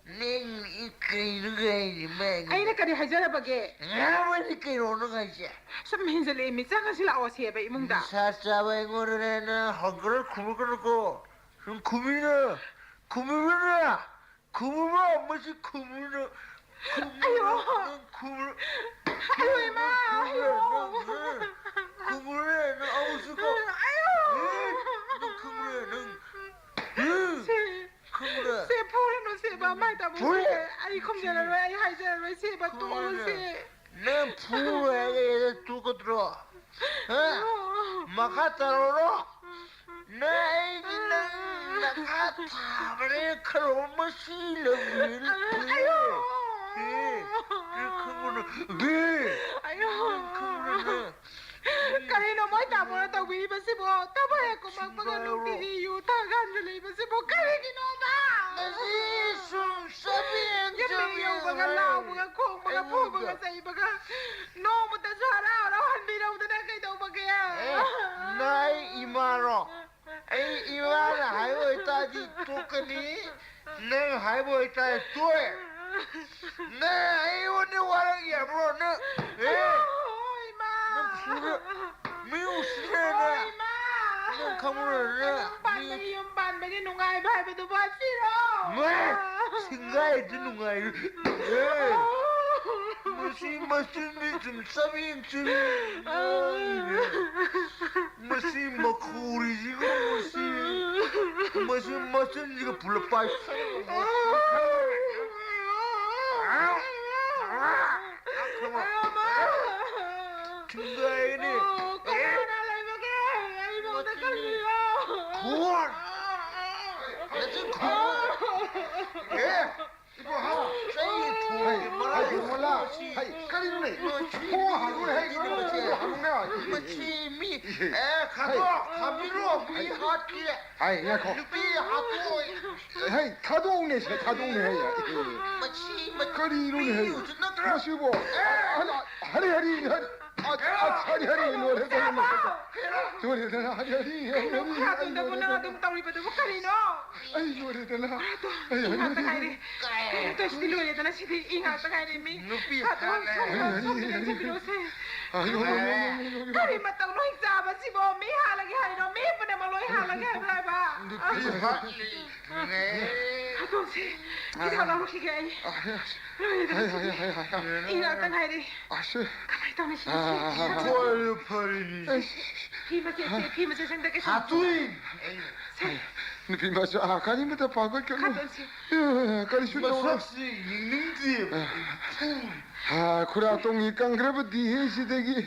ꯅꯪ ꯀꯩꯅꯣ ꯍꯥꯏꯁꯦ, ꯃꯥ ꯑꯩꯅ ꯀꯔꯤ ꯍꯥꯏꯖꯔꯕꯒꯦ? ꯉꯥꯡꯕꯅꯤ ꯀꯩꯅꯣ ꯅꯪ ꯍꯥꯏꯁꯦ? ꯁꯨꯝ ꯍꯦꯟꯖꯜꯂꯛꯑꯦ, ꯃꯤ꯫ ꯆꯪꯉꯁꯤ ꯂꯥꯛꯑꯣ, ꯁꯦꯕ, ꯏꯃꯨꯡꯗ꯫ ꯅꯤꯁꯥ ꯆꯥꯕ ꯑꯩꯉꯣꯟꯗꯅꯦ ꯅꯪ ꯍꯪꯒꯔ ꯈꯨꯝꯃꯛꯀꯅꯨꯀꯣ꯫ ꯁꯨꯝ ꯈꯨꯝꯃꯤꯅ, ꯈꯨꯝꯃꯤꯕꯅ, ꯈꯨꯝꯃꯤꯕ, ꯃꯁꯤ ꯈꯨꯝꯃꯤꯅ, ꯈꯨꯝꯃꯤꯅ, ꯑꯌꯣ! ꯅꯪ ꯈꯨꯝꯃꯤꯅ, ꯑꯌꯣ, ꯏꯃꯥ! ꯈꯨꯝꯃꯤꯅ, ꯑꯌꯣ! ꯅꯪ, ꯈꯨꯝꯃꯤꯅ, ꯅꯪ ꯑꯃꯨꯛꯁꯨꯀꯣ꯫ ꯑꯌꯣ! ꯅꯪ ꯈꯨꯝꯃꯤꯅ, ꯅꯪ꯫ ꯁꯦ, ꯈꯨꯝꯃꯨꯔꯦ꯫ ꯁꯦ, ꯐꯨꯔꯅꯨ, ꯁꯦꯕ, ꯃꯥꯏ ꯇꯥꯃꯣ ꯐꯨꯔꯦ꯫ ꯐꯨꯔꯦ꯫ ꯑꯩ ꯈꯨꯝꯖꯔꯔꯣꯏ, ꯑꯩ ꯍꯥꯏꯖꯔꯔꯣꯏ, ꯁꯦꯕ, ꯈꯨꯝꯃꯨꯔꯦ꯫ ꯇꯣꯛꯑꯁꯦ꯫ ꯅꯪ ꯐꯨꯔꯦ ꯍꯥꯏꯔꯒ ꯇꯣꯛꯀꯗ꯭ꯔꯣ? ꯍꯥ? ꯑꯣ꯫ ꯃꯈꯥ ꯇꯥꯔꯛꯑꯣꯔꯣ? ꯅꯪ ꯑꯩꯗꯤ ꯅꯪ ꯅꯈꯥ ꯊꯥꯕꯅꯦ ꯈꯜꯂꯣ, ꯃꯁꯤ ꯂꯝꯁꯤꯗ꯫ ꯑꯌꯣ꯫ ꯑꯦ, ꯅꯪ ꯈꯪꯕ꯭ꯔꯣ? ꯑꯦ, ꯑꯌꯣ꯫ ꯅꯪ ꯈꯪꯕ꯭ꯔꯣ ꯅꯪ? ꯀꯔꯤꯅꯣ ꯃꯣꯏ ꯇꯥꯃꯣꯅ ꯇꯧꯕꯤꯔꯤꯕꯁꯤꯕꯣ? ꯊꯕꯛ ꯍꯦꯛ ꯀꯨꯝꯃꯛꯄꯒ ꯁꯤꯡꯒꯥꯔꯣ꯫ ꯅꯨꯡꯇꯤꯒꯤ ꯌꯨ ꯊꯛꯑꯒ ꯂꯩꯕꯁꯤꯕꯣ ꯀꯔꯤꯒꯤꯅꯣꯕ? ꯃꯁꯤ ꯁꯨꯝ ꯆꯕꯦꯡ ꯌꯨꯝꯗ ꯆꯕꯦꯡ ꯌꯧꯕꯒ ꯍꯥꯏ꯫ ꯂꯥꯎꯕꯒ ꯈꯣꯡꯕꯒ ꯑꯩꯉꯣꯟꯗ ꯐꯨꯕꯒ ꯆꯩꯕꯒ ꯅꯣꯡꯃꯇꯁꯨ ꯍꯔꯥꯎ ꯍꯔꯥꯎ ꯍꯟꯕꯤꯔꯧꯗꯅ ꯀꯩꯗꯧꯕꯒꯦ? ꯑꯦ, ꯅꯥꯏ ꯏꯃꯥꯔꯣ? ꯑꯩ ꯏꯃꯥꯅ ꯍꯥꯏꯕ ꯑꯣꯏꯇꯥꯔꯗꯤ ꯇꯣꯛꯀꯅꯤ, ꯅꯪ ꯍꯥꯏꯕ ꯑꯣꯏꯇꯥꯔꯗꯤ ꯇꯣꯛꯑꯦ꯫ ꯅꯪ ꯑꯩꯉꯣꯟꯗ ꯋꯥꯔꯛ ꯌꯥꯕ꯭ꯔꯣ? ꯅꯪ, ꯑꯦ? ꯑꯣ, ꯏꯃꯥ! ꯅꯪ ꯐꯨꯔ-, ꯃꯤ ꯎꯁꯤꯠꯇ꯭ꯔꯦ ꯑꯣ, ꯅꯪ꯫ ꯏꯃꯥ! ꯅꯪ ꯈꯪꯕ꯭ꯔꯣ ꯅꯪ? ꯃꯌꯨꯝ ꯄꯥꯟꯕꯒꯤ, ꯃꯤ ꯌꯨꯝ ꯄꯥꯟꯕꯒꯤ ꯅꯨꯡꯉꯥꯏꯕ ꯍꯥꯏꯕꯗꯨꯕꯨ ꯑꯁꯤꯔꯣ? ꯃꯥ! ꯁꯤꯡꯒꯥꯏꯗꯤ ꯅꯨꯡꯉꯥꯏꯔꯤ꯫ ꯑꯦ! ꯑꯣ! ꯃꯁꯤ ꯃꯆꯤꯟꯁꯤ ꯁꯨꯝ ꯆꯥꯕꯤ ꯆꯨꯕꯤ ꯉꯥꯡꯉꯤꯅꯦ꯫ ꯃꯁꯤ ꯃꯈꯣꯔꯤꯁꯤꯒ ꯃꯁꯤ, ꯃꯁꯤ ꯃꯆꯤꯟꯁꯤꯒ ꯄꯨꯂꯞ ꯄꯥꯏꯁꯜꯂꯒ ꯊꯤꯡꯒꯥꯏꯒꯅꯤ꯫ ꯈꯣꯔ! ꯅꯆꯤꯟ ꯈꯣꯔ! ꯑꯦ! ꯏꯕꯣ, ꯍꯥ? ꯆꯩ ꯊꯣꯡꯒꯦ ꯍꯩ, ꯃꯔꯥꯏ ꯍꯩ, ꯃꯣꯂꯥ, ꯃꯁꯤ꯫ ꯍꯩ, ꯀꯔꯤꯅꯣꯅꯦ? ꯃꯁꯤ ꯊꯣꯡ ꯍꯥꯡꯉꯨꯅꯦ, ꯍꯩ, ꯃꯁꯤ ꯀꯔꯤꯅꯣꯅꯦ? ꯃꯁꯤ꯫ ꯍꯥꯡꯉꯨꯅꯦ, ꯍꯥꯏ꯫ ꯃꯁꯤ ꯃꯤ, ꯍꯩ, ꯑꯦ, ꯈꯥꯗꯣ, ꯍꯩ꯫ ꯈꯥꯕꯤꯔꯣ, ꯃꯤ ꯍꯩ꯫ ꯍꯥꯠꯀꯦ꯫ ꯍꯩ, ꯉꯥꯏꯈꯣ꯫ ꯅꯨꯄꯤ ꯍꯥꯠꯇꯣꯛꯑꯣ꯫ ꯍꯩ, ꯊꯥꯗꯣꯛꯎꯅꯦ, ꯁꯦ, ꯊꯥꯗꯣꯛꯎꯅꯦ, ꯍꯩ, ꯍꯩ꯫ ꯃꯁꯤ, ꯃꯁꯤ ꯀꯔꯤꯅꯣꯅꯦ, ꯃꯤ ꯍꯩ? ꯎꯁꯤꯠꯅꯗ꯭ꯔꯣ? ꯃꯁꯤꯕꯣ? ꯑꯦ! ꯍꯔꯤ, ꯍꯔꯤ, ꯍꯔꯤ, ꯍꯔꯤ꯫ ꯑꯁ, ꯑꯁ, ꯍꯔꯤ, ꯍꯔꯤ, ꯂꯣꯏꯔꯦ, ꯂꯣꯏꯔꯦ, ꯂꯣꯏꯔꯦ꯫ ꯂꯣꯏꯔꯦꯗꯅ, ꯍꯔꯤ, ꯍꯔꯤ, ꯍꯔꯤ, ꯀꯩꯅꯣ, ꯍꯔꯤ, ꯈꯥꯗꯣꯟꯗꯕꯨ ꯅꯪ ꯂꯣꯏꯔꯦꯗꯅ꯫ ꯑꯗꯨꯝ ꯇꯧꯔꯤꯕꯗꯨꯕꯨ ꯀꯔꯤꯅꯣ? ꯑꯩ ꯂꯣꯏꯔꯦꯗꯅ꯫ ꯈꯥꯗꯣꯟ, ꯑꯩ ꯏ ꯉꯥꯛꯇ ꯂꯣꯏꯔꯦꯗꯅ꯫ ꯉꯥꯏꯔꯦ꯫ ꯀꯩꯅꯣ ꯇꯧꯔꯤꯁꯤꯗꯤ, ꯂꯣꯏꯔꯦꯗꯅ ꯁꯤꯗꯤ, ꯏ ꯉꯥꯛꯇ ꯉꯥꯏꯔꯦ ꯃꯤ꯫ ꯅꯨꯄꯤ ꯈꯥꯗꯣꯟ, ꯍꯥꯠꯂꯦ꯫ ꯈꯥꯗꯣꯟ, ꯑꯩ ꯁꯣꯝꯗ ꯂꯣꯏꯔꯦꯗꯅ꯫ ꯂꯦꯡꯁꯤꯟꯕꯤꯔꯣꯁꯦ꯫ ꯑꯩ ꯂꯣꯏꯔꯦ, ꯂꯣꯏꯔꯦ, ꯂꯣꯏꯔꯦ, ꯂꯣꯏꯔꯦ꯫ ꯀꯔꯤ ꯃꯇꯧꯅꯣ ꯍꯤꯡꯆꯥꯕꯁꯤꯕꯣ? ꯃꯤ ꯍꯥꯠꯂꯒꯦ ꯍꯥꯏꯔꯣ? ꯃꯤ ꯄꯨꯝꯅꯃꯛ ꯂꯣꯏ ꯍꯥꯠꯂꯒꯦ ꯍꯥꯏꯕ꯭ꯔꯥ ꯍꯥꯏꯕ? ꯅꯨꯄꯤ ꯍꯥꯠꯂꯤ꯫ ꯈꯥꯗꯣꯟꯁꯦ, ꯍꯤꯗꯥꯛ ꯂꯧꯔꯨꯈꯤꯒꯦ ꯑꯩ꯫ ꯂꯣꯏꯔꯦꯗꯅ ꯁꯤꯗꯤ꯫ ꯏ ꯉꯥꯛꯇ ꯉꯥꯏꯔꯦ꯫ ꯑꯁ꯫ ꯀꯃꯥꯏ ꯇꯧꯅꯤ ꯁꯤꯗꯤ? ꯑꯥ, ꯑꯥ, ꯑꯥ, ꯑꯥ꯫ ꯐꯔꯦ, ꯐꯔꯦꯅꯦ꯫ ꯑꯁ꯫ ꯐꯤ ꯃꯆꯦꯠꯁꯦ, ꯐꯤ ꯃꯆꯦꯠꯁꯦ ꯑꯝꯇ ꯀꯩꯁꯨ ꯍꯥꯇꯨꯏ! ꯁꯦ꯫ ꯅꯨꯄꯤ ꯃꯆꯥ, ꯀꯔꯤꯃꯇ ꯄꯥꯈꯠꯀꯅꯨ꯫ ꯈꯥꯗꯣꯟꯁꯦ꯫ ꯑꯦ, ꯀꯔꯤꯁꯨ ꯇꯧꯔꯣꯏ꯫ ꯃꯁꯛꯁꯤ ꯌꯦꯡꯅꯤꯡꯗꯦ꯫ ꯑꯥ, ꯈꯨꯔꯥ ꯇꯣꯡꯉꯤ ꯀꯪꯈ꯭ꯔꯕꯗꯤ ꯁꯤꯗꯒꯤ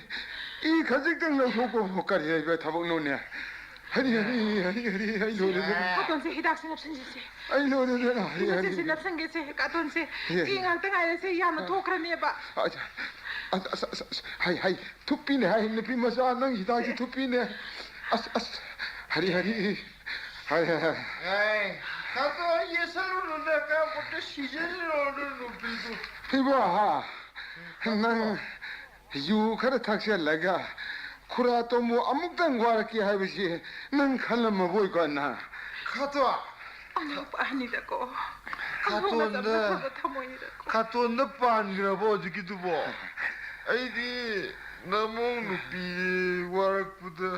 ꯏ ꯈꯖꯤꯛꯇꯪ ꯂꯧꯊꯣꯛꯄꯕꯨ ꯀꯔꯤ ꯍꯥꯏꯕ ꯊꯕꯛꯅꯣꯅꯦ? ꯍꯔꯤ, ꯍꯔꯤ, ꯍꯔꯤ, ꯍꯔꯤ, ꯑꯩ ꯂꯣꯏꯔꯦ꯫ ꯈꯥꯗꯣꯟꯁꯦ ꯍꯤꯗꯥꯛꯁꯦ ꯅꯞꯁꯤꯟꯁꯤꯁꯦ꯫ ꯑꯩ ꯂꯣꯏꯔꯦꯗꯅ, ꯍꯔꯤ, ꯍꯔꯤ꯫ ꯅꯞꯁꯤꯟꯁꯦ, ꯅꯞꯁꯤꯟꯒꯦꯁꯦ, ꯈꯥꯗꯣꯟꯁꯦ꯫ ꯌꯦ, ꯏ ꯌꯦ꯫ ꯉꯥꯛꯇ ꯉꯥꯏꯔꯦꯁꯦ, ꯌꯥꯝꯅ ꯑ꯫ ꯊꯣꯛꯈ꯭ꯔꯅꯦꯕ꯫ ꯑꯁ, ꯑꯁ, ꯑꯁ, ꯑꯁ, ꯍꯩ, ꯍꯩ, ꯊꯨꯞꯄꯤꯅꯦ ꯍꯥꯏ, ꯅꯨꯄꯤ ꯃꯆꯥ, ꯅꯪ ꯍꯤꯗꯥꯛꯁꯦ ꯊꯨꯞꯄꯤꯅꯦ꯫ ꯑꯁ, ꯑꯁ, ꯍꯔꯤ, ꯍꯔꯤ, ꯍꯔꯤ, ꯍꯔꯤ꯫ ꯑꯦ, ꯈꯥꯗꯣꯟ, ꯌꯦꯠꯁꯜꯂꯨꯅꯨꯗ, ꯀꯥꯞꯄꯗ ꯁꯤꯖꯤꯜꯂꯨꯅꯨ ꯅꯨꯄꯤꯗꯨ꯫ ꯏꯕꯣ, ꯍꯥ? ꯅꯪ ꯌꯨ ꯈꯔ ꯊꯛꯆꯜꯂꯒ ꯈꯨꯔꯥ ꯇꯣꯝꯕꯨ ꯑꯃꯨꯛꯇꯪ ꯋꯥꯔꯛꯀꯦ ꯍꯥꯏꯕꯁꯤ ꯅꯪ ꯈꯜꯂꯝꯃꯕꯣꯏꯀꯣ ꯅꯪ? ꯈꯥꯗꯣꯟ! ꯑꯉꯛꯄ ꯑꯍꯟꯅꯤꯗꯀꯣ꯫ ꯈꯥꯗꯣꯟꯗ, ꯑꯉꯛꯄ ꯊꯃꯣꯏꯅꯤꯗꯀꯣ꯫ ꯈꯥꯗꯣꯟꯗ ꯄꯥꯟꯈ꯭ꯔꯕꯣ ꯍꯧꯖꯤꯛꯀꯤꯗꯨꯕꯣ? ꯑꯩꯗꯤ ꯅꯃꯧ ꯅꯨꯄꯤ ꯋꯥꯔꯛꯄꯗ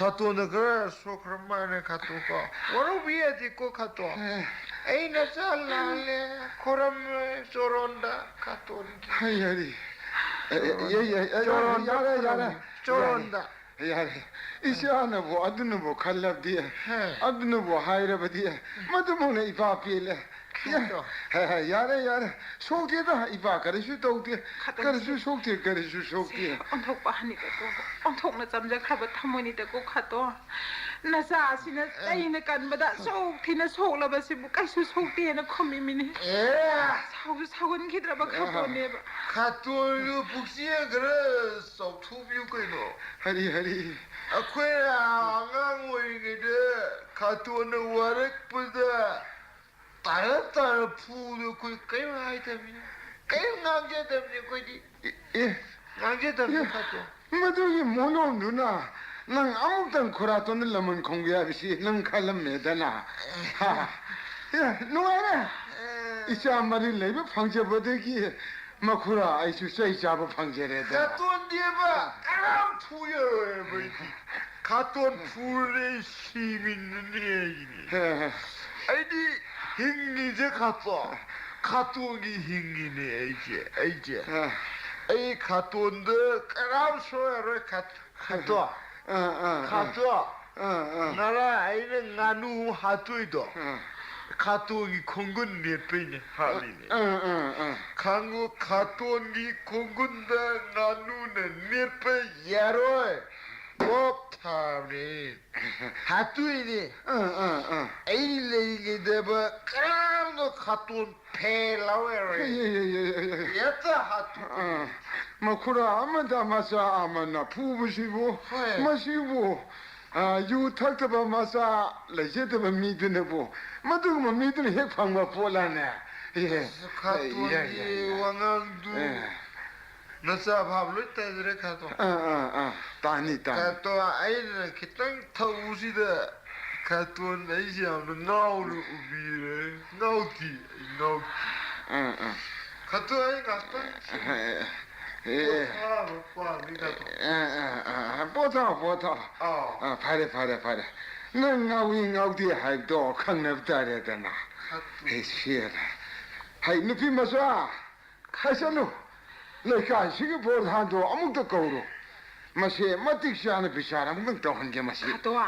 ꯈꯥꯇꯣꯟꯅ ꯈꯔ ꯁꯣꯛꯈ꯭ꯔ ꯃꯥꯜꯂꯦ, ꯈꯥꯇꯣꯟ ꯀꯣ꯫ ꯋꯥꯔꯧꯕꯤ ꯌꯥꯗꯦꯀꯣ, ꯈꯥꯇꯣꯟ꯫ ꯑꯦ꯫ ꯑꯩ ꯅꯆꯥ ꯂꯥꯜꯂꯦ, ꯈꯣꯔꯝꯃꯦ, ꯆꯣꯔꯣꯟꯗ, ꯈꯥꯇꯣꯟ꯫ ꯍꯩ, ꯍꯩ꯫ ꯑꯦ, ꯑꯦ, ꯑꯦ, ꯑꯦ, ꯑꯦ, ꯆꯣꯔꯣꯟꯗ ꯌꯥꯔꯦ, ꯌꯥꯔꯦ꯫ ꯈꯣꯔꯝꯃꯦ, ꯆꯣꯔꯣꯟꯗ꯫ ꯌꯥꯔꯦ꯫ ꯏꯆꯥꯅꯕꯨ ꯑꯗꯨꯅꯕꯨ ꯈꯜꯂꯕꯗꯤ, ꯍꯦ꯫ ꯑꯗꯨꯅꯕꯨ ꯍꯥꯏꯔꯕꯗꯤ, ꯃꯗꯨꯃꯛꯅ ꯏꯄꯥ ꯄꯦꯜꯂꯦ꯫ ꯈꯥꯇꯣꯟ꯫ ꯍꯦ, ꯍꯦ, ꯌꯥꯔꯦ, ꯌꯥꯔꯦ꯫ ꯁꯣꯛꯇꯦꯗ, ꯏꯄꯥ ꯀꯔꯤꯁꯨ ꯇꯧꯗꯦ꯫ ꯈꯥꯇꯣꯟ, ꯀꯔꯤꯁꯨ ꯁꯣꯛꯇꯦ, ꯀꯔꯤꯁꯨ ꯁꯣꯛꯇꯦ꯫ ꯑꯣꯟꯊꯣꯛꯄ ꯑꯍꯟꯅꯤꯗꯀꯣ, ꯑꯣꯟꯊꯣꯛꯅ ꯆꯝꯖꯈ꯭ꯔꯕ ꯊꯃꯣꯏꯅꯤꯗꯀꯣ, ꯈꯥꯇꯣꯟ꯫ ꯅꯆꯥ ꯑꯁꯤꯅ ꯆꯩꯅ ꯀꯟꯕꯗ ꯑꯁꯨꯛ ꯊꯤꯅ ꯁꯣꯛꯂꯕꯁꯤꯕꯨ ꯀꯩꯁꯨ ꯁꯣꯛꯇꯦꯅ ꯈꯨꯝꯃꯤꯃꯤꯅꯤ꯫ ꯑꯦ! ꯁꯥꯎꯁꯨ ꯁꯥꯎꯒꯟꯈꯤꯗ꯭ꯔꯕ ꯈꯥꯇꯣꯟꯅꯦꯕ꯫ ꯈꯥꯇꯣꯟꯗꯨ ꯄꯨꯛꯆꯦꯜ ꯈꯔ ꯆꯥꯎꯊꯣꯛꯄꯤꯌꯨ ꯀꯩꯅꯣ꯫ ꯍꯔꯤ, ꯍꯔꯤ꯫ ꯑꯩꯈꯣꯏꯅ ꯑꯉꯥꯡ ꯑꯣꯏꯔꯤꯉꯩꯗ ꯈꯥꯇꯣꯟꯅ ꯋꯥꯔꯛꯄꯗ ꯇꯥꯔ ꯇꯥꯔ ꯐꯨꯕꯗꯣ ꯑꯩꯈꯣꯏ ꯀꯔꯤꯝ ꯍꯥꯏꯗꯕꯅꯤ, ꯀꯔꯤꯝ ꯉꯥꯡꯖꯗꯕꯅꯤ ꯑꯩꯈꯣꯏꯗꯤ꯫ ꯑꯦ, ꯑꯦ꯫ ꯉꯥꯡꯖꯗꯕꯅꯤ ꯑꯦ, ꯈꯥꯇꯣꯟ꯫ ꯃꯗꯨꯒꯤ ꯃꯣꯂꯣꯝꯗꯨꯅ ꯅꯪ ꯑꯃꯨꯛꯇꯪ ꯈꯨꯔꯥꯇꯣꯟꯗ ꯂꯃꯟ ꯈꯨꯝꯒꯦ ꯍꯥꯏꯕꯁꯤ ꯅꯪ ꯈꯜꯂꯝꯃꯦꯗꯅ꯫ ꯍꯥ? ꯑꯦ, ꯅꯨꯡꯉꯥꯏꯔꯦ꯫ ꯑꯦ꯫ ꯏꯆꯥ ꯃꯔꯤ ꯂꯩꯕ ꯐꯪꯖꯕꯗꯒꯤ ꯃꯈꯨꯔꯥ ꯑꯩꯁꯨ ꯆꯩ ꯆꯥꯕ ꯐꯪꯖꯔꯦꯗꯅ꯫ ꯈꯥꯇꯣꯟꯗꯤꯕ ꯀꯅꯥꯝ ꯐꯨ ꯌꯥꯔꯣꯏꯕ ꯑꯩꯗꯤ꯫ ꯈꯥꯇꯣꯟ ꯐꯨꯔꯦ ꯁꯤꯃꯤꯟꯅꯅꯤ ꯑꯩꯗꯤ꯫ ꯍꯦ, ꯍꯦ꯫ ꯑꯩꯗꯤ ꯍꯤꯡꯉꯤꯁꯦ ꯈꯥꯇꯣꯟ, ꯈꯥꯇꯣꯟꯒꯤ ꯍꯤꯡꯉꯤꯅꯦ ꯑꯩꯁꯦ, ꯑꯩꯁꯦ꯫ ꯑ꯫ ꯑꯩ ꯈꯥꯇꯣꯟꯗ ꯀꯅꯥꯝ ꯁꯣꯏꯔꯔꯣꯏ, ꯈꯥ-, ꯈꯥꯇꯣꯟ꯫ ꯑ, ꯑ, ꯑ꯫ ꯈꯥꯇꯣꯟ꯫ ꯑ, ꯑ꯫ ꯉꯔꯥꯡ ꯑꯩꯅ ꯉꯥꯅꯨ ꯍꯥꯠꯇꯣꯏꯗꯣ, ꯑ꯫ ꯈꯥꯇꯣꯟꯒꯤ ꯈꯣꯡꯒꯨꯟ ꯅꯦꯠꯄꯩꯅꯦ ꯍꯥꯠꯂꯤꯅꯦ꯫ ꯑ, ꯑ, ꯑ꯫ ꯈꯥꯡꯉꯨ, ꯈꯥꯇꯣꯟꯒꯤ ꯈꯣꯡꯒꯨꯟꯗ ꯉꯥꯅꯨꯅ ꯅꯦꯠꯄ ꯌꯥꯔꯣꯏ꯫ ꯄꯣꯞ ꯊꯥꯕꯅꯦ꯫ ꯍꯥꯠꯇꯣꯏꯅꯦ꯫ ꯑ, ꯑ, ꯑ꯫ ꯑꯩ ꯂꯩꯔꯤꯉꯩꯗꯕ ꯀꯅꯥꯝꯅ ꯈꯥꯇꯣꯟ ꯐꯦ ꯂꯧꯔꯔꯣꯏ꯫ ꯑꯦ, ꯑꯦ, ꯑꯦ, ꯑꯦ, ꯑꯦ, ꯑꯦ꯫ ꯍꯦꯛꯇ ꯍꯥꯠꯇꯣꯛ-꯫ ꯑ, ꯃꯈꯨꯔꯥ ꯑꯃꯗ ꯃꯆꯥ ꯑꯃꯅ ꯐꯨꯕꯁꯤꯕꯨ, ꯍꯣꯏ꯫ ꯃꯁꯤꯕꯨ, ꯑ, ꯌꯨ ꯊꯛꯇꯕ ꯃꯆꯥ ꯂꯩꯖꯗꯕ ꯃꯤꯗꯨꯅꯕꯨ ꯃꯗꯨꯒꯨꯝꯕ ꯃꯤꯗꯨꯅ ꯍꯦꯛ ꯐꯪꯕ ꯄꯣꯠꯂꯅꯦ? ꯑꯦ, ꯑꯁ, ꯈꯥꯇꯣꯟꯒꯤ ꯌꯥꯏ, ꯌꯥꯏ, ꯌꯥꯏ꯫ ꯋꯥꯉꯥꯡꯗꯨ ꯑꯦ꯫ ꯅꯆꯥ ꯐꯥꯕ ꯂꯣꯏ ꯇꯥꯖꯔꯦ, ꯈꯥꯇꯣꯟ꯫ ꯑꯥ, ꯑꯥ, ꯑꯥ꯫ ꯇꯥꯅꯤ, ꯇꯥꯅꯤ꯫ ꯈꯥꯇꯣꯟ, ꯑꯩꯅ ꯈꯤꯇꯪ ꯊꯧꯕꯁꯤꯗ ꯈꯥꯇꯣꯟ ꯑꯩꯁꯦ ꯌꯥꯝꯅ ꯉꯥꯎꯅ ꯎꯕꯤꯔꯦ꯫ ꯉꯥꯎꯗꯤ, ꯑꯩ ꯉꯥꯎꯗꯤ꯫ ꯑꯥ, ꯑꯥ꯫ ꯈꯥꯇꯣꯟ, ꯑꯩ ꯉꯥꯛꯇꯪ ꯑꯥ, ꯑꯥ꯫ ꯑꯦ, ꯄꯣꯊꯥꯕ ꯄꯥꯝꯃꯤ ꯀꯥꯏꯅ꯫ ꯑꯦ, ꯑꯦ, ꯑꯦ, ꯄꯣꯊꯥꯎ, ꯄꯣꯊꯥꯎ꯫ ꯑꯥꯎ꯫ ꯑ, ꯐꯔꯦ, ꯐꯔꯦ, ꯐꯔꯦ꯫ ꯅꯪ ꯉꯥꯎꯏ ꯉꯥꯎꯗꯦ ꯍꯥꯏꯕꯗꯣ ꯈꯪꯅꯕ ꯇꯥꯔꯦꯗꯅ꯫ ꯈꯠꯇꯨ꯫ ꯑꯦ, ꯁꯦ꯫ ꯍꯩ, ꯅꯨꯄꯤ ꯃꯆꯥ, ꯈꯥꯏꯁꯅꯨ꯫ ꯂꯩꯀꯥꯏꯁꯤꯒꯤ ꯄ꯭ꯔꯙꯥꯟꯗꯣ ꯑꯃꯨꯛꯇ ꯀꯧꯔꯣ꯫ ꯃꯁꯦ ꯃꯇꯤꯛ ꯆꯥꯅ ꯕꯤꯆꯥꯔ ꯑꯃꯨꯛꯇꯪ ꯇꯧꯍꯟꯒꯦ ꯃꯁꯤ꯫ ꯈꯥꯇꯣ,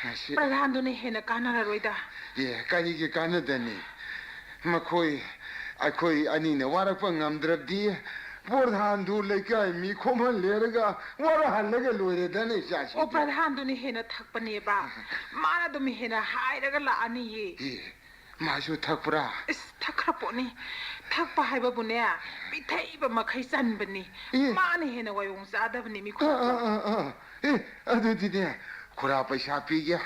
ꯃꯁꯤ ꯄ꯭ꯔꯙꯥꯟꯗꯨꯅ ꯍꯦꯟꯅ ꯀꯥꯟꯅꯔꯔꯣꯏꯗ꯫ ꯑꯦ, ꯀꯔꯤꯒꯤ ꯀꯥꯟꯅꯗꯅꯤ? ꯃꯈꯣꯏ, ꯑꯩꯈꯣꯏ ꯑꯅꯤꯅ ꯋꯥꯔꯛꯄ ꯉꯝꯗ꯭ꯔꯕꯗꯤ ꯄ꯭ꯔꯙꯥꯟꯗꯨ ꯂꯩꯀꯥꯏ ꯃꯤ ꯈꯣꯝꯍꯜꯂꯦꯔꯒ ꯋꯥꯔꯍꯜꯂꯒ ꯂꯣꯏꯔꯦꯗꯅ, ꯏꯆꯥꯁꯤꯡꯗꯤ꯫ ꯑꯣ, ꯄ꯭ꯔꯙꯥꯟꯗꯨꯅ ꯍꯦꯟꯅ ꯊꯛꯄꯅꯦꯕ꯫ ꯃꯥꯅ ꯑꯗꯨꯝ ꯍꯦꯟꯅ ꯍꯥꯏꯔꯒ ꯂꯥꯛꯑꯅꯤꯌꯦ꯫ ꯑꯦ, ꯃꯥꯁꯨ ꯊꯛꯄ꯭ꯔꯥ? ꯏꯁ, ꯊꯛꯈ꯭ꯔ ꯄꯣꯠꯅꯤ꯫ ꯊꯛꯄ ꯍꯥꯏꯕꯕꯨꯅꯦ, ꯄꯤꯊꯛꯏꯕ ꯃꯈꯩ ꯆꯟꯕꯅꯤ꯫ ꯑꯦ꯫ ꯃꯥꯅ ꯍꯦꯟꯅ ꯋꯥꯌꯣꯡ ꯆꯥꯗꯕꯅꯤ, ꯃꯤ ꯑꯥ, ꯈꯨꯗꯤꯡꯃꯛ꯫ ꯑꯥ, ꯑꯥ, ꯑꯥ꯫ ꯑꯦ, ꯑꯗꯨꯗꯤꯅꯦ, ꯈꯨꯔꯥ ꯄꯩꯁꯥ ꯄꯤꯒꯦ,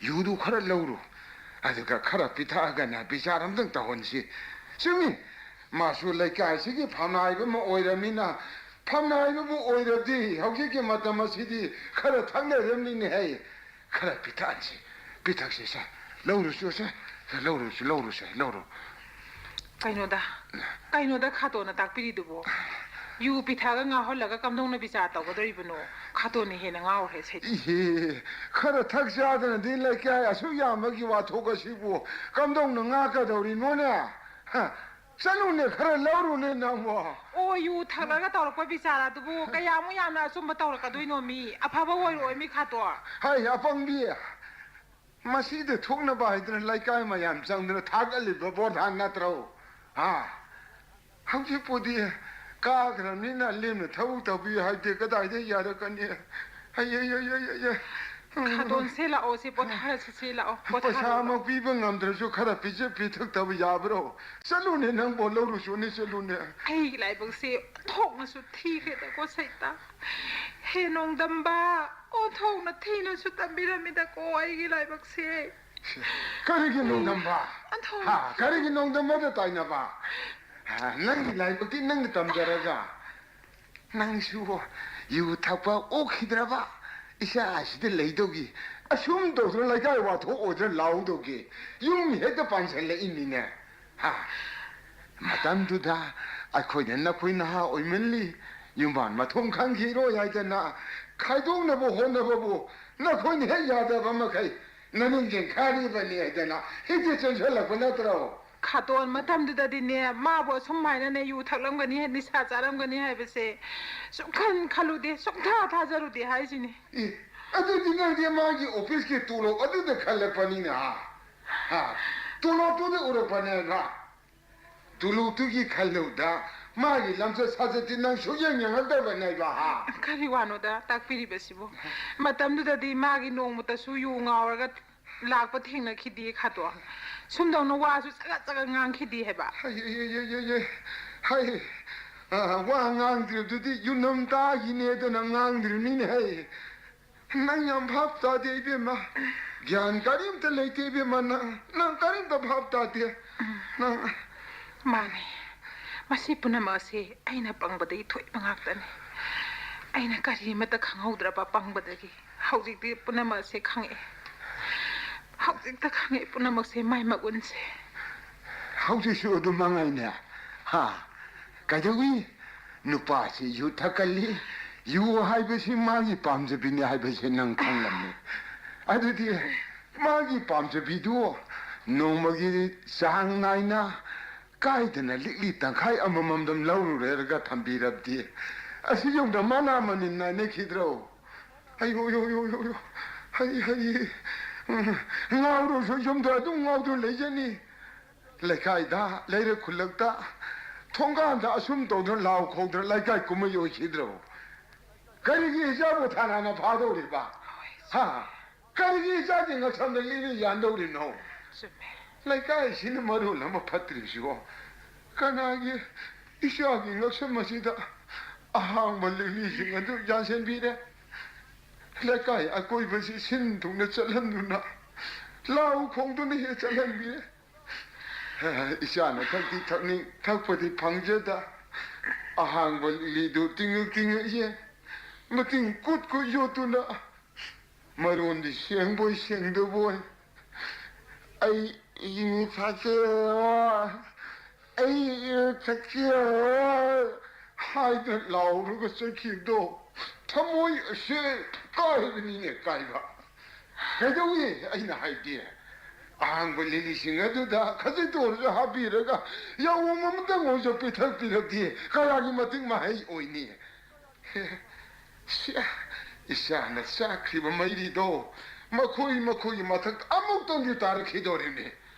ꯌꯨꯗꯨ ꯈꯔ ꯂꯧꯔꯨ꯫ ꯑꯗꯨꯒ ꯈꯔ ꯄꯤꯊꯛꯑꯒꯅꯦ, ꯕꯤꯆꯥꯔ ꯑꯝꯇꯪ ꯇꯧꯍꯟꯁꯤ꯫ ꯆꯨꯝꯃꯤ, ꯃꯥꯁꯨ ꯂꯩꯀꯥꯏꯁꯤꯒꯤ ꯐꯝꯅꯥꯏꯕ ꯑꯃ ꯑꯣꯏꯔꯃꯤꯅ, ꯐꯝꯅꯥꯏꯕꯕꯨ ꯑꯣꯏꯔꯗꯤ ꯍꯧꯖꯤꯛꯀꯤ ꯃꯇꯝ ꯑꯁꯤꯗꯤ ꯈꯔ ꯊꯛꯅꯔꯝꯅꯤꯅꯦ ꯍꯦ꯫ ꯈꯔ ꯄꯤꯊꯛꯍꯟꯁꯤ, ꯄꯤꯊꯛꯁꯤ꯫ ꯁꯦ, ꯂꯧꯔꯨꯆꯣ, ꯁꯦ, ꯁꯦ, ꯂꯧꯔꯨꯆꯣ, ꯂꯧꯔꯨꯁꯦ, ꯂꯧꯔꯨ꯫ ꯀꯩꯅꯣꯗ, ꯀꯩꯅꯣꯗ ꯈꯥꯇꯣꯟꯅ ꯇꯥꯛꯄꯤꯔꯤꯗꯨꯕꯣ? ꯌꯨ ꯄꯤꯊꯛꯑꯒ ꯉꯥꯎꯍꯜꯂꯒ ꯀꯝꯗꯧꯅ ꯕꯤꯆꯥꯔ ꯇꯧꯒꯗꯧꯔꯤꯕꯅꯣ? ꯈꯥꯇꯣꯟꯅ ꯍꯦꯟꯅ ꯉꯥꯎꯔꯦ ꯁꯩꯗ꯫ ꯏꯍꯦ, ꯈꯔ ꯊꯛ ꯆꯥꯗꯅꯗꯤ ꯂꯩꯀꯥꯏ ꯑꯁꯨꯛ ꯌꯥꯝꯕꯒꯤ ꯋꯥꯊꯣꯛ ꯑꯁꯤꯕꯨ ꯀꯝꯗꯧꯅ ꯉꯥꯛꯀꯗꯧꯔꯤꯅꯣꯅꯦ? ꯍ, ꯆꯠꯂꯨꯅꯦ, ꯈꯔ ꯂꯧꯔꯨꯅꯦ ꯅꯪꯕꯣ꯫ ꯑꯣ, ꯌꯨ ꯊꯛꯂꯒ ꯇꯧꯔꯛꯄ ꯕꯤꯆꯥꯔ ꯑꯗꯨꯕꯨ ꯀꯌꯥꯃꯨꯛ ꯌꯥꯝꯅ ꯑꯆꯨꯝꯕ ꯇꯧꯔꯛꯀꯗꯣꯏꯅꯣ ꯃꯤ? ꯑꯐꯕ ꯑꯣꯏꯔꯣꯏ ꯃꯤ ꯈꯥꯇꯣ꯫ ꯍꯥꯏ, ꯑꯄꯪꯕꯤ, ꯃꯁꯤꯗ ꯊꯣꯛꯅꯕ ꯍꯥꯏꯗꯅ ꯂꯩꯀꯥꯏ ꯃꯌꯥꯝ ꯆꯪꯗꯅ ꯊꯥꯒꯠꯂꯤꯕ ꯄ꯭ꯔꯙꯥꯟ ꯅꯠꯇ꯭ꯔꯣ? ꯍꯥ? ꯍꯧꯖꯤꯛꯄꯨꯗꯤ ꯀꯥꯈ꯭ꯔꯕꯅꯤꯅ ꯂꯦꯝꯅ ꯊꯕꯛ ꯇꯧꯕꯤꯌꯨ ꯍꯥꯏꯕꯗꯤ ꯀꯗꯥꯏꯗ ꯌꯥꯔꯛꯀꯅꯤ? ꯑꯩ, ꯑꯩ, ꯑꯩ, ꯑꯩ, ꯑꯩ, ꯑꯩ꯫ ꯈꯥꯗꯣꯟ, ꯁꯦ ꯂꯥꯛꯑꯣ, ꯁꯦ ꯄꯣꯊꯥꯔꯁꯤ, ꯁꯦ ꯂꯥꯛꯑꯣ, ꯄꯣꯊꯥꯔꯁꯤ ꯄꯩꯁꯥ ꯂꯥꯛꯑꯣ꯫ ꯑꯃ ꯄꯤꯕ ꯉꯝꯗ꯭ꯔꯁꯨ ꯈꯔ ꯄꯤꯖ ꯄꯤꯊꯛꯇꯕ ꯌꯥꯕ꯭ꯔꯣ? ꯆꯠꯂꯨꯅꯦ ꯅꯪꯕꯣ, ꯂꯧꯔꯨ ꯆꯣꯅꯦ, ꯆꯠꯂꯨꯅꯦ꯫ ꯑꯩꯒꯤ ꯂꯥꯏꯕꯛꯁꯦ ꯑꯣꯟꯊꯣꯛꯅꯁꯨ ꯊꯤꯈ꯭ꯔꯦꯗꯀꯣ ꯁꯩꯇ꯫ ꯍꯦ ꯅꯣꯡꯗꯝꯕ, ꯑꯣꯟꯊꯣꯛꯅ ꯊꯤꯅꯁꯨ ꯇꯝꯕꯤꯔꯝꯃꯤꯗꯀꯣ ꯑꯩꯒꯤ ꯂꯥꯏꯕꯛꯁꯦ꯫ ꯀꯔꯤꯒꯤ ꯅꯣꯡꯗꯝꯕ? ꯑꯣꯟꯊꯣꯛꯅ ꯍꯥ, ꯀꯔꯤꯒꯤ ꯅꯣꯡꯗꯝꯕꯗ ꯇꯥꯏꯅꯕ? ꯍꯥ, ꯅꯪꯒꯤ ꯂꯥꯏꯕꯛꯇꯤ ꯅꯪꯅ ꯇꯝꯖꯔꯒ꯫ ꯅꯪꯁꯨ ꯌꯨ ꯊꯛꯄ ꯑꯣꯛꯈꯤꯗ꯭ꯔꯕ ꯏꯆꯥ ꯑꯁꯤꯗ ꯂꯩꯗꯧꯒꯤ? ꯑꯁꯨꯝ ꯇꯧꯗꯅ ꯂꯩꯀꯥꯏ ꯋꯥꯊꯣꯛ ꯑꯣꯏꯗꯅ ꯂꯥꯎꯗꯧꯒꯤ? ꯌꯨꯝ ꯍꯦꯛꯇ ꯄꯥꯟꯁꯤꯜꯂꯛꯏꯅꯤꯅꯦ꯫ ꯍꯥ? ꯃꯇꯝꯗꯨꯗ ꯑꯩꯈꯣꯏꯅ ꯅꯈꯣꯏ ꯅꯍꯥ ꯑꯣꯏꯃꯜꯂꯤ, ꯌꯨꯝꯕꯥꯟ ꯃꯊꯣꯡ ꯈꯪꯈꯤꯔꯣꯏ ꯍꯥꯏꯗꯅ ꯈꯥꯏꯗꯣꯛꯅꯕ ꯍꯣꯠꯅꯕꯕꯨ ꯅꯈꯣꯏꯅ ꯍꯦꯛ ꯌꯥꯗꯕ ꯃꯈꯩ ꯅꯅꯤꯡ ꯆꯦꯟꯈꯥꯏꯔꯤꯕꯅꯤ ꯍꯥꯏꯗꯅ ꯍꯦꯛꯇ ꯆꯦꯟꯁꯤꯜꯂꯛꯄ ꯅꯠꯇ꯭ꯔꯣ? ꯈꯥꯇꯣꯟ, ꯃꯇꯝꯗꯨꯗꯗꯤꯅꯦ, ꯃꯥꯕꯨ ꯑꯁꯨꯝ ꯍꯥꯏꯅꯅꯦ ꯌꯨ ꯊꯛꯂꯝꯒꯅꯤ, ꯅꯤꯁꯥ ꯆꯥꯔꯝꯒꯅꯤ ꯍꯥꯏꯕꯁꯦ ꯁꯨꯡꯈꯟ ꯈꯜꯂꯨꯗꯦ, ꯁꯨꯡꯊꯥ ꯊꯥꯖꯔꯨꯗꯦ ꯍꯥꯏꯁꯤꯅꯤ꯫ ꯑꯦ, ꯑꯗꯨꯗꯤ ꯅꯪꯗꯤ ꯃꯥꯒꯤ ꯑꯣꯐꯤꯁꯀꯤ ꯇꯣꯂꯣꯞ ꯑꯗꯨꯗ ꯈꯜꯂꯛꯄꯅꯤꯅ, ꯍꯥ? ꯍꯥ? ꯇꯣꯂꯣꯞꯇꯨꯗ ꯎꯔꯛꯄꯅꯦꯕ꯫ ꯇꯣꯂꯣꯞꯇꯨꯒꯤ ꯈꯜꯂꯨꯗ ꯃꯥꯒꯤ ꯂꯝꯆꯠ ꯁꯥꯖꯠꯇꯤ ꯅꯪ ꯁꯨꯛꯌꯦꯡ ꯌꯦꯡꯉꯛꯇꯕꯅꯦꯕ, ꯍꯥ? ꯀꯔꯤ ꯋꯥꯅꯣꯗ ꯇꯥꯛꯄꯤꯔꯤꯕꯁꯤꯕꯨ? ꯃꯇꯝꯗꯨꯗꯗꯤ ꯃꯥꯒꯤ ꯅꯣꯡꯃꯇꯁꯨ ꯌꯨ ꯉꯥꯎꯔꯒ ꯂꯥꯛꯄ ꯊꯦꯡꯅꯈꯤꯗꯦ ꯈꯥꯇꯣꯟ꯫ ꯁꯨꯝꯗꯧꯅ ꯋꯥꯁꯨ ꯆꯒꯠ ꯆꯒꯠ ꯉꯥꯡꯈꯤꯗꯦ ꯍꯥꯏꯕ꯫ ꯍꯩ, ꯍꯩ, ꯍꯩ, ꯍꯩ, ꯍꯩ, ꯍꯩ꯫ ꯑ, ꯋꯥ ꯉꯥꯡꯗ꯭ꯔꯤꯕꯗꯨꯗꯤ ꯌꯨꯅꯝ ꯇꯥꯈꯤꯅꯦꯗꯅ ꯉꯥꯡꯗ꯭ꯔꯤꯕꯅꯤꯅꯦ, ꯍꯩ꯫ ꯅꯪ ꯌꯥꯝ ꯚꯥꯞ ꯇꯥꯗꯦ, ꯏꯕꯦꯝꯃ꯫ ꯒ꯭ꯌꯥꯟ ꯀꯔꯤꯝꯇ ꯂꯩꯇꯦ, ꯏꯕꯦꯝꯃ, ꯅꯪ, ꯅꯪ ꯀꯔꯤꯝꯇ ꯚꯥꯞ ꯇꯥꯗꯦ꯫ ꯅꯪ ꯃꯥꯅꯤ꯫ ꯃꯁꯤ ꯄꯨꯝꯅꯃꯛ ꯑꯁꯤ ꯑꯩꯅ ꯄꯪꯕꯗꯒꯤ ꯊꯣꯛꯏꯕ ꯉꯥꯛꯇꯅꯤ꯫ ꯑꯩꯅ ꯀꯔꯤꯃꯠꯇ ꯈꯪꯍꯧꯗ꯭ꯔꯕ ꯄꯪꯕꯗꯒꯤ꯫ ꯍꯧꯖꯤꯛꯇꯤ ꯄꯨꯝꯅꯃꯛ ꯑꯁꯤ ꯈꯪꯉꯛꯑꯦ꯫ ꯍꯧꯖꯤꯛꯇ ꯈꯪꯉꯛꯑꯦ ꯄꯨꯝꯅꯃꯛꯁꯦ, ꯃꯥꯏ ꯃꯒꯨꯟꯁꯦ꯫ ꯍꯧꯖꯤꯛꯁꯨ ꯑꯗꯨꯝ ꯃꯉꯥꯏꯅꯦ꯫ ꯍꯥ? ꯀꯩꯗꯧꯏ? ꯅꯨꯄꯥꯁꯤ ꯌꯨ ꯊꯛꯀꯜꯂꯤ꯫ ꯌꯨ ꯍꯥꯏꯕꯁꯤ ꯃꯥꯒꯤ ꯄꯥꯝꯖꯕꯤꯅꯤ ꯍꯥꯏꯕꯁꯤ ꯅꯪ ꯈꯪꯂꯝꯃꯤ꯫ ꯑꯗꯨꯗꯤ ꯃꯥꯒꯤ ꯄꯥꯝꯖꯕꯤꯗꯨ ꯅꯣꯡꯃꯒꯤ ꯆꯥꯡ ꯅꯥꯏꯅ ꯀꯥꯏꯗꯅ ꯂꯤꯛꯂꯤ ꯇꯪꯈꯥꯏ ꯑꯃꯃꯝꯗꯪ ꯂꯧꯔꯨꯔꯦꯔꯒ ꯊꯝꯕꯤꯔꯕꯗꯤ ꯑꯁꯤ ꯌꯧꯅ ꯃꯅꯥ ꯃꯅꯤꯟ ꯅꯥꯏꯅꯈꯤꯗ꯭ꯔꯣ? ꯑꯌꯣ, ꯌꯣ, ꯌꯣ, ꯌꯣ, ꯌꯣ꯫ ꯍꯩ, ꯍꯩ꯫ ꯎꯝ, ꯉꯥꯎꯔꯁꯨ ꯌꯨꯝꯗ ꯑꯗꯨꯝ ꯉꯥꯎꯗꯨꯅ ꯂꯩꯖꯅꯤ꯫ ꯂꯩꯀꯥꯏꯗ, ꯂꯩꯔꯛ ꯈꯨꯜꯂꯛꯇ, ꯊꯣꯡꯒꯥꯟꯗ ꯑꯁꯨꯝ ꯇꯧꯗꯅ ꯂꯥꯎ ꯈꯣꯡꯗꯅ ꯂꯩꯀꯥꯏ ꯀꯨꯝꯍꯩ ꯑꯣꯏꯈꯤꯗ꯭ꯔꯣ? ꯀꯔꯤꯒꯤ ꯏꯆꯥꯕꯨ ꯊꯥꯅꯥꯅ ꯐꯥꯗꯧꯔꯤꯕ? ꯍꯥ? ꯀꯔꯤꯒꯤ ꯏꯆꯥꯒꯤ ꯉꯛꯁꯝꯗ ꯂꯤꯛꯂꯤ ꯌꯥꯟꯗꯧꯔꯤꯅꯣ? ꯆꯨꯝꯃꯦ꯫ ꯂꯩꯀꯥꯏꯁꯤꯅ ꯃꯔꯣꯜ ꯑꯃ ꯐꯠꯇ꯭ꯔꯤꯕꯁꯤꯕꯣ꯫ ꯀꯅꯥꯒꯤ ꯏꯆꯥꯒꯤ ꯉꯛꯁꯝ ꯑꯁꯤꯗ ꯑꯍꯥꯡꯕ ꯂꯤꯛꯂꯤꯁꯤꯡ ꯑꯗꯨ ꯌꯥꯟꯁꯤꯟꯕꯤꯔꯦ? ꯂꯩꯀꯥꯏ ꯑꯀꯣꯏꯕꯁꯤ ꯁꯤꯟ ꯊꯨꯡꯅ ꯆꯠꯍꯟꯗꯨꯅ, ꯂꯥꯎ ꯈꯣꯡꯗꯨꯅ ꯍꯦꯛ ꯆꯠꯍꯟꯕꯤꯔꯦ꯫ ꯏꯆꯥꯅ ꯊꯛꯇꯤ ꯊꯛꯅꯤꯡ, ꯊꯛꯄꯗꯤ ꯐꯪꯖꯗ, ꯑꯍꯥꯡꯕ ꯂꯤꯛꯂꯤꯗꯨ ꯇꯤꯡꯉꯛ ꯇꯤꯡꯉꯛ ꯌꯦꯡ, ꯃꯇꯤꯡ ꯀꯨꯠ ꯀꯨꯠ ꯌꯣꯠꯇꯨꯅ, ꯃꯔꯣꯟꯗꯤ ꯁꯦꯡꯕꯣꯏ ꯁꯦꯡꯗꯕꯣꯏ, "ꯑꯩ ꯌꯨ ꯊꯛꯀꯦ, ꯑꯩ ꯌꯨ ꯊꯛꯀꯦ"꯫ ꯍꯥꯏꯗꯅ ꯂꯥꯎꯔꯒ ꯆꯠꯈꯤꯕꯗꯣ ꯊꯃꯣꯏ ꯑꯁꯦ ꯀꯥꯏꯕꯅꯤꯅꯦ, ꯀꯥꯏꯕ꯫ ꯀꯩꯗꯧꯏ ꯑꯩꯅ ꯍꯥꯏꯗꯤ? ꯑꯍꯥꯡꯕ ꯂꯤꯂꯤꯁꯤꯡ ꯑꯗꯨꯗ ꯈꯖꯤꯛꯇ ꯑꯣꯏꯔꯁꯨ ꯍꯥꯞꯄꯤꯔꯒ ꯌꯥꯑꯣꯡ ꯑꯃꯇꯪ ꯑꯣꯏꯔꯁꯨ ꯄꯤꯊꯛꯄꯤꯔꯗꯤ ꯀꯌꯥꯒꯤ ꯃꯇꯤꯛ ꯃꯍꯩ ꯑꯣꯏꯅꯤ? ꯁꯤ, ꯏꯆꯥꯅ ꯆꯥꯈ꯭ꯔꯤꯕ ꯃꯩꯔꯤꯗꯣ ꯃꯈꯣꯏ ꯃꯈꯣꯏꯒꯤ ꯃꯊꯛꯇ ꯑꯃꯨꯛꯇꯪꯗꯤ ꯇꯥꯔꯛꯈꯤꯗꯣꯔꯤꯕꯅꯤ꯫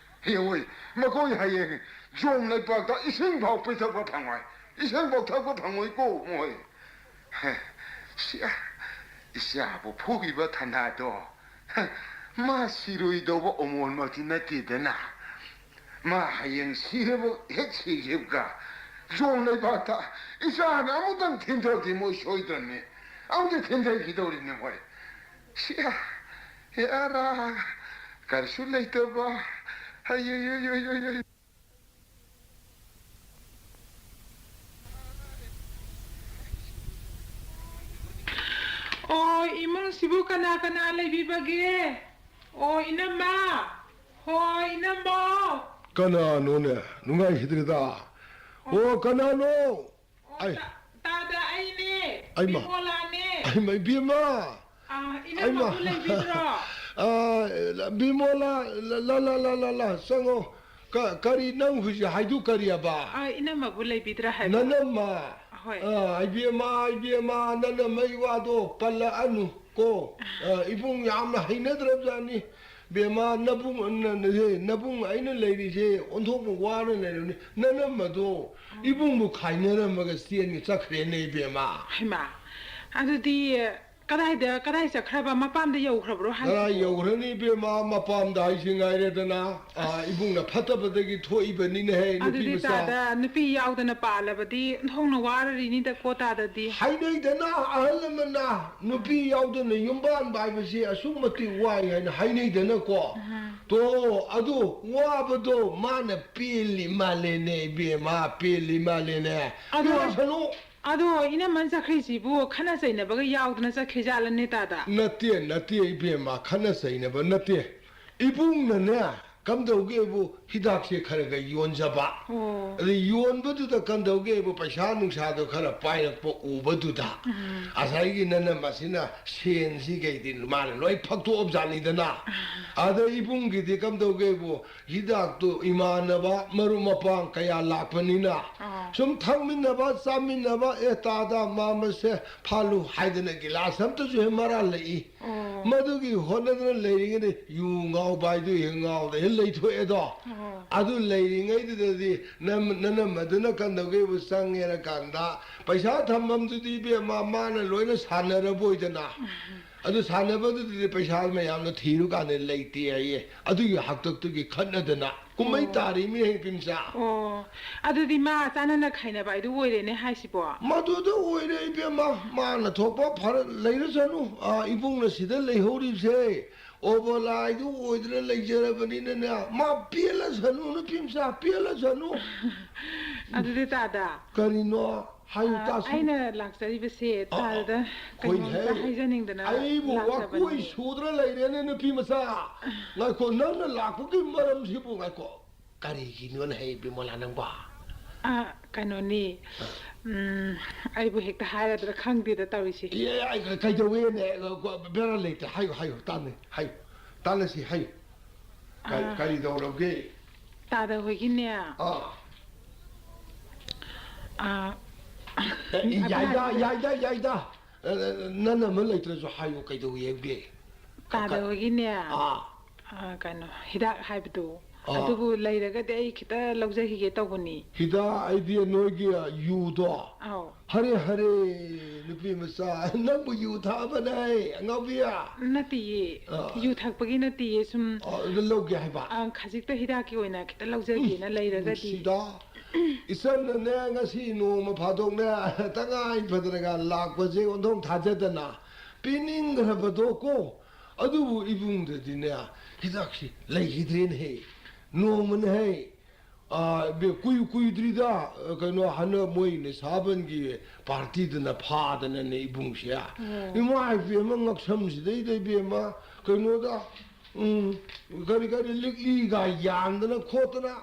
ꯌꯦꯡꯉꯨ, ꯃꯈꯣꯏ ꯍꯌꯦꯡ ꯖꯣꯝ ꯂꯩꯄꯥꯛꯇ ꯏꯁꯤꯡ ꯐꯥꯎ ꯄꯤꯊꯛꯄ ꯐꯪꯉꯣꯏ, ꯏꯁꯤꯡ ꯐꯥꯎ ꯊꯛꯄ ꯐꯪꯉꯣꯏꯀꯣ ꯃꯣꯏ꯫ ꯁꯤ, ꯏꯆꯥꯕꯨ ꯐꯨꯈꯤꯕ ꯊꯟꯗꯥꯗꯣ ꯃꯥ ꯁꯤꯔꯣꯏꯗꯧꯕ ꯑꯃꯣꯟꯃꯛꯇꯤ ꯅꯠꯇꯦꯗꯅ꯫ ꯃꯥ ꯍꯌꯦꯡ ꯁꯤꯔꯕ ꯍꯦꯛ ꯁꯤꯈꯤꯕꯒ ꯖꯣꯝ ꯂꯩꯕꯥꯛꯇ ꯏꯆꯥꯅ ꯑꯃꯨꯛꯇꯪ ꯊꯤꯟꯊꯔꯗꯤ ꯃꯣꯏ ꯁꯣꯏꯗ꯭ꯔꯕꯅꯤ꯫ ꯑꯃꯨꯛꯇ ꯊꯤꯟꯊꯈꯤꯗꯧꯔꯤꯅꯤ ꯃꯣꯏ꯫ ꯁꯤ, ꯑꯦ ꯑꯔꯥ, ꯀꯔꯤꯁꯨ ꯂꯩꯇꯕ꯫ ꯍꯩ, ꯍꯩ, ꯍꯩ, ꯍꯩ, ꯍꯩ, ꯍꯩ꯫ ꯑꯣ, ꯏꯃꯨꯡꯁꯤꯕꯨ ꯀꯅꯥ ꯀꯅꯥ ꯂꯩꯕꯤꯕꯒꯦ? ꯑꯣ, ꯏꯅꯝꯃ꯫ ꯍꯣꯏ, ꯏꯅꯝꯃ꯫ ꯀꯅꯥꯅꯣꯅꯦ? ꯅꯨꯡꯉꯥꯏꯈꯤꯗ꯭ꯔꯦꯗ꯫ ꯑꯣ, ꯀꯅꯥꯅꯣ? ꯑꯣ, ꯑꯩ꯫ ꯇꯥ-, ꯇꯥꯗ, ꯑꯩꯅꯦ꯫ ꯑꯩꯃ꯫ ꯕꯤꯃꯣꯂꯥꯅꯦ꯫ ꯑꯩꯃ, ꯏꯕꯦꯝꯃ꯫ ꯑꯥ, ꯑꯩꯃ꯫ ꯏꯅꯝꯃꯕꯨ ꯂꯩꯕꯤꯗ꯭ꯔꯣ? ꯑꯥ, ꯕꯤꯃꯣꯂꯥ, ꯂ-, ꯂ-, ꯆꯪꯉꯣ꯫ ꯀ-, ꯀꯔꯤ ꯅꯪ ꯍꯧꯖꯤꯛ ꯍꯥꯏꯗꯨ ꯀꯔꯤꯑꯕ? ꯑꯥ, ꯏꯅꯝꯃꯕꯨ ꯂꯩꯕꯤꯗ꯭ꯔꯥ ꯍꯥꯏꯕ? ꯅꯅꯝꯃ? ꯍꯣꯏ꯫ ꯑꯥ, ꯏꯕꯦꯝꯃ, ꯏꯕꯦꯝꯃ, ꯅꯅꯝꯃꯩ ꯋꯥꯗꯣ ꯄꯜꯂꯛꯑꯅꯨ ꯀꯣ꯫ ꯑꯥ, ꯏꯕꯨꯡ ꯌꯥꯝꯅ ꯍꯩꯅꯗ꯭ꯔꯕꯖꯥꯠꯅꯤ꯫ ꯕꯦꯝꯃ, ꯅꯕꯨꯡ, ꯅ-, ꯅ-, ꯍꯦ, ꯅꯕꯨꯡ ꯑꯩꯅ ꯂꯩꯔꯤꯁꯦ ꯑꯣꯟꯊꯣꯛꯅ ꯋꯥꯅ ꯂꯩꯔꯕꯅꯤ꯫ ꯅꯅꯝꯃꯗꯣ ꯏꯕꯨꯡꯕꯨ ꯈꯥꯏꯅꯔꯝꯃꯒ ꯆꯦꯟꯒ ꯆꯠꯈ꯭ꯔꯦꯅꯦ, ꯏꯕꯦꯝꯃ꯫ ꯍꯩꯃꯥ, ꯑꯗꯨꯗꯤ ꯀꯗꯥꯏꯗ, ꯀꯗꯥꯏ ꯆꯠꯈ꯭ꯔꯕ? ꯃꯄꯥꯝꯗ ꯌꯧꯈ꯭ꯔꯕ꯭ꯔꯣ ꯍꯥꯏꯁꯤꯕꯣ? ꯀꯗꯥꯏ ꯌꯧꯈ꯭ꯔꯅꯤ, ꯏꯕꯦꯝꯃ? ꯃꯄꯥꯝꯗ ꯍꯥꯏꯁꯤ ꯉꯥꯏꯔꯦꯗꯅ꯫ ꯑꯥ, ꯑꯁ꯫ ꯏꯕꯨꯡꯅ ꯐꯠꯇꯕꯗꯒꯤ ꯊꯣꯛꯏꯕꯅꯤꯅꯦꯍꯦ, ꯅꯨꯄꯤ ꯑꯗꯨꯗꯤ ꯃꯆꯥ꯫ ꯇꯥꯗ, ꯅꯨꯄꯤ ꯌꯥꯎꯗꯅ ꯄꯥꯜꯂꯕꯗꯤ ꯑꯣꯟꯊꯣꯛꯅ ꯋꯥꯔꯔꯤꯅꯤꯗꯀꯣ, ꯇꯥꯗꯗꯤ꯫ ꯍꯥꯏꯅꯩꯗꯅ, ꯑꯍꯜ ꯂꯃꯟꯅ ꯅꯨꯄꯤ ꯌꯥꯎꯗꯅ ꯌꯨꯝ ꯄꯥꯟꯕ ꯍꯥꯏꯕꯁꯤ ꯑꯁꯨꯛ ꯃꯇꯤꯛ ꯋꯥꯏ ꯍꯥꯏꯅ ꯍꯥꯏꯅꯩꯗꯅꯀꯣ꯫ ꯎꯝ꯫ ꯇꯣ, ꯑꯗꯨ ꯋꯥꯕꯗꯣ ꯃꯥꯅ ꯄꯦꯜꯂꯤ ꯃꯥꯜꯂꯦꯅꯦ, ꯏꯕꯦꯝꯃ, ꯄꯦꯜꯂꯤ ꯃꯥꯜꯂꯦꯅꯦ꯫ ꯑꯗꯣ, ꯄꯦꯜꯂꯁꯅꯨ꯫ ꯑꯗꯣ ꯏꯅꯝꯃꯅ ꯆꯠꯈ꯭ꯔꯤꯁꯤꯕꯨ ꯈꯠꯅ ꯆꯩꯅꯕꯒ ꯌꯥꯎꯗꯅ ꯆꯠꯈ꯭ꯔꯤꯖꯥꯠꯂꯅꯦ, ꯇꯥꯗ? ꯅꯠꯇꯦ, ꯅꯠꯇꯦ, ꯏꯕꯦꯝꯃ, ꯈꯠꯅ ꯆꯩꯅꯕ ꯅꯠꯇꯦ꯫ ꯏꯕꯨꯡꯅꯅꯦ, ꯀꯝꯗꯧꯒꯦꯕꯨ ꯍꯤꯗꯥꯛꯁꯦ ꯈꯔ ꯈꯔ ꯌꯣꯟꯖꯕ꯫ ꯑꯣ꯫ ꯑꯗ ꯌꯣꯟꯕꯗꯨꯗ ꯀꯝꯗꯧꯒꯦꯕꯨ ꯄꯩꯁꯥ ꯅꯨꯡꯁꯥꯗꯣ ꯈꯔ ꯄꯥꯏꯔꯛꯄ ꯎꯕꯗꯨꯗ, ꯎꯝ꯫ ꯉꯁꯥꯏꯒꯤ ꯅꯅꯝ ꯑꯁꯤꯅ ꯁꯦꯟꯁꯤꯒꯩꯗꯤ ꯃꯥꯅ ꯂꯣꯏ ꯐꯛꯇꯣꯛꯑꯕꯖꯥꯠꯅꯤꯗꯅ꯫ ꯑꯗ ꯏꯕꯨꯡꯒꯤꯗꯤ ꯀꯝꯗꯧꯒꯦꯕꯨ ꯍꯤꯗꯥꯛꯇꯨ ꯏꯃꯥꯟꯅꯕ ꯃꯔꯨꯞ ꯃꯄꯥꯡ ꯀꯌꯥ ꯂꯥꯛꯄꯅꯤꯅ, ꯑꯣ꯫ ꯁꯨꯝ ꯊꯛꯃꯤꯟꯅꯕ ꯆꯥꯃꯤꯟꯅꯕ, "ꯑꯦ ꯇꯥꯗ, ꯃꯥ ꯃꯁꯦ ꯐꯥꯜꯂꯨ" ꯍꯥꯏꯗꯅ ꯒꯤꯂꯥꯁ ꯑꯝꯇꯁꯨ ꯍꯦꯛ ꯃꯔꯥꯜꯂꯛꯏ꯫ ꯑꯣ꯫ ꯃꯗꯨꯒꯤ ꯍꯣꯠꯅꯗꯅ ꯂꯩꯔꯤꯉꯩꯗ ꯌꯨ ꯉꯥꯎꯕ ꯍꯥꯏꯗꯨ ꯍꯦꯛ ꯉꯥꯎꯗ ꯍꯦꯛ ꯂꯩꯊꯣꯛꯑꯦꯗꯣ꯫ ꯑꯣ꯫ ꯑꯗꯨ ꯂꯩꯔꯤꯉꯩꯗꯨꯗꯗꯤ ꯅꯝ-, ꯅꯅꯝꯃꯗꯨꯅ ꯀꯝꯗꯧꯒꯦꯕꯨ ꯆꯪꯉꯦꯅ ꯀꯥꯟꯗ ꯄꯩꯁꯥ ꯊꯝꯐꯝꯗꯨꯗꯤ ꯏꯕꯦꯝꯃ ꯃꯥꯅ ꯂꯣꯏꯅ ꯁꯥꯟꯅꯔꯕꯣꯏꯗꯅ꯫ ꯎꯝ꯫ ꯑꯗꯨ ꯁꯥꯟꯅꯕꯗꯨꯗꯗꯤ ꯄꯩꯁꯥ ꯃꯌꯥꯝꯗꯣ ꯊꯤꯔꯨꯀꯥꯟꯗ ꯂꯩꯇꯦ ꯍꯥꯏꯌꯦ꯫ ꯑꯗꯨꯒꯤ ꯍꯥꯛꯇꯛꯇꯨꯒꯤ ꯈꯠꯅꯗꯅ ꯀꯨꯝꯍꯩ ꯑꯣ꯫ ꯇꯥꯔꯤꯃꯤ ꯍꯦ ꯄꯤꯝꯆꯥ꯫ ꯑꯣ꯫ ꯑꯗꯨꯗꯤ ꯃꯥ ꯆꯥꯟꯅꯅ ꯈꯥꯏꯅꯕ ꯍꯥꯏꯗꯨ ꯑꯣꯏꯔꯦꯅꯦ ꯍꯥꯏꯁꯤꯕꯣ? ꯃꯗꯨꯗ ꯑꯣꯏꯔꯦ ꯏꯕꯦꯝꯃ, ꯃꯥꯅ ꯊꯣꯛꯄ ꯐꯔ ꯂꯩꯔꯁꯅꯨ꯫ ꯑꯥ, ꯏꯕꯨꯡꯅ ꯁꯤꯗ ꯂꯩꯍꯧꯔꯤꯕꯁꯦ ꯑꯣꯕꯣꯂꯥꯏꯗꯨ ꯑꯣꯏꯗꯅ ꯂꯩꯖꯔꯕꯅꯤꯅꯅꯦ, ꯃꯥ ꯄꯦꯜꯂꯁꯅꯨ, ꯅꯨꯄꯤ ꯃꯆꯥ, ꯄꯦꯜꯂꯁꯅꯨ꯫ ꯑꯗꯨꯗꯤ ꯇꯥꯗ꯫ ꯀꯔꯤꯅꯣ? ꯍꯥꯏꯌꯨ ꯑꯥ, ꯇꯥꯁꯤ꯫ ꯑꯩꯅ ꯂꯥꯛꯆꯔꯤꯕꯁꯦ ꯑꯥ, ꯑꯥ꯫ ꯇꯥꯗ ꯍꯣꯏꯅꯦ꯫ ꯀꯩꯅꯣꯝꯇ ꯍꯥꯏꯖꯅꯤꯡꯗꯅ ꯑꯩꯕꯨ ꯂꯥꯛꯆꯕꯅꯤ꯫ ꯋꯥꯀꯣꯏ ꯁꯨꯗꯅ ꯂꯩꯔꯦꯅꯦ, ꯅꯨꯄꯤ ꯃꯆꯥ꯫ ꯉꯥꯏꯈꯣ, ꯅꯪꯅ ꯂꯥꯛꯄꯒꯤ ꯃꯔꯝꯁꯤꯕꯨ ꯉꯥꯏꯈꯣ꯫ ꯀꯔꯤꯒꯤꯅꯣꯅꯦ, ꯍꯦ ꯕꯤꯃꯣꯂꯥ ꯅꯪꯕꯣ? ꯑ, ꯀꯩꯅꯣꯅꯤ, ꯑ꯫ ꯎꯝ, ꯑꯩꯕꯨ ꯍꯦꯛꯇ ꯍꯥꯏꯔꯗ꯭ꯔꯥ ꯈꯪꯗꯦꯗ ꯇꯧꯔꯤꯁꯦ꯫ ꯑꯦ, ꯑꯩ ꯀ-, ꯀꯩꯗꯧꯋꯦꯅꯦ? ꯑ, ꯀ-, ꯕꯦꯔꯥ ꯂꯩꯇꯦ꯫ ꯍꯥꯏꯌꯨ, ꯍꯥꯏꯌꯨ, ꯇꯥꯟꯅꯩ, ꯍꯥꯏꯌꯨ꯫ ꯇꯥꯟꯅꯁꯤ, ꯍꯥꯏꯌꯨ꯫ ꯀ-, ꯑ꯫ ꯀꯔꯤ ꯇꯧꯔꯒꯦ? ꯇꯥꯗ ꯍꯣꯏꯒꯤꯅꯦ꯫ ꯑꯥ꯫ ꯑ, ꯑꯦ, ꯌꯥꯏꯗ, ꯑ, ꯌꯥꯏꯗ, ꯌꯥꯏꯗ꯫ ꯑ, ꯑ, ꯅꯪ ꯑꯃ ꯂꯩꯇ꯭ꯔꯁꯨ ꯍꯥꯏꯌꯨ, ꯀꯩꯗꯧꯋꯦꯒꯦ? ꯇꯥꯗ ꯍꯣꯏꯒꯤꯅꯦ꯫ ꯑꯥ꯫ ꯑ, ꯀꯩꯅꯣ, ꯍꯤꯗꯥꯛ ꯍꯥꯏꯕꯗꯣ, ꯑꯥ꯫ ꯑꯗꯨꯕꯨ ꯂꯩꯔꯒꯗꯤ ꯑꯩ ꯈꯤꯇ ꯂꯧꯖꯈꯤꯒꯦ ꯇꯧꯕꯅꯤ꯫ ꯍꯤꯗꯥꯛ ꯑꯩꯗꯤ ꯅꯣꯏꯒꯤ ꯌꯨꯗꯣ꯫ ꯑꯧ꯫ ꯍꯔꯦ, ꯍꯔꯦ, ꯅꯨꯄꯤ ꯃꯆꯥ, ꯅꯪꯕꯨ ꯌꯨ ꯊꯛꯑꯕꯅꯦ, ꯑꯉꯥꯎꯕꯤ? ꯅꯠꯇꯤꯌꯦ, ꯑꯥ꯫ ꯌꯨ ꯊꯛꯄꯒꯤ ꯅꯠꯇꯤꯌꯦ, ꯁꯨꯝ, ꯑꯥ, ꯑꯗꯨ ꯂꯧꯒꯦ ꯍꯥꯏꯕ? ꯑꯥ, ꯈꯖꯤꯛꯇ ꯍꯤꯗꯥꯛꯀꯤ ꯑꯣꯏꯅ ꯈꯤꯇ ꯂꯧꯖꯒꯦꯅ ꯎꯝ, ꯂꯩꯔꯒꯗꯤ꯫ ꯅꯨꯡꯁꯤꯗ꯫ ꯏꯆꯟꯅꯅꯦ, ꯉꯁꯤ ꯅꯣꯡꯃ ꯐꯥꯗꯣꯛꯅꯦ, ꯇꯉꯥꯏ ꯐꯗꯅꯒ ꯂꯥꯛꯄꯁꯦ ꯑꯣꯟꯊꯣꯛ ꯊꯥꯖꯗꯅ ꯄꯤꯅꯤꯡꯈ꯭ꯔꯕꯗꯣ ꯀꯣ꯫ ꯑꯗꯨꯕꯨ ꯏꯕꯨꯡꯗꯗꯤꯅꯦ, ꯍꯤꯗꯥꯛꯁꯤ ꯂꯩꯈꯤꯗ꯭ꯔꯦꯅꯦꯍꯦ꯫ ꯅꯣꯡꯃꯅꯦꯍꯦ, ꯑꯥ, ꯕꯦ-, ꯀꯨꯏ-, ꯀꯨꯏꯗ꯭ꯔꯤꯗ, ꯑ, ꯀꯩꯅꯣ, ꯍꯟꯗꯛ ꯃꯣꯏ ꯅꯤꯁꯥꯕꯟꯒꯤ ꯄꯥꯔꯇꯤꯗꯨꯅ ꯐꯥꯗꯅꯅꯦ ꯏꯕꯨꯡꯁꯦ꯫ ꯑꯣ꯫ ꯏꯃꯥ ꯏꯕꯦꯝꯃ, ꯉꯛꯁꯝꯁꯤꯗꯩꯗ ꯏꯕꯦꯝꯃ, ꯀꯩꯅꯣꯗ, ꯎꯝ, ꯀꯔꯤ ꯀꯔꯤ ꯂꯤꯛꯂꯤꯒ ꯌꯥꯟꯗꯅ ꯈꯣꯠꯇꯅ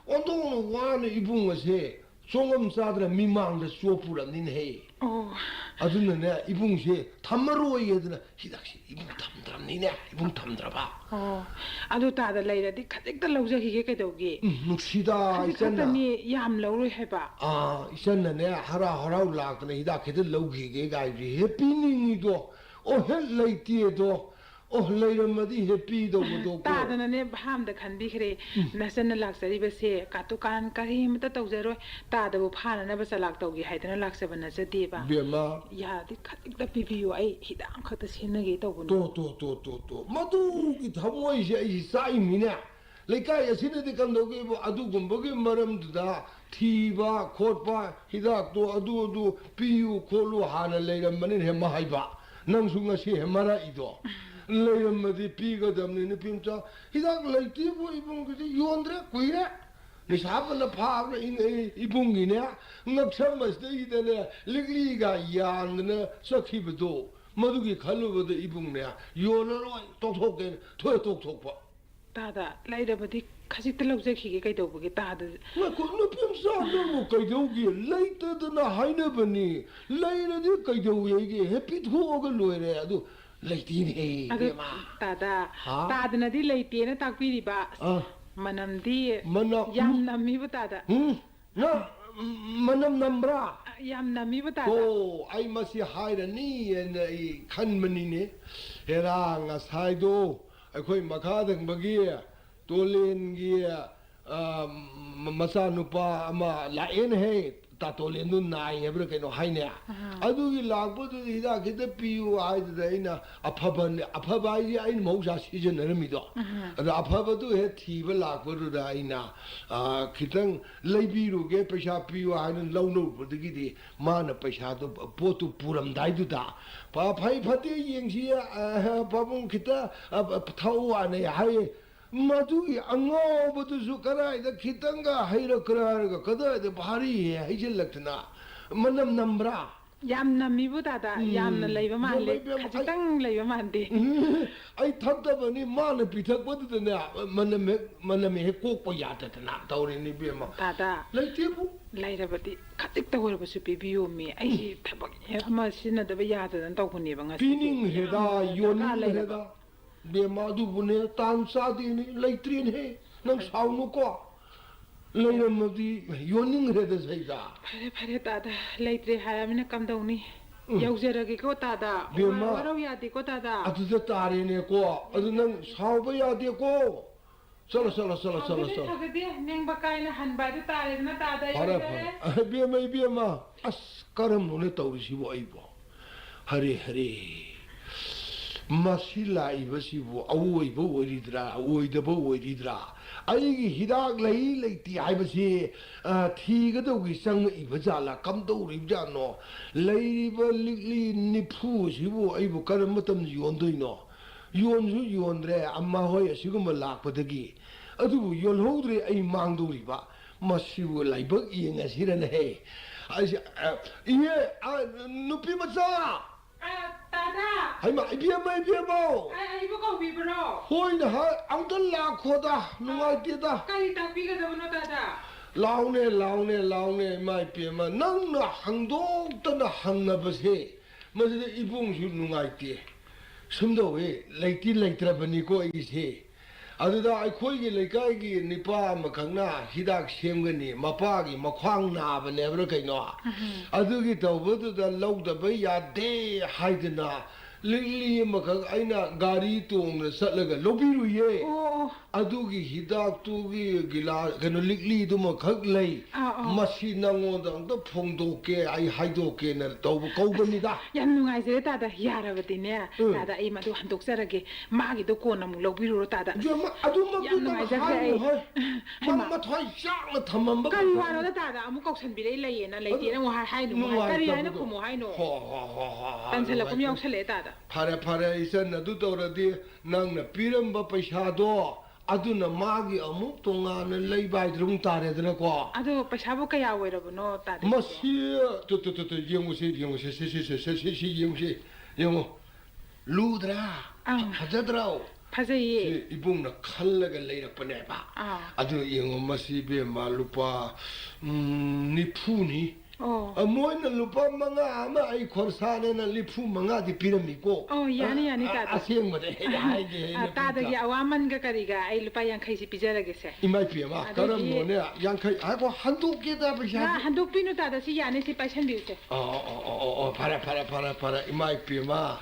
ꯑꯣꯟꯊꯣꯛꯅ ꯋꯥꯅ ꯏꯕꯨꯡ ꯑꯁꯦ ꯆꯣꯡꯉꯝ ꯆꯥꯗꯅ ꯃꯤꯃꯥꯡꯗ ꯆꯣꯞꯄꯨꯔꯕꯅꯤꯅꯦꯍꯦ꯫ ꯑꯣ꯫ ꯑꯗꯨꯅꯅꯦ, ꯏꯕꯨꯡꯁꯦ ꯊꯝꯃꯔꯣꯏꯒꯦꯗꯅ ꯍꯤꯗꯥꯛꯁꯦ ꯏꯕꯨꯡ ꯊꯝꯗ꯭ꯔꯕꯅꯤꯅꯦ, ꯏꯕꯨꯡ ꯊꯝꯗ꯭ꯔꯕ꯫ ꯑꯣ, ꯑꯗꯨ ꯇꯥꯗ ꯂꯩꯔꯗꯤ ꯈꯖꯤꯛꯇ ꯂꯧꯖꯈꯤꯒꯦ ꯀꯩꯗꯧꯒꯦ? ꯎꯝ, ꯅꯨꯡꯁꯤꯗ ꯈꯖꯤꯛ ꯏꯆꯟꯅ꯫ ꯈꯛꯇꯅꯤ, ꯌꯥꯝ ꯂꯧꯔꯣꯏ ꯍꯥꯏꯕ꯫ ꯑꯥ, ꯏꯆꯟꯅꯅꯦ, ꯍꯔꯥꯎ ꯍꯔꯥꯎ ꯂꯥꯛꯇꯅ ꯍꯤꯗꯥꯛ ꯈꯤꯇ ꯂꯧꯈꯤꯒꯦ ꯀꯥꯏꯁꯦ ꯍꯦꯛ ꯄꯤꯅꯤꯡꯉꯤꯗꯣ꯫ ꯑꯣ, ꯍꯦꯛ ꯂꯩꯇꯦꯗꯣ꯫ ꯑꯣ, ꯂꯩꯔꯝꯃꯗꯤ ꯍꯦꯛ ꯄꯤꯗꯧꯕꯗꯣ ꯀꯣ꯫ ꯇꯥꯗꯅꯅꯦ ꯚꯥꯞ ꯑꯝꯗ ꯈꯟꯕꯤꯈ꯭ꯔꯦ꯫ ꯎꯝ꯫ ꯅꯆꯟꯅ ꯂꯥꯛꯆꯔꯤꯕꯁꯦ ꯀꯥꯇꯨ ꯀꯥꯔꯟ ꯀꯔꯤꯃꯇ ꯇꯧꯖꯔꯣꯏ꯫ ꯇꯥꯗꯕꯨ ꯐꯥꯅꯅꯕ ꯆꯂꯥꯛ ꯇꯧꯒꯦ ꯍꯥꯏꯗꯅ ꯂꯥꯛꯆꯕ ꯅꯠꯆꯗꯦꯕ꯫ ꯕꯦꯝꯃ꯫ ꯌꯥꯔꯗꯤ ꯈꯖꯤꯛꯇ ꯄꯤꯕꯤꯌꯨ, ꯑꯩ ꯍꯤꯗꯥꯛ ꯑꯃꯈꯛꯇ ꯁꯤꯖꯤꯟꯅꯒꯦ ꯇꯧꯕꯅꯤ꯫ ꯇꯣ, ꯇꯣ, ꯇꯣ, ꯇꯣ, ꯇꯣ꯫ ꯃꯗꯨꯒꯤ ꯊꯃꯣꯏꯁꯦ ꯑꯩꯁꯦ ꯆꯥꯛꯏꯃꯤꯅꯦ꯫ ꯂꯩꯀꯥꯏ ꯑꯁꯤꯅꯗꯤ ꯀꯝꯗꯧꯒꯦꯕꯨ ꯑꯗꯨꯒꯨꯝꯕꯒꯤ ꯃꯔꯝꯗꯨꯗ ꯊꯤꯕ ꯈꯣꯠꯄ, ꯍꯤꯗꯥꯛꯇꯣ ꯑꯗꯨ ꯑꯗꯨ ꯄꯤꯌꯨ ꯈꯣꯠꯂꯨ ꯍꯥꯟꯅ ꯂꯩꯔꯝꯕꯅꯤꯅ ꯍꯦꯛ ꯃꯍꯥꯏꯕ꯫ ꯅꯪꯁꯨ ꯉꯁꯤ ꯍꯦꯛ ꯃꯔꯛꯏꯗꯣ꯫ ꯂꯩꯔꯝꯃꯗꯤ ꯄꯤꯒꯗꯕꯅꯤ ꯅꯨꯄꯤ ꯃꯆꯥ꯫ ꯍꯤꯗꯥꯛ ꯂꯩꯇꯦꯕꯨ ꯏꯕꯨꯡꯒꯤꯗꯤ ꯌꯣꯟꯗ꯭ꯔꯦ ꯀꯨꯏꯔꯦ꯫ ꯅꯤꯁꯥ ꯐꯅ ꯐꯥꯕꯅ ꯏꯅ-, ꯏꯕꯨꯡꯒꯤꯅꯦ, ꯉꯛꯁꯝ ꯑꯁꯤꯗꯩꯗꯅꯦ ꯂꯤꯛꯂꯤꯒ ꯌꯥꯟꯗꯅ ꯆꯠꯈꯤꯕꯗꯣ, ꯃꯗꯨꯒꯤ ꯈꯜꯂꯨꯕꯗ ꯏꯕꯨꯡꯅꯦ, ꯌꯣꯜꯂꯔꯣꯏ, ꯇꯣꯛꯊꯣꯛꯀꯦꯅ ꯊꯣꯛꯑꯦ, ꯇꯣꯛꯊꯣꯛꯄ꯫ ꯇꯥꯗ, ꯂꯩꯔꯕꯗꯤ ꯈꯖꯤꯛꯇ ꯂꯧꯖꯈꯤꯒꯦ ꯀꯩꯗꯧꯕꯒꯦ? ꯇꯥꯗ꯫ ꯉꯥꯏꯈꯣ, ꯅꯨꯄꯤ ꯃꯆꯥꯗꯨꯕꯨ ꯀꯩꯗꯧꯒꯦ? ꯂꯩꯇꯗꯅ ꯍꯥꯏꯅꯕꯅꯤ꯫ ꯂꯩꯔꯗꯤ ꯀꯩꯗꯧꯋꯦꯒꯦ? ꯍꯦꯛ ꯄꯤꯊꯣꯛꯑꯒ ꯂꯣꯏꯔꯦ꯫ ꯑꯗꯨ ꯂꯩꯇꯦꯅꯦꯍꯦ, ꯑꯗꯨ ꯏꯕꯦꯝꯃ꯫ ꯇꯥꯗ, ꯍꯥ? ꯇꯥꯗꯅꯗꯤ ꯂꯩꯇꯦꯅ ꯇꯥꯛꯄꯤꯔꯤꯕ꯫ ꯑꯥ꯫ ꯃꯅꯝꯗꯤ ꯃꯅꯝ, ꯌꯥꯝ ꯎꯝ꯫ ꯅꯝꯃꯤꯕ ꯇꯥꯗ꯫ ꯎꯝ? ꯅꯪ ꯃꯅꯝ ꯅꯝꯕ꯭ꯔꯥ? ꯌꯥꯝ ꯅꯝꯃꯤꯕ ꯇꯥꯗ꯫ ꯑꯣ, ꯑꯩ ꯃꯁꯤ ꯍꯥꯏꯔꯅꯤ ꯍꯥꯏꯅ ꯑꯩ ꯈꯟꯕꯅꯤꯅꯦ꯫ ꯍꯦꯔꯥ, ꯉꯁꯥꯏꯗꯣ ꯑꯩꯈꯣꯏ ꯃꯈꯥ ꯊꯪꯕꯒꯤ ꯇꯣꯂꯦꯟꯒꯤ, ꯑ, ꯃ-, ꯃꯆꯥꯅꯨꯄꯥ ꯑꯃ ꯂꯥꯛꯑꯦꯅꯦꯍꯦ꯫ ꯇꯥ ꯇꯣꯂꯦꯟꯗꯨ ꯅꯥꯏ ꯍꯥꯏꯕ꯭ꯔꯥ ꯀꯩꯅꯣ ꯍꯥꯏꯅꯦ꯫ ꯑꯍꯥ꯫ ꯑꯗꯨꯒꯤ ꯂꯥꯛꯄꯗꯨꯗ ꯍꯤꯗꯥꯛ ꯈꯤꯇ ꯄꯤꯌꯨ ꯍꯥꯏꯗꯨꯗ ꯑꯩꯅ ꯑꯐꯕꯅꯦ, ꯑꯐꯕ ꯍꯥꯏꯁꯦ ꯑꯩꯅ ꯃꯍꯧꯁꯥ ꯁꯤꯖꯤꯟꯅꯔꯝꯃꯤꯗꯣ꯫ ꯑꯍꯥ꯫ ꯑꯗꯣ ꯑꯐꯕꯗꯨ ꯍꯦꯛ ꯊꯤꯕ ꯂꯥꯛꯄꯗꯨꯗ ꯑꯩꯅ, ꯑ, ꯈꯤꯇꯪ ꯂꯩꯕꯤꯔꯨꯒꯦ, ꯄꯩꯁꯥ ꯄꯤꯌꯨ ꯍꯥꯏꯅ ꯂꯧꯅꯔꯨꯕꯗꯒꯤꯗꯤ ꯃꯥꯅ ꯄꯩꯁꯥꯗꯣ, ꯄꯣꯠꯇꯨ ꯄꯨꯔꯝꯗꯥꯏꯗꯨꯗ, "ꯄ-, ꯐꯩ ꯐꯠꯇꯦ ꯌꯦꯡꯁꯤ, ꯑ, ꯄꯥꯕꯨꯡ ꯈꯤꯇ, ꯑ, ꯊꯛꯎ ꯋꯥꯅꯦ" ꯍꯥꯏꯌꯦ꯫ ꯃꯗꯨꯒꯤ ꯑꯉꯥꯎꯕꯗꯨꯁꯨ ꯀꯗꯥꯏꯗ ꯈꯤꯇꯪꯒ ꯍꯩꯔꯛꯈ꯭ꯔꯥ ꯍꯥꯏꯔꯒ ꯀꯗꯥꯏꯗ ꯚꯥꯔꯤ ꯍꯦ ꯍꯩꯖꯤꯜꯂꯛꯇꯅ ꯃꯅꯝ ꯅꯝꯕ꯭ꯔꯥ? ꯌꯥꯝ ꯅꯝꯃꯤꯕꯨ ꯇꯥꯗ, ꯎꯝ, ꯌꯥꯝꯅ ꯂꯩꯕ ꯃꯥꯟꯗꯦ, ꯏꯕꯦꯝꯃ, ꯏꯕꯦꯝꯃ, ꯑꯩ ꯈꯖꯤꯛꯇꯪ ꯂꯩꯕ ꯃꯥꯟꯗꯦ꯫ ꯎꯝ, ꯑꯩ ꯊꯛꯇꯕꯅꯤ, ꯃꯥꯅ ꯄꯤꯊꯛꯄꯗꯨꯗꯅꯦ, ꯃꯅꯝ ꯍꯦꯛ, ꯃꯅꯝ ꯍꯦꯛ ꯀꯣꯛꯄ ꯌꯥꯗꯗꯅ ꯇꯧꯔꯤꯅꯤ, ꯏꯕꯦꯝꯃ꯫ ꯇꯥꯗ, ꯂꯩꯇꯦꯕꯨ꯫ ꯂꯩꯔꯕꯗꯤ ꯈꯖꯤꯛꯇ ꯑꯣꯏꯔꯕꯁꯨ ꯄꯤꯕꯤꯌꯣꯃꯤ꯫ ꯑꯩꯁꯤ ꯎꯝ꯫ ꯊꯕꯛ ꯑꯃ ꯁꯤꯖꯤꯟꯅꯗꯕ ꯌꯥꯗꯗꯅ ꯇꯧꯕꯅꯦꯕ ꯉꯁꯤꯗꯤ꯫ ꯄꯤꯅꯤꯡꯈ꯭ꯔꯦꯗ, ꯌꯥꯝꯅ ꯗꯔꯀꯥꯔ ꯂꯩꯔꯕ꯫ ꯌꯣꯟꯅꯤꯡꯈ꯭ꯔꯦꯗ꯫ ꯕꯦꯝꯃ, ꯑꯗꯨꯕꯨꯅꯦ, ꯇꯥꯟ ꯆꯥꯗꯦꯅꯦ, ꯂꯩꯇ꯭ꯔꯦꯅꯦꯍꯦ꯫ ꯅꯪ ꯁꯥꯎꯅꯨꯀꯣ꯫ ꯂꯩꯔꯝꯃꯗꯤ ꯌꯣꯟꯅꯤꯡꯈ꯭ꯔꯦꯗ ꯁꯩꯗ꯫ ꯐꯔꯦ, ꯐꯔꯦ, ꯇꯥꯗ꯫ ꯂꯩꯇ꯭ꯔꯦ ꯍꯥꯏꯔꯕꯅꯤꯅ ꯀꯝꯗꯧꯅꯤ? ꯎꯝ꯫ ꯌꯧꯖꯔꯒꯦꯀꯣ, ꯇꯥꯗ꯫ ꯕꯦꯝꯃ, ꯋꯥ-, ꯋꯥꯔꯧ ꯌꯥꯗꯦꯀꯣ, ꯇꯥꯗ꯫ ꯑꯗꯨꯗ ꯇꯥꯔꯦꯅꯦꯀꯣ꯫ ꯑꯗꯨ ꯅꯪ ꯁꯥꯎꯕ ꯌꯥꯗꯦꯀꯣ꯫ ꯆꯠꯂꯣ, ꯆꯠꯂꯣ, ꯆꯠꯂꯣ, ꯆꯠꯂꯣ, ꯐꯖꯗꯦ, ꯆꯠꯂꯣ꯫ ꯐꯖꯗꯦ꯫ ꯅꯦꯡꯕ ꯀꯥꯏꯅ ꯍꯟꯕ ꯍꯥꯏꯗꯨ ꯇꯥꯔꯦꯗꯅ, ꯇꯥꯗ꯫ ꯐꯔꯦ, ꯌꯧꯖꯔꯦ꯫ ꯐꯔꯦ꯫ ꯏꯕꯦꯝꯃ, ꯏꯕꯦꯝꯃ꯫ ꯑꯁ, ꯀꯔꯝꯅꯣꯅꯦ ꯇꯧꯔꯤꯁꯤꯕꯨ ꯑꯩꯕꯨ? ꯍꯔꯦ, ꯍꯔꯦ꯫ ꯃꯁꯤ ꯂꯥꯛꯏꯕꯁꯤꯕꯨ ꯑꯋꯣꯏꯕ ꯑꯣꯏꯔꯤꯗ꯭ꯔꯥ, ꯑꯣꯏꯗꯕ ꯑꯣꯏꯔꯤꯗ꯭ꯔꯥ? ꯑꯩꯒꯤ ꯍꯤꯗꯥꯛ ꯂꯩ ꯂꯩꯇꯦ ꯍꯥꯏꯕꯁꯤ, ꯑ, ꯊꯤꯒꯗꯧꯒꯤ ꯆꯪꯉꯛꯏꯕ ꯖꯥꯠꯂꯥ? ꯀꯝꯗꯧꯔꯤꯕ ꯖꯥꯠꯅꯣ? ꯂꯩꯔꯤꯕ ꯂꯤꯛꯂꯤ ꯅꯤꯐꯨ ꯑꯁꯤꯕꯨ ꯑꯩꯕꯨ ꯀꯔꯝꯕ ꯃꯇꯝꯗ ꯌꯣꯟꯗꯣꯏꯅꯣ? ꯌꯣꯟꯁꯨ ꯌꯣꯟꯗ꯭ꯔꯦ, ꯑꯝꯃꯥ ꯍꯣꯏ ꯑꯁꯤꯒꯨꯝꯕ ꯂꯥꯛꯄꯗꯒꯤ꯫ ꯑꯗꯨꯕꯨ ꯌꯣꯜꯍꯧꯗ꯭ꯔꯦ, ꯑꯩ ꯃꯥꯡꯗꯧꯔꯤꯕ꯫ ꯃꯁꯤꯕꯨ ꯂꯥꯏꯕꯛ ꯌꯦꯡꯉꯁꯤꯔꯅꯦꯍꯦ꯫ ꯑꯩꯁꯦ, ꯑ, ꯏꯍꯦ, ꯑ, ꯅꯨꯄꯤ ꯃꯆꯥ! ꯑ, ꯇꯥꯗ! ꯍꯩꯃꯥ, ꯏꯕꯦꯝꯃ, ꯏꯕꯦꯝꯃꯧ! ꯑ, ꯑꯩꯕꯨ ꯀꯧꯕꯤꯕ꯭ꯔꯣ? ꯍꯣꯏꯅꯦ, ꯍꯥꯏ, ꯑꯝꯇ ꯂꯥꯛꯈꯣꯗ, ꯅꯨꯡꯉꯥꯏꯇꯦꯗ꯫ ꯀꯔꯤ ꯇꯥꯛꯄꯤꯒꯗꯕꯅꯣ, ꯇꯥꯗ? ꯂꯥꯎꯅꯦ, ꯂꯥꯎꯅꯦ, ꯂꯥꯎꯅꯦ, ꯏꯃꯥ ꯏꯕꯦꯝꯃ, ꯅꯪꯅ ꯍꯪꯗꯣꯛꯇꯅ ꯍꯪꯅꯕꯁꯦ, ꯃꯁꯤꯗ ꯏꯕꯨꯡꯁꯨ ꯅꯨꯡꯉꯥꯏꯇꯦ꯫ ꯁꯨꯝ ꯇꯧꯋꯦ, ꯂꯩꯇꯤ ꯂꯩꯇ꯭ꯔꯕꯅꯤꯀꯣ ꯑꯩꯒꯤꯁꯦ꯫ ꯑꯗꯨꯗ ꯑꯩꯈꯣꯏꯒꯤ ꯂꯩꯀꯥꯏꯒꯤ ꯅꯤꯄꯥ ꯑꯃꯈꯛꯅ ꯍꯤꯗꯥꯛ ꯁꯦꯝꯒꯅꯤ, ꯃꯄꯥꯒꯤ ꯃꯈ꯭ꯋꯥꯡ ꯅꯥꯕꯅꯦꯕ꯭ꯔꯥ ꯀꯩꯅꯣ, ꯎꯝ꯫ ꯑꯗꯨꯒꯤ ꯇꯧꯕꯗꯨꯗ ꯂꯧꯗꯕ ꯌꯥꯗꯦ ꯍꯥꯏꯗꯅ ꯂꯤꯛꯂꯤ ꯑꯃꯈꯛ ꯑꯩꯅ ꯒꯥꯔꯤ ꯇꯣꯡꯅ ꯆꯠꯂꯒ ꯂꯧꯕꯤꯔꯨꯏꯌꯦ꯫ ꯑꯣ, ꯑꯣ꯫ ꯑꯗꯨꯒꯤ ꯍꯤꯗꯥꯛꯇꯨꯒꯤ ꯒꯤꯂꯥ-, ꯀꯩꯅꯣ, ꯂꯤꯛꯂꯤꯗꯨꯃꯈꯛ ꯂꯩ꯫ ꯑꯥ, ꯑꯥ꯫ ꯃꯁꯤ ꯅꯉꯣꯟꯗ ꯑꯝꯇ ꯐꯣꯡꯗꯣꯛꯀꯦ, ꯑꯩ ꯍꯥꯏꯗꯣꯛꯀꯦꯅ ꯇꯧꯕ ꯀꯧꯕꯅꯤꯗ꯫ ꯑꯁ, ꯌꯥꯝ ꯅꯨꯡꯉꯥꯏꯖꯔꯦ ꯇꯥꯗ꯫ ꯌꯥꯔꯕꯗꯤꯅꯦ, ꯎꯝ꯫ ꯇꯥꯗ, ꯑꯩ ꯃꯗꯨ ꯍꯟꯗꯣꯛꯆꯔꯒꯦ꯫ ꯃꯥꯒꯤꯗꯣ ꯀꯣꯟꯅ ꯑꯃꯨꯛ ꯂꯧꯕꯤꯔꯨꯔꯣ ꯇꯥꯗ꯫ ꯏꯕꯦꯝꯃ, ꯑꯗꯨꯃꯛꯇꯤ ꯌꯥꯝ ꯅꯪ ꯅꯨꯡꯉꯥꯏꯖꯈ꯭ꯔꯦ ꯍꯥꯏꯅꯨ ꯑꯩ꯫ ꯍꯣꯏ꯫ ꯍꯩꯃꯥ꯫ ꯃꯥ ꯃꯊ꯭ꯋꯥꯏ ꯆꯥꯛꯅ ꯊꯝꯃꯝꯕ ꯀꯔꯤ ꯈꯛꯇꯅꯤ꯫ ꯋꯥꯅꯣꯗ ꯇꯥꯗ? ꯑꯃꯨꯛ ꯀꯧꯁꯟꯕꯤꯔꯛꯏ ꯂꯩꯌꯦꯅ, ꯂꯩꯇꯦꯅ ꯑꯗꯨ ꯑꯃꯨꯛ ꯍꯥꯏ-, ꯍꯥꯏꯅꯨ ꯑꯃꯨꯛ ꯍꯥꯏ-, ꯀꯔꯤ ꯍꯥꯏꯅ ꯅꯨꯡꯉꯥꯏꯇꯕꯗꯣ꯫ ꯈꯨꯝꯃꯣ ꯍꯥꯏꯅꯣ? ꯍꯣ, ꯍꯣ, ꯍꯣ, ꯍꯣ, ꯍꯣ, ꯇꯟꯁꯜꯂꯛꯄ ꯑꯃ ꯅꯨꯡꯉꯥꯏꯇꯕꯗꯣ꯫ ꯌꯥꯎꯁꯜꯂꯛꯑꯦ ꯇꯥꯗ꯫ ꯐꯔꯦ, ꯐꯔꯦ, ꯏꯆꯟ, ꯑꯗꯨ ꯇꯧꯔꯗꯤ ꯅꯪꯅ ꯄꯤꯔꯝꯕ ꯄꯩꯁꯥꯗꯣ ꯑꯗꯨꯅ ꯃꯥꯒꯤ ꯑꯃꯨꯛ ꯇꯣꯉꯥꯟꯅ ꯂꯩꯕ ꯍꯥꯏꯗꯨꯅ ꯑꯃꯨꯛ ꯇꯥꯔꯦꯗꯅꯀꯣ꯫ ꯑꯗꯣ ꯄꯩꯁꯥꯕꯨ ꯀꯌꯥ ꯑꯣꯏꯔꯕꯅꯣ, ꯇꯥꯗ? ꯃꯁꯤ, ꯇꯨ, ꯇꯨ, ꯇꯨ, ꯇꯨ, ꯌꯦꯡꯉꯨꯁꯦ, ꯌꯦꯡꯉꯨꯁꯦ, ꯁꯤ, ꯁꯤ, ꯁꯤ, ꯁꯤ, ꯁꯤ, ꯁꯤ ꯌꯦꯡꯉꯨꯁꯦ, ꯌꯦꯡꯉꯨ꯫ ꯂꯨꯗ꯭ꯔꯥ? ꯑꯪ꯫ ꯐꯖꯗ꯭ꯔꯣ? ꯐꯖꯩꯌꯦ꯫ ꯁꯤ ꯏꯕꯨꯡꯅ ꯈꯜꯂꯒ ꯂꯩꯔꯛꯄꯅꯦꯕ꯫ ꯑꯥ꯫ ꯑꯗꯨ ꯌꯦꯡꯉꯣ, ꯃꯁꯤ ꯏꯕꯦꯝꯃ ꯂꯨꯄꯥ, ꯎꯝ, ꯅꯤꯐꯨꯅꯤ꯫ ꯑꯣ꯫ ꯑ, ꯃꯣꯏꯅ ꯂꯨꯄꯥ ꯃꯉꯥ ꯑꯃ ꯑꯩ ꯈꯣꯔꯁꯥꯅꯦꯅ ꯅꯤꯐꯨ ꯃꯉꯥꯗꯤ ꯄꯤꯔꯝꯃꯤꯀꯣ꯫ ꯑꯣ, ꯌꯥꯅꯤ, ꯌꯥꯅꯤ, ꯑ, ꯇꯥꯗ꯫ ꯑꯁꯦꯡꯕꯅꯦ ꯑꯩꯅ ꯍꯥꯏꯒꯦ, ꯑ, ꯑꯩꯅ ꯇꯥꯗꯒꯤ ꯄꯤꯕ꯫ ꯑꯋꯥꯃꯟꯒ ꯀꯔꯤꯒ ꯑꯩ ꯂꯨꯄꯥ ꯌꯥꯡꯈꯩꯁꯤ ꯄꯤꯖꯔꯒꯦꯁꯦ꯫ ꯏꯃꯥ ꯏꯄꯦꯝꯃ, ꯑꯗꯒꯤ ꯀꯔꯝꯅꯣꯅꯦ? ꯌꯥꯡꯈꯩ, ꯉꯥꯏꯈꯣ, ꯍꯟꯗꯣꯛꯀꯦꯗ ꯄꯩꯁꯥꯗꯤ꯫ ꯉꯥ ꯍꯟꯗꯣꯛꯄꯤꯅꯨ ꯇꯥꯗ, ꯁꯤ ꯌꯥꯅꯤ, ꯁꯤ ꯄꯥꯏꯁꯟꯕꯤꯌꯨꯁꯦ꯫ ꯑꯣ, ꯑꯣ, ꯑꯣ, ꯑꯣ, ꯑꯣ, ꯐꯔꯦ, ꯐꯔꯦ, ꯐꯔꯦ, ꯐꯔꯦ, ꯏꯃꯥ ꯏꯄꯦꯝꯃ,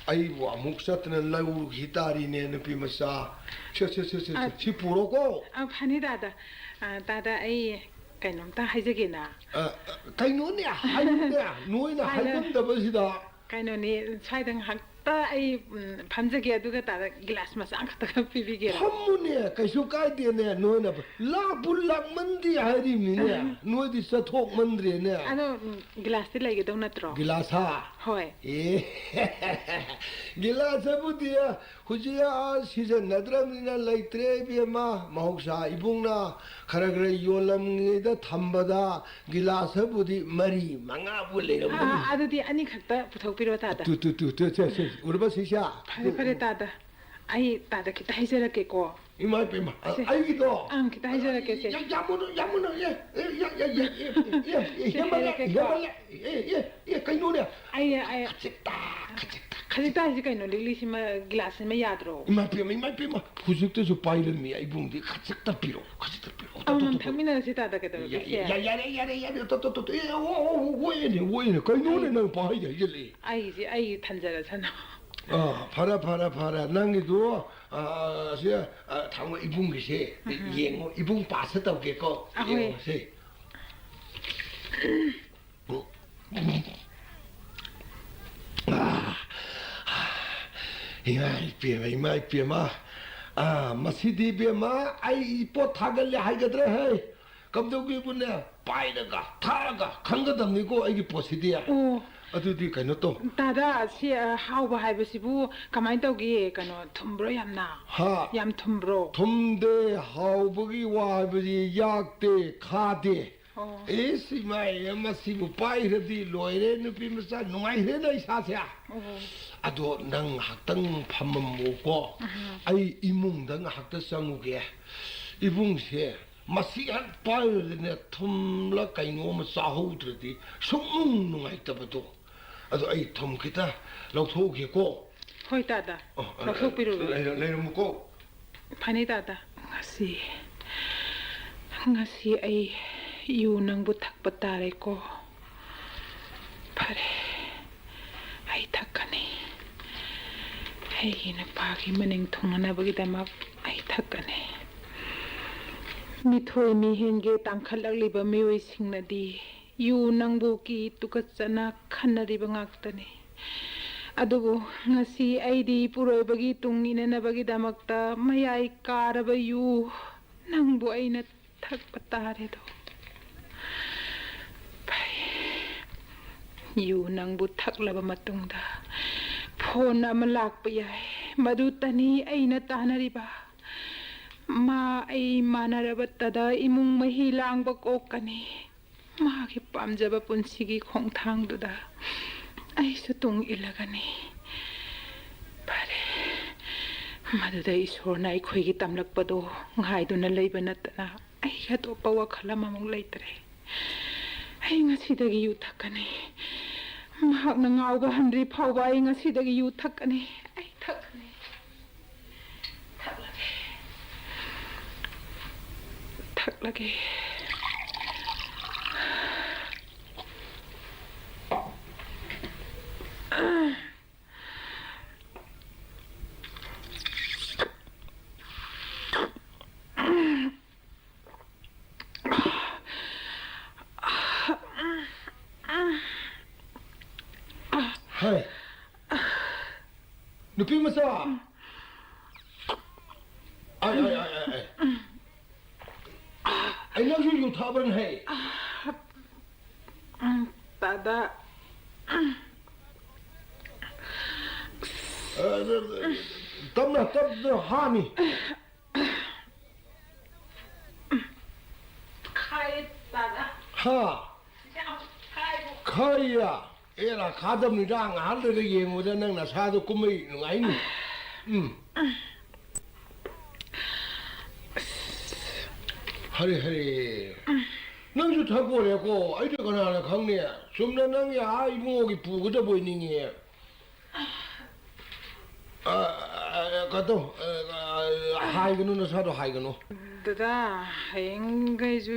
ꯑꯩꯕꯨ ꯑꯃꯨꯛ ꯆꯠꯇꯅ ꯂꯧꯈꯤ ꯇꯥꯔꯤꯅꯦ, ꯅꯨꯄꯤ ꯃꯆꯥ꯫ ꯁꯦ, ꯁꯦ, ꯁꯦ, ꯁꯦ, ꯑ, ꯁꯦ, ꯁꯤ ꯄꯨꯔꯣꯀꯣ꯫ ꯑ, ꯐꯅꯤ ꯇꯥꯗ꯫ ꯑ, ꯇꯥꯗ, ꯑꯩ ꯀꯩꯅꯣꯝꯇ ꯍꯥꯏꯖꯒꯦꯅ꯫ ꯑ, ꯑ, ꯀꯩꯅꯣꯅꯦ, ꯍꯥꯏꯌꯨꯅꯦ, ꯅꯣꯏꯅ ꯁ꯭ꯋꯥꯏꯗ ꯍꯥꯏꯉꯝꯗꯕꯁꯤꯗ꯫ ꯀꯩꯅꯣꯅꯦ, ꯁ꯭ꯋꯥꯏꯗ ꯉꯥꯏꯍꯥꯛꯇ ꯑꯩ, ꯎꯝ, ꯐꯝꯖꯒꯦ, ꯑꯗꯨꯒ ꯇꯥꯗ ꯒꯤꯂꯥꯁ ꯃꯆꯥ ꯑꯃꯈꯛꯇꯒ ꯄꯤꯕꯤꯒꯦꯔꯥ? ꯐꯝꯃꯨꯅꯦ, ꯀꯩꯁꯨ ꯀꯥꯏꯗꯦꯅꯦ, ꯅꯣꯏꯅ ꯂꯥꯛꯄꯨ ꯂꯥꯛꯃꯟꯗꯦ ꯍꯥꯏꯔꯤꯕꯅꯤꯅꯦ, ꯅꯣꯏꯗꯤ ꯆꯠꯊꯣꯛꯃꯟꯗ꯭ꯔꯦꯅꯦ꯫ ꯑꯗꯣ, ꯎꯝ, ꯒꯤꯂꯥꯁꯇꯤ ꯂꯩꯒꯗꯧ ꯅꯠꯇ꯭ꯔꯣ? ꯒꯤꯂꯥꯁ ꯍꯥ? ꯍꯣꯏ꯫ ꯑꯦ, ꯒꯤꯂꯥꯁ ꯑꯕꯨꯗꯤ ꯍꯧꯖꯤꯛ ꯑꯥ ꯁꯤꯖꯤꯟꯅꯗ꯭ꯔꯕꯅꯤꯅ ꯂꯩꯇ꯭ꯔꯦ ꯏꯕꯦꯝꯃ꯫ ꯃꯍꯧꯁꯥ ꯏꯕꯨꯡꯅ ꯈꯔ ꯈꯔ ꯌꯣꯜꯂꯝꯉꯩꯗ ꯊꯝꯕꯗ ꯒꯤꯂꯥꯁ ꯑꯕꯨꯗꯤ ꯃꯔꯤ ꯃꯉꯥꯕꯨ ꯂꯩꯔꯝꯒꯅꯤ꯫ ꯑꯥ, ꯑꯗꯨꯗꯤ ꯑꯅꯤꯈꯛꯇ ꯄꯨꯊꯣꯛꯄꯤꯔꯣ, ꯇꯥꯗ꯫ ꯇꯨ, ꯇꯨ, ꯇꯨ, ꯇꯨ, ꯁꯦ, ꯁꯦ, ꯎꯔꯕ ꯁꯤꯁꯥ? ꯐꯔꯦ, ꯐꯔꯦ, ꯇꯥꯗ꯫ ꯑꯩ ꯇꯥꯗ ꯈꯤꯇ ꯍꯥꯏꯖꯔꯛꯀꯦꯀꯣ꯫ ꯏꯃꯥ ꯏꯄꯦꯝꯃ, ꯑ, ꯁꯦ꯫ ꯑꯩꯒꯤꯗꯣ꯫ ꯑꯪ, ꯈꯤꯇ ꯍꯥꯏꯖꯔꯛꯀꯦꯁꯦ꯫ ꯌꯥ-, ꯌꯥꯝꯃꯨꯅꯨ, ꯌꯥꯝꯃꯨꯅꯨ, ꯑꯦ, ꯑꯦ, ꯌꯥ-, ꯌꯥ-, ꯌꯥ-, ꯑꯦ, ꯑꯦ, ꯑꯦ, ꯁꯦ, ꯍꯦꯟꯃꯜꯂꯦ, ꯍꯥꯏꯔꯛꯀꯦꯀꯣ꯫ ꯍꯦꯟꯃꯜꯂꯦ, ꯑꯦ, ꯑꯦ, ꯑꯦ, ꯀꯩꯅꯣꯅꯦ? ꯑꯩ, ꯑꯩ, ꯈꯖꯤꯛꯇ, ꯈꯖꯤꯛꯇ, ꯈꯖꯤꯛꯇ ꯍꯥꯏꯁꯦ ꯀꯩꯅꯣ? ꯂꯤꯛꯂꯤꯁꯤꯃ, ꯒꯤꯂꯥꯁꯁꯤꯃ ꯌꯥꯗ꯭ꯔꯣ? ꯏꯃꯥ ꯏꯄꯦꯝꯃ, ꯏꯃꯥ ꯏꯄꯦꯝꯃ, ꯍꯧꯖꯤꯛꯇꯁꯨ ꯄꯥꯏꯔꯝꯃꯤ ꯏꯕꯨꯡꯗꯤ, ꯈꯖꯤꯛꯇ ꯄꯤꯔꯛꯑꯣ, ꯈꯖꯤꯛꯇ ꯄꯤꯔꯛꯑꯣ꯫ ꯑꯃꯃꯝ ꯇꯣ, ꯇꯣ, ꯇꯣ, ꯇꯣ꯫ ꯊꯛꯃꯤꯟꯅꯔꯁꯤ ꯇꯥꯗ, ꯀꯩꯗꯧꯔꯒꯦ? ꯌꯥ-, ꯁꯦ꯫ ꯌꯥ-, ꯌꯥꯔꯦ, ꯌꯥꯔꯦ, ꯌꯥꯔꯦ, ꯇꯣ, ꯇꯣ, ꯇꯣ, ꯇꯣ꯫ ꯑꯦ, ꯑꯣ, ꯑꯣ, ꯑꯣ, ꯍꯣꯏꯅꯦ, ꯍꯣꯏꯅꯦ, ꯀꯩꯅꯣꯅꯦ ꯑꯩ ꯅꯪ ꯄꯥꯏꯗ ꯍꯥꯏꯖꯤꯜꯂꯦ? ꯑꯩꯁꯦ, ꯑꯩ ꯊꯟꯖꯔꯁꯅꯨ꯫ ꯑꯥ, ꯐꯔꯦ, ꯐꯔꯦ, ꯐꯔꯦ, ꯅꯪꯒꯤꯗꯨ ꯑꯥ, ꯁꯤ, ꯑꯥ, ꯊꯥꯡꯉꯣ ꯏꯕꯨꯡꯒꯤꯁꯦ ꯎꯝ꯫ ꯌꯦꯡꯉꯣ, ꯏꯕꯨꯡ ꯄꯥꯁ ꯇꯧꯒꯦꯀꯣ꯫ ꯑꯍꯣꯏ꯫ ꯌꯦꯡꯉꯣꯁꯦ꯫ ꯑꯥ, ꯏꯃꯥ ꯏꯄꯦꯝꯃ, ꯏꯃꯥ ꯏꯄꯦꯝꯃ꯫ ꯑꯥ, ꯃꯁꯤꯗꯤ ꯏꯕꯦꯝꯃ, ꯑꯩ ꯄꯣꯠ ꯊꯥꯒꯠꯂꯦ ꯍꯥꯏꯒꯗ꯭ꯔꯥ ꯍꯦ? ꯀꯝꯗꯧꯒꯦꯕꯨꯅꯦ, ꯄꯥꯏꯔꯒ ꯊꯛꯑꯒ ꯈꯪꯒꯗꯕꯅꯤꯀꯣ ꯑꯩꯒꯤ ꯄꯣꯠꯁꯤꯗꯤ꯫ ꯑꯣ꯫ ꯑꯗꯨꯗꯤ ꯀꯩꯅꯣ ꯇꯧ꯫ ꯇꯥꯗ, ꯁꯤ, ꯑ, ꯍꯥꯎꯕ ꯍꯥꯏꯕꯁꯤꯕꯨ ꯀꯃꯥꯏꯅ ꯇꯧꯒꯦ? ꯀꯩꯅꯣ, ꯊꯨꯝꯕ꯭ꯔꯣ ꯌꯥꯝꯅ? ꯍꯥ? ꯌꯥꯝ ꯊꯨꯝꯕ꯭ꯔꯣ? ꯊꯨꯝꯗꯦ, ꯍꯥꯎꯕꯒꯤ ꯋꯥ ꯍꯥꯏꯕꯗꯤ ꯌꯥꯛꯇꯦ, ꯈꯥꯗꯦ꯫ ꯑꯣ꯫ ꯏꯁ, ꯏꯃꯥꯏ, ꯃꯁꯤꯕꯨ ꯄꯥꯏꯈ꯭ꯔꯗꯤ ꯂꯣꯏꯔꯦ, ꯅꯨꯄꯤ ꯃꯆꯥ ꯅꯨꯡꯉꯥꯏꯈ꯭ꯔꯦꯗ ꯏꯁꯥꯁꯦ꯫ ꯑꯣ꯫ ꯑꯗꯣ ꯅꯪ ꯉꯥꯏꯍꯥꯛꯇꯪ ꯐꯝꯃꯝꯃꯨꯀꯣ꯫ ꯑꯍ꯫ ꯑꯩ ꯏꯃꯨꯡꯗ ꯉꯥꯏꯍꯥꯛꯇ ꯆꯪꯉꯨꯒꯦ꯫ ꯏꯕꯨꯡꯁꯦ ꯃꯁꯤ ꯍꯦꯛ ꯄꯥꯏꯔꯨꯔꯗꯤꯅꯦ, ꯊꯨꯝꯂ ꯀꯩꯅꯣ ꯑꯃ ꯆꯥꯍꯧꯗ꯭ꯔꯗꯤ ꯁꯨꯡꯅꯨꯡ ꯅꯨꯡꯉꯥꯏꯇꯕꯗꯣ꯫ ꯑꯗꯣ ꯑꯩ ꯊꯨꯝ ꯈꯤꯇ ꯂꯧꯊꯣꯛꯎꯒꯦꯀꯣ꯫ ꯍꯣꯏ, ꯇꯥꯗ꯫ ꯑꯣ, ꯑ, ꯂꯧꯊꯣꯛꯄꯤꯔꯨꯔꯣ꯫ ꯂꯩꯔ-, ꯂꯩꯔꯝꯃꯨꯀꯣ꯫ ꯐꯅꯤ, ꯇꯥꯗ꯫ ꯉꯁꯤ, ꯉꯁꯤ ꯑꯩ ꯌꯨ ꯅꯪꯕꯨ ꯊꯛꯄ ꯇꯥꯔꯦꯀꯣ꯫ ꯐꯔꯦ, ꯑꯩ ꯊꯛꯀꯅꯤ꯫ ꯑꯩꯒꯤ ꯅꯨꯄꯥꯒꯤ ꯃꯅꯤꯡ ꯊꯨꯡꯅꯅꯕꯒꯤꯗꯃꯛ ꯑꯩ ꯊꯛꯀꯅꯤ꯫ ꯃꯤꯊꯣꯏ ꯃꯤꯍꯦꯟꯒꯤ ꯇꯥꯡꯈꯠꯂꯛꯂꯤꯕ ꯃꯤꯑꯣꯏꯁꯤꯡꯅꯗꯤ ꯌꯨ ꯅꯪꯕꯨ ꯀꯤ ꯇꯨꯀꯠꯆꯅ ꯈꯟꯅꯔꯤꯕ ꯉꯥꯛꯇꯅꯤ꯫ ꯑꯗꯨꯕꯨ ꯉꯁꯤ ꯑꯩꯗꯤ ꯏꯄꯨꯔꯣꯏꯕꯒꯤ ꯇꯨꯡ ꯏꯟꯅꯅꯕꯒꯤꯗꯃꯛꯇ ꯃꯌꯥꯏ ꯀꯥꯔꯕ ꯌꯨ ꯅꯪꯕꯨ ꯑꯩꯅ ꯊꯛꯄ ꯇꯥꯔꯦꯗꯣ꯫ ꯐꯩ꯫ ꯌꯨ ꯅꯪꯕꯨ ꯊꯛꯂꯕ ꯃꯇꯨꯡꯗ ꯐꯣꯟ ꯑꯃ ꯂꯥꯛꯄ ꯌꯥꯏ꯫ ꯃꯗꯨꯇꯅꯤ ꯑꯩꯅ ꯇꯥꯅꯔꯤꯕ꯫ ꯃꯥ ꯑꯩ ꯃꯥꯟꯅꯔꯕꯇꯗ ꯏꯃꯨꯡ ꯃꯍꯤ ꯂꯥꯡꯕ ꯀꯣꯛꯀꯅꯤ꯫ ꯃꯥꯒꯤ ꯄꯥꯝꯖꯕ ꯄꯨꯟꯁꯤꯒꯤ ꯈꯣꯡꯊꯥꯡꯗꯨꯗ ꯑꯩꯁꯨ ꯇꯨꯡ ꯏꯜꯂꯒꯅꯤ꯫ ꯐꯔꯦ, ꯃꯗꯨꯗ ꯏꯁꯣꯔꯅ ꯑꯩꯈꯣꯏꯒꯤ ꯇꯝꯂꯛꯄꯗꯣ ꯉꯥꯏꯗꯨꯅ ꯂꯩꯕ ꯅꯠꯇꯅ ꯑꯩꯒꯤ ꯑꯇꯣꯞꯄ ꯋꯥꯈꯜ ꯑꯃꯃꯨꯛ ꯂꯩꯇ꯭ꯔꯦ꯫ ꯑꯩ ꯉꯁꯤꯗꯒꯤ ꯌꯨ ꯊꯛꯀꯅꯤ꯫ ꯃꯍꯥꯛꯅ ꯉꯥꯎꯕ ꯍꯟꯗ꯭ꯔꯤ ꯐꯥꯎꯕ ꯑꯩ ꯉꯁꯤꯗꯒꯤ ꯌꯨ ꯊꯛꯀꯅꯤ꯫ ꯑꯩ ꯊꯛꯀꯅꯤ꯫ ꯊꯛꯂꯒꯦ꯫ ꯊꯛꯂꯒꯦ꯫ ꯍꯥꯏ, ꯅꯨꯄꯤ ꯃꯆꯥ꯫ ꯑꯥꯏ, ꯑꯥꯏ, ꯑꯥꯏ, ꯑꯥꯏ, ꯑꯥꯏ꯫ ꯑꯩ ꯅꯪꯁꯨ ꯌꯨ ꯊꯛꯑꯕ꯭ꯔꯅꯦ ꯍꯦ? ꯇꯥꯗ꯫ ꯑ, ꯇꯞꯅ, ꯇꯞꯅ ꯍꯥꯅꯤ꯫ ꯈꯥꯏ ꯇꯥꯗ꯫ ꯍꯥ? ꯌꯥꯝ ꯈꯥꯏꯕ꯫ ꯈꯥꯏꯌꯦ꯫ ꯑꯦꯔꯥ, ꯈꯥꯗꯕꯅꯤꯗ, ꯉꯥꯏꯍꯥꯛ ꯂꯩꯔ ꯌꯦꯡꯉꯨꯗ, ꯅꯪ ꯅꯁꯥꯗꯣ ꯀꯨꯝꯍꯩ ꯅꯨꯡꯉꯥꯏꯅꯤ꯫ ꯎꯝ꯫ ꯍꯔꯦ, ꯍꯔꯦ꯫ ꯅꯪꯁꯨ ꯊꯛꯄꯣꯔꯦꯀꯣ? ꯑꯩꯗꯤ ꯀꯅꯥꯅ ꯈꯪꯅꯤ? ꯆꯨꯝꯅ ꯅꯪꯒꯤ ꯑꯥ ꯏꯕꯨꯡꯉꯣꯒꯤ ꯄꯨꯒꯗꯕ ꯑꯣꯏꯅꯤꯡꯉꯦ꯫ ꯑ, ꯑ, ꯑ, ꯀꯩꯅꯣ ꯇꯧ, ꯑ, ꯑ, ꯍꯥꯏꯒꯅꯨ, ꯅꯁꯥꯗꯣ ꯍꯥꯏꯒꯅꯨ꯫ ꯗꯗꯥ, ꯍꯌꯦꯡꯈꯩꯁꯨ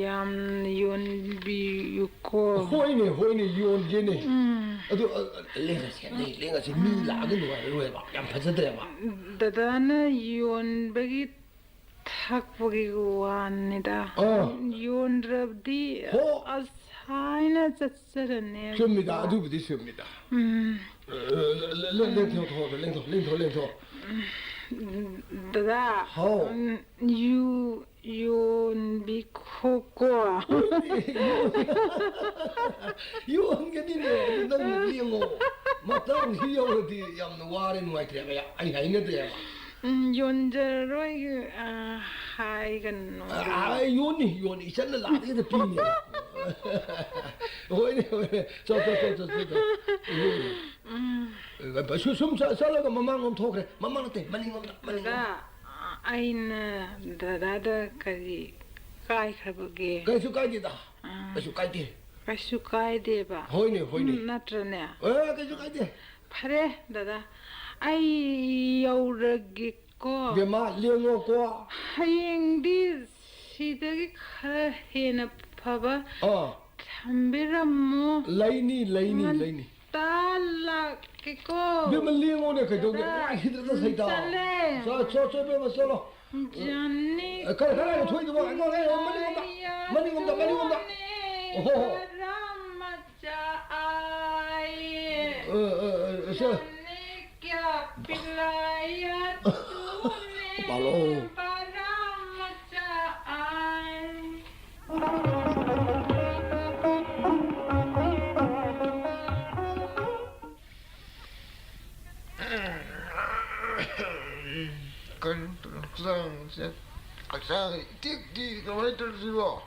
ꯌꯥꯝ ꯌꯣꯟꯕꯤꯌꯨꯀꯣ꯫ ꯍꯣꯏꯅꯦ, ꯍꯣꯏꯅꯦ, ꯌꯣꯟꯒꯦꯅꯦ꯫ ꯎꯝ꯫ ꯑꯗꯨ, ꯑ, ꯑ, ꯂꯦꯡꯉꯁꯦ, ꯂꯦꯡ-, ꯂꯦꯡꯉꯁꯦ, ꯃꯤ ꯂꯥꯛꯑꯒ ꯅꯨꯡꯉꯥꯏꯔꯣꯏꯕ, ꯌꯥꯝ ꯐꯖꯗ꯭ꯔꯦꯕ꯫ ꯗꯗꯥꯅ ꯌꯣꯟꯕꯒꯤ ꯊꯛꯄꯒꯤ ꯋꯥꯅꯤꯗ꯫ ꯑꯥ꯫ ꯌꯣꯟꯗ꯭ꯔꯕꯗꯤ ꯍꯣ꯫ ꯑꯁ ꯍꯥꯏꯅ ꯆꯠꯆꯔꯅꯦꯕ꯫ ꯆꯨꯝꯃꯤꯗ, ꯑꯗꯨꯕꯨꯗꯤ ꯆꯨꯝꯃꯤꯗ꯫ ꯎꯝ꯫ ꯑ, ꯂꯦ-, ꯂꯦ-, ꯂꯦꯡꯊꯣꯛ, ꯊꯣꯛ, ꯂꯦꯡꯊꯣꯛ, ꯂꯦꯡꯊꯣꯛ, ꯂꯦꯡꯊꯣꯛ꯫ ꯗꯗꯥ꯫ ꯍꯥꯎ꯫ ꯎꯝ, ꯌꯨ ꯌꯣꯟꯕꯤꯈꯣꯀꯣ꯫ ꯌꯣꯟꯒꯅꯤꯅꯦ, ꯑꯗꯨ ꯅꯪ ꯂꯦꯡꯉꯣ꯫ ꯃꯇꯥꯡꯁꯤ ꯌꯧꯔꯗꯤ ꯌꯥꯝꯅ ꯋꯥꯔꯦ, ꯅꯨꯡꯉꯥꯏꯇ꯭ꯔꯦꯕ, ꯑꯩ ꯍꯥꯏꯅꯗ꯭ꯔꯦꯕ꯫ ꯎꯝ, ꯌꯣꯟꯖꯔꯣꯏ, ꯑ, ꯍꯥꯏꯒꯅꯨ꯫ ꯑ, ꯌꯣꯟꯅꯤ, ꯌꯣꯟꯅꯤ, ꯏꯆꯟꯅ ꯂꯥꯛꯑꯒ ꯄꯤꯅꯤ꯫ ꯍꯣꯏꯅꯦ, ꯍꯣꯏꯅꯦ, ꯆꯣ, ꯆꯣ, ꯆꯣ, ꯆꯣ, ꯆꯣ, ꯆꯣ꯫ ꯌꯣꯟꯅꯤ꯫ ꯎꯝ꯫ ꯑ, ꯁꯨ-, ꯁꯨꯝ ꯆ-, ꯆꯠꯂꯒ ꯃꯃꯥꯡꯂꯣꯝ ꯊꯣꯛꯈ꯭ꯔꯦ, ꯃꯃꯥꯡ ꯅꯠꯇꯦ, ꯃꯅꯤꯡꯂꯣꯝꯗ, ꯃꯅꯤꯡꯂꯣꯝꯗ꯫ ꯗꯗꯥ, ꯑꯩꯅ ꯗꯗꯥꯗ ꯀꯔꯤ ꯀꯥꯏꯈ꯭ꯔꯕꯒꯦ? ꯀꯩꯁꯨ ꯀꯥꯏꯗꯦꯗ, ꯑꯥ꯫ ꯀꯩꯁꯨ ꯀꯥꯏꯗꯦ꯫ ꯀꯩꯁꯨ ꯀꯥꯏꯗꯦꯕ꯫ ꯍꯣꯏꯅꯦ, ꯍꯣꯏꯅꯦ꯫ ꯎꯝ, ꯅꯠꯇ꯭ꯔꯅꯦ? ꯑꯦ, ꯀꯩꯁꯨ ꯀꯥꯏꯗꯦ꯫ ꯐꯔꯦ, ꯗꯗꯥ, ꯑꯩ ꯌꯧꯔꯒꯦꯀꯣ꯫ ꯕꯦꯝꯃ, ꯂꯦꯡꯉꯣꯀꯣ꯫ ꯍꯌꯦꯡꯗꯤ ꯁꯤꯗꯒꯤ ꯈꯔ ꯍꯦꯟꯅ ꯐꯕ ꯑꯥ꯫ ꯊꯝꯕꯤꯔꯝꯃꯣ꯫ ꯂꯩꯅꯤ, ꯂꯩꯅꯤ, ꯂꯩꯅꯤ꯫ ꯇꯥ ꯂꯥꯛꯀꯦꯀꯣ꯫ ꯕꯦꯝꯃ, ꯂꯦꯡꯉꯣꯅꯦ, ꯀꯩꯗꯧꯒꯦ? ꯗꯗꯥ, ꯅꯨꯡꯉꯥꯏꯈꯤꯗ꯭ꯔꯗ ꯁꯩꯗꯥ꯫ ꯆꯠꯂꯦ꯫ ꯆꯣ, ꯆꯣ, ꯆꯣ, ꯕꯦꯝꯃ, ꯆꯠꯂꯣ꯫ ꯖꯥꯅꯤ ꯑꯦ, ꯈꯔ, ꯈꯔ ꯊꯣꯏꯗꯕ, ꯑꯩꯉꯣꯟꯗ, ꯑꯩꯉꯣꯟꯗ, ꯃꯅꯤꯡꯂꯣꯝꯗ, ꯃꯅꯤꯡꯂꯣꯝꯗ, ꯃꯅꯤꯡꯂꯣꯝꯗ꯫ ꯑꯣꯍꯣ, ꯍꯣ꯫ ꯀꯌꯥ ꯄꯤꯂꯥꯏꯌꯦ꯫ ꯑ, ꯑ, ꯑ, ꯁꯦ꯫ ꯖꯥꯅꯤ ꯀꯌꯥ ꯄꯤꯂꯥꯏꯌꯦ ꯇꯨꯅꯦ꯫ ꯄꯥꯜꯂꯣ꯫ ꯕꯔꯥ ꯃꯆꯥ ꯑꯥꯏ꯫ ꯀꯩꯅꯣ ꯇꯧꯔꯦ, ꯍꯛꯆꯥꯡꯁꯦ, ꯍꯛꯆꯥꯡꯁꯦ ꯏꯇꯦꯛ ꯇꯦꯛꯏ, ꯀꯃꯥꯏꯅ ꯇꯧꯔꯤꯁꯤꯕꯣ?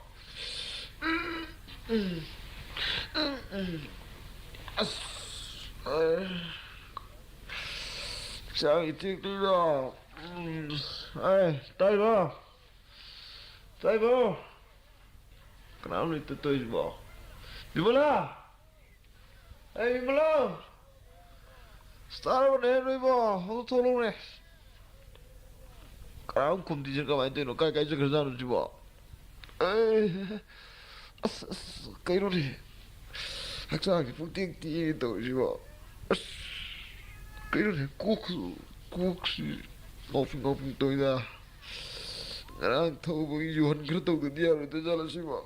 ꯎꯝ, ꯎꯝ, ꯎꯝ, ꯎꯝ꯫ ꯑꯁ, ꯑꯦ, ꯍꯛꯆꯥꯡ ꯏꯇꯦꯛ ꯇꯦꯛꯏꯗ꯫ ꯎꯝ, ꯑꯦ, ꯇꯥꯏꯕꯣ? ꯇꯥꯏꯕꯣ? ꯀꯅꯥꯝ ꯂꯩꯇ ꯇꯧꯔꯤꯁꯤꯕꯣ? ꯕꯤꯃꯂꯥ! ꯑꯩ ꯕꯤꯃꯂꯥ! ꯁ꯭ꯇꯥꯔ ꯅꯦ ꯅꯣꯏꯕꯣ, ꯑꯃꯨꯛ ꯊꯣꯛꯂꯛꯎꯅꯦ꯫ ꯀꯅꯥꯝ ꯈꯨꯝꯗꯤꯁꯦ ꯀꯃꯥꯏꯅ ꯇꯧꯔꯤꯅꯣ? ꯀꯥꯏ ꯀꯥꯏ ꯆꯠꯈ꯭ꯔꯖꯥꯠꯅꯣ ꯁꯤꯕꯣ? ꯑꯦ, ꯑꯁ, ꯑꯁ, ꯀꯩꯅꯣꯅꯦ? ꯍꯛꯆꯥꯡꯁꯦ ꯄꯨꯡꯇꯦꯛ ꯇꯦꯛꯑꯦ ꯇꯧꯔꯤꯁꯤꯕꯣ꯫ ꯑꯁ, ꯀꯩꯅꯣꯅꯦ? ꯀꯣꯛꯁꯨ, ꯀꯣꯛꯁꯤ ꯉꯥꯎꯐꯤꯡ ꯉꯥꯎꯐꯤꯡ ꯇꯧꯏꯗ꯫ ꯉꯔꯥꯡ ꯊꯧꯕꯒꯤ ꯌꯨꯍꯟ ꯈꯔ ꯇꯧꯗꯗꯤ ꯌꯥꯔꯣꯏꯗ ꯖꯥꯠꯂ ꯁꯤꯕꯣ?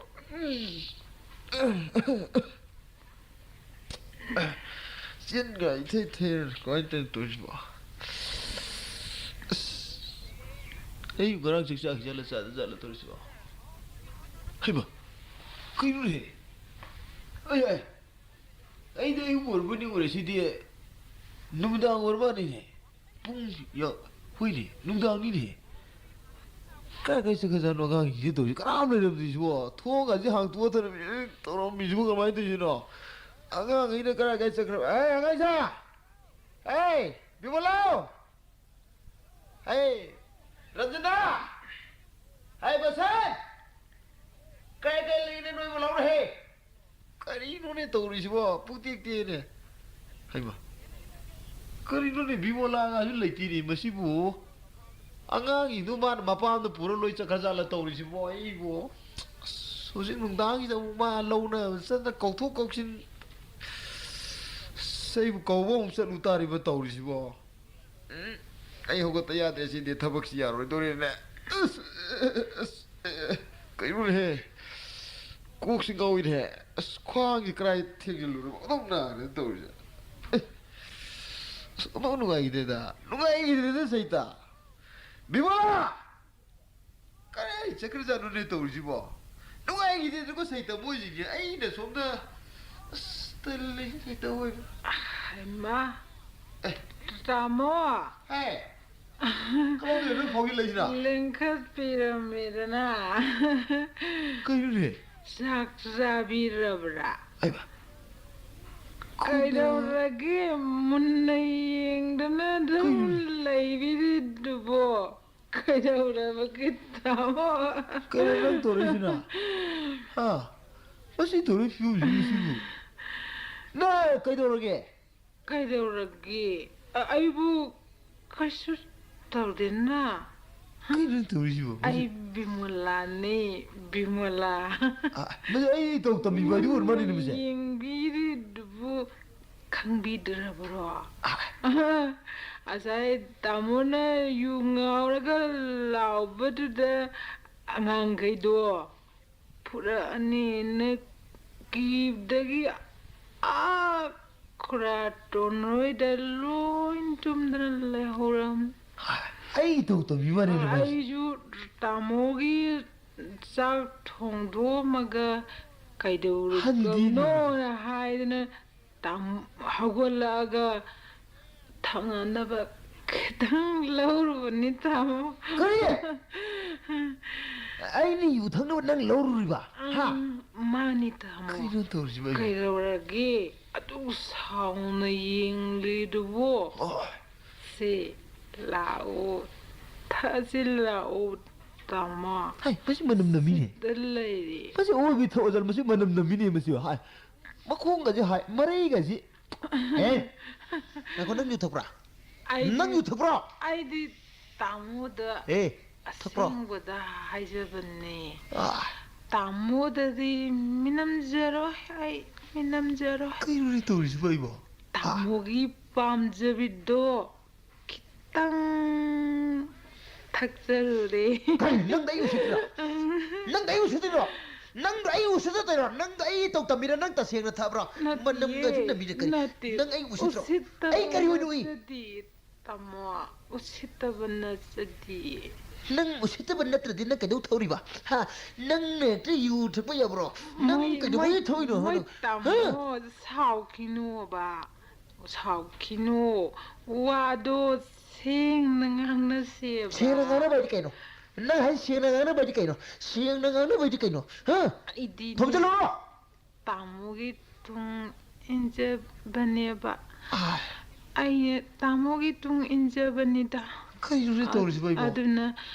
ꯆꯤꯟꯒ ꯏꯊꯩ ꯊꯩꯔ ꯀꯃꯥꯏꯅ ꯇꯧꯔꯤꯅꯣ ꯇꯧꯔꯤꯁꯤꯕꯣ? ꯑꯁ, ꯑꯩ ꯉꯔꯥꯡ ꯆꯥꯛ ꯆꯥꯈꯤ ꯖꯥꯠꯂ ꯆꯥꯗ ꯖꯥꯠꯂ ꯇꯧꯔꯤꯁꯤꯕꯣ? ꯍꯩꯃꯥ, ꯀꯩꯅꯣꯅꯦ? ꯑꯩ, ꯑꯩ, ꯑꯩꯗꯤ ꯑꯌꯨꯛ ꯑꯣꯏꯔꯕꯣꯏ ꯅꯤꯡꯉꯨꯔꯦ, ꯁꯤꯗꯤ ꯅꯨꯃꯤꯗꯥꯡ ꯑꯣꯏꯔ ꯃꯥꯜꯂꯦꯅꯦ꯫ ꯄꯨꯡ ꯌꯥ-, ꯍꯣꯏꯅꯦ, ꯅꯨꯡꯗꯥꯡꯅꯤꯅꯦ꯫ ꯀꯥꯏ ꯀꯥꯏ ꯆꯠꯈ꯭ꯔꯖꯥꯠꯅꯣ ꯑꯉꯥꯡꯁꯤꯡꯁꯦ ꯇꯧꯔꯤꯁꯦ? ꯀꯅꯥꯝ ꯂꯩꯔꯝꯗ꯭ꯔꯤꯁꯤꯕꯣ? ꯊꯣꯡꯒꯁꯦ ꯍꯥꯡꯇꯣꯛꯑ ꯊꯅꯝꯃꯤ-, ꯇꯧꯔꯝꯃꯤꯁꯤꯕꯨ ꯀꯃꯥꯏꯅ ꯇꯧꯔꯤꯁꯤꯅꯣ? ꯑꯉꯥꯡꯈꯩꯅ ꯀꯔꯥꯏ ꯀꯥꯏ ꯆꯠꯈ꯭ꯔꯕ? ꯍꯦ, ꯑꯉꯥꯡꯁꯥ! ꯍꯦ, ꯕꯤꯃꯂꯥꯎ! ꯍꯦ, ꯔꯟꯖꯅꯥ! ꯍꯦ, ꯕꯁꯟ! ꯀꯥꯏ ꯀꯥꯏ ꯂꯩꯅꯣ ꯅꯣꯏꯕꯨ ꯂꯥꯎꯅ ꯍꯦ? ꯀꯔꯤꯅꯣꯅꯦ ꯇꯧꯔꯤꯁꯤꯕꯣ? ꯄꯨꯛꯇꯦꯛ ꯇꯦꯛꯑꯦꯅꯦ꯫ ꯍꯩꯃꯥ꯫ ꯀꯔꯤꯅꯣꯅꯦ, ꯕꯤꯃꯣꯂꯥꯒꯁꯨ ꯂꯩꯇꯦꯅꯦ ꯃꯁꯤꯕꯨ? ꯑꯉꯥꯡꯁꯤꯡꯗꯨ ꯃꯥꯅ ꯃꯄꯥꯝꯗ ꯄꯨꯔ ꯂꯣꯏ ꯆꯠꯈ꯭ꯔꯖꯥꯠꯂ ꯇꯧꯔꯤꯁꯤꯕꯣ? ꯑꯩꯕꯨ꯫ ꯑꯁ, ꯍꯧꯖꯤꯛ ꯅꯨꯡꯗꯥꯡꯁꯤꯗ ꯑꯃꯨꯛ ꯃꯥ ꯂꯧꯅꯕ ꯆꯠꯅ ꯀꯧꯊꯣꯛ ꯀꯧꯁꯤꯟ꯫ ꯑꯁ, ꯑꯩꯕꯨ ꯀꯧꯕ ꯑꯃꯨꯛ ꯆꯠꯂꯨ ꯇꯥꯔꯤꯕ ꯇꯧꯔꯤꯁꯤꯕꯣ? ꯎꯝ, ꯑꯩ ꯍꯧꯒꯠꯇ ꯌꯥꯗ꯭ꯔꯦ ꯁꯤꯗꯤ, ꯊꯕꯛꯁꯤ ꯌꯥꯔꯣꯏꯗꯧꯔꯦꯅꯦ꯫ ꯑꯁ, ꯑꯁ, ꯑꯁ, ꯀꯩꯅꯣꯅꯦꯍꯦ? ꯀꯣꯛꯁꯤ ꯉꯥꯎꯏꯅꯦꯍꯦ꯫ ꯑꯁ, ꯈ꯭ꯋꯥꯡꯁꯤ ꯀꯗꯥꯏ ꯊꯦꯡꯖꯤꯜꯂꯨꯔꯕ? ꯑꯣꯟꯊꯣꯛ ꯅꯥꯔꯦ ꯇꯧꯔꯤꯁꯦ꯫ ꯑꯁ, ꯑꯣꯟꯊꯣꯛ ꯅꯨꯡꯉꯥꯏꯈꯤꯗ꯭ꯔꯦꯗ꯫ ꯅꯨꯡꯉꯥꯏꯈꯤꯗ꯭ꯔꯦꯗ, ꯁꯩꯇꯥ꯫ ꯕꯤꯃꯂꯥ! ꯀꯗꯥꯏ ꯆꯠꯈ꯭ꯔꯖꯥꯠꯅꯣꯅꯦ ꯇꯧꯔꯤꯁꯤꯕꯣ? ꯅꯨꯡꯉꯥꯏꯈꯤꯗꯦꯗꯀꯣ ꯁꯩꯇ ꯃꯣꯏꯁꯤꯡꯁꯦ꯫ ꯑꯩꯅ ꯁꯣꯝꯗ, ꯑꯁ, ꯇꯜꯂꯦ ꯁꯩꯇ ꯍꯣꯏ꯫ ꯍꯩꯃꯥ! ꯑꯦ꯫ ꯇꯥꯃꯣ! ꯍꯥꯏ꯫ ꯀꯃꯥꯏꯅ ꯇꯧꯔꯤꯅꯣ ꯅꯪ ꯐꯥꯎꯒꯤ ꯂꯩꯁꯤꯅ? ꯂꯦꯡꯈꯠꯄꯤꯔꯝꯃꯦꯗꯅ꯫ ꯀꯩꯅꯣꯅꯦ? ꯆꯥꯛ ꯆꯥꯕꯤꯔꯕ꯭ꯔꯥ? ꯑꯩꯕ꯫ ꯀꯩꯗꯧꯔꯒꯦ? ꯃꯨꯟꯅ ꯌꯦꯡꯗꯅ ꯑꯗꯨꯝ ꯀꯩꯅꯣꯅꯦ? ꯂꯩꯕꯤꯔꯤꯗꯨꯕꯣ? ꯀꯩꯗꯧꯔꯕꯒꯦ, ꯇꯥꯃꯣ? ꯀꯩꯅꯣ ꯅꯪ ꯇꯧꯔꯛꯏꯁꯤꯅ? ꯍꯥ? ꯃꯁꯤ ꯇꯧꯔꯛꯏ ꯐꯤꯕꯝꯁꯤꯕꯨ ꯁꯤꯕꯨ? ꯅꯪ ꯀꯩꯗꯧꯔꯒꯦ? ꯀꯩꯗꯧꯔꯒꯦ? ꯑ-, ꯑꯩꯕꯨ ꯀꯩꯁꯨ ꯇꯧꯗꯦꯅ꯫ ꯀꯩꯅꯣ ꯅꯪ ꯇꯧꯔꯤꯁꯤꯕꯣ? ꯃꯁꯤ ꯑꯩ ꯕꯤꯃꯣꯂꯥꯅꯦ, ꯕꯤꯃꯣꯂꯥ꯫ ꯑ, ꯃꯁꯤ ꯑꯩ ꯏꯇꯧ ꯇꯝꯕꯤꯕ ꯍꯥꯏꯗꯨ ꯑꯣꯏꯔ ꯃꯥꯜꯂꯦꯅꯦ ꯃꯁꯦ꯫ ꯌꯦꯡꯕꯤꯔꯤꯗꯨꯕꯨ ꯈꯪꯕꯤꯗ꯭ꯔꯕ꯭ꯔꯣ? ꯑ꯫ ꯉꯁꯥꯏ ꯇꯥꯃꯣꯅ ꯌꯨ ꯉꯥꯎꯔꯒ ꯂꯥꯎꯕꯗꯨꯗ ꯑꯉꯥꯡꯈꯩꯗꯣ ꯐꯨꯔꯛꯑꯅꯤꯅ ꯀꯤꯕꯗꯒꯤ ꯑꯥ ꯈꯨꯔꯥꯇꯣꯟ ꯍꯣꯏꯗ ꯂꯣꯏ ꯇꯨꯝꯗꯅ ꯂꯩꯍꯧꯔꯝꯅꯤ꯫ ꯑꯩ ꯏꯇꯧ ꯇꯧꯕꯤ ꯋꯥꯅꯤꯅꯦ ꯃꯥꯁꯦ꯫ ꯑꯩꯁꯨ ꯇꯥꯃꯣꯒꯤ ꯆꯥꯛ ꯊꯣꯡꯗꯣꯛꯑꯝꯃꯒ ꯍꯟꯗꯤ ꯀꯩꯗꯧꯔꯨꯗꯧꯅꯣꯅ ꯍꯥꯏꯗꯅ ꯇꯥꯝ-, ꯍꯧꯒꯠꯂꯛꯑꯒ ꯊꯛꯅꯅꯕ ꯈꯤꯇꯪ ꯂꯧꯔꯨꯕꯅꯤ, ꯇꯥꯃꯣ꯫ ꯀꯔꯤ? ꯑꯩꯅ ꯌꯨ ꯊꯛꯅꯕ ꯅꯪ ꯂꯧꯔꯨꯔꯤꯕ? ꯍꯥ? ꯎꯝ, ꯃꯥꯅꯤ, ꯇꯥꯃꯣ꯫ ꯀꯩꯅꯣ ꯇꯧꯔꯤꯁꯤꯕꯣ ꯑꯩꯕꯣ? ꯀꯩꯗꯧꯔꯒꯦ? ꯑꯗꯨꯛ ꯁꯥꯎꯅ ꯌꯦꯡꯂꯤꯗꯨꯕꯨ? ꯑꯣ꯫ ꯁꯦ, ꯂꯥꯛꯑꯣ, ꯊꯛꯑꯁꯤ ꯂꯥꯛꯑꯣ, ꯇꯥꯃꯣ꯫ ꯍꯥꯏ, ꯃꯁꯤ ꯃꯅꯝ ꯅꯝꯃꯤꯅꯦ꯫ ꯁꯤꯗ ꯂꯩꯔꯦ꯫ ꯃꯁꯤ ꯑꯋꯣꯏꯕꯩ ꯊꯛꯑꯣ ꯆꯠꯂꯣ, ꯃꯁꯤ ꯃꯅꯝ ꯅꯝꯃꯤꯅꯦ ꯃꯁꯤ꯫ ꯍꯥꯏ, ꯃꯈꯣꯡꯒꯁꯦ ꯍꯥꯏ, ꯃꯔꯩꯒꯁꯤ꯫ ꯑꯦ, ꯉꯥꯏꯈꯣ, ꯅꯪ ꯌꯨ ꯊꯛꯄ꯭ꯔꯥ? ꯑꯩꯗꯤ, ꯅꯪ ꯌꯨ ꯊꯛꯄ꯭ꯔꯣ? ꯑꯩꯗꯤ ꯇꯥꯃꯣꯗ ꯑꯦ, ꯊꯛꯄ꯭ꯔꯣ? ꯑꯁꯦꯡꯕꯗ ꯍꯥꯏꯖꯕꯅꯦ꯫ ꯑꯥ꯫ ꯇꯥꯃꯣꯗꯗꯤ ꯃꯤꯅꯝꯖꯔꯣꯏ, ꯑꯩ ꯃꯤꯅꯝꯖꯔꯣꯏ꯫ ꯀꯩꯅꯣꯅꯦ ꯇꯧꯔꯤꯁꯤꯕꯣ ꯑꯩꯕꯣ? ꯍꯥ? ꯇꯥꯃꯣꯒꯤ ꯄꯥꯝꯖꯕꯤꯗꯣ ꯈꯤꯇꯪ ꯊꯛꯆꯔꯨꯔꯦ꯫ ꯀꯔꯤ? ꯅꯪꯗ ꯑꯩ ꯎꯁꯤꯠꯇ꯭ꯔꯤꯔꯣ? ꯅꯪꯗ ꯑꯩ ꯎꯁꯤꯠꯇ꯭ꯔꯤꯔꯣ? ꯅꯪꯗꯣ ꯑꯩ ꯎꯁꯤꯠꯇ ꯇꯧꯔꯤꯔꯣ? ꯅꯪꯗꯣ ꯑꯩ ꯏꯇꯧ ꯇꯝꯃꯤꯔꯣ? ꯅꯪ ꯇꯁꯦꯡꯅ ꯊꯛꯑꯕ꯭ꯔꯣ? ꯅꯠꯇꯤꯌꯦ꯫ ꯃꯅꯝꯒꯁꯨ ꯅꯝꯃꯤꯔ ꯀꯔꯤ? ꯅꯠꯇꯦ, ꯅꯪ ꯑꯩ ꯎꯁꯤꯠꯇ꯭ꯔꯣ? ꯎꯁꯤꯠꯇꯕ ꯑꯩ ꯀꯔꯤ ꯑꯣꯏꯅ ꯎꯏ? ꯅꯠꯆꯗꯤꯌꯦ, ꯇꯥꯃꯣ꯫ ꯎꯁꯤꯠꯇꯕ ꯅꯠꯆꯗꯤꯌꯦ꯫ ꯅꯪ ꯎꯁꯤꯠꯇꯕ ꯅꯠꯇ꯭ꯔꯗꯤ ꯅꯪ ꯀꯩꯗꯧ ꯊꯛꯎꯔꯤꯕ? ꯍꯥ? ꯅꯪꯅ ꯍꯦꯛꯇ ꯌꯨ ꯊꯛꯄ ꯌꯥꯕ꯭ꯔꯣ? ꯅꯪ ꯃꯣꯏ, ꯀꯩꯗꯧꯕꯩ ꯃꯣꯏ, ꯊꯛꯎꯏꯅꯣ? ꯃꯣꯏ ꯍꯥ? ꯇꯥꯃꯣ, ꯁꯥꯎꯈꯤꯅꯣꯕ꯫ ꯁꯥꯎꯈꯤꯅꯣ꯫ ꯋꯥꯗꯣ ꯁꯦꯡꯅ ꯉꯥꯡꯅꯁꯦꯕ꯫ ꯁꯦꯡꯅ ꯉꯥꯡꯅꯕ ꯍꯥꯏꯗꯤ ꯀꯩꯅꯣ? ꯅꯪ ꯍꯥꯏ ꯁꯦꯡꯅ ꯉꯥꯡꯅꯕ ꯍꯥꯏꯗꯤ ꯀꯩꯅꯣ? ꯁꯦꯡꯅ ꯉꯥꯡꯅꯕ ꯍꯥꯏꯗꯤ ꯀꯩꯅꯣ? ꯍꯥ? ꯑꯩꯗꯤ ꯊꯣꯝꯖꯤꯜꯂꯣ! ꯇꯥꯃꯣꯒꯤ ꯇꯨꯡ ꯏꯟꯖꯕꯅꯦꯕ꯫ ꯑꯥꯏ꯫ ꯑꯩꯅ ꯇꯥꯃꯣꯒꯤ ꯇꯨꯡ ꯏꯟꯖꯕꯅꯤꯗ꯫ ꯀꯩꯅꯣꯅꯦ ꯇꯧꯔꯤꯁꯤꯕꯣ ꯑꯩꯕꯣ? ꯑꯗꯨꯅ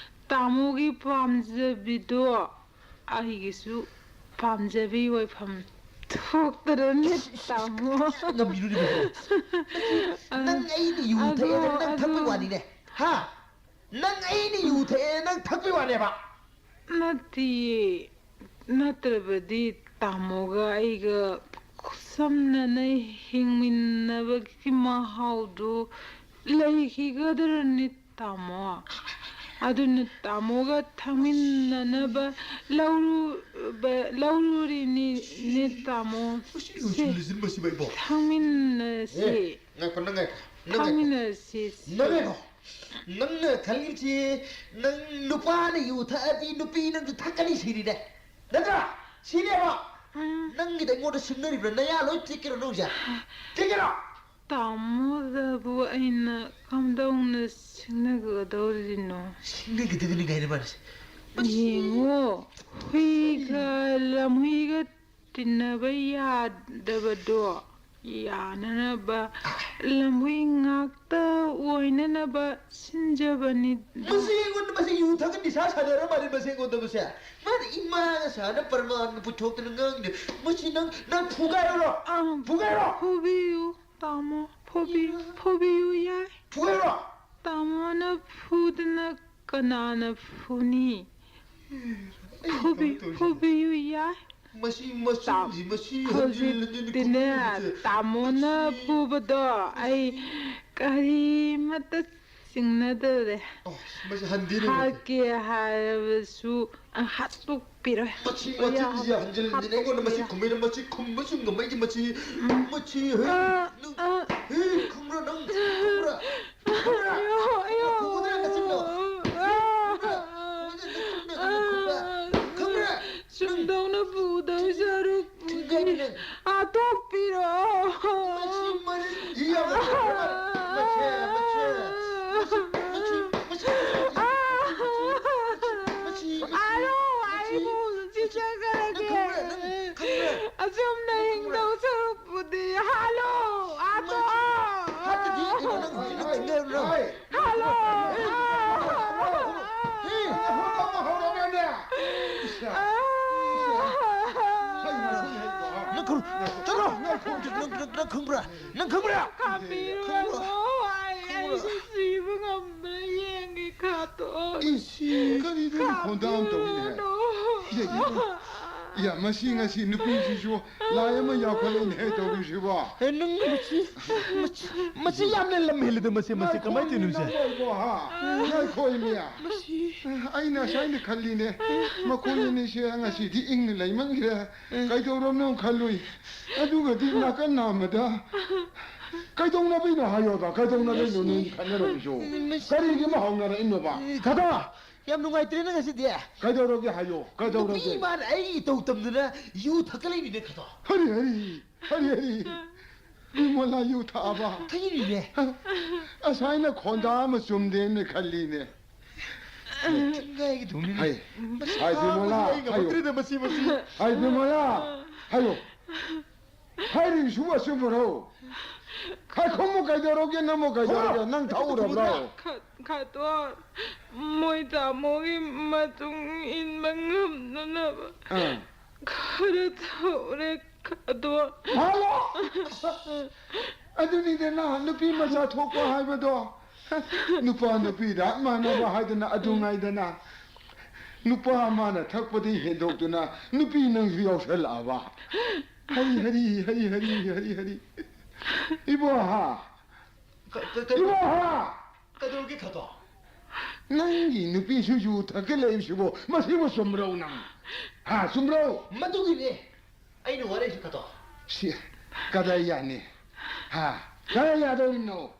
ꯇꯥꯃꯣꯒꯤ ꯄꯥꯝꯖꯕꯤꯗꯣ ꯑꯩꯒꯤꯁꯨ ꯄꯥꯝꯖꯕꯤ ꯑꯣꯏꯐꯝ ꯊꯣꯛꯇꯔꯅꯤ, ꯇꯥꯃꯣ꯫ ꯉꯝꯕꯤꯔꯨꯅꯦ ꯃꯁꯤꯕꯣ꯫ ꯅꯪ ꯑꯩꯅ ꯌꯨ ꯑꯗꯣ, ꯊꯛꯑꯦꯅ ꯅꯪ ꯊꯛꯄꯩ ꯑꯗꯣ ꯋꯥꯅꯤꯅꯦ꯫ ꯍꯥ? ꯅꯪ ꯑꯩꯅ ꯌꯨ ꯊꯛꯑꯦꯅ ꯅꯪ ꯊꯛꯄꯩ ꯋꯥꯅꯦꯕ? ꯅꯠꯇꯤꯌꯦ꯫ ꯅꯠꯇ꯭ꯔꯕꯗꯤ ꯇꯥꯃꯣꯒ ꯑꯩꯒ ꯈꯨꯠꯁꯝꯅꯅ ꯍꯤꯡꯃꯤꯟꯅꯕꯒꯤ ꯃꯍꯥꯎꯗꯨ ꯂꯩꯈꯤꯒꯗ꯭ꯔꯅꯤ, ꯇꯥꯃꯣ? ꯑꯗꯨꯅ ꯇꯥꯃꯣꯒ ꯊꯛꯃꯤꯟꯅꯅꯕ ꯂꯧꯔꯨꯕ, ꯂꯧꯔꯨꯔꯤꯅꯤ, ꯅꯦ ꯇꯥꯃꯣ꯫ ꯃꯁꯤ ꯁꯦ, ꯂꯣꯏꯁꯤꯜꯂꯁꯤ ꯃꯁꯤꯕ ꯏꯕꯣ꯫ ꯊꯛꯃꯤꯟꯅꯁꯤ꯫ ꯑꯦ, ꯉꯥꯏꯈꯣ, ꯅꯪ ꯉꯥꯏꯈꯣ, ꯅꯪ ꯉꯥꯏꯈꯣ꯫ ꯊꯛꯃꯤꯟꯅꯁꯤ꯫ ꯅꯪ ꯉꯥꯏꯈꯣ꯫ ꯅꯪꯅ ꯈꯜꯂꯤꯕꯁꯤ ꯅꯪ ꯅꯨꯄꯥꯅ ꯌꯨ ꯊꯛꯑꯗꯤ ꯅꯨꯄꯤ ꯅꯪꯁꯨ ꯊꯛꯀꯅꯤ ꯁꯤꯅꯤꯅꯦ꯫ ꯅꯠꯇ꯭ꯔꯥ? ꯁꯤꯅꯦꯕ꯫ ꯎꯝ꯫ ꯅꯪꯒꯤꯗ ꯑꯩꯉꯣꯟꯗ ꯁꯤꯡꯅꯔꯤꯕ꯭ꯔꯥ? ꯅꯌꯥ ꯂꯣꯏ ꯇꯦꯛꯀꯦꯔꯣ ꯅꯪꯁꯦ? ꯇꯦꯛꯀꯦꯔꯣ? ꯇꯥꯃꯣꯗꯕꯨ ꯑꯩꯅ ꯀꯝꯗꯧꯅ ꯁꯤꯡꯅꯒꯗꯧꯔꯤꯅꯣ? ꯁꯤꯡꯅꯒꯗꯕꯅꯤ ꯀꯥꯏꯅ ꯃꯥꯅꯁꯦ꯫ ꯃꯁꯤ ꯌꯦꯡꯉꯣ, ꯍꯨꯏꯒ ꯂꯝꯍꯨꯏꯒ ꯇꯤꯟꯅꯕ ꯌꯥꯗꯕꯗꯣ ꯌꯥꯅꯅꯕ, ꯂꯝꯍꯨꯏ ꯉꯥꯛꯇ ꯑꯣꯏꯅꯅꯕ ꯁꯤꯟꯖꯕꯅꯤꯗ꯫ ꯃꯁꯤ ꯑꯩꯉꯣꯟꯗ, ꯃꯁꯤ ꯌꯨ ꯊꯛꯑ ꯅꯤꯁꯥ ꯁꯥꯟꯅꯔ ꯃꯥꯜꯂꯦ ꯃꯁꯤ ꯑꯩꯉꯣꯟꯗ ꯃꯁꯦ꯫ ꯃꯥꯅ ꯏꯃꯥꯅ ꯁꯥꯅ ꯄ꯭ꯔꯃꯥꯟꯒ ꯄꯨꯊꯣꯛꯇꯅ ꯉꯥꯡꯉꯤꯅꯦ꯫ ꯃꯁꯤ ꯅꯪ, ꯅꯪ ꯐꯨꯒꯥꯏꯔꯨꯔꯣ? ꯑꯥ, ꯐꯨꯒꯥꯏꯔꯣ? ꯐꯨꯕꯤꯌꯨ, ꯇꯥꯃꯣ꯫ ꯐꯨꯕꯤ-, ꯐꯨꯕꯤꯌꯨ ꯌꯥꯏ꯫ ꯐꯨꯒꯥꯏꯔꯣ? ꯇꯥꯃꯣꯅ ꯐꯨꯗꯅ ꯀꯅꯥꯅ ꯐꯨꯅꯤ? ꯑꯩ ꯐꯨꯕꯤ-, ꯀꯃꯥꯏ ꯇꯧꯔꯤꯁꯤꯕꯣ? ꯐꯨꯕꯤꯌꯨ ꯌꯥꯏ꯫ ꯃꯁꯤ ꯃꯆꯤꯟꯁꯤ, ꯃꯁꯤ ꯍꯟꯖꯤꯜ ꯍꯟꯖꯤꯜ ꯍꯧꯖꯤꯛꯇꯤꯅꯦ, ꯐꯨꯕꯤꯕꯁꯦ꯫ ꯇꯥꯃꯣꯅ ꯃꯁꯤ ꯐꯨꯕꯗꯣ ꯑꯩ ꯀꯔꯤꯃꯠꯇ ꯆꯤꯡꯅꯗꯔꯦ꯫ ꯑꯣ, ꯃꯁꯤ ꯍꯟꯗꯦꯅꯦ ꯃꯁꯤ꯫ ꯍꯥꯠꯀꯦ ꯍꯥꯏꯔꯕꯁꯨ ꯍꯥꯠꯇꯣꯛꯄꯤꯔꯣꯏ꯫ ꯃꯁꯤ ꯑꯣꯌꯥ, ꯃꯆꯤꯟꯁꯤ ꯍꯟꯖꯤꯜ ꯍꯟꯖꯤꯜ ꯑꯩꯉꯣꯟꯗ ꯃꯁꯤ ꯍꯥꯠꯇꯣꯛꯄꯤꯔꯣꯏ꯫ ꯈꯨꯝꯃꯤꯅ ꯃꯁꯤ ꯈꯨꯝꯕꯁꯨ ꯉꯝꯃꯛꯏꯁꯦ ꯃꯁꯤ꯫ ꯎꯝ꯫ ꯃꯁꯤ, ꯍꯦ, ꯑ, ꯅꯪ, ꯑ꯫ ꯍꯦ, ꯈꯪꯕ꯭ꯔꯥ ꯅꯪ? ꯈꯪꯕ꯭ꯔꯥ? ꯈꯪꯕ꯭ꯔꯥ? ꯑꯌꯣ, ꯑꯌꯣ꯫ ꯈꯨꯝꯃꯨꯗꯅ ꯅꯆꯤꯟꯗꯣ꯫ ꯈꯪꯕ꯭ꯔꯥ? ꯈꯨꯝꯃꯨꯗꯅ ꯅꯆꯤꯟꯗꯣ ꯈꯨꯝꯕ꯭ꯔꯥ? ꯈꯪꯕ꯭ꯔꯥ? ꯁꯨꯝꯗꯧꯅ ꯄꯨꯗꯧ ꯁꯔꯨꯛ ꯊꯤꯡꯒꯥꯏꯅ ꯅꯪ꯫ ꯍꯥꯠꯇꯣꯛꯄꯤꯔꯣ꯫ ꯃꯁꯤ ꯃꯔꯤꯟ ꯌꯥꯝ ꯃꯁꯦ, ꯃꯁꯦ, ꯃꯁꯦ꯫ ꯍꯜꯂꯣ, ꯑꯥꯇꯣ! ꯍꯥꯠꯇꯗꯤ ꯀꯩꯅꯣ ꯅꯪ ꯍꯧꯖꯤꯛ ꯅꯪ ꯊꯤꯡꯒꯥꯏꯔꯨꯔꯣ? ꯍꯜꯂꯣ! ꯅꯪ ꯈꯪ-, ꯆꯠꯂꯣ! ꯅꯪ, ꯅꯪ, ꯅꯪ ꯈꯪꯕ꯭ꯔꯥ? ꯅꯪ ꯈꯪꯕ꯭ꯔꯥ? ꯈꯪꯕ꯭ꯔꯥ? ꯈꯥꯝꯕꯤꯔꯨꯔꯅꯨ, ꯑꯩ, ꯑꯩꯗꯤ ꯁꯤꯕ ꯉꯝꯗ꯭ꯔꯦ, ꯌꯦꯡꯒꯦ, ꯈꯥꯇꯣ꯫ ꯏꯁ, ꯀꯔꯤꯅꯣ ꯈꯣꯟꯗꯥ ꯑꯃ ꯇꯧꯔꯤꯅꯦ? ꯈꯥꯝꯕꯤꯔꯨꯔꯅꯨ꯫ ꯏꯌꯥ, ꯏꯌꯥ, ꯏꯌꯥ, ꯃꯁꯤ ꯉꯁꯤ ꯅꯨꯄꯤꯁꯤꯁꯨ ꯂꯥꯏ ꯑꯃ ꯌꯥꯎꯈꯠꯂꯛꯏꯅꯦꯍꯦ ꯇꯧꯔꯤꯁꯤꯕꯣ꯫ ꯑꯦ, ꯅꯪ ꯃꯁꯤ, ꯃꯁꯤ, ꯃꯁꯤ ꯌꯥꯝꯅ ꯂꯝ ꯍꯦꯜꯂꯤꯗ ꯃꯁꯤ, ꯃꯁꯤ ꯀꯃꯥꯏꯅ ꯇꯧꯔꯤꯅꯣ ꯃꯁꯤ? ꯉꯥꯏꯈꯣ ꯏꯃꯦ, ꯉꯥꯏꯈꯣ ꯏꯃꯦ꯫ ꯃꯁꯤ ꯑꯩꯅ ꯑꯁꯥꯏꯅ ꯈꯜꯂꯤꯅꯦ, ꯃꯈꯣꯏ ꯑꯅꯤꯁꯦ ꯉꯁꯤꯗꯤ ꯏꯪꯅ ꯂꯩꯃꯟꯈ꯭ꯔꯦ, ꯀꯩꯗꯧꯔꯕꯅꯣ ꯈꯜꯂꯨꯏ꯫ ꯑꯗꯨꯒꯗꯤ ꯅꯥꯀꯟ ꯅꯥꯝꯃꯗ ꯀꯩꯗꯧꯅꯕꯩꯅꯣ ꯍꯥꯏꯌꯣꯗ, ꯀꯩꯗꯧꯅꯕꯩꯅꯣ ꯅꯣꯏ ꯈꯠꯅꯔꯝꯃꯤꯁꯨ? ꯀꯔꯤꯒꯤ ꯑꯃ ꯍꯧꯅꯔꯛꯏꯅꯣꯕ? ꯈꯗꯥ! ꯌꯥꯝ ꯅꯨꯡꯉꯥꯏꯇ꯭ꯔꯦꯅ ꯉꯁꯤꯗꯤ꯫ ꯀꯩꯗꯧꯔꯒꯦ ꯍꯥꯏꯌꯣ, ꯀꯩꯗꯧꯔꯒꯦ? ꯅꯨꯄꯤ ꯏꯃꯥꯅ ꯑꯩ ꯏꯇꯧ ꯇꯝꯗꯅ ꯌꯨ ꯊꯛꯀꯠꯂꯛꯏꯅꯤꯅꯦ ꯈꯗꯣ꯫ ꯍꯔꯤ, ꯍꯔꯤ, ꯍꯔꯤ, ꯍꯔꯤ꯫ ꯕꯤꯃꯣꯂꯥ ꯌꯨ ꯊꯛꯑꯕ? ꯊꯛꯏꯅꯤꯅꯦ꯫ ꯑꯁꯥꯏꯅ ꯈꯣꯟꯗꯥ ꯑꯃ ꯆꯨꯝꯗꯦꯅ ꯈꯜꯂꯤꯅꯦ꯫ ꯊꯤꯡꯒꯥꯏꯒꯗꯧꯅꯤꯅꯦ꯫ ꯍꯩ, ꯍꯥꯏ, ꯕꯤꯃꯣꯂꯥ, ꯍꯥꯏꯌꯣ꯫ ꯉꯝꯃꯛꯇ꯭ꯔꯦꯗ ꯃꯁꯤ, ꯃꯁꯤ꯫ ꯍꯥꯏ, ꯕꯤꯃꯣꯂꯥ, ꯍꯥꯏꯌꯣ꯫ ꯍꯥꯏꯔꯤꯁꯤꯕꯨ ꯑꯆꯨꯝꯕꯔꯣ? ꯍꯥꯏ, ꯈꯨꯝꯃꯨ, ꯀꯩꯗꯧꯔꯒꯦ, ꯅꯃꯣ, ꯀꯩꯗꯧꯔꯒꯦ? ꯅꯪ ꯊꯛꯎꯔꯕ꯭ꯔꯣ? ꯈ-, ꯈꯇꯣꯟ, ꯃꯣꯏ ꯇꯥꯃꯣꯒꯤ ꯃꯇꯨꯡ ꯏꯟꯕ ꯉꯝꯅꯅꯕ ꯑꯥ꯫ ꯈꯔ ꯊꯛꯎꯔꯦ, ꯈꯇꯣꯟ꯫ ꯍꯜꯂꯣ! ꯑꯗꯨꯅꯤꯗꯅ ꯅꯨꯄꯤ ꯃꯆꯥ ꯊꯣꯛꯄ ꯍꯥꯏꯕꯗꯣ꯫ ꯅꯨꯄꯥ ꯅꯨꯄꯤ ꯔꯥꯠ ꯃꯥꯟꯅꯕ ꯍꯥꯏꯗꯅ ꯑꯗꯨ ꯉꯥꯏꯗꯅ꯫ ꯅꯨꯄꯥ ꯑꯃꯅ ꯊꯛꯄꯗꯒꯤ ꯍꯦꯟꯗꯣꯛꯇꯨꯅ ꯅꯨꯄꯤ ꯅꯪꯁꯨ ꯌꯥꯎꯁꯜꯂꯛꯑꯕ꯫ ꯍꯔꯤ, ꯍꯔꯤ, ꯍꯔꯤ, ꯍꯔꯤ, ꯍꯔꯤ, ꯍꯔꯤ꯫ ꯏꯕꯣꯍꯥ! ꯀ-, ꯀ-, ꯀ-, ꯏꯕꯣꯍꯥ! ꯀꯩꯗꯧꯔꯒꯦ ꯈꯇꯣ? ꯅꯪꯒꯤ ꯅꯨꯄꯤꯁꯨ ꯌꯨ ꯊꯛꯀꯦ ꯂꯩꯕꯁꯤꯕꯨ ꯃꯁꯤꯕꯨ ꯆꯨꯝꯕ꯭ꯔꯣ ꯅꯪ? ꯍꯥ, ꯆꯨꯝꯕ꯭ꯔꯣ? ꯃꯗꯨꯒꯤꯅꯦ ꯑꯩꯅ ꯋꯥꯔꯛꯏꯁꯦ ꯈꯇꯣ꯫ ꯁꯤ, ꯀꯗꯥꯏ ꯌꯥꯅꯤ? ꯍꯥ? ꯀꯗꯥꯏ ꯌꯥꯗꯧꯔꯤꯅꯣ?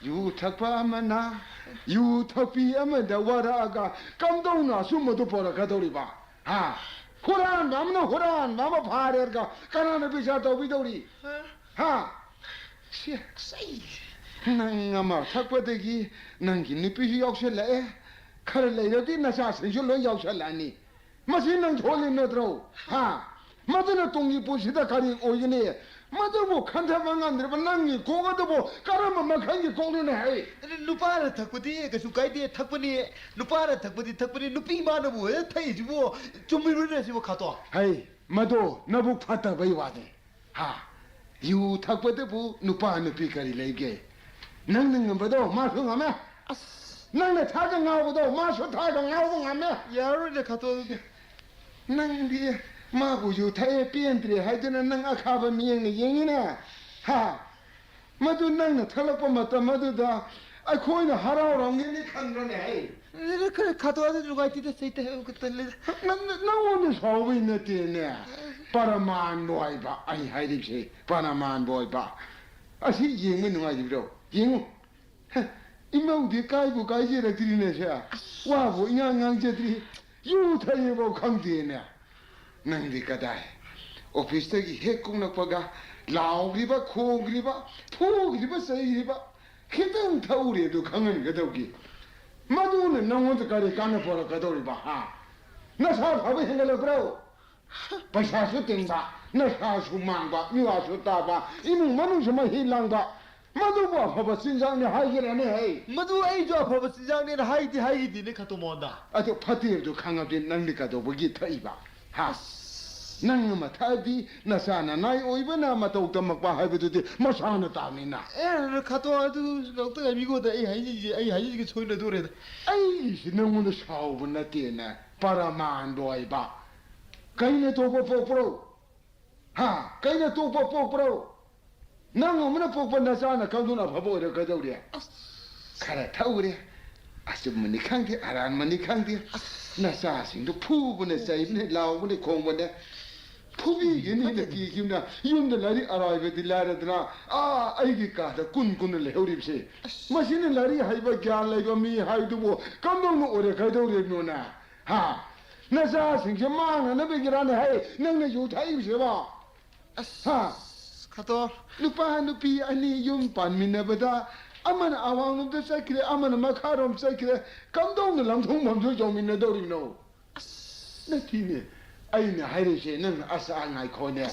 ꯌꯨ ꯊꯛꯄ ꯑꯃꯅ ꯌꯨ ꯊꯛꯄꯤ ꯑꯃꯗ ꯋꯥꯔꯛꯑꯒ ꯀꯝꯗꯧꯅ ꯑꯆꯨꯝꯕꯗꯨ ꯄꯣꯔꯛꯀꯗꯧꯔꯤꯕ? ꯍꯥ? ꯍꯨꯔꯥꯟꯕ ꯑꯃꯅ ꯍꯨꯔꯥꯟꯕ ꯑꯃ ꯐꯥꯔꯦꯒ ꯀꯅꯥꯅ ꯕꯤꯆꯥꯔ ꯇꯧꯕꯤꯗꯧꯔꯤ? ꯍꯥ? ꯁꯤ, ꯅꯪ ꯑꯃ ꯊꯛꯄꯗꯒꯤ ꯅꯪꯒꯤ ꯅꯨꯄꯤꯁꯨ ꯌꯥꯎꯁꯜꯂꯛꯑꯦ, ꯈꯔ ꯂꯩꯔꯗꯤ ꯅꯆꯥꯁꯤꯡꯁꯨ ꯂꯣꯏ ꯌꯥꯎꯁꯜꯂꯛꯑꯅꯤ꯫ ꯃꯁꯤ ꯅꯪ ꯊꯣꯛꯍꯜꯂꯤ ꯅꯠꯇ꯭ꯔꯣ? ꯍꯥ? ꯃꯗꯨꯅ ꯇꯨꯡꯒꯤ ꯄꯨꯟꯁꯤꯗ ꯀꯔꯤ ꯑꯣꯏꯒꯅꯤ? ꯃꯗꯨꯕꯨ ꯈꯟꯊꯕ ꯉꯝꯗ꯭ꯔꯕ ꯅꯪꯒꯤ ꯀꯣꯛ ꯑꯗꯨꯕꯨ ꯀꯔꯝꯕ ꯃꯈꯜꯒꯤ ꯀꯣꯛꯅꯣꯅꯦ ꯍꯥꯏ? ꯅꯨꯄꯥꯅ ꯊꯛꯄꯗꯤ ꯀꯩꯁꯨ ꯀꯥꯏꯗꯦ, ꯊꯛꯄꯅꯤ꯫ ꯅꯨꯄꯥꯅ ꯊꯛꯄꯗꯤ ꯊꯛꯄꯅꯤ, ꯅꯨꯄꯤ ꯃꯥꯅꯕꯨ ꯍꯦꯛ ꯊꯛꯏꯁꯤꯕꯨ ꯆꯨꯝꯃꯤꯕ꯭ꯔꯅꯦ ꯁꯤꯕꯨ ꯈꯥꯇꯣ? ꯍꯩ, ꯃꯗꯨ ꯅꯕꯨꯛ ꯐꯠꯇꯕꯩ ꯋꯥꯅꯤ꯫ ꯍꯥ? ꯌꯨ ꯊꯛꯄꯗꯕꯨ ꯅꯨꯄꯥ ꯅꯨꯄꯤ ꯀꯔꯤ ꯂꯩꯒꯦ? ꯅꯪꯅ ꯉꯝꯕꯗꯣ ꯃꯥꯁꯨ ꯉꯝꯃꯦ꯫ ꯑꯁ, ꯅꯪꯅ ꯊꯥꯒ ꯉꯥꯎꯕꯗꯣ ꯃꯥꯁꯨ ꯊꯥꯒ ꯉꯥꯎꯕ ꯉꯝꯃꯦ꯫ ꯌꯥꯔꯣꯏꯅꯦ ꯈꯥꯇꯣ ꯑꯗꯨꯗꯤ꯫ ꯅꯪꯗꯤ ꯃꯥꯕꯨ ꯌꯨ ꯊꯛꯑꯦ ꯄꯦꯟꯗ꯭ꯔꯦ ꯍꯥꯏꯗꯨꯅ ꯅꯪ ꯑꯈꯥꯕ ꯃꯤꯠꯌꯦꯡꯅ ꯌꯦꯡꯉꯤꯅꯦ꯫ ꯍꯥ? ꯃꯗꯨ ꯅꯪꯅ ꯊꯛꯂꯛꯄ ꯃꯇꯝ ꯑꯗꯨꯗ ꯑꯩꯈꯣꯏꯅ ꯍꯔꯥꯎꯔꯝꯒꯅꯤ ꯈꯟꯕ꯭ꯔꯅꯦ ꯍꯩ? ꯈꯥꯇꯣ ꯑꯗꯨ ꯅꯨꯡꯉꯥꯏꯇꯦꯗ, ꯆꯩꯇ ꯍꯥꯏꯕ ꯈꯛꯇ ꯂꯩꯗ꯫ ꯅꯪ-, ꯅꯪꯉꯣꯟꯗ ꯁꯥꯎꯕꯩ ꯅꯠꯇꯦꯅꯦ꯫ ꯄꯔꯃꯥꯟꯕꯨ ꯍꯥꯏꯕ ꯑꯩ ꯍꯥꯏꯔꯤꯕꯁꯦ, ꯄꯔꯃꯥꯟꯕꯨ ꯍꯥꯏꯕ꯫ ꯑꯁꯤ ꯌꯦꯡꯕ ꯅꯨꯡꯉꯥꯏꯔꯤꯕ꯭ꯔꯣ? ꯌꯦꯡꯉꯨ꯫ ꯍꯦ, ꯏꯃꯧꯗꯤ ꯀꯥꯏꯕꯨ ꯀꯥꯏꯖꯔꯛꯇ꯭ꯔꯤꯅꯦ ꯁꯦ꯫ ꯋꯥꯕꯨ ꯏꯉꯥꯡ ꯉꯥꯡꯖꯗ꯭ꯔꯤ꯫ ꯌꯨ ꯊꯛꯑꯦꯐꯥꯎ ꯈꯪꯗꯦꯅꯦ꯫ ꯅꯪꯗꯤ ꯀꯗꯥꯏ? ꯑꯣꯐꯤꯁꯇꯒꯤ ꯍꯦꯛ ꯀꯨꯝꯂꯛꯄꯒ ꯂꯥꯎꯈ꯭ꯔꯤꯕ, ꯈꯣꯡꯈ꯭ꯔꯤꯕ, ꯐꯨꯈ꯭ꯔꯤꯕ, ꯆꯩꯈ꯭ꯔꯤꯕ꯫ ꯈꯤꯇꯪ ꯊꯛꯎꯔꯦ ꯑꯗꯨ ꯈꯪꯍꯟꯒꯗꯧꯒꯤ꯫ ꯃꯗꯨꯅ ꯅꯪꯉꯣꯟꯗ ꯀꯔꯤ ꯀꯥꯟꯅꯕ ꯄꯨꯔꯛꯀꯗꯧꯔꯤꯕ, ꯍꯥ? ꯅꯁꯥ ꯐꯕ ꯍꯦꯟꯒꯠꯂꯛꯄ꯭ꯔꯣ? ꯄꯩꯁꯥꯁꯨ ꯇꯤꯡꯕ, ꯅꯁꯥꯁꯨ ꯃꯥꯡꯕ, ꯃꯤꯋꯥꯁꯨ ꯇꯥꯕ, ꯏꯃꯨꯡ ꯃꯅꯨꯡꯁꯨ ꯃꯍꯤ ꯂꯥꯡꯕ꯫ ꯃꯗꯨꯕꯨ ꯑꯐꯕ ꯆꯤꯟꯖꯥꯛꯅꯤ ꯍꯥꯏꯒꯦꯔꯅꯦ ꯍꯩ? ꯃꯗꯨ ꯑꯩꯁꯨ ꯑꯐꯕ ꯆꯤꯟꯖꯥꯛꯅꯦꯅ ꯍꯥꯏꯗꯤ ꯍꯥꯏꯈꯤꯗꯦꯅꯦ ꯈꯥꯇꯣ ꯃꯉꯣꯟꯗ꯫ ꯑꯗꯨ ꯐꯠꯇꯦ ꯍꯥꯏꯕꯗꯨ ꯈꯪꯉꯕꯗꯤ ꯅꯪꯗꯤ ꯀꯩꯗꯧꯕꯒꯤ ꯊꯛꯏꯕ? ꯍꯥ? ꯅꯪ ꯑꯃ ꯊꯛꯑꯗꯤ ꯅꯆꯥ ꯅꯅꯥꯏ ꯑꯣꯏꯕꯅ ꯃꯇꯧ ꯇꯝꯃꯛꯄ ꯍꯥꯏꯕꯗꯨꯗꯤ ꯃꯁꯥꯅ ꯇꯥꯕꯅꯤꯅ꯫ ꯑꯦ ꯈꯥꯇꯣ ꯑꯗꯨ ꯅꯣꯛꯇ ꯉꯥꯏꯕꯤꯈꯣꯗ, ꯑꯩ ꯍꯥꯏꯖꯒꯦ, ꯑꯩ ꯍꯥꯏꯖꯒꯦ ꯁꯣꯏꯅꯗꯣꯔꯦꯗ꯫ ꯑꯩꯒꯤꯁꯤ ꯅꯪꯉꯣꯟꯗ ꯁꯥꯎꯕ ꯅꯠꯇꯦꯅ ꯄꯔꯃꯥꯟꯕꯨ ꯍꯥꯏꯕ꯫ ꯀꯩꯅ ꯇꯣꯛꯄ ꯄꯣꯛꯄ꯭ꯔꯣ? ꯍꯥ? ꯀꯩꯅ ꯇꯣꯛꯄ ꯄꯣꯛꯄ꯭ꯔꯣ? ꯅꯪ ꯑꯃꯅ ꯄꯣꯛꯄ ꯅꯆꯥꯅ ꯀꯝꯗꯧꯅ ꯑꯐꯕ ꯑꯣꯏꯔꯛꯀꯗꯧꯔꯤ? ꯈꯔ ꯊꯛꯎꯔꯦ, ꯑꯆꯨꯝꯕꯅꯤ ꯈꯪꯗꯦ, ꯑꯔꯥꯟꯕꯅꯤ ꯈꯪꯗꯦ, ꯅꯆꯥꯁꯤꯡꯗꯨ ꯐꯨꯕꯅꯦ, ꯆꯩꯕꯅꯦ, ꯂꯥꯎꯕꯅꯦ, ꯈꯣꯡꯕꯅꯦ꯫ ꯐꯨꯕꯤꯒꯅꯤꯅ ꯀꯤꯈꯤꯕꯅ ꯌꯨꯝꯗ ꯂꯥꯏꯔꯤꯛ ꯑꯔꯥꯏꯕꯗꯤ ꯂꯥꯏꯔꯗꯅ, ꯑꯥ, ꯑꯩꯒꯤ ꯀꯥꯗ ꯀꯨꯟ ꯀꯨꯟꯅ ꯂꯩꯍꯧꯔꯤꯕꯁꯦ꯫ ꯃꯁꯤꯅ ꯂꯥꯏꯔꯤꯛ ꯍꯩꯕ, ꯒ꯭ꯌꯥꯟ ꯂꯩꯕ ꯃꯤ ꯍꯥꯏꯗꯨꯕꯨ ꯀꯝꯗꯧꯅ ꯑꯣꯏꯔꯛꯀꯗꯧꯔꯤꯕꯅꯣꯅ? ꯍꯥ? ꯅꯆꯥꯁꯤꯡꯁꯦ ꯃꯥꯡꯅꯅꯕꯒꯤꯔꯥꯅꯦ ꯍꯩ ꯅꯪꯅ ꯌꯨ ꯊꯛꯏꯕꯁꯤꯕꯣ? ꯍꯥ? ꯈꯥꯇꯣ꯫ ꯅꯨꯄꯥ ꯅꯨꯄꯤ ꯑꯅꯤ ꯌꯨꯝ ꯄꯥꯟꯃꯤꯟꯅꯕꯗ ꯑꯃꯅ ꯑꯋꯥꯡꯂꯣꯝꯗ ꯆꯠꯈ꯭ꯔꯦ, ꯑꯃꯅ ꯃꯈꯥꯔꯣꯝ ꯆꯠꯈ꯭ꯔꯦ, ꯀꯝꯗꯧꯅ ꯂꯝꯊꯣꯡꯐꯝꯗꯨ ꯌꯧꯃꯤꯟꯅꯗꯧꯔꯤꯕꯅꯣ? ꯅꯠꯇꯦꯅꯦ, ꯑꯩꯅ ꯍꯥꯏꯔꯤꯁꯦ ꯅꯪ ꯑꯁ, ꯑꯥ, ꯉꯥꯏꯈꯣꯅꯦ꯫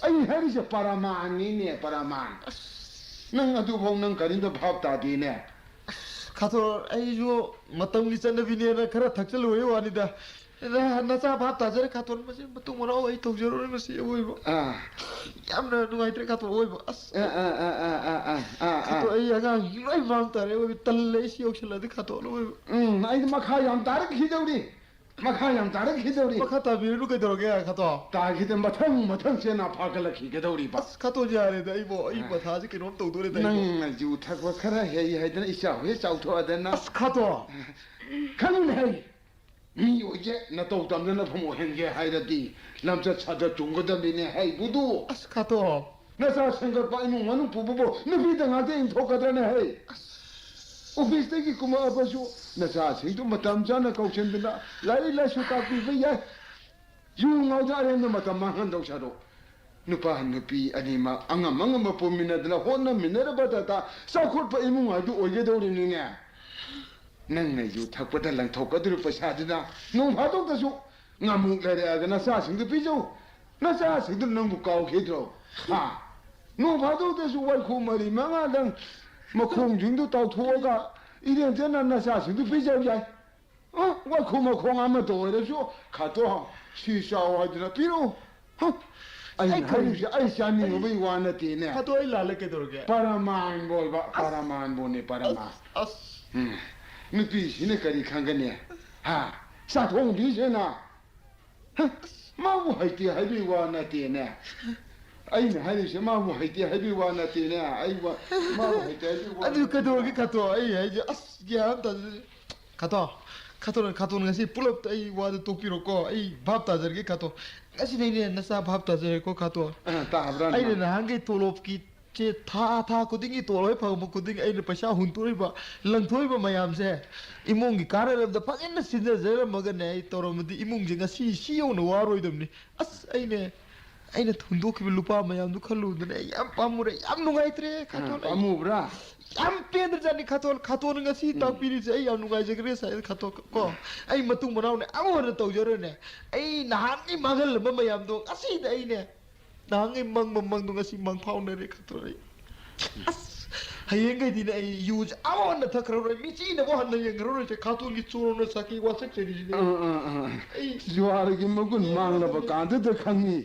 ꯑꯩ ꯍꯥꯏꯔꯤꯁꯦ ꯄꯔꯃꯥꯟꯅꯤꯅꯦ, ꯄꯔꯃꯥꯟ꯫ ꯅꯪ ꯑꯗꯨꯐꯥꯎ ꯅꯪ ꯀꯔꯤꯝꯇ ꯚꯥꯞ ꯇꯥꯗꯦꯅꯦ꯫ ꯈꯥꯇꯣꯟ, ꯑꯩꯁꯨ ꯃꯇꯝꯒꯤ ꯆꯠꯅꯕꯤꯅꯦꯅ ꯈꯔ ꯊꯛꯆꯜꯂꯨꯕꯩ ꯋꯥꯅꯤꯗ꯫ ꯅ-, ꯅꯆꯥ ꯚꯥꯞ ꯇꯥꯖꯔꯦ ꯈꯥꯇꯣꯟ, ꯃꯁꯤ ꯃꯇꯨꯡ ꯃꯅꯥꯎ ꯑꯩ ꯇꯧꯖꯔꯔꯣꯏ ꯃꯁꯤ ꯑꯋꯣꯏꯕ꯫ ꯑꯥ꯫ ꯌꯥꯝꯅ ꯅꯨꯡꯉꯥꯏꯇ꯭ꯔꯦ ꯈꯥꯇꯣꯟ, ꯑꯋꯣꯏꯕ꯫ ꯑꯁ꯫ ꯑꯥ, ꯑꯥ, ꯑꯥ, ꯑꯥ, ꯑꯥ, ꯑꯥ, ꯑꯥ, ꯑꯥ꯫ ꯈꯥꯇꯣꯟ, ꯑꯩ ꯑꯉꯥꯡꯁꯤꯡꯁꯤ ꯂꯣꯏ ꯃꯥꯡ ꯇꯥꯔꯦ ꯑꯋꯣꯏꯕ꯫ ꯇꯜꯂꯦ ꯑꯩ ꯁꯤ ꯌꯧꯁꯜꯂꯛꯑꯗꯤ ꯈꯥꯇꯣꯟ, ꯑꯋꯣꯏꯕ꯫ ꯎꯝ, ꯑꯩꯗꯤ ꯃꯈꯥ ꯌꯥꯝ ꯇꯥꯔꯛꯈꯤꯗꯧꯔꯤ꯫ ꯃꯈꯥ ꯌꯥꯝ ꯇꯥꯔꯛꯈꯤꯗꯧꯔꯤ꯫ ꯃꯈꯥ ꯇꯥꯕꯤꯔꯅꯨ ꯀꯩꯗꯧꯔꯒꯦ ꯈꯥꯇꯣꯟ? ꯇꯥꯈꯤꯗ ꯃꯊꯪ ꯃꯊꯪ ꯆꯦꯅꯥ ꯐꯥꯒꯠꯂꯛꯈꯤꯒꯗꯧꯔꯤꯕ꯫ ꯑꯁ ꯈꯥꯇꯣꯟ ꯌꯥꯔꯦꯗ ꯑꯩꯕꯣ, ꯑꯩ ꯑꯥ꯫ ꯃꯊꯥꯁꯦ ꯀꯩꯅꯣꯝ ꯇꯧꯗꯣꯔꯦꯗ ꯑꯩꯕꯣ꯫ ꯅꯪꯅ ꯌꯨ ꯊꯛꯄ ꯈꯔ ꯍꯩ ꯍꯥꯏꯗꯅ ꯏꯆꯥꯎ ꯍꯦꯛ ꯆꯥꯎꯊꯣꯛꯑꯗꯅ꯫ ꯑꯁ ꯈꯥꯇꯣꯟ! ꯈꯪꯉꯤꯅꯦ ꯍꯩ꯫ ꯃꯤ ꯑꯣꯏꯒꯦ ꯅꯇꯧ ꯇꯝꯗꯅꯐꯝ ꯑꯣꯏꯍꯟꯒꯦ ꯍꯥꯏꯔꯗꯤ ꯂꯝꯆꯠ ꯁꯥꯖꯠ ꯆꯨꯝꯒꯗꯕꯅꯤꯅꯦ ꯍꯩ ꯕꯨꯗꯨ꯫ ꯑꯁ ꯈꯥꯇꯣꯟ! ꯅꯆꯥ ꯁꯦꯝꯒꯠꯄ ꯏꯃꯨꯡ ꯃꯅꯨꯡ ꯄꯨꯕꯕꯨ ꯅꯨꯄꯤꯗ ꯉꯥꯛꯇ ꯏꯟꯊꯣꯛꯀꯗ꯭ꯔꯅꯦ ꯍꯩ? ꯑꯣꯐꯤꯁꯇꯒꯤ ꯀꯨꯝꯃꯛꯑꯕꯁꯨ ꯅꯆꯥꯁꯤꯡꯗꯨ ꯃꯇꯝ ꯆꯥꯅ ꯀꯧꯁꯤꯟꯗꯨꯅ ꯂꯥꯏꯔꯤꯛ ꯂꯥꯏꯁꯨ ꯇꯥꯛꯄꯤꯕ ꯌꯥꯏ꯫ ꯌꯨ ꯉꯥꯎꯗ ꯑꯔꯦꯝꯕ ꯃꯇꯝ ꯃꯥꯡꯍꯟꯗꯧ ꯁꯔꯨꯛ ꯅꯨꯄꯥ ꯅꯨꯄꯤ ꯑꯅꯤꯃꯛ ꯑꯉꯝ ꯑꯉꯝꯕ ꯄꯨꯃꯤꯟꯅꯗꯅ ꯍꯣꯠꯅꯃꯤꯟꯅꯔꯕ ꯇꯥꯇꯥ ꯆꯥꯎꯈꯠꯄ ꯏꯃꯨꯡ ꯍꯥꯏꯗꯨ ꯑꯣꯏꯒꯗꯧꯔꯤꯅꯤꯅꯦ꯫ ꯅꯪꯅ ꯌꯨ ꯊꯛꯄꯗ ꯂꯪꯊꯣꯛꯀꯗꯧꯔꯤꯕ ꯄꯩꯁꯥꯗꯨꯅ ꯅꯣꯡ ꯐꯥꯗꯣꯛꯇꯁꯨ ꯉꯥꯃꯨꯛ ꯂꯩꯔꯛꯑꯒ ꯅꯆꯥꯁꯤꯡꯗꯨ ꯄꯤꯖꯧ꯫ ꯅꯆꯥꯁꯤꯡꯗꯨ ꯅꯪꯕꯨ ꯀꯥꯎꯈꯤꯗ꯭ꯔꯣ? ꯍꯥ? ꯅꯣꯡ ꯐꯥꯗꯣꯛꯇꯁꯨ ꯋꯥꯏꯈꯨ ꯃꯔꯤ ꯃꯉꯥꯗꯪ ꯃꯈꯣꯡꯁꯤꯡꯗꯨ ꯇꯥꯎꯊꯣꯛꯑꯒ ꯏꯔꯦꯟꯖꯅ ꯅꯆꯥꯁꯤꯡꯗꯨ ꯄꯤꯖꯕ ꯌꯥꯏ꯫ ꯑ, ꯋꯥꯏꯈꯨ ꯃꯈꯣꯡ ꯑꯃꯇ ꯑꯣꯏꯔꯁꯨ ꯈꯥꯇꯣ ꯁꯤ ꯆꯥꯎ ꯍꯥꯏꯗꯅ ꯄꯤꯔꯛꯎ꯫ ꯍ? ꯑꯩꯅ ꯑꯩ ꯀꯔꯤ-, ꯍꯥꯏꯔꯤꯁꯦ ꯑꯩ ꯆꯥꯅꯤꯡꯉꯨꯕꯒꯤ ꯋꯥ ꯅꯠꯇꯦꯅꯦ꯫ ꯈꯥꯇꯣ ꯑꯩ ꯂꯥꯜꯂꯦ ꯀꯩꯗꯧꯔꯒꯦ? ꯄꯔꯃꯥꯟꯕꯨ ꯑꯣꯏꯕ, ꯑꯁ꯫ ꯄꯔꯃꯥꯟꯕꯨꯅꯦ, ꯄꯔꯃꯥꯟ꯫ ꯑꯁ, ꯑꯁ꯫ ꯎꯝ꯫ ꯅꯨꯄꯤꯁꯤꯅ ꯀꯔꯤ ꯈꯪꯒꯅꯤ? ꯍꯥ? ꯆꯥꯊꯣꯡꯕꯤꯁꯤꯅ? ꯍ? ꯃꯥꯕꯨ ꯍꯩꯇꯦ ꯍꯥꯏꯕꯒꯤ ꯋꯥ ꯅꯠꯇꯦꯅꯦ꯫ ꯑꯩꯅ ꯍꯥꯏꯔꯤꯁꯦ ꯃꯥꯕꯨ ꯍꯩꯇꯦ ꯍꯥꯏꯕꯒꯤ ꯋꯥ ꯅꯠꯇꯦꯅꯦ꯫ ꯑꯩ ꯋꯥ-, ꯃꯥꯕꯨ ꯍꯩꯇꯦ ꯍꯥꯏꯕꯒꯤ ꯋꯥ ꯑꯗꯨ ꯅꯠꯇꯦꯅꯦ꯫ ꯀꯩꯗꯧꯔꯒꯦ ꯈꯥꯇꯣ? ꯑꯩ ꯍꯥꯏꯁꯦ ꯑꯁ ꯒ꯭ꯌꯥꯟ ꯑꯃ ꯇꯥꯗꯦ꯫ ꯈꯥꯇꯣ, ꯈꯥꯇꯣꯟ, ꯈꯥꯇꯣꯟ ꯉꯁꯤ ꯄꯨꯂꯞꯇ ꯑꯩ ꯋꯥꯗꯨ ꯇꯣꯛꯄꯤꯔꯣꯀꯣ꯫ ꯑꯩ ꯚꯥꯞ ꯇꯥꯖꯔꯒꯦ ꯈꯥꯇꯣ꯫ ꯉꯁꯤꯗꯩꯅꯦ ꯅꯆꯥ ꯚꯥꯞ ꯇꯥꯖꯔꯦꯀꯣ ꯈꯥꯇꯣ꯫ ꯑ, ꯇꯥꯕ꯭ꯔꯥ ꯑꯩꯅ ꯅꯪ? ꯅꯍꯥꯟꯒꯩ ꯇꯣꯂꯣꯞꯀꯤ ꯆꯦ ꯊꯥ ꯊꯥ ꯈꯨꯗꯤꯡꯒꯤ ꯇꯣꯂꯣꯞ ꯍꯦꯛ ꯐꯪꯕ ꯈꯨꯗꯤꯡ ꯑꯩꯅ ꯄꯩꯁꯥ ꯍꯨꯟꯗꯣꯛꯏꯕ, ꯂꯪꯊꯣꯛꯏꯕ ꯃꯌꯥꯝꯁꯦ ꯏꯃꯨꯡꯒꯤ ꯀꯥꯟꯅꯅꯕꯗ ꯐꯖꯅ ꯁꯤꯟꯖꯖꯔꯝꯃꯒꯅꯦ ꯑꯩ ꯇꯧꯔꯝꯃꯗꯤ ꯏꯃꯨꯡꯁꯦ ꯉꯁꯤ ꯁꯤ ꯌꯧꯅ ꯋꯥꯔꯣꯏꯗꯕꯅꯤ꯫ ꯑꯁ ꯑꯩꯅꯦ, ꯑꯩꯅ ꯍꯨꯟꯗꯣꯛꯈꯤꯕ ꯂꯨꯄꯥ ꯃꯌꯥꯝꯗꯨ ꯈꯜꯂꯨꯕꯗꯅꯦ ꯑꯩ ꯌꯥꯝ ꯄꯥꯝꯃꯨꯔꯦ, ꯌꯥꯝ ꯅꯨꯡꯉꯥꯏꯇ꯭ꯔꯦ, ꯈꯥꯇꯣꯟ꯫ ꯑꯩ ꯄꯥꯝꯃꯨꯕ꯭ꯔꯥ? ꯌꯥꯝ ꯄꯦꯟꯗ꯭ꯔꯖꯥꯠꯅꯤ, ꯈꯥꯇꯣꯟ꯫ ꯈꯥꯇꯣꯟꯅ ꯉꯁꯤ ꯎꯝ꯫ ꯇꯥꯛꯄꯤꯔꯤꯁꯦ ꯑꯩ ꯌꯥꯝ ꯅꯨꯡꯉꯥꯏꯖꯈ꯭ꯔꯦ, ꯁꯥꯏ ꯈꯥꯇꯣꯟ꯫ ꯀꯣ, ꯑꯩ ꯃꯇꯨꯡ ꯃꯅꯥꯎꯅꯦ ꯑꯃꯨꯛ ꯍꯟꯅ ꯇꯧꯖꯔꯣꯏꯅꯦ꯫ ꯑꯩ ꯅꯍꯥꯟꯒꯤ ꯃꯥꯡꯍꯜꯂꯝꯕ ꯃꯌꯥꯝꯗꯣ ꯉꯁꯤꯗ ꯑꯩꯅꯦ, ꯅꯍꯥꯟꯒꯤ ꯃꯪꯕ ꯃꯪꯗꯣ ꯉꯁꯤ ꯃꯪꯐꯥꯎꯅꯔꯦ, ꯈꯥꯇꯣꯟ꯫ ꯑꯩ ꯑꯁ, ꯍꯌꯦꯡꯈꯩꯗꯤꯅꯦ ꯑꯩ ꯌꯨꯁꯦ ꯑꯃꯨꯛ ꯍꯟꯅ ꯊꯛꯈ꯭ꯔꯔꯣꯏ, ꯃꯤꯆꯤꯅꯕꯨ ꯍꯟꯅ ꯌꯦꯡꯈ꯭ꯔꯔꯣꯏꯁꯦ꯫ ꯈꯥꯇꯣꯟꯒꯤ ꯆꯣꯔꯣꯅ ꯁꯥꯈꯤ ꯋꯥꯁꯛꯆꯔꯤꯁꯤꯅꯦ꯫ ꯑꯥ, ꯑꯥ, ꯑꯥ꯫ ꯑꯩ ꯖꯨꯋꯥꯔꯒꯤ ꯃꯒꯨꯟ ꯃꯥꯡꯂꯕ ꯀꯥꯟꯗꯨꯗ ꯈꯪꯉꯤ꯫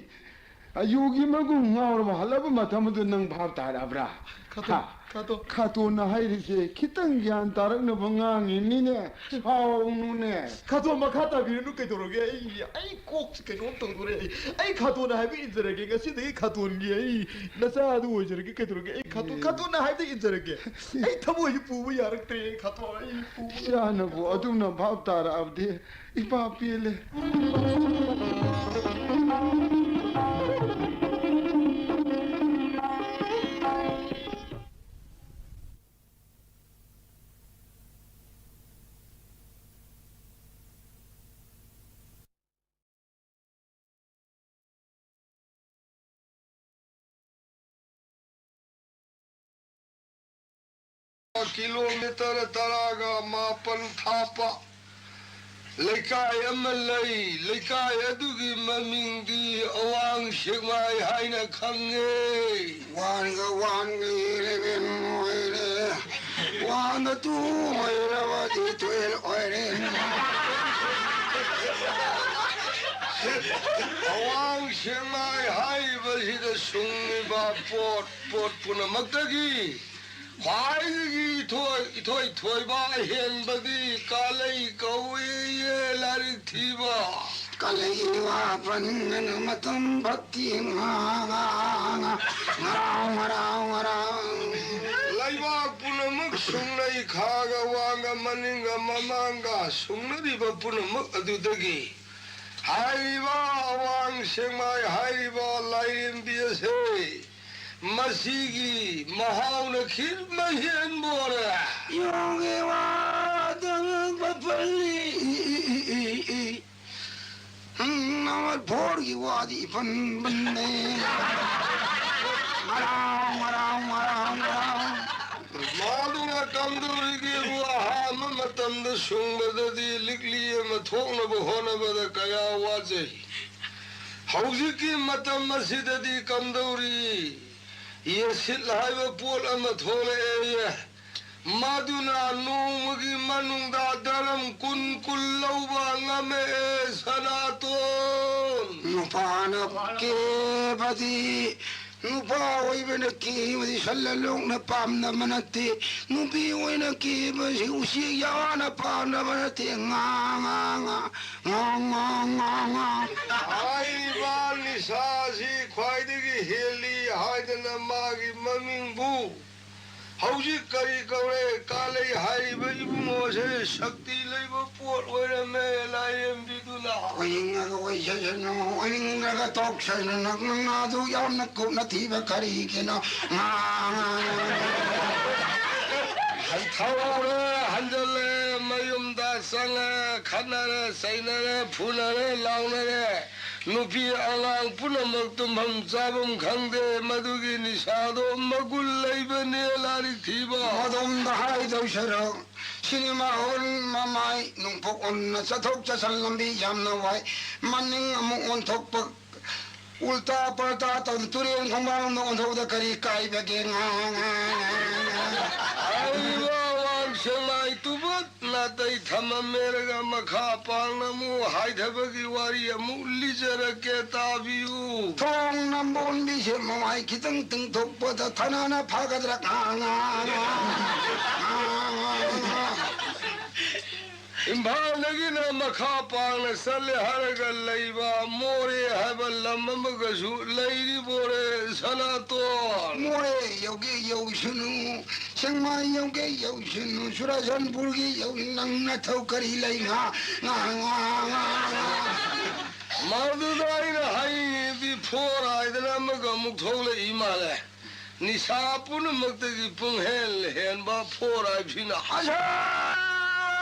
ꯑꯌꯨꯒꯤ ꯃꯒꯨꯟ ꯉꯥꯎꯔꯕ ꯍꯜꯂꯕ ꯃꯇꯝ ꯑꯗꯨ ꯅꯪ ꯚꯥꯞ ꯇꯥꯔꯕ꯭ꯔꯥ? ꯈꯥꯇꯣꯟ, ꯍꯥ? ꯈꯥꯇꯣꯟ꯫ ꯈꯥꯇꯣꯟꯅ ꯍꯥꯏꯔꯤꯁꯦ ꯈꯤꯇꯪ ꯒ꯭ꯌꯥꯟ ꯇꯥꯔꯛꯅꯕ ꯉꯥꯡꯉꯤꯅꯤꯅꯦ꯫ ꯁꯥꯎꯅꯨꯅꯦ꯫ ꯈꯥꯇꯣꯟ, ꯃꯈꯥ ꯇꯥꯕꯤꯔꯅꯨ, ꯀꯩꯗꯧꯔꯒꯦ? ꯑꯩ, ꯑꯩ ꯀꯣꯛꯁꯤ ꯀꯩꯅꯣꯝ ꯇꯧꯗꯣꯔꯦ꯫ ꯑꯩ, ꯑꯩ ꯈꯥꯇꯣꯟꯅ ꯍꯥꯏꯕ ꯏꯟꯖꯔꯒꯦ꯫ ꯉꯁꯤꯗꯒꯤ ꯈꯥꯇꯣꯟꯒꯤ ꯑꯩ ꯅꯆꯥ ꯑꯗꯨ ꯑꯣꯏꯖꯔꯒꯦ꯫ ꯀꯩꯗꯧꯔꯒꯦ? ꯑꯩ ꯈꯥꯇꯣꯟ, ꯑꯦ꯫ ꯈꯥꯇꯣꯟꯅ ꯍꯥꯏꯕꯗ ꯏꯟꯖꯔꯒꯦ꯫ ꯑꯩ ꯊꯃꯣꯏꯁꯤ ꯄꯨꯕ ꯌꯥꯔꯛꯇ꯭ꯔꯦ꯫ ꯑꯩ ꯈꯥꯇꯣꯟ, ꯑꯩ ꯄꯨꯕ ꯏꯆꯥꯅꯕꯨ ꯑꯗꯨꯝꯅ ꯚꯥꯞ ꯇꯥꯔꯛꯑꯕꯗꯤ ꯏꯄꯥ ꯄꯦꯜꯂꯦ꯫ ꯀꯤꯂꯣꯃꯤꯇꯔ ꯇꯔꯥꯒ ꯃꯥꯄꯟ ꯊꯥꯞꯄ ꯂꯩꯀꯥꯏ ꯑꯃ ꯂꯩ꯫ ꯂꯩꯀꯥꯏ ꯑꯗꯨꯒꯤ ꯃꯃꯤꯡꯗꯤ ꯑꯋꯥꯡ ꯁꯦꯛꯃꯥꯏ ꯍꯥꯏꯅ ꯈꯪꯉꯦ꯫ One ꯒ one ꯒ eleven ꯑꯣꯏꯔꯦ꯫ One ꯒ two ꯑꯣꯏꯔꯕꯗꯤ twelve ꯑꯣꯏꯔꯦ꯫ ꯑꯋꯥꯡ ꯁꯦꯛꯃꯥꯏ ꯍꯥꯏꯔꯤꯕꯁꯤꯗ ꯁꯨꯡꯉꯤꯕ ꯄꯣꯠ, ꯄꯣꯠ ꯄꯨꯝꯅꯃꯛꯇꯒꯤ ꯈ꯭ꯋꯥꯏꯗꯒꯤ ꯏꯊꯣꯏ, ꯏꯊꯣꯏ ꯊꯣꯏꯕ ꯑꯍꯦꯟꯕꯗꯤ ꯀꯥꯂꯩ ꯀꯧꯏꯌꯦ, ꯂꯥꯏꯔꯤꯛ ꯊꯤꯕ꯫ ꯀꯥꯂꯩꯒꯤ ꯋꯥ ꯄꯟꯒꯅꯨ, ꯃꯇꯝ ꯐꯠꯇꯦ꯫ ꯉꯥ, ꯉꯥ, ꯉꯥ, ꯉꯥ, ꯉꯔꯥꯎ, ꯉꯔꯥꯎ, ꯉꯔꯥꯎ꯫ ꯂꯩꯕꯥꯛ ꯄꯨꯝꯅꯃꯛ ꯁꯨꯡꯅꯩ, ꯈꯥꯒ ꯋꯥꯡꯒ ꯃꯅꯤꯡꯒ ꯃꯃꯥꯡꯒ ꯁꯨꯡꯅꯔꯤꯕ ꯄꯨꯝꯅꯃꯛ ꯑꯗꯨꯗꯒꯤ ꯍꯥꯏꯔꯤꯕ ꯑꯋꯥꯡ ꯁꯦꯛꯃꯥꯏ ꯍꯥꯏꯔꯤꯕ ꯂꯥꯏꯔꯦꯝꯕꯤ ꯑꯁꯦ ꯃꯁꯤꯒꯤ ꯃꯍꯥꯎꯅ ꯈꯤꯠꯃ ꯍꯦꯟꯕꯣꯔꯦ꯫ ꯌꯣꯡꯒꯤ ꯋꯥꯗ ꯉꯛꯄ ꯄꯜꯂꯤ꯫ ꯐꯣꯔꯒꯤ ꯋꯥꯗꯤ ꯏꯄꯟ ꯄꯟꯅꯩ꯫ ꯉꯔꯥꯎ, ꯉꯔꯥꯎ, ꯉꯔꯥꯎ, ꯉꯔꯥꯎ꯫ ꯃꯥꯗꯨꯅ ꯀꯝꯗꯧꯔꯤꯒꯦꯕꯨ ꯑꯍꯥꯟꯕ ꯃꯇꯝꯗ ꯁꯨꯡꯕꯗꯗꯤ ꯂꯤꯛꯂꯤ ꯑꯃ ꯊꯣꯛꯅꯕ ꯍꯣꯠꯅꯕꯗ ꯀꯌꯥ ꯋꯥꯖꯩ꯫ ꯍꯧꯖꯤꯛꯀꯤ ꯃꯇꯝ ꯑꯁꯤꯗꯗꯤ ꯀꯝꯗꯧꯔꯤ? ꯑꯦꯁꯤꯠ ꯍꯥꯏꯕ ꯄꯣꯠ ꯑꯃ ꯊꯣꯛꯂꯛꯑꯦꯌꯦ꯫ ꯃꯗꯨꯅ ꯅꯣꯡꯃꯒꯤ ꯃꯅꯨꯡꯗ ꯗꯔꯝ ꯀꯨꯟ ꯀꯨꯟ ꯂꯧꯕ ꯉꯝꯃꯛꯑꯦ ꯁꯅꯥꯇꯣꯟ꯫ ꯅꯨꯄꯥꯅ ꯀꯦꯕꯗꯤ, ꯅꯨꯄꯥ ꯑꯣꯏꯕꯅ ꯀꯦꯕꯗꯤ ꯁꯜꯂ ꯂꯣꯛꯅ ꯄꯥꯝꯅꯕ ꯅꯠꯇꯦ꯫ ꯅꯨꯄꯤ ꯑꯣꯏꯅ ꯀꯦꯕꯁꯤ ꯎꯆꯦꯛ ꯌꯥꯅ ꯄꯥꯝꯅꯕ ꯅꯠꯇꯦ꯫ ꯉꯥ, ꯉꯥ, ꯉꯥ, ꯉꯥ, ꯉꯥ, ꯉꯥ, ꯉꯥ꯫ ꯍꯥꯏꯔꯤꯕ ꯅꯤꯁꯥꯁꯤ ꯈ꯭ꯋꯥꯏꯗꯒꯤ ꯍꯦꯜꯂꯤ ꯍꯥꯏꯗꯅ ꯃꯥꯒꯤ ꯃꯃꯤꯡꯕꯨ ꯍꯧꯖꯤꯛ ꯀꯔꯤ ꯀꯧꯔꯦ? ꯀꯥꯂꯩ ꯍꯥꯏꯔꯤꯕ ꯏꯕꯨꯡꯉꯣꯁꯦ ꯁꯛꯇꯤ ꯂꯩꯕ ꯄꯣꯠ ꯑꯣꯏꯔꯝꯃꯦ, ꯂꯥꯏꯔꯦꯝꯕꯤꯗꯨꯅ꯫ ꯑꯣꯏꯅꯤꯡꯉꯒ ꯑꯣꯏꯖꯁꯅꯨ, ꯑꯣꯏꯅꯤꯡꯗ꯭ꯔꯒ ꯇꯣꯛꯁꯅꯨ꯫ ꯅꯪ, ꯅꯪ ꯑꯗꯨ ꯌꯥꯝꯅ ꯀꯨꯞꯅ ꯊꯤꯕ ꯀꯔꯤꯒꯤꯅꯣ? ꯉꯥ, ꯉꯥ, ꯉꯥ, ꯉꯥ꯫ ꯍꯩꯊꯧꯔꯦ, ꯍꯟꯖꯜꯂꯦ, ꯃꯌꯨꯝꯗ ꯆꯪꯉꯦ, ꯈꯠꯅꯔꯦ, ꯆꯩꯅꯔꯦ, ꯐꯨꯅꯔꯦ, ꯂꯥꯎꯅꯔꯦ꯫ ꯅꯨꯄꯤ ꯑꯉꯥꯡ ꯄꯨꯝꯅꯃꯛ ꯇꯨꯝꯐꯝ ꯆꯥꯐꯝ ꯈꯪꯗꯦ꯫ ꯃꯗꯨꯒꯤ ꯅꯤꯁꯥꯗꯣ ꯃꯒꯨꯟ ꯂꯩꯕꯅꯦ ꯂꯥꯏꯔꯤꯛ ꯊꯤꯕ꯫ ꯃꯗꯣꯝꯗ ꯍꯥꯏꯗꯧ ꯁꯔꯨꯛ, ꯁꯤꯅꯦꯃꯥ ꯍꯣꯜ ꯃꯃꯥꯏ ꯅꯣꯡꯄꯣꯛ ꯑꯣꯟꯅ ꯆꯠꯊꯣꯛ ꯆꯠꯁꯤꯟ ꯂꯝꯕꯤ ꯌꯥꯝꯅ ꯋꯥꯏ꯫ ꯃꯅꯤꯡ ꯑꯃꯨꯛ ꯑꯣꯟꯊꯣꯛꯄ, ꯎꯜꯇꯥ ꯄꯜꯇꯥ ꯇꯧꯗꯅ ꯇꯨꯔꯦꯟ ꯈꯣꯡꯕꯥꯟꯂꯣꯝꯗ ꯑꯣꯟꯊꯣꯛꯄꯗ ꯀꯔꯤ ꯀꯥꯏꯕꯒꯦ? ꯉꯥ, ꯉꯥ, ꯉꯥ, ꯉꯥ꯫ ꯑꯔꯤꯕ ꯑꯋꯥꯡ ꯁꯦꯛꯃꯥꯏ ꯇꯨꯕꯠ ꯅꯥꯇꯩ ꯊꯝꯃꯝꯃꯦꯔꯒ ꯃꯈꯥ ꯄꯥꯡꯅ ꯑꯃꯨꯛ ꯍꯥꯏꯊꯕꯒꯤ ꯋꯥꯔꯤ ꯑꯃꯨꯛ ꯂꯤꯖꯔꯛꯀꯦ, ꯇꯥꯕꯤꯌꯨ꯫ ꯊꯣꯡ ꯅꯝꯕꯣꯟꯕꯤꯁꯦ ꯃꯃꯥꯏ ꯈꯤꯇꯪ ꯇꯤꯡꯊꯣꯛꯄꯗ ꯊꯅꯥꯅ ꯐꯥꯒꯗ꯭ꯔꯥ? ꯉꯥ, ꯉꯥ, ꯉꯥ, ꯉꯥ, ꯉꯥ, ꯉꯥ꯫ ꯏꯝꯐꯥꯜꯗꯒꯤꯅ ꯃꯈꯥ ꯄꯥꯡꯅ ꯆꯠꯂꯦ ꯍꯥꯏꯔꯒ ꯂꯩꯕ ꯃꯣꯔꯦ ꯍꯥꯏꯕ ꯂꯝ ꯑꯃꯒꯁꯨ ꯂꯩꯔꯤꯕꯣꯔꯦ, ꯁꯅꯥꯇꯣꯟ? ꯃꯣꯔꯦ ꯌꯧꯒꯦ ꯌꯧꯁꯅꯨ, ꯁꯦꯛꯃꯥꯏ ꯌꯧꯒꯦ ꯌꯧꯁꯅꯨ, ꯆꯨꯔꯥꯆꯥꯟꯄꯨꯔꯒꯤ ꯌꯧ-, ꯅꯪ ꯅꯊꯧ ꯀꯔꯤ ꯂꯩ? ꯉꯥ, ꯉꯥ, ꯉꯥ, ꯉꯥ, ꯉꯥ꯫ ꯃꯗꯨꯗ ꯑꯩꯅ ꯍꯥꯏꯅꯤꯡꯉꯤꯗꯤ ꯐꯣꯔ ꯍꯥꯏꯗꯅ ꯑꯃꯒ ꯑꯃꯨꯛ ꯊꯣꯛꯂꯛꯏ ꯃꯥꯜꯂꯦ꯫ ꯅꯤꯁꯥ ꯄꯨꯝꯅꯃꯛꯇꯒꯤ ꯄꯨꯡꯍꯦꯟ ꯍꯦꯟꯕ ꯐꯣꯔ ꯍꯥꯏꯕꯁꯤꯅ ꯍꯁꯥꯏ!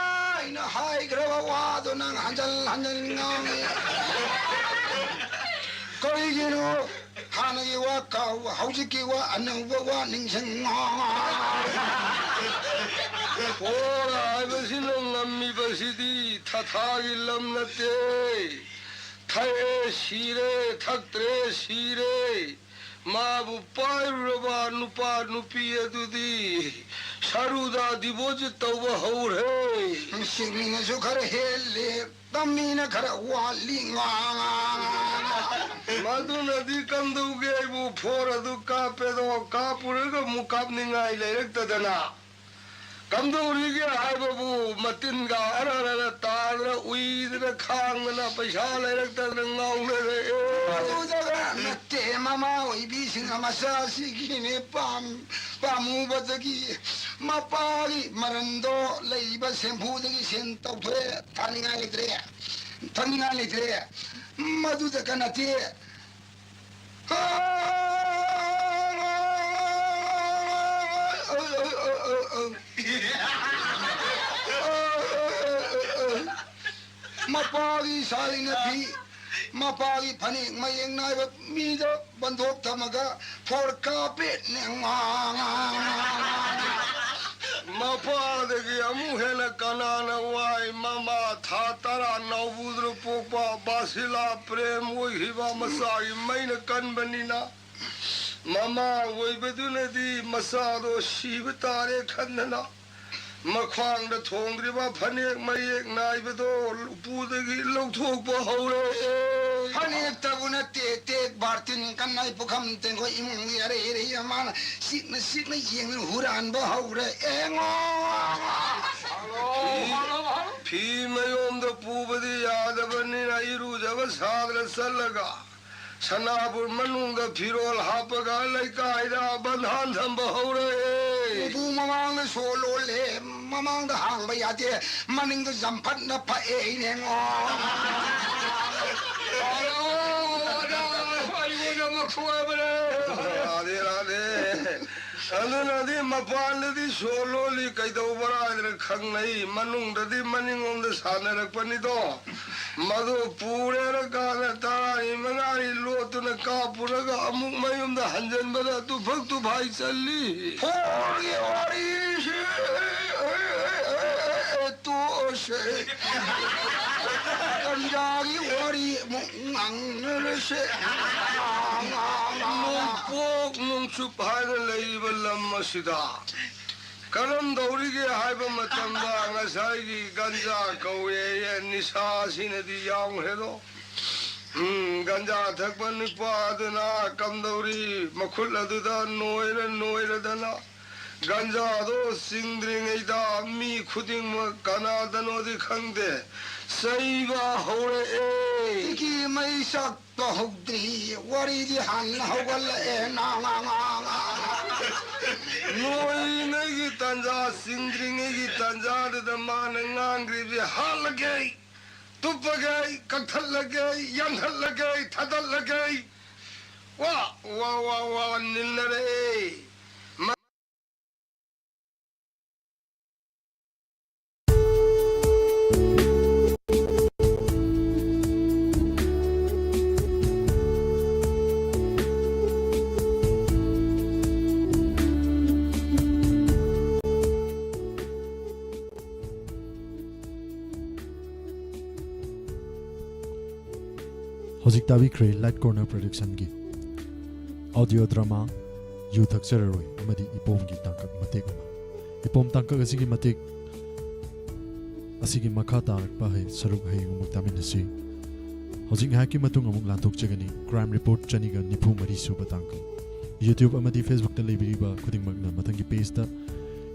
ꯍꯥꯏꯈ꯭ꯔꯕ ꯋꯥꯗꯣ ꯅꯪ ꯍꯟꯖꯟ ꯍꯟꯖꯟ ꯉꯥꯡꯉꯤ꯫ ꯀꯔꯤꯒꯤꯅꯣ? ꯍꯥꯟꯅꯒꯤ ꯋꯥ ꯀꯥꯎꯕ, ꯍꯧꯖꯤꯛꯀꯤ ꯋꯥ, ꯑꯅꯧꯕ ꯋꯥ ꯅꯤꯡꯁꯤꯡ꯫ ꯍꯣꯔ ꯍꯥꯏꯕꯁꯤꯅ ꯉꯝꯃꯤꯕꯁꯤꯗꯤ ꯊꯊꯥꯒꯤ ꯂꯝ ꯅꯠꯇꯦ꯫ ꯊꯛꯑꯦ ꯁꯤꯔꯦ, ꯊꯛꯇ꯭ꯔꯦ ꯁꯤꯔꯦ꯫ ꯃꯥꯕꯨ ꯄꯥꯏꯔꯨꯔꯕ ꯅꯨꯄꯥ ꯅꯨꯄꯤ ꯑꯗꯨꯗꯤ ꯁꯔꯨꯗ deposit ꯇꯧꯕ ꯍꯧꯔꯦ꯫ ꯁꯤꯡꯃꯤꯅꯁꯨ ꯈꯔ ꯍꯦꯜꯂꯤ, ꯇꯝꯃꯤꯅ ꯈꯔ ꯋꯥꯠꯂꯤ꯫ ꯉꯥ, ꯉꯥ, ꯉꯥ, ꯉꯥ꯫ ꯃꯗꯨꯅꯗꯤ ꯀꯝꯗꯧꯒꯦ? ꯑꯩꯕꯨ ꯐꯣꯔ ꯑꯗꯨ ꯀꯥꯞꯄꯦꯗꯣ, ꯀꯥꯞꯄꯨꯔꯒ ꯑꯃꯨꯛ ꯀꯥꯞꯅꯤꯡꯉꯥꯏ ꯂꯩꯔꯛꯇꯗꯅ꯫ ꯀꯝꯗꯧꯔꯤꯒꯦ ꯍꯥꯏꯕꯕꯨ ꯃꯇꯤꯟꯒ ꯑꯔ ꯑꯔ ꯇꯥꯗꯅ, ꯎꯏꯗꯅ, ꯈꯥꯡꯗꯅ, ꯄꯩꯁꯥ ꯂꯩꯔꯛꯇꯗꯅ ꯉꯥꯎꯅꯔꯛꯑꯦ꯫ ꯑꯗꯨꯗꯒ ꯅꯠꯇꯦ, ꯃꯃꯥ ꯑꯣꯏꯕꯤꯁꯤꯡꯅ ꯃꯆꯥꯁꯤꯒꯤꯅꯦ ꯄꯥꯝ-, ꯄꯥꯝꯃꯨꯕꯗꯒꯤ ꯃꯄꯥꯒꯤ ꯃꯔꯟꯗꯣ ꯂꯩꯕ ꯁꯦꯝꯐꯨꯗꯒꯤ ꯁꯦꯟ ꯇꯧꯊꯣꯛꯑꯦ, ꯊꯥꯅꯤꯡꯉꯥꯏ ꯂꯩꯇ꯭ꯔꯦ, ꯊꯛꯅꯤꯡꯉꯥꯏ ꯂꯩꯇ꯭ꯔꯦ꯫ ꯃꯗꯨꯗꯒ ꯅꯠꯇꯦ, ꯃꯄꯥꯒꯤ ꯁꯥꯔꯤꯅ ꯐꯤ, ꯃꯄꯥꯒꯤ ꯐꯅꯦꯛ ꯃꯌꯦꯛ ꯅꯥꯏꯕ ꯃꯤꯗ ꯕꯟꯗꯣꯛ ꯊꯝꯃꯒ ꯐꯣꯔ ꯀꯥꯞꯄꯦ꯫ ꯃꯄꯥꯗꯒꯤ ꯑꯃꯨꯛ ꯍꯦꯟꯅ ꯀꯅꯥꯅ ꯋꯥꯏ? ꯃꯃꯥ ꯊꯥ ꯇꯔꯥ ꯅꯥꯎꯕꯨꯗꯨꯅ ꯄꯣꯛꯄ ꯕꯥꯁꯤꯂꯥ ꯄ꯭ꯔꯦꯝ ꯑꯣꯏꯈꯤꯕ ꯃꯆꯥꯒꯤ ꯃꯩꯅ ꯀꯟꯕꯅꯤꯅ, ꯃꯃꯥ ꯑꯣꯏꯕꯗꯨꯅꯗꯤ ꯃꯆꯥꯗꯣ ꯁꯤꯕ ꯇꯥꯔꯦ ꯈꯟꯗꯅ, ꯃꯈ꯭ꯋꯥꯡꯗ ꯊꯣꯡꯗ꯭ꯔꯤꯕ ꯐꯅꯦꯛ ꯃꯌꯦꯛ ꯅꯥꯏꯕꯗꯣ ꯎꯄꯨꯗꯒꯤ ꯂꯧꯊꯣꯛꯄ ꯍꯧꯔꯛꯑꯦ꯫ ꯐꯅꯦꯛꯇꯕꯨ ꯅꯠꯇꯦ, ꯇꯦꯛ ꯕꯥꯔꯇꯤꯟ ꯀꯟꯅ ꯄꯨꯈꯝ ꯇꯦꯡꯀꯣꯠ ꯏꯃꯨꯡꯒꯤ ꯑꯔꯩ ꯑꯔꯩ ꯑꯃꯅ ꯁꯤꯛꯅ ꯁꯤꯛꯅ ꯌꯦꯡꯗꯨꯅ ꯍꯨꯔꯥꯟꯕ ꯍꯧꯔꯛꯑꯦ꯫ ꯉꯣ! ꯐꯤ ꯃꯌꯣꯝꯗ ꯄꯨꯕꯗꯤ ꯌꯥꯗꯕꯅꯤꯅ ꯏꯔꯨꯖꯕ ꯁꯥꯗꯅ ꯆꯠꯂꯒ ꯁꯅꯥꯕꯨꯟ ꯃꯅꯨꯡꯗ ꯐꯤꯔꯣꯜ ꯍꯥꯞꯄꯒ ꯂꯩꯀꯥꯏꯗ ꯕꯟꯙꯥꯟ ꯊꯝꯕ ꯍꯧꯔꯛꯑꯦ꯫ ꯎꯄꯨ ꯃꯃꯥꯡꯗ ꯁꯣ ꯂꯣꯜꯂꯦ, ꯃꯃꯥꯡꯗ ꯍꯥꯡꯕ ꯌꯥꯗꯦ, ꯃꯅꯤꯡꯗ ꯆꯝꯐꯠꯅ ꯐꯛꯑꯦ ꯏꯅꯦꯉꯣ꯫ ꯑꯩꯉꯣꯟꯗ ꯑꯃ ꯁꯣꯏꯕꯅꯦ꯫ ꯔꯥꯙꯦ, ꯔꯥꯙꯦ꯫ ꯑꯗꯨꯅꯗꯤ ꯃꯄꯥꯟꯗꯗꯤ ꯁꯣ ꯂꯣꯜꯂꯤ ꯀꯩꯗꯧꯕ꯭ꯔꯥ ꯍꯥꯏꯗꯅ ꯈꯪꯅꯩ, ꯃꯅꯨꯡꯗꯗꯤ ꯃꯅꯤꯡꯂꯣꯝꯗ ꯁꯥꯟꯅꯔꯛꯄꯅꯤꯗꯣ꯫ ꯃꯗꯨ ꯄꯨꯔꯦꯔꯀꯥꯟꯗ ꯇꯔꯥꯅꯤ ꯃꯉꯥꯅꯤ ꯂꯣꯠꯇꯨꯅ ꯀꯥꯞꯄꯨꯔꯒ ꯑꯃꯨꯛ ꯃꯌꯨꯝꯗ ꯍꯟꯖꯟꯕꯗ ꯇꯨꯐꯛ ꯇꯨꯐꯥꯏ ꯆꯜꯂꯤ꯫ ꯐꯣꯔꯒꯤ ꯋꯥꯔꯤꯁꯤ ꯇꯣꯛꯑꯁꯦ꯫ ꯒꯟꯖꯥꯒꯤ ꯋꯥꯔꯤ ꯑꯃꯨꯛ ꯉꯥꯡꯅꯔꯁꯦ꯫ ꯅꯣꯡꯄꯣꯛ ꯅꯣꯡꯆꯨꯞ ꯍꯥꯏꯅ ꯂꯩꯔꯤꯕ ꯂꯝ ꯑꯁꯤꯗ ꯀꯔꯝꯗꯧꯔꯤꯒꯦ ꯍꯥꯏꯕ ꯃꯇꯝꯗ ꯉꯁꯥꯏꯒꯤ ꯒꯟꯖꯥ ꯀꯧꯋꯦꯌꯦ, ꯅꯤꯁꯥ ꯑꯁꯤꯅꯗꯤ ꯌꯥꯎꯈ꯭ꯔꯦꯗꯣ꯫ ꯎꯝ, ꯒꯟꯖꯥ ꯊꯛꯄ ꯅꯨꯄꯥ ꯑꯗꯨꯅ ꯀꯝꯗꯧꯔꯤ? ꯃꯈꯨꯠ ꯑꯗꯨꯗ ꯅꯣꯏꯔ ꯅꯣꯏꯔꯗꯅ ꯒꯟꯖꯥꯗꯣ ꯆꯤꯡꯗ꯭ꯔꯤꯉꯩꯗ ꯃꯤ ꯈꯨꯗꯤꯡꯃꯛ ꯀꯅꯥꯗꯅꯣꯗꯤ ꯈꯪꯗꯦ, ꯆꯩꯕ ꯍꯧꯔꯛꯑꯦ꯫ ꯁꯤꯒꯤ ꯃꯩ ꯆꯥꯛꯄ ꯍꯧꯗ꯭ꯔꯤ, ꯋꯥꯔꯤꯗꯤ ꯍꯥꯟꯅ ꯍꯧꯒꯠꯂꯛꯑꯦ꯫ ꯉꯥ, ꯉꯥ, ꯉꯥ, ꯉꯥ, ꯉꯥ꯫ ꯅꯣꯏꯔꯤꯉꯩꯒꯤ ꯇꯥꯟꯖꯥ, ꯆꯤꯡꯗ꯭ꯔꯤꯉꯩꯒꯤ ꯇꯥꯟꯖꯥꯗꯨꯗ ꯃꯥꯅ ꯉꯥꯡꯈ꯭ꯔꯤꯕꯤ ꯍꯥꯠꯂꯒꯦ, ꯇꯨꯞꯄꯒꯦ, ꯀꯛꯊꯠꯂꯒꯦ, ꯌꯥꯟꯊꯠꯂꯒꯦ, ꯊꯥꯗꯠꯂꯒꯦ꯫ ꯋꯥ, ꯋꯥ, ꯋꯥ, ꯋꯥ, ꯅꯤꯜꯅꯔꯛꯑꯦ꯫ ꯍꯧꯖꯤꯛ ꯇꯥꯕꯤꯈ꯭ꯔꯦ Light Corner Production ꯒꯤ audio drama ꯌꯨ ꯊꯛꯆꯔꯔꯣꯏ ꯑꯃꯗꯤ ꯏꯄꯣꯝꯒꯤ ꯇꯥꯡꯀꯛ ꯃꯇꯦꯛ ꯑꯃ꯫ ꯏꯄꯣꯝ ꯇꯥꯡꯀꯛ ꯑꯁꯤꯒꯤ ꯃꯇꯦꯛ ꯑꯁꯤꯒꯤ ꯃꯈꯥ ꯇꯥꯔꯛꯄ ꯍꯩ-, ꯁꯔꯨꯛ ꯍꯌꯦꯡ ꯑꯃꯨꯛ ꯇꯥꯃꯤꯟꯅꯁꯤ꯫ ꯍꯧꯖꯤꯛ ꯉꯥꯏꯍꯥꯛꯀꯤ ꯃꯇꯨꯡ ꯑꯃꯨꯛ ꯂꯥꯟꯊꯣꯛꯆꯒꯅꯤ Crime Report ꯆꯅꯤꯒ ꯅꯤꯐꯨ ꯃꯔꯤ ꯁꯨꯕ ꯇꯥꯡꯀꯛ꯫ YouTube ꯑꯃꯗꯤ Facebook ꯇ ꯂꯩꯕꯤꯔꯤꯕ ꯈꯨꯗꯤꯡꯃꯛꯅ ꯃꯊꯪꯒꯤ page ꯇ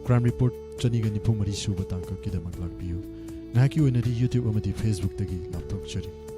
Crime Report ꯆꯅꯤꯒ ꯅꯤꯐꯨ ꯃꯔꯤ ꯁꯨꯕ ꯇꯥꯡꯀꯛꯀꯤꯗꯃꯛ ꯂꯥꯛꯄꯤꯌꯨ꯫ ꯉꯥꯏꯍꯥꯛꯀꯤ ꯑꯣꯏꯅꯗꯤ YouTube ꯑꯃꯗꯤ Facebook ꯇꯒꯤ ꯂꯥꯞꯊꯣꯛꯆꯔꯤ꯫